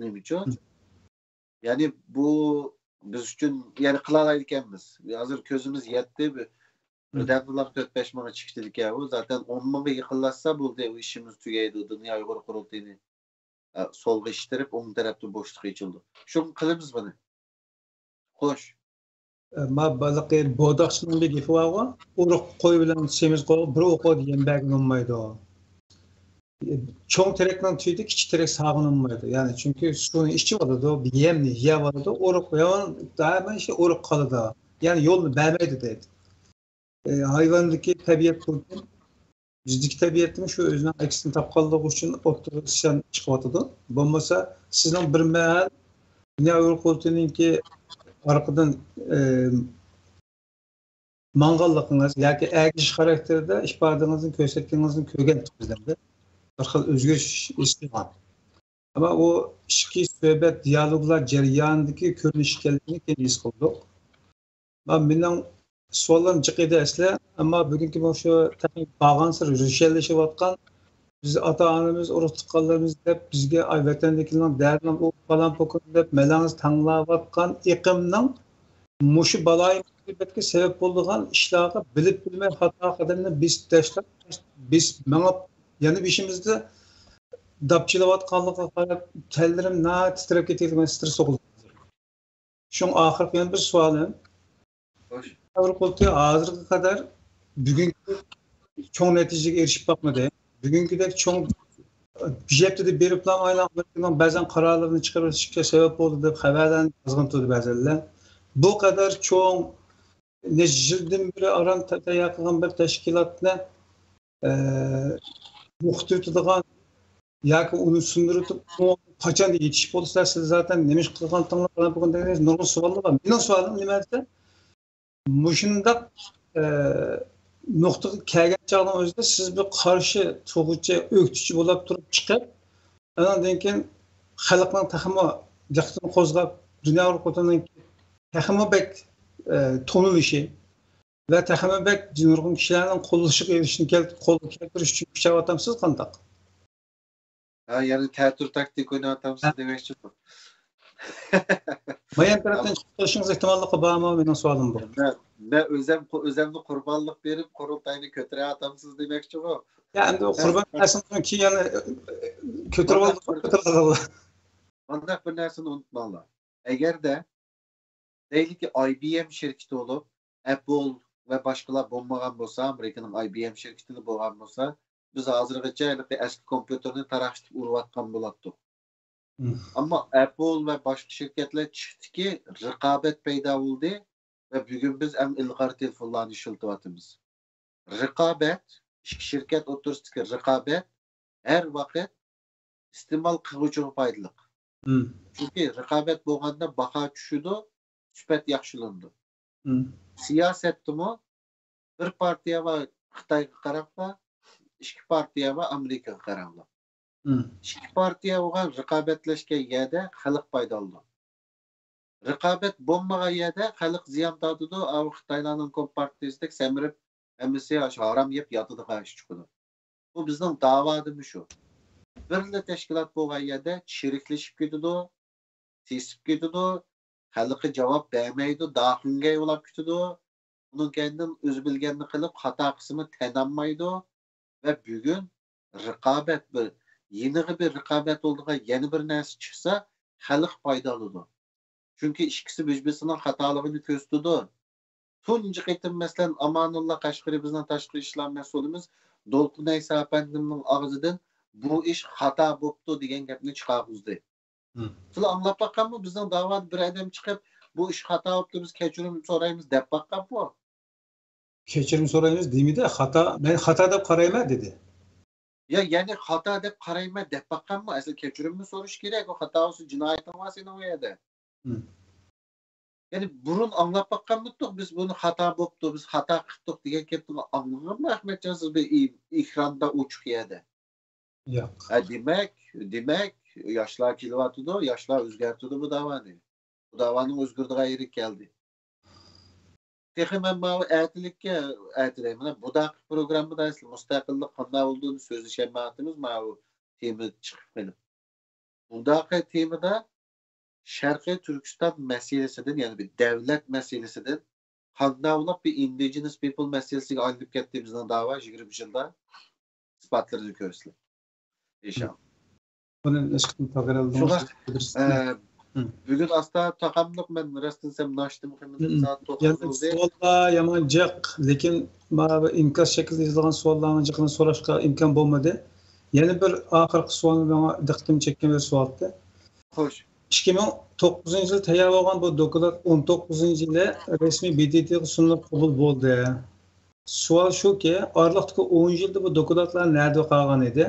نېمىچۇ؟ يەنى بۇ بىز ئۈچۈن، يەنى قىلالايدىكەنمىز. ھازىر كۆزىمىز يەتتى. بىردەمدىلا تۆت بەش مىڭغا چىقتىدىكەن ئۇ. زاتەن ئون مىڭغا يېقىنلاشسا بولدى، ئۇ ئىشىمىز تۈگەيدۇ. دۇنيا ئۇيغۇر قۇرۇلتىيىنى، ئە، سولغا ئىتتىرىپ، ئوڭ تەرەپتە بوشلۇق ئېچىلىدۇ. شۇڭا قىلىمىز بۇنى. خوش. ئە، ما بالىقى بوداقچىنىڭ بىر گېپى بارغۇ، «ئۇرۇق قوي بىلەن سېمىز قويغا بىر ئوق ئوت يەم بەرگىلى بولمايدۇ.» چوڭ تېرەكنىڭ تۈۋىدە كىچىك تېرەك ساغىنالمايدۇ. يەنى چۈنكى سۇنى ئىچىۋالىدۇ، يەمنى يەۋالىدۇ، ئۇرۇق، يەۋال-، دائىم ئىشتە ئۇرۇق قالىدۇ. يەنى يولنى بەرمەيدۇ دەيدۇ. ئى، ھايۋاندىكى تەبىئەت بۇ. بىزدىكى تەبىئەتمۇ شۇ ئۆزىنىڭ ئەكسىنى تاپقانلىقى ئۈچۈن ئوتتۇرىغا ئىسيان چىقىۋاتىدۇ. بولمىسا سىزنىڭ بىر مەھەل دۇنيا ئۇيغۇر قۇرۇلتىيىنىڭكى ئارقىدىن، ئى، ماڭغانلىقىڭىز ياكى ئەگىشىش خاراكتېرىدە ئىپادىڭىزنى كۆرسەتكىنىڭىزنى كۆرگەنتۇق بىزلەردە. بىر خىل ئۆزگىرىش ھېس قىلغان. ئەمما ئۇ ئىچكى سۆھبەت، دىيالوگلار جەريانىدىكى كۆرۈنۈش ئىكەنلىكىنى كېيىن ھېس قىلدۇق. مېنىڭ سوئاللىرىم جىق ئىدى ئەسلى، ئەمما بۈگۈنكى مۇشۇ تېخنىكا بارغانسېرى روشەنلىشىۋاتقان، بىز ئاتا-ئانىمىز، ئۇرۇق-تۇغقانلىرىمىز دەپ بىزگە، ئاي، ۋەتەندىكىلەرنىڭ دەردىنى ئۇ پالان-پوكان دەپ مەلەڭزە تەڭلەۋاتقان ئېقىمنىڭ مۇشۇ بالايىئەن مۇسىبەتكە سەۋەب بولىدىغان ئىشلارغا بىلىپ بىلمەي خاتا قەدەمنى بېسىپ تاشلاپ، بىز مېڭىپ، يەنە بېشىمىزدا داپ چېلىۋاتقانلىقىغا قاراپ، تەنلىرىم ناھايىتى تىترەپ كېتىدىغان سترېس سوقۇلدى. شۇڭا ئاخىرقى يەنە بىر سوئالىم. خوش. ئۇيغۇر قۇرۇلتىيى ھازىرغا قەدەر بۈگۈنكى چوڭ نەتىجىگە ئېرىشىپ باقمىدى. بۈگۈنكىدەك چوڭ بىر ھەپتىدە بېرىپلا ئايلان ئامېرىكىنىڭ بەزەن قارارلىرىنى چىقىرىشىغا سەۋەب بولدى دەپ خەۋەرلەرنى يازغان تۇردى بەزەنلەر. بۇ قەدەر چوڭ نەچچە يىلدىن بېرى ئاران تەييار قىلغان بىر تەشكىلاتنى، ئە، يوقىتىۋېتىدىغان ياكى ئۇنى سۇندۇرۇۋېتىپ، ئۇ قاچان يېتىش بولسا، سىز زاتەن نېمە ئىش قىلغانتىڭلار بىلەن بولغان دېگەن نۇرغۇن سوئاللار بار. مېنىڭ سوئالىم نېمە دېسە، مۇشۇنداق، ئە، نۇقتىغا كەلگەن چاغنىڭ ئۆزىدە سىز بىر قارشى تۇرغۇچى، ئۆكتىچى بولاپ تۇرۇپ چىقىپ، ئانىڭدىن كېيىن خەلقنىڭ تېخىمۇ دىققىتىنى قوزغاپ، دۇنيا ئۇرۇقىنىڭ تېخىمۇ بەك، ئە، تونۇلۇشى ۋە تېخىمۇ بەك نۇرغۇن كىشىلەرنىڭ قوللىشىغا ئېرىشىشنى كەل-، قولغا كەلتۈرۈش ئۈچۈن كۈچەۋاتامسىز قانداق؟ ھە، يەنە تەتۈر تاكتىكا ئويناۋاتامسىز دېمەكچىغۇ. مايان تەرەپتىن چىقىپ قېلىشىڭىز ئېھتىماللىقى بارمۇ؟ مېنىڭ سوئالىم بۇ. مەن، مەن ئۆزەم، ئۆزەمنى قۇربانلىق بېرىپ، قۇرۇلتاينى كۆتۈرۈۋاتامسىز دېمەكچىغۇ. يا، ئەمدى ئۇ قۇربان بەرسىڭىز كېيىن يەنە، ئە، كۆتۈرۈۋالدى، كۆتۈرۈۋالدى. مانداق بىر نەرسىنى ئۇنتۇماڭلار. ئەگەردە دەيلىكى، ئاي بى ئېم شىركىتى بولۇپ، ئەپل ۋە باشقىلار بولمىغان بولسا، ئامېرىكىنىڭ ئاي بى ئېم شىركىتىلا بولغان بولسا، بىز ھازىرغىچە ھېلىقى ئەسكى كومپيۇتېرنى تاراقشىتىپ ئۇرۇۋاتقان بولاتتۇق. ئەمما ئەپل ۋە باشقا شىركەتلەر چىقتىكى، رىقابەت پەيدا بولدى ۋە بۈگۈن بىز ئەڭ ئىلغار تېلېفونلارنى ئىشلىتىۋاتىمىز. رىقابەت، ئىككى شىركەت ئوتتۇرىسىدىكى رىقابەت ھەر ۋاقىت ئىستېمال قىلغۇچىغا پايدىلىق. چۈنكى رىقابەت بولغاندا باھا چۈشىدۇ، سۈپەت ياخشىلىنىدۇ. سىياسەتتىمۇ بىر پارتىيە بار خىتايغا قاراڭلار، ئىككى پارتىيە بار ئامېرىكىغا قاراڭلار. ئىككى پارتىيە بولغان رىقابەتلەشكەن يەردە خەلق پايدالىنىدۇ. رىقابەت بولمىغان يەردە خەلق زىيان تارتىدۇ، ئاۋۇ خىتايلارنىڭ كومپارتىيىسىدەك سەمرىپ، ھەممىسى ئاشۇ ھارام يەپ ياتىدىغان ئىش چىقىدۇ. بۇ بىزنىڭ داۋادىمۇ شۇ. بىرلا تەشكىلات بولغان يەردە چىرىكلىشىپ كېتىدۇ، تېسىپ كېتىدۇ، خەلققە جاۋاب بەرمەيدۇ، داخۇڭگەي بولاپ كېتىدۇ. ئۇنىڭ كەينىدىن ئۆزى بىلگەننى قىلىپ، خاتا قىلسىمۇ تەنالمايدۇ. ۋە بۈگۈن رىقابەت بىر، يېنىغا بىر رىقابەت بولىدىغان يەنە بىر نەرسە چىقسا، خەلق پايدالىنىدۇ. چۈنكى ئىككىسى بىر-بىرسىنىڭ خاتالىقىنى كۆرسىتىدۇ. تۇنجى قېتىم، مەسىلەن، ئامانۇللا قەشقىرى بىزنىڭ تاشقى ئىشلار مەسئۇلىمىز دولقۇن ئەيسا ئەپەندىمنىڭ ئاغزىدىن «بۇ ئىش خاتا بوپتۇ» دېگەن گەپنى چىقارغۇزدى. سىلەر ئاڭلاپ باققانمۇ؟ بىزنىڭ داۋادا بىر ئادەم چىقىپ، «بۇ ئىش خاتا بوپتۇ، بىز كەچۈرۈم سورايمىز» دەپ باققانمۇ؟ كەچۈرۈم سورايمىز دېمىدى، خاتا، مەن خاتا دەپ قارايمەن دېدى. يا، يەنى خاتا دەپ قارايمەن دەپ باققانمۇ؟ ئەسلى كەچۈرۈممۇ سورىشى كېرەك، ئۇ خاتا بولسا جىنايىتىڭ بار سېنىڭ ئۇ يەردە. يەنى بۇرۇن ئاڭلاپ باققانمىدۇق، بىز بۇنى خاتا بوپتۇ، بىز خاتا قىپتۇق دېگەن گەپنى ئاڭلىغانمۇ ئەخمەتجان سىز بىر ئېكراندا ئوچۇق يەردە؟ ياق. ھە، دېمەك، دېمەك، ياشلار كېلىۋاتىدۇ، ياشلار ئۆزگەرتىدۇ بۇ داۋانى. بۇ داۋانىڭ ئۆزگىرىدىغان يېرى كەلدى. تېخى مەن ماۋۇ ئەتىلىككە، ئەتە دەيمەن، بۇداقى پروگراممىدا ئەسلى مۇستەقىللىق قانداق بولىدۇ، سۆزلىشەلمەيۋاتىمىز، ماۋۇ تېما چىقىپ قېلىپ. بۇداقى تېمىدا شەرقىي تۈركىستان مەسىلىسىدىن، يەنى بىر دەۋلەت مەسىلىسىدىن قانداق بولۇپ بىر indigenous people مەسىلىسىگە ئايلىنىپ كەتتى بىزنىڭ داۋا يىگىرمە يىلدا؟ ئىسپاتلىرىنى كۆرسىلە. ئىنشاللا. بۇنى نەشقىدىن تاكرارلىدىڭىز. شۇڭا، ئە، بۈگۈن ئاستا تاقاملىق، مەن راستىن دېسەم ناشتىمۇ قىلمىدىم، سائەت توققۇز بولدى. سوئاللار يامان جىق، لېكىن مانا بۇ ئىنكاس شەكلىدە يېزىلغان سوئاللارنىڭ جىقىنى سوراشقا ئىمكان بولمىدى. يەنە بىر ئاخىرقى سوئال ماڭا دىققىتىمنى چەككەن بىر سوئالتى. خوش. ئىككى مىڭ توققۇزىنچى يىل تەييار بولغان بۇ دوكلات ئون توققۇزىنچى يىلى رەسمىي ب د ت غا سۇنۇلۇپ قوبۇل بولدى. سوئال شۇكى، ئارىلىقتىكى ئون يىلدا بۇ دوكلاتلار نەدە قالغان ئىدى؟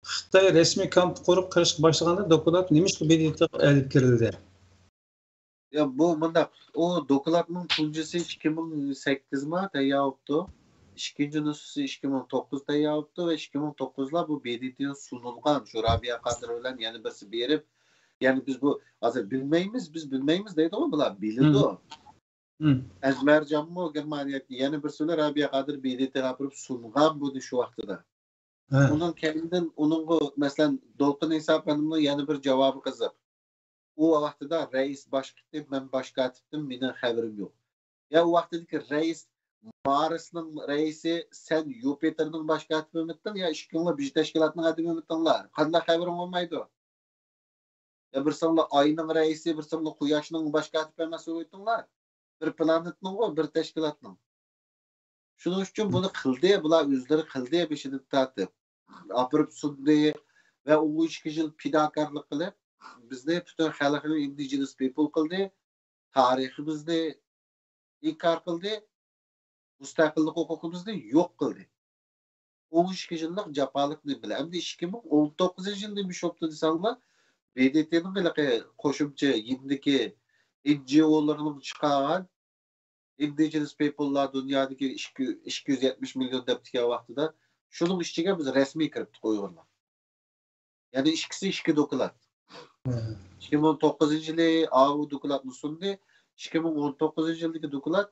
خىتاي رەسمىي كامپ قۇرۇپ قىلىشقا باشلىغاندا دوكلات نېمىشقا ب د ت غا ئېلىپ كىرىلدى؟ يا، بۇ مۇنداق، ئۇ دوكلاتنىڭ تۇنجىسى ئىككى مىڭ سەككىز ما تەييار بوپتۇ. ئىككىنچى نۇسخىسى ئىككى مىڭ توققۇز تەييار بوپتۇ ۋە ئىككى مىڭ توققۇزلا بۇ ب د ت غا سۇنۇلغان. شۇ رابىيە قادىر بىلەن يەنە بىرسى بېرىپ، يەنى بىز بۇ ھازىر بىلمەيمىز، بىز بىلمەيمىز دەيدىغۇ بۇلار، بىلىدۇ. ئەزمەرجانمۇ گېرمانىيەدىكى يەنە بىرسى بىلەن رابىيە قادىر ب د ت غا ئاپىرىپ سۇنغان بۇنى شۇ ۋاقتىدا. ئۇنىڭ كەينىدىن ئۇنىڭغا، مەسىلەن، دولقۇن ئەيسا ئەپەندىمنىڭ يەنە بىر جاۋابى قىزىق. ئۇ ۋاقتىدا رەئىس باش كاتىپ، مەن باش كاتىپتىم، مېنىڭ خەۋىرىم يوق. يا ئۇ ۋاقتىدىكى رەئىس مارسنىڭ رەئىسى، سەن يۇپىتېرنىڭ باش كاتىپىمىتىڭ يا ئىككىڭلار بىر تەشكىلاتنىڭ ئادىمىمىتىڭلار؟ قانداق خەۋىرىڭ بولمايدۇ؟ يا بىرسىڭلار ئاينىڭ رەئىسى، بىرسىڭلار قۇياشنىڭ باش كاتىپى ئەمەس بولۇۋېتىڭلار. بىر پلانېتنىڭغۇ، بىر تەشكىلاتنىڭ. شۇنىڭ ئۈچۈن بۇنى قىلدى، بۇلار ئۆزلىرى قىلدى بېشىدىن تارتىپ. ئاپىرىپ سۇندى ۋە ئون ئىككى يىل پىداكارلىق قىلىپ، بىزنى پۈتۈن خەلقنى indigenous people قىلدى، تارىخىمىزنى ئىنكار قىلدى، مۇستەقىللىق ھوقۇقىمىزنى يوق قىلدى. ئون ئىككى يىللىق جاپالىق نېمىلەر. ئەمدى ئىككى مىڭ ئون توققۇزىنچى يىل نېمە ئىش بوپتۇ دېسەڭلار، ب د ت نىڭ ھېلىقى قوشۇمچە يېنىدىكى ئېن جى ئو لىرىنىڭ چىقارغان، indigenous people لار دۇنيادىكى ئىككى، ئىككى يۈز يەتمىش مىليون دەپتىكەن ۋاقتىدا، شۇنىڭ ئىچىگە بىز رەسمىي كىرىپتۇق ئۇيغۇرلار. يەنى ئىككىسى ئىككى دوكلات. ئىككى مىڭ توققۇزىنچى يىلى ئاۋۇ دوكلاتنى سۇندى. ئىككى مىڭ ئون توققۇزىنچى يىلدىكى دوكلات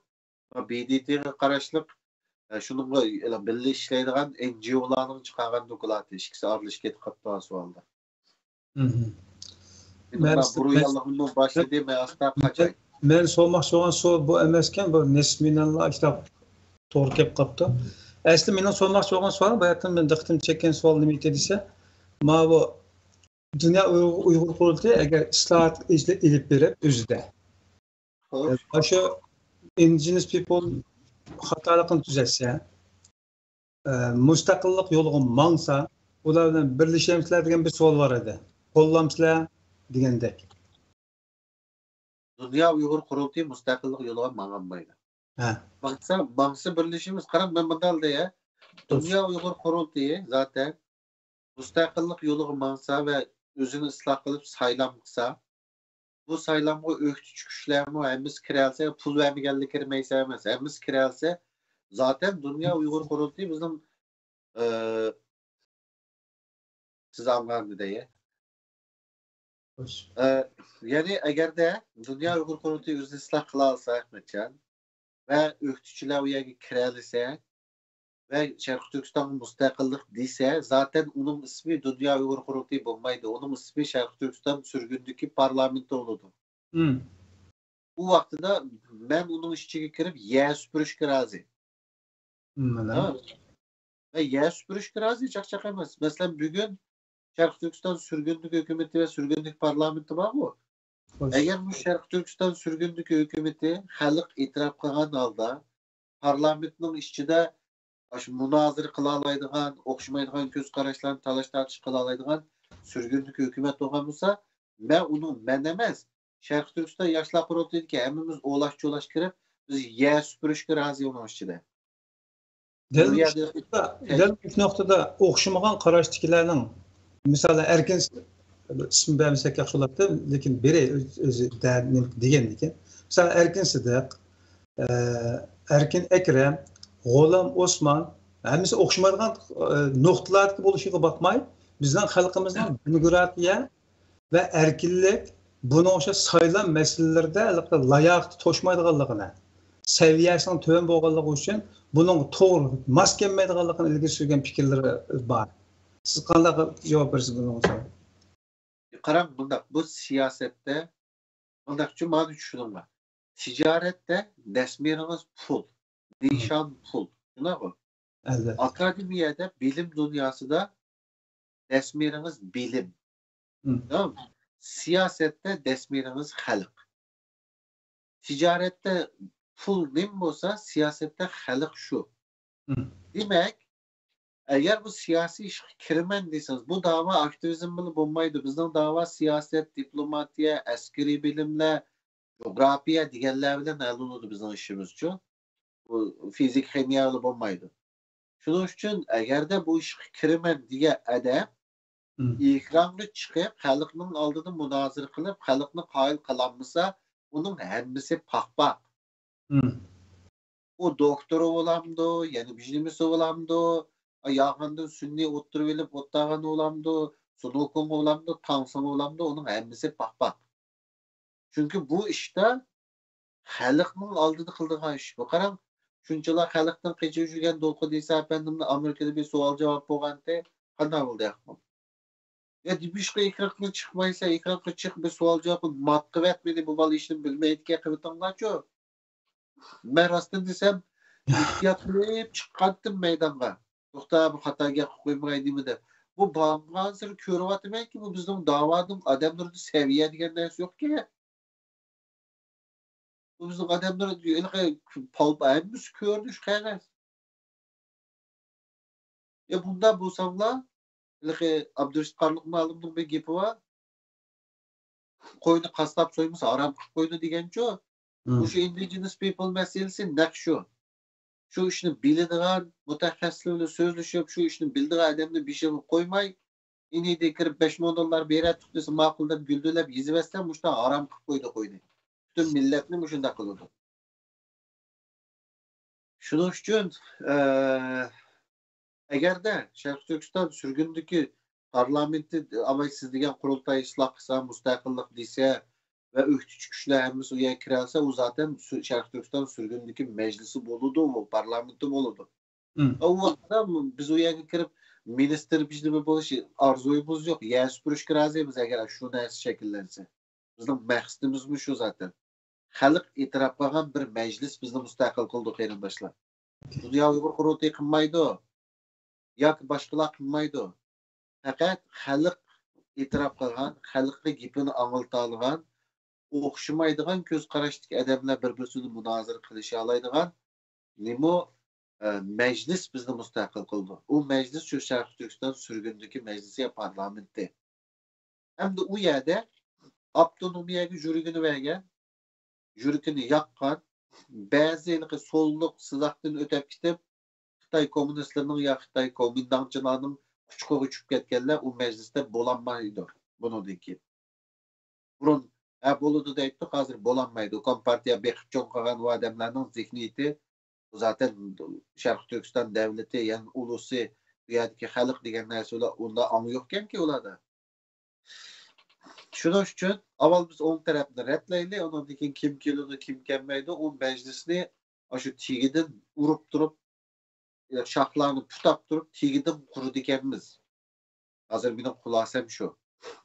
ب د ت غا قاراشلىق، ئە، شۇنىڭغا بىللە ئىشلەيدىغان ئېن جى ئو لارنىڭ چىقارغان دوكلاتى. ئىككىسى ئارىلىشىپ كېتىپ قاپتۇ ھازىر ھالدا. مەن، بۇرۇن باشلىدى، مەن ئاستا قاچاي. مەن سورىماقچى بولغان سوئال بۇ ئەمەسكەن، بۇ نېسمىناللا كىتاب توغرا كېلىپ قاپتۇ. ئەسلى مېنىڭ سورىماقچى بولغان سوئال، باياتىن مېنىڭ دىققىتىمنى چەككەن سوئال نېمە ئىدى دېسە، ماۋۇ دۇنيا ئۇيغۇر، ئۇيغۇر قۇرۇلتىيى ئەگەر ئىسلاھات ئېلىپ بېرىپ ئۆزىدە، خوش. ئاشۇ indigenous people خاتالىقىنى تۈزەتسە، ئە، مۇستەقىللىق يولىغا ماڭسا، ئۇلار بىلەن بىرلىشەمسىلەر دېگەن بىر سوئال بار ئىدى. قوللامسىلەر دېگەندەك. دۇنيا ئۇيغۇر قۇرۇلتىيى مۇستەقىللىق يولىغا ماڭالمايدۇ. ھە. ماڭسا، ماڭسا بىرلىشىمىز. قاراڭ، مەن مۇنداق دەي، ھە. دۇنيا ئۇيغۇر قۇرۇلتىيى زاتەن مۇستەقىللىق يولىغا ماڭسا ۋە ئۆزىنى ئىسلاھ قىلىپ سايلام قىلسا، بۇ سايلامغا ئۆكتىچى كۈچلەرمۇ ھەممىسى كىرەلسە، پۇل بەرمىگەنلىكى كىرمەيسە ئەمەس، ھەممىسى كىرەلسە، زاتەن دۇنيا ئۇيغۇر قۇرۇلتىيى بىزنىڭ، ئى، سىز ئاڭلاندى دەي. خوش. ئى، يەنى ئەگەردە دۇنيا ئۇيغۇر قۇرۇلتىيى ئۆزىنى ئىسلاھ قىلالىسا، ئەخمەتجان، ۋە ئۆكتىچىلەر ئۇ يەرگە كىرەلىسە، ۋە شەرقىي تۈركىستانغا مۇستەقىللىق دېسە، زاتەن ئۇنىڭ ئىسمى دۇنيا ئۇيغۇر قۇرۇلتىيى بولمايدۇ. ئۇنىڭ ئىسمى شەرقىي تۈركىستان سۈرگۈندىكى پارلامېنتى بولىدۇ. مم. ئۇ ۋاقتىدا مەن ئۇنىڭ ئىچىگە كىرىپ يەر سۈپۈرۈشكە رازى. مم، ھە؟ ۋە يەر سۈپۈرۈشكە رازى، چاقچاق ئەمەس. مەسىلەن، بۈگۈن شەرقىي تۈركىستان سۈرگۈندىكى ھۆكۈمىتى ۋە سۈرگۈندىكى پارلامېنتى بارغۇ. خوش. ئەگەر بۇ شەرقىي تۈركىستان سۈرگۈندىكى ھۆكۈمىتى خەلق ئېتىراپ قىلغان ھالدا پارلامېنتنىڭ ئىچىدە ئاشۇ مۇنازىرە قىلالايدىغان، ئوخشىمايدىغان كۆز قاراشلارنى تالاش تارتىش قىلالايدىغان سۈرگۈندىكى ھۆكۈمەت بولغان بولسا، مەن ئۇنىڭ، مەن ئەمەس، شەرقىي تۈركىستان ياشلار قۇرۇلتىيىدىكى ھەممىمىز ئولاش-چولاش كىرىپ، بىز يەر سۈپۈرۈشكە رازى ئۇنىڭ ئىچىدە. دەل بۇ يەردە دەل مۇشۇ نۇقتىدا ئوخشىمىغان قاراشتىكىلەرنىڭ، مىسالەن، ئەركىن، ئىسمى بەرمىسەك ياخشى بولاتتى، لېكىن بىرى ئۆز-، ئۆزى دە-، نېمە دېگەندىكىن، مىسالەن، ئەركىن سىدىق، ئە، ئەركىن ئەكرەم، غۇلام ئوسمان، ھەممىسى ئوخشىمايدىغان، ئە، نۇقتىلاردىكى بولۇشىغا باقماي، بىزنىڭ خەلقىمىزنىڭ دېموكراتىيە ۋە ئەركىنلىك، بۇنىڭ ئوخشاش سايلام مەسىلىلىرىدە ھېلىقى لاياقىتى توشمايدىغانلىقىنى، سەۋىيەسىنىڭ تۆۋەن بولغانلىقى ئۈچۈن بۇنىڭغا توغرا ماس كەلمەيدىغانلىقىنى ئىلگىرى سۈرگەن پىكىرلىرى بار. سىز قانداق جاۋاب بېرىسىز بۇنىڭغا؟ قاراڭ، بۇنداق، بۇ سىياسەتتە مۇنداقچۇ، مانا چۈشىنىڭلار. تىجارەتتە دەسمىرىڭىز پۇل، نىشان پۇل. شۇنداقمۇ؟ ئەلۋەتتە. ئاكادېمىيەدە، بىلىم دۇنياسىدا دەسمىرىڭىز بىلىم. مم. تامام. سىياسەتتە دەسمىرىڭىز خەلق. تىجارەتتە پۇل نېمە بولسا، سىياسەتتە خەلق شۇ. مم. دېمەك، ئەگەر بۇ سىياسىي ئىشقا كىرىمەن دېسىڭىز، بۇ داۋا ئاكتىۋىزم بىلەن بولمايدۇ. بىزنىڭ داۋا سىياسەت، دىپلوماتىيە، ئەسكىرىي بىلىملەر، جۇغراپىيە دېگەنلەر بىلەن ھەل بولىدۇ بىزنىڭ ئىشىمىزچۇ. بۇ فىزىك، خىمىيە بىلەن بولمايدۇ. شۇنىڭ ئۈچۈن ئەگەردە بۇ ئىشقا كىرىمەن دېگەن ئادەم مم. ئېكرانغا چىقىپ، خەلقنىڭ ئالدىدا مۇنازىرە قىلىپ، خەلقنى قايىل قىلالمىسا، ئۇنىڭ ھەممىسى پاخپاق. مم. ئۇ دوكتورى بولامدۇ، يەنە بىر نېمىسى بولامدۇ، ياغاندىن سۈننى ئوتتۇرىغا ئېلىپ ئولتۇرغان بولامدۇ، سۇنۇكۇڭ بولامدۇ، تاڭسىڭ بولامدۇ، ئۇنىڭ ھەممىسى پاخپاق. چۈنكى بۇ ئىشتا خەلقنىڭ ئالدىدا قىلىدىغان ئىش بۇ. قاراڭ، شۇنچىلا خەلقتىن قېچىپ يۈرگەن دولقۇن ئىسا ئەپەندىمنى ئامېرىكىدا بىر سوئال-جاۋاب بولغانتى، قانداق بولدى ئەھۋال؟ يا، دېمىشقا ئېكرانغا چىقمايسەن، ئېكرانغا چىق، بىر سوئال-جاۋاب ماتقىۋەتمىدى، بۇ بالا ئىشنى بىلمەيدىكەن، قىلىۋېتىڭلارچۇ. مەن راستىنى دېسەم، ئېھتىيات قىلىپ چىققانتىم مەيدانغا. توختا، بۇ خاتا گەپ قىلىپ قويمىغاي نېمە دەپ. بۇ بارغانسېرى كۆرۈۋاتىمەنكى، بۇ بىزنىڭ داۋانىڭ ئادەملىرىدە سەۋىيە دېگەن نەرسە يوقكەن. بۇ بىزنىڭ ئادەملەر ھېلىقى پال-، ھەممىسى كۆردى شۇ قەغەز. يا بۇنداق بولساڭلار، ھېلىقى ئابدۇرېشىت قارلۇق مۇئەللىمنىڭ بىر گېپى بار. قوينى قاسساپ سويمىسا، ھارام قىلىپ قويىدۇ دېگەنچۇ. مم. مۇشۇ indigenous people مەسىلىسى نەق شۇ. شۇ ئىشنى بىلىدىغان مۇتەخەسسىسلەر بىلەن سۆزلىشىپ، شۇ ئىشنى بىلىدىغان ئادەمنى بېشىغا قويماي، ئىنىدە كىرىپ بەش مىڭ دوللار بېرەتتۇق دېسە، ماقۇل دەپ گۈلدۈرلەپ يېزىۋەتسە، مۇشۇنداق ھارام قىلىپ قويدى قوينى. پۈتۈن مىللەتنى مۇشۇنداق قىلىدۇ. شۇنىڭ ئۈچۈن، ئە، ئەگەردە شەرقىي تۈركىستان سۈرگۈندىكى پارلامېنتى، ئاۋاي سىز دېگەن قۇرۇلتاي ئىسلاھ قىلسا، مۇستەقىللىق دېسە ۋە ئۆكتىچى كۈچلەر ھەممىسى ئۇ يەرگە كىرەلسە، ئۇ زاتەن سۈ-، شەرقىي تۈركىستان سۈرگۈندىكى مەجلىسى بولىدۇ، ئۇ پارلامېنتى بولىدۇ. مم. ئۇ ۋاقىتتا بىز ئۇ يەرگە كىرىپ مىنىستىر بىر نېمە بولۇش ئارزۇيىمىز يوق. يەر سۈپۈرۈشكە رازى بىز، ئەگەر شۇ نەرسە شەكىللەنسە. بىزنىڭ مەقسىتىمىزمۇ شۇ زاتەن. خەلق ئېتىراپ قىلغان بىر مەجلىس بىزنى مۇستەقىل قىلىدۇ، قېرىنداشلار. دۇنيا ئۇيغۇر قۇرۇلتىيى قىلمايدۇ. ياكى باشقىلار قىلمايدۇ. پەقەت خەلق ئېتىراپ قىلغان، خەلققە گېپىنى ئاڭلىتالىغان، ئوخشىمايدىغان كۆز قاراشتىكى ئادەملەر بىر-بىرسى بىلەن مۇنازىرە قىلىشالايدىغان نېمە، ئە، مەجلىس بىزنى مۇستەقىل قىلىدۇ. ئۇ مەجلىس شۇ شەرقىي تۈركىستان سۈرگۈندىكى مەجلىسى يا پارلامېنتى. ھەمدە ئۇ يەردە ئاپتونومىيەگە يۈرىكىنى بەرگەن، يۈرىكىنى ياققان، بەزى ھېلىقى سوللۇق سىزىقتىن ئۆتۈپ كېتىپ، خىتاي كوممۇنىستلىرىنىڭ يا خىتاي كومىنداڭچىلارنىڭ ئۇچقۇغا چۈشۈپ كەتكەنلەر ئۇ مەجلىستە بولالمايدۇ بۇنىڭدىن كېيىن. بۇرۇن ھە بولىدۇ دەيتتۇق، ھازىر بولالمايدۇ. كومپارتىيە بېقىپ چوڭ قىلغان ئۇ ئادەملەرنىڭ زېھنىيىتى، بۇ زاتەن شەرقىي تۈركىستان دەۋلىتى، يەنى ئۇلۇسى، بۇ يەردىكى خەلق دېگەن نەرسە ئۇنداق ئاڭ يوقكەنكى ئۇلاردا. شۇنىڭ ئۈچۈن ئاۋۋال بىز ئوڭ تەرەپنى رەتلەيلى، ئۇنىڭدىن كېيىن كىم كېلىدۇ، كىم كەلمەيدۇ، ئۇ مەجلىسنى ئاشۇ تېگىدىن ئۇرۇپ تۇرۇپ، شاخلارنى پۇتاپ تۇرۇپ، تېگىدىن قۇرىدىكەنمىز. ھازىر مېنىڭ خۇلاسەم شۇ.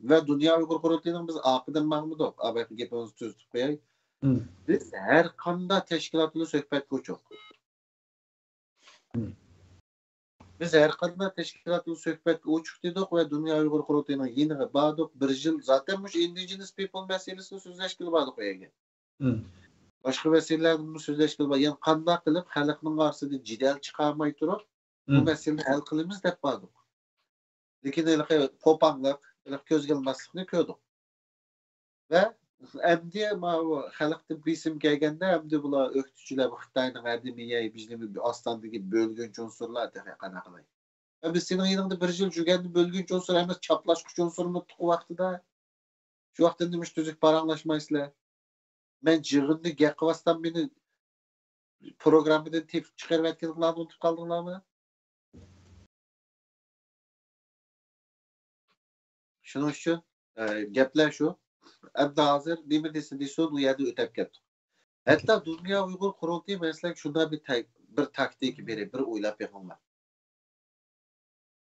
ۋە دۇنيا ئۇيغۇر قۇرۇلتىيىنىڭ بىز ئارقىدىن ماڭمىدۇق. ئابايقى گېپىڭىزنى تۈزىتىپ قوياي. مم. بىز ھەر قانداق تەشكىلات بىلەن سۆھبەتكە ئوچۇق. مم. بىز ھەر قانداق تەشكىلات بىلەن سۆھبەتكە ئوچۇق دېدۇق ۋە دۇنيا ئۇيغۇر قۇرۇلتىيىنىڭ يېنىغا باردۇق. بىر يىل زاتەن مۇشۇ ئىندىجېنس پىپل مەسىلىسىنى سۆزلەشكىلى باردۇق ئۇ يەرگە. مم. باشقا مەسىلىلەردىنمۇ سۆزلەشكىلى بار. يەنى قانداق قىلىپ خەلقنىڭ ئارىسىدا جېدەل چىقارماي تۇرۇپ، بۇ مم. مەسىلىنى ھەل قىلىمىز دەپ باردۇق. لېكىن ھېلىقى پوپاڭلىق، ھېلىقى كۆزگە ئىلماسلىقنى كۆردۇق. ۋە ئەمدى ماۋۇ خەلقتىن بېسىم كەلگەندە، ئەمدى بۇلار ئۆكتىچىلەر، بۇ خىتاينىڭ ھەدىمىيە، بىزنى ئاستاندىكى بۆلگۈنچى ئۇنسۇرلار تېخى قانداق قىلاي؟ ۋە بىز سېنىڭ يېنىڭدا بىر يىل يۈرگەندە بۆلگۈنچى ئۇنسۇر ئەمەس، چاپلاشقۇچى ئۇنسۇرمۇ ئۇ ۋاقتىدا. شۇ ۋاقىتتا نېمىش تۈزۈك پاراڭلاشمايسىلەر؟ مەن يىغىندا گەپ قىلىۋاتسام، مېنى پروگراممىدىن تېپىپ چىقىرىۋەتكىنىڭلارنى ئۇنتۇپ قالدىڭلارمۇ؟ شۇنىڭ ئۈچۈن، ئە، گەپلەر شۇ. ئەمدى ھازىر نېمە دېسە دېسۇن، ئۇ يەردە ئۆتەپ كەتتۇق. ھەتتا دۇنيا ئۇيغۇر قۇرۇلتىيى، مەسىلەن، شۇنداق بىر تەك-، بىر تاكتىكا بېرىپ، بىر ئويلاپ بېقىڭلار.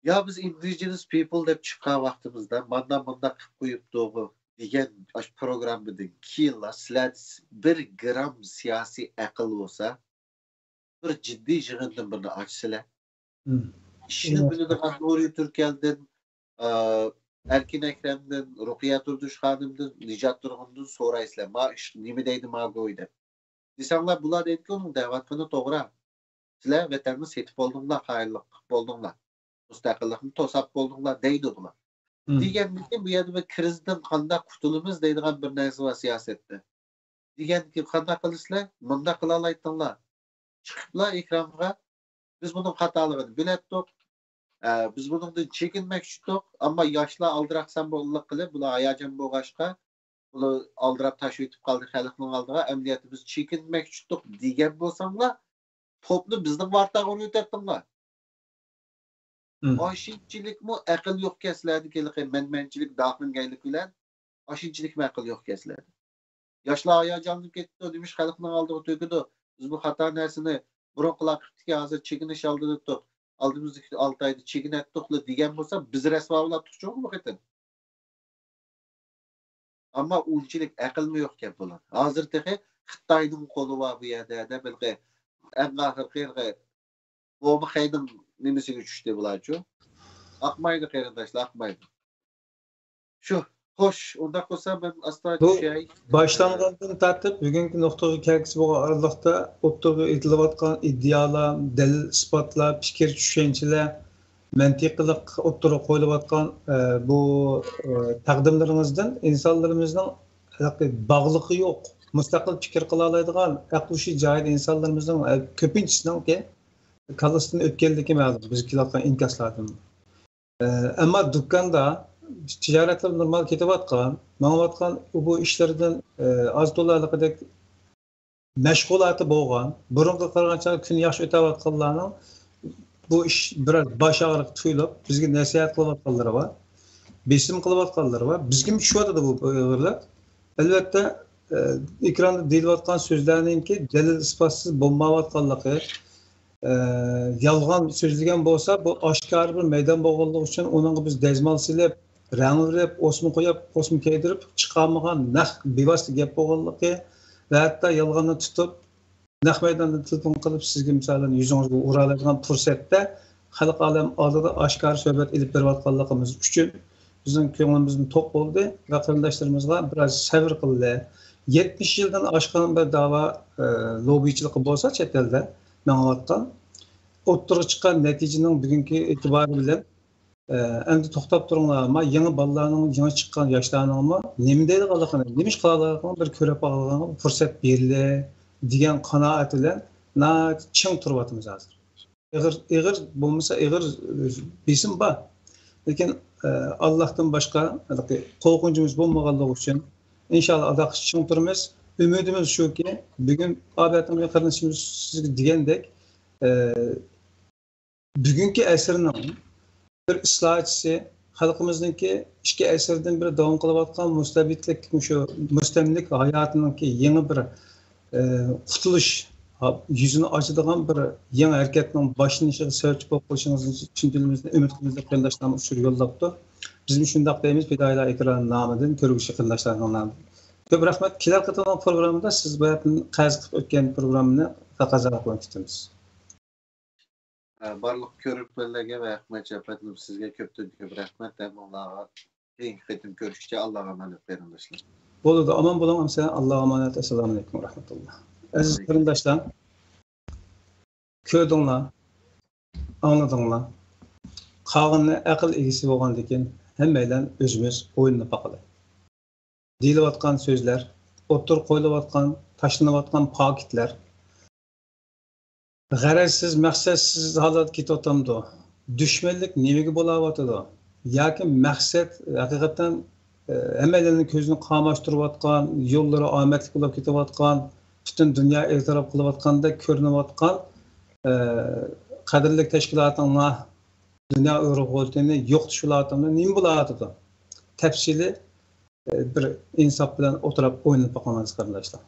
يا بىز ئىندىجېنس پىپل دەپ چىققان ۋاقتىمىزدا، مانا مۇنداق قىلىپ قويۇپتۇغۇ دېگەن ئاشۇ پروگراممىدىن كېيىنلا سىلەردە بىر گرام سىياسىي ئەقىل بولسا، بىر جىددىي يىغىندىن بىرنى ئاچىسىلەر. مم. ئىشنى بىلىدىغان نۇرى تۈركەلدىن، ئە، ئەركىن ئەكرەمدىن، رۇقىيە تۇردۇش خانىمدىن، نىجات تۇرغۇندىن سورايسىلەر، ما ئىش نېمە دەيدۇ، ما گۇي دەپ. دېسەڭلار، بۇلار دەيدىكى، ئۇنىڭ دەۋاتقىنى توغرا. سىلەر ۋەتەننى سېتىپ بولدۇڭلار، خائىنلىق قىلىپ بولدۇڭلار، مۇستەقىللىقنى توساپ بولدۇڭلار دەيدۇ بۇلار. مم. دېگەندىكىن، بۇ يەردە بىر كىرىزدىن قانداق قۇتۇلىمىز دەيدىغان بىر نەرسە بار سىياسەتتە. دېگەندىكىن، قانداق قىلىسىلەر؟ مۇنداق قىلالايتتىڭلار. چىقىپلا ئېكرانغا، بىز بۇنىڭ خاتالىقىنى بىلەتتۇق. ئە، بىز بۇنىڭدىن چېكىنمەكچى ئىدۇق. ئەمما ياشلار ئالدىراقسان بولۇپ قىلىپ، بۇلار ھاياجان بولغاچقا، بۇلار ئالدىراپ تاش ئۆتۈپ قالدى خەلقنىڭ ئالدىغا. ئەمەلىيەتتە بىز چېكىنمەكچى ئىدۇق دېگەن بولساڭلار، توپنى بىزنىڭ ۋارتاغا ئۇرۇۋېتەتتىڭلار. مم. ئاشۇنچىلىكمۇ ئەقىل يوقكەن سىلەردىكى ھېلىقى مەنمەنچىلىك، داخىنگەيلىك بىلەن ئاشۇنچىلىكمۇ ئەقىل يوقكەن سىلەردە. ياشلار ھاياجانلىنىپ كېتىدۇ، نېمىش خەلقنىڭ ئالدىغا تۆكىدۇ؟ بىز بۇ خاتا نەرسىنى بۇرۇنقىلار قىپتىكەن، ھازىر چېكىنىش ئالدىدا تۇرۇپ، ئالدىمىزدىكى ئالتە ئايدا چېكىنەتتۇقلا دېگەن بولسا، بىز رەسۋا بولاتتۇقچۇ بۇ قېتىم. ئەمما ئۇنچىلىك ئەقىلمۇ يوقكەن بۇلار. ھازىر تېخى خىتاينىڭ قولى بار بۇ يەردە دەپ، ھېلىقى ئەڭ ئاخىرقى ھېلىقى بومخەينىڭ نېمىسىگە چۈشتى بۇلارچۇ. ئاقمايدۇ قېرىنداشلار، ئاقمايدۇ. شۇ، خوش، ئۇنداق بولسا مەن ئاستا بۇ چۈشەي. باشلانغاندىن تارتىپ بۈگۈنكى نۇقتىغا كەلگۈسى بولغان ئارىلىقتا ئوتتۇرىغا ئېتىلىۋاتقان ئىدىيەلەر، دەلىل-ئىسپاتلار، پىكىر-چۈشەنچىلەر، مەنتىقىلىق ئوتتۇرىغا قويۇلۇۋاتقان، ئە، بۇ، ئە، تەقدىملىرىڭىزدىن ئىنسانلىرىمىزنىڭ ھېلىقى باغلىقى يوق، مۇستەقىل پىكىر قىلالايدىغان، ئەقلى ھوشى جايىدا ئىنسانلىرىمىزنىڭ، ئە، كۆپىنچىسىنىڭكى كاللىسىدىن ئۆتكەنلىكى مەلۇم، بىز كېلىۋاتقان ئىنكاسلاردىن. ئە، ئەمما دۇكاندا تىجارەتلەر نورمال كېتىۋاتقان، ماڭىۋاتقان بۇ ئىشلىرىدىن، ئە، ئاز تولا ھېلىقىدەك مەشغۇلاتى بولغان، بۇرۇنقىغا قارىغاندا كۈن ياخشى ئۆتەۋاتقانلارنىڭ بۇ ئىش بىرەر باش ئاغرىق تۇيۇلۇپ، بىزگە نەسىھەت قىلىۋاتقانلىرى بار، بېسىم قىلىۋاتقانلىرى بار. بىزگىمۇ چۈشۈۋاتىدۇ بۇ ئېغىرلىق. ئەلۋەتتە، ئە، ئېكراندا دېيىلىۋاتقان سۆزلەرنىڭكى دەلىل-ئىسپاتسىز بولمايۋاتقانلىقى، ئە، يالغان سۆزلىگەن بولسا، بۇ ئاشكارا بىر مەيدان بولغانلىقى ئۈچۈن ئۇنىڭغا بىز دەزمال سېلىپ، رەڭ بېرىپ، ئوسما قويۇپ، ئوسما كىيدۈرۈپ چىقارمىغان نەق بىۋاسىتە گەپ بولغانلىقى ۋە ھەتتا يالغاننى تۇتۇپ، نەق مەيداندا تېلېفون قىلىپ، سىزگە مىسالەن يۈزىڭىزگە ئۇرالايدىغان پۇرسەتتە خەلق ئالەم ئالدىدا ئاشكارا سۆھبەت ئېلىپ بېرىۋاتقانلىقىمىز ئۈچۈن بىزنىڭ كۆڭلىمىزمۇ توق بولدى ۋە قېرىنداشلىرىمىزغا بىراز سەۋر قىلدى. يەتمىش يىلدىن ئاشقان بىر داۋا، ئە، لوببىچىلىقى بولسا چەت ئەلدە مېڭىۋاتقان، ئوتتۇرىغا چىققان نەتىجىنىڭ بۈگۈنكى ئېتىبارى بىلەن، ئە، ئەمدى توختاپ تۇرۇڭلار، ما يېڭى بالىلارنىڭ، يېڭى چىققان ياشلارنىڭمۇ نېمە دەيدىغانلىقىنى، نېمە ئىش قىلالايدىغانلىقىنى بىر كۆرۈپ باقىدىغان پۇرسەت بېرىلدى دېگەن قانائەت بىلەن ناھايىتى چىڭ تۇرۇۋاتىمىز ھازىر. ئېغىر، ئېغىر بولمىسا ئېغىر، ئە، بېسىم بار. لېكىن، ئە، ئاللاھتىن باشقا ھېلىقى قورقۇنچىمىز بولمىغانلىقى ئۈچۈن، ئىنشاللا ئالاقە چىڭ تۇرىمىز. ئۈمىدىمىز شۇكى، بۈگۈن ئابەتىڭ قېرىندىشىمىز سىزگە دېگەندەك، ئە، بۈگۈنكى ئەسىرنىڭ بىر ئىسلاھاتچىسى، خەلقىمىزنىڭكى ئىككى ئەسىردىن بېرى داۋام قىلىۋاتقان مۇستەبىتلىك، مۇشۇ مۇستەملىك ھاياتىنىڭكى يېڭى بىر، ئە، قۇتۇلۇش يۈزىنى ئاچىدىغان بىر يېڭى ھەرىكەتنىڭ باشلىنىشىغا سەۋەبچى بولۇپ قېلىشىڭىزنى چىن دىلىمىزدىن ئۈمىد قىلىمىز دەپ قېرىنداشلارمۇ ئۇچۇر يوللاپتۇ. بىزمۇ شۇنداق دەيمىز، پىدائىيلار ئېكرانى نامىدىن، كۆرگۈچى قېرىنداشلارنىڭ نامىدىن. كۆپ رەھمەت. كېلەر قېتىملىق پروگراممىدا سىز بۇ يەردىن قەرز قىلىپ ئۆتكەن پروگراممىنى تەقەززا قىلىپ كۈتىمىز. ئە، بارلىق كۆرۈرمەنلەرگە ۋە ئەخمەت ئەپەندىم سىزگە كۆپتىن كۆپ رەھمەت. ھەممىڭلارغا كېيىنكى قېتىم كۆرۈشكىچە ئاللاغا ئامانەت قېرىنداشلار. بولىدۇ، ئامان بولۇڭ ئەمسە. ئاللاغا ئامانەت. ئەسسالامۇ ئەلەيكۇم ۋە رەھمەتۇللا. ئەزىز قېرىنداشلار، كۆردۈڭلار، ئاڭلىدىڭلار. قالغىنىنى ئەقىل ئىگىسى بولغاندىكىن ھەممەيلەن ئۆزىمىز ئويلىنىپ باقىلى. دېيىلىۋاتقان سۆزلەر، ئوتتۇرىغا قويۇلۇۋاتقان، تاشلىنىۋاتقان پاكىتلەر غەرەزسىز، مەقسەتسىز ھالدا كېتىۋاتامدۇ؟ دۈشمەنلىك نېمىگە بولاۋاتىدۇ؟ ياكى مەقسەت ھەقىقەتەن، ئە، ھەممەيلەننىڭ كۆزىنى قاماشتۇرۇۋاتقان، يوللىرى ئامەتلىك بولۇپ كېتىۋاتقان، پۈتۈن دۇنيا ئېتىراپ قىلىۋاتقاندەك كۆرۈنۈۋاتقان، ئە، قەدىرلىك تەشكىلاتىڭلار دۇنيا ئۇيغۇر قۇرۇلتىيىنى يوقىتىش بولۇۋاتامدۇ؟ نېمە بولۇۋاتىدۇ؟ تەپسىلىي، ئە، بىر ئىنساپ بىلەن ئولتۇرۇپ ئويلىنىپ باقىڭلار، ئەزىز قېرىنداشلار.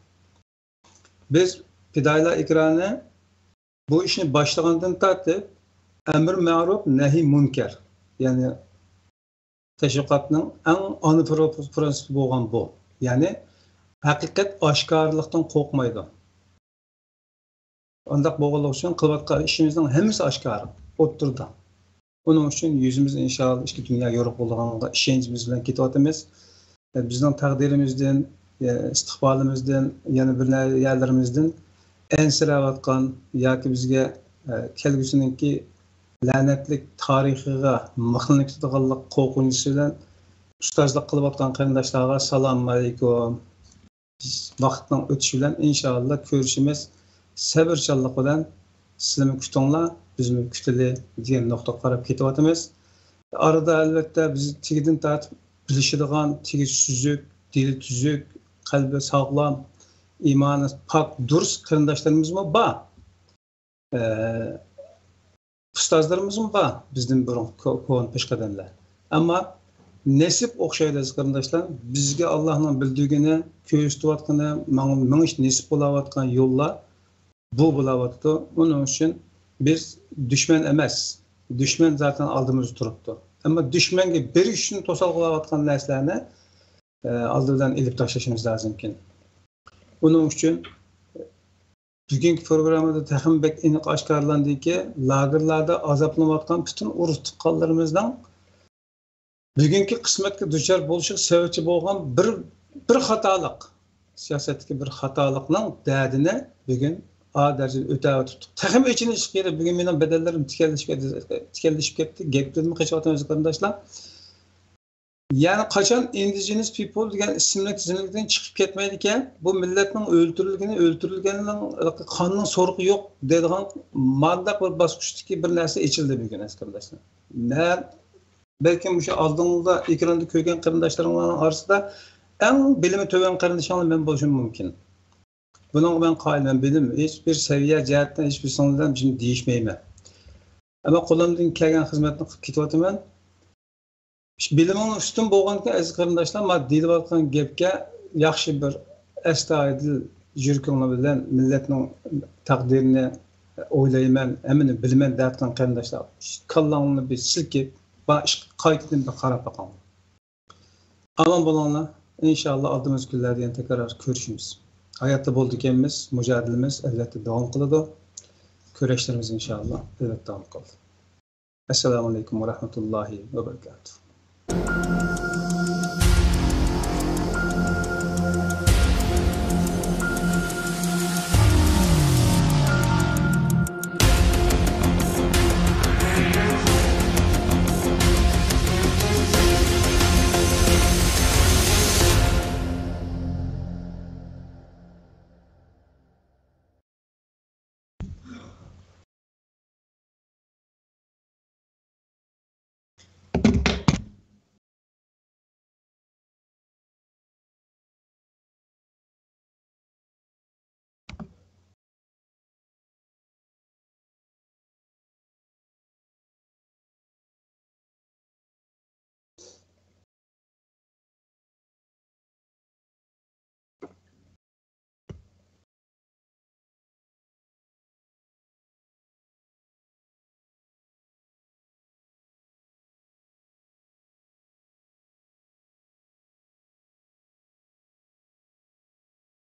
بىز پىدائىيلار ئېكرانى بۇ ئىشنى باشلىغاندىن تارتىپ، ئەمر مەرۇپ، نەھى مۇنكەر، يەنى تەشۋىقاتنىڭ ئەڭ ئانا پرو-، پرىنسىپى بولغان بۇ. يەنى ھەقىقەت ئاشكارىلىقتىن قورقمايدۇ. ئانداق بولغانلىقى ئۈچۈن قىلىۋاتقان ئىشىمىزنىڭ ھەممىسى ئاشكارا، ئوتتۇرىدا. ئۇنىڭ ئۈچۈن يۈزىمىز ئىنشاللا ئىككى دۇنيا يورۇق بولىدىغانلىقىغا ئىشەنچىمىز بىلەن كېتىۋاتىمىز. بىزنىڭ تەقدىرىمىزدىن، ئىستىقبالىمىزدىن، يەنە بىر يەرلىرىمىزدىن ئەنسىرەۋاتقان ياكى بىزگە، كەلگۈسىنىڭكى لەنەتلىك تارىخىغا مىخلىنىپ كېتىدىغانلىق قورقۇنچىسى بىلەن ئۇستازلىق قىلىۋاتقان قېرىنداشلارغا سالام ئەلەيكۇم. ۋاقىتنىڭ ئۆتۈشى بىلەن ئىنشاللا كۆرۈشىمىز. سەۋرچانلىق بىلەن سىلەرمۇ كۈتۈڭلار، بىزمۇ كۈتىلى دېگەن نۇقتىغا قاراپ كېتىۋاتىمىز. ئارىدا ئەلۋەتتە بىز تېگىدىن تارتىپ بىلىشىدىغان، تېگى سۈزۈك، دىلى تۈزۈك، قەلبى ساغلام، ئىمانى پاك، دۇرۇس قېرىنداشلىرىمىزمۇ بار. ئە، ئۇستازلىرىمىزمۇ بار، بىزدىن بۇرۇن كو-، كونا پېشقەدەملەر. ئەمما نېسىپ ئوخشايدۇ، ئەزىز قېرىنداشلار. بىزگە ئاللاھنىڭ بىلدۈرگىنى، كۆرسىتىۋاتقىنى، ماڭ-، مېڭىش نېسىپ بولاۋاتقان يوللار بۇ بولاۋاتىدۇ. ئۇنىڭ ئۈچۈن بىز دۈشمەن ئەمەس. دۈشمەن زاتەن ئالدىمىزدا تۇرۇپتۇ. ئەمما دۈشمەنگە بېرىش ئۈچۈن توسالغۇ بولاۋاتقان نەرسىلەرنى، ئە، ئالدى بىلەن ئېلىپ تاشلىشىمىز لازىمكەن. ئۇنىڭ ئۈچۈن بۈگۈنكى پروگراممىدا تېخىمۇ بەك ئېنىق ئاشكارىلاندىكى، لاگېرلاردا ئازابلىنىۋاتقان پۈتۈن ئۇرۇق تۇغقانلىرىمىزنىڭ بۈگۈنكى قىسمەتكە دۇچار بولۇشىغا سەۋەبچى بولغان بىر، بىر خاتالىق، سىياسەتتىكى بىر خاتالىقنىڭ دەردىنى بۈگۈن ئا دەرىجىدە ئۆتەۋېتىپتۇق. تېخىمۇ ئېچىنىشلىق يېرى، بۈگۈن مېنىڭ بەدەنلىرىم تىكەنلىشىپ كەتتى، تىكەنلىشىپ كەتتى. گەپلىرىمدىن قېچىۋاتىمەن، ئەزىز قېرىنداشلار. يەنى قاچان ئىندىجېنس پىپل دېگەن ئىسىملىك تىزىملىكتىن چىقىپ كەتمەيدىكەن، بۇ مىللەتنىڭ ئۆلتۈرۈلگىنى، ئۆلتۈرۈلگەننىڭ قاننىڭ سورىقى يوق دەيدىغان مانداق بىر باسقۇچتىكى بىر نەرسە ئېچىلدى بۈگۈن، ئەزىز قېرىنداشلار. مەن بەلكىم مۇشۇ ئالدىڭلاردا ئېكراندا كۆرگەن قېرىنداشلىرىڭلارنىڭ ئارىسىدا ئەڭ بىلىمى تۆۋەن قېرىندىشىڭلار مەن بولۇشۇم مۇمكىن. بۇنىڭغا مەن قايىلمەن، بىلىم، ھېچبىر سەۋىيە جەھەتتىن ھېچبىرسىڭىزدىن دېيىشمەيمەن. ئەمما قولۇمدىن كەلگەن خىزمەتنى قىلىپ كېتىۋاتىمەن. بىلىمىڭ ئۈستۈن بولغانكەن، ئەزىز قېرىنداشلار، مانا دېيىلىۋاتقان گەپكە ياخشى بىر ئەستايىدىل يۈرىكىڭلار بىلەن مىللەتنىڭ تەقدىرىنى ئويلايمەن، ھەممىنى بىلىمەن دەۋاتقان قېرىنداشلار، كاللاڭلارنى بىر سىلكىپ، بار ئىشقا قايتىدىن بىر قاراپ باقىڭلار. ئامان بولۇڭلار. ئىنشاللا ئالدىمىزدىكى كۈنلەردە يەنە تەكرار كۆرۈشىمىز. ھاياتتا بولىدىكەنمىز، مۇجادىلىمىز ئەلۋەتتە داۋام قىلىدۇ. كۈرەشلىرىمىز ئىنشاللا ئەلۋەتتە داۋام قىلىدۇ. ئەسسالامۇ ئەلەيكۇم ۋە رەھمەتۇللاھى ۋە بەرىكاتۇھ.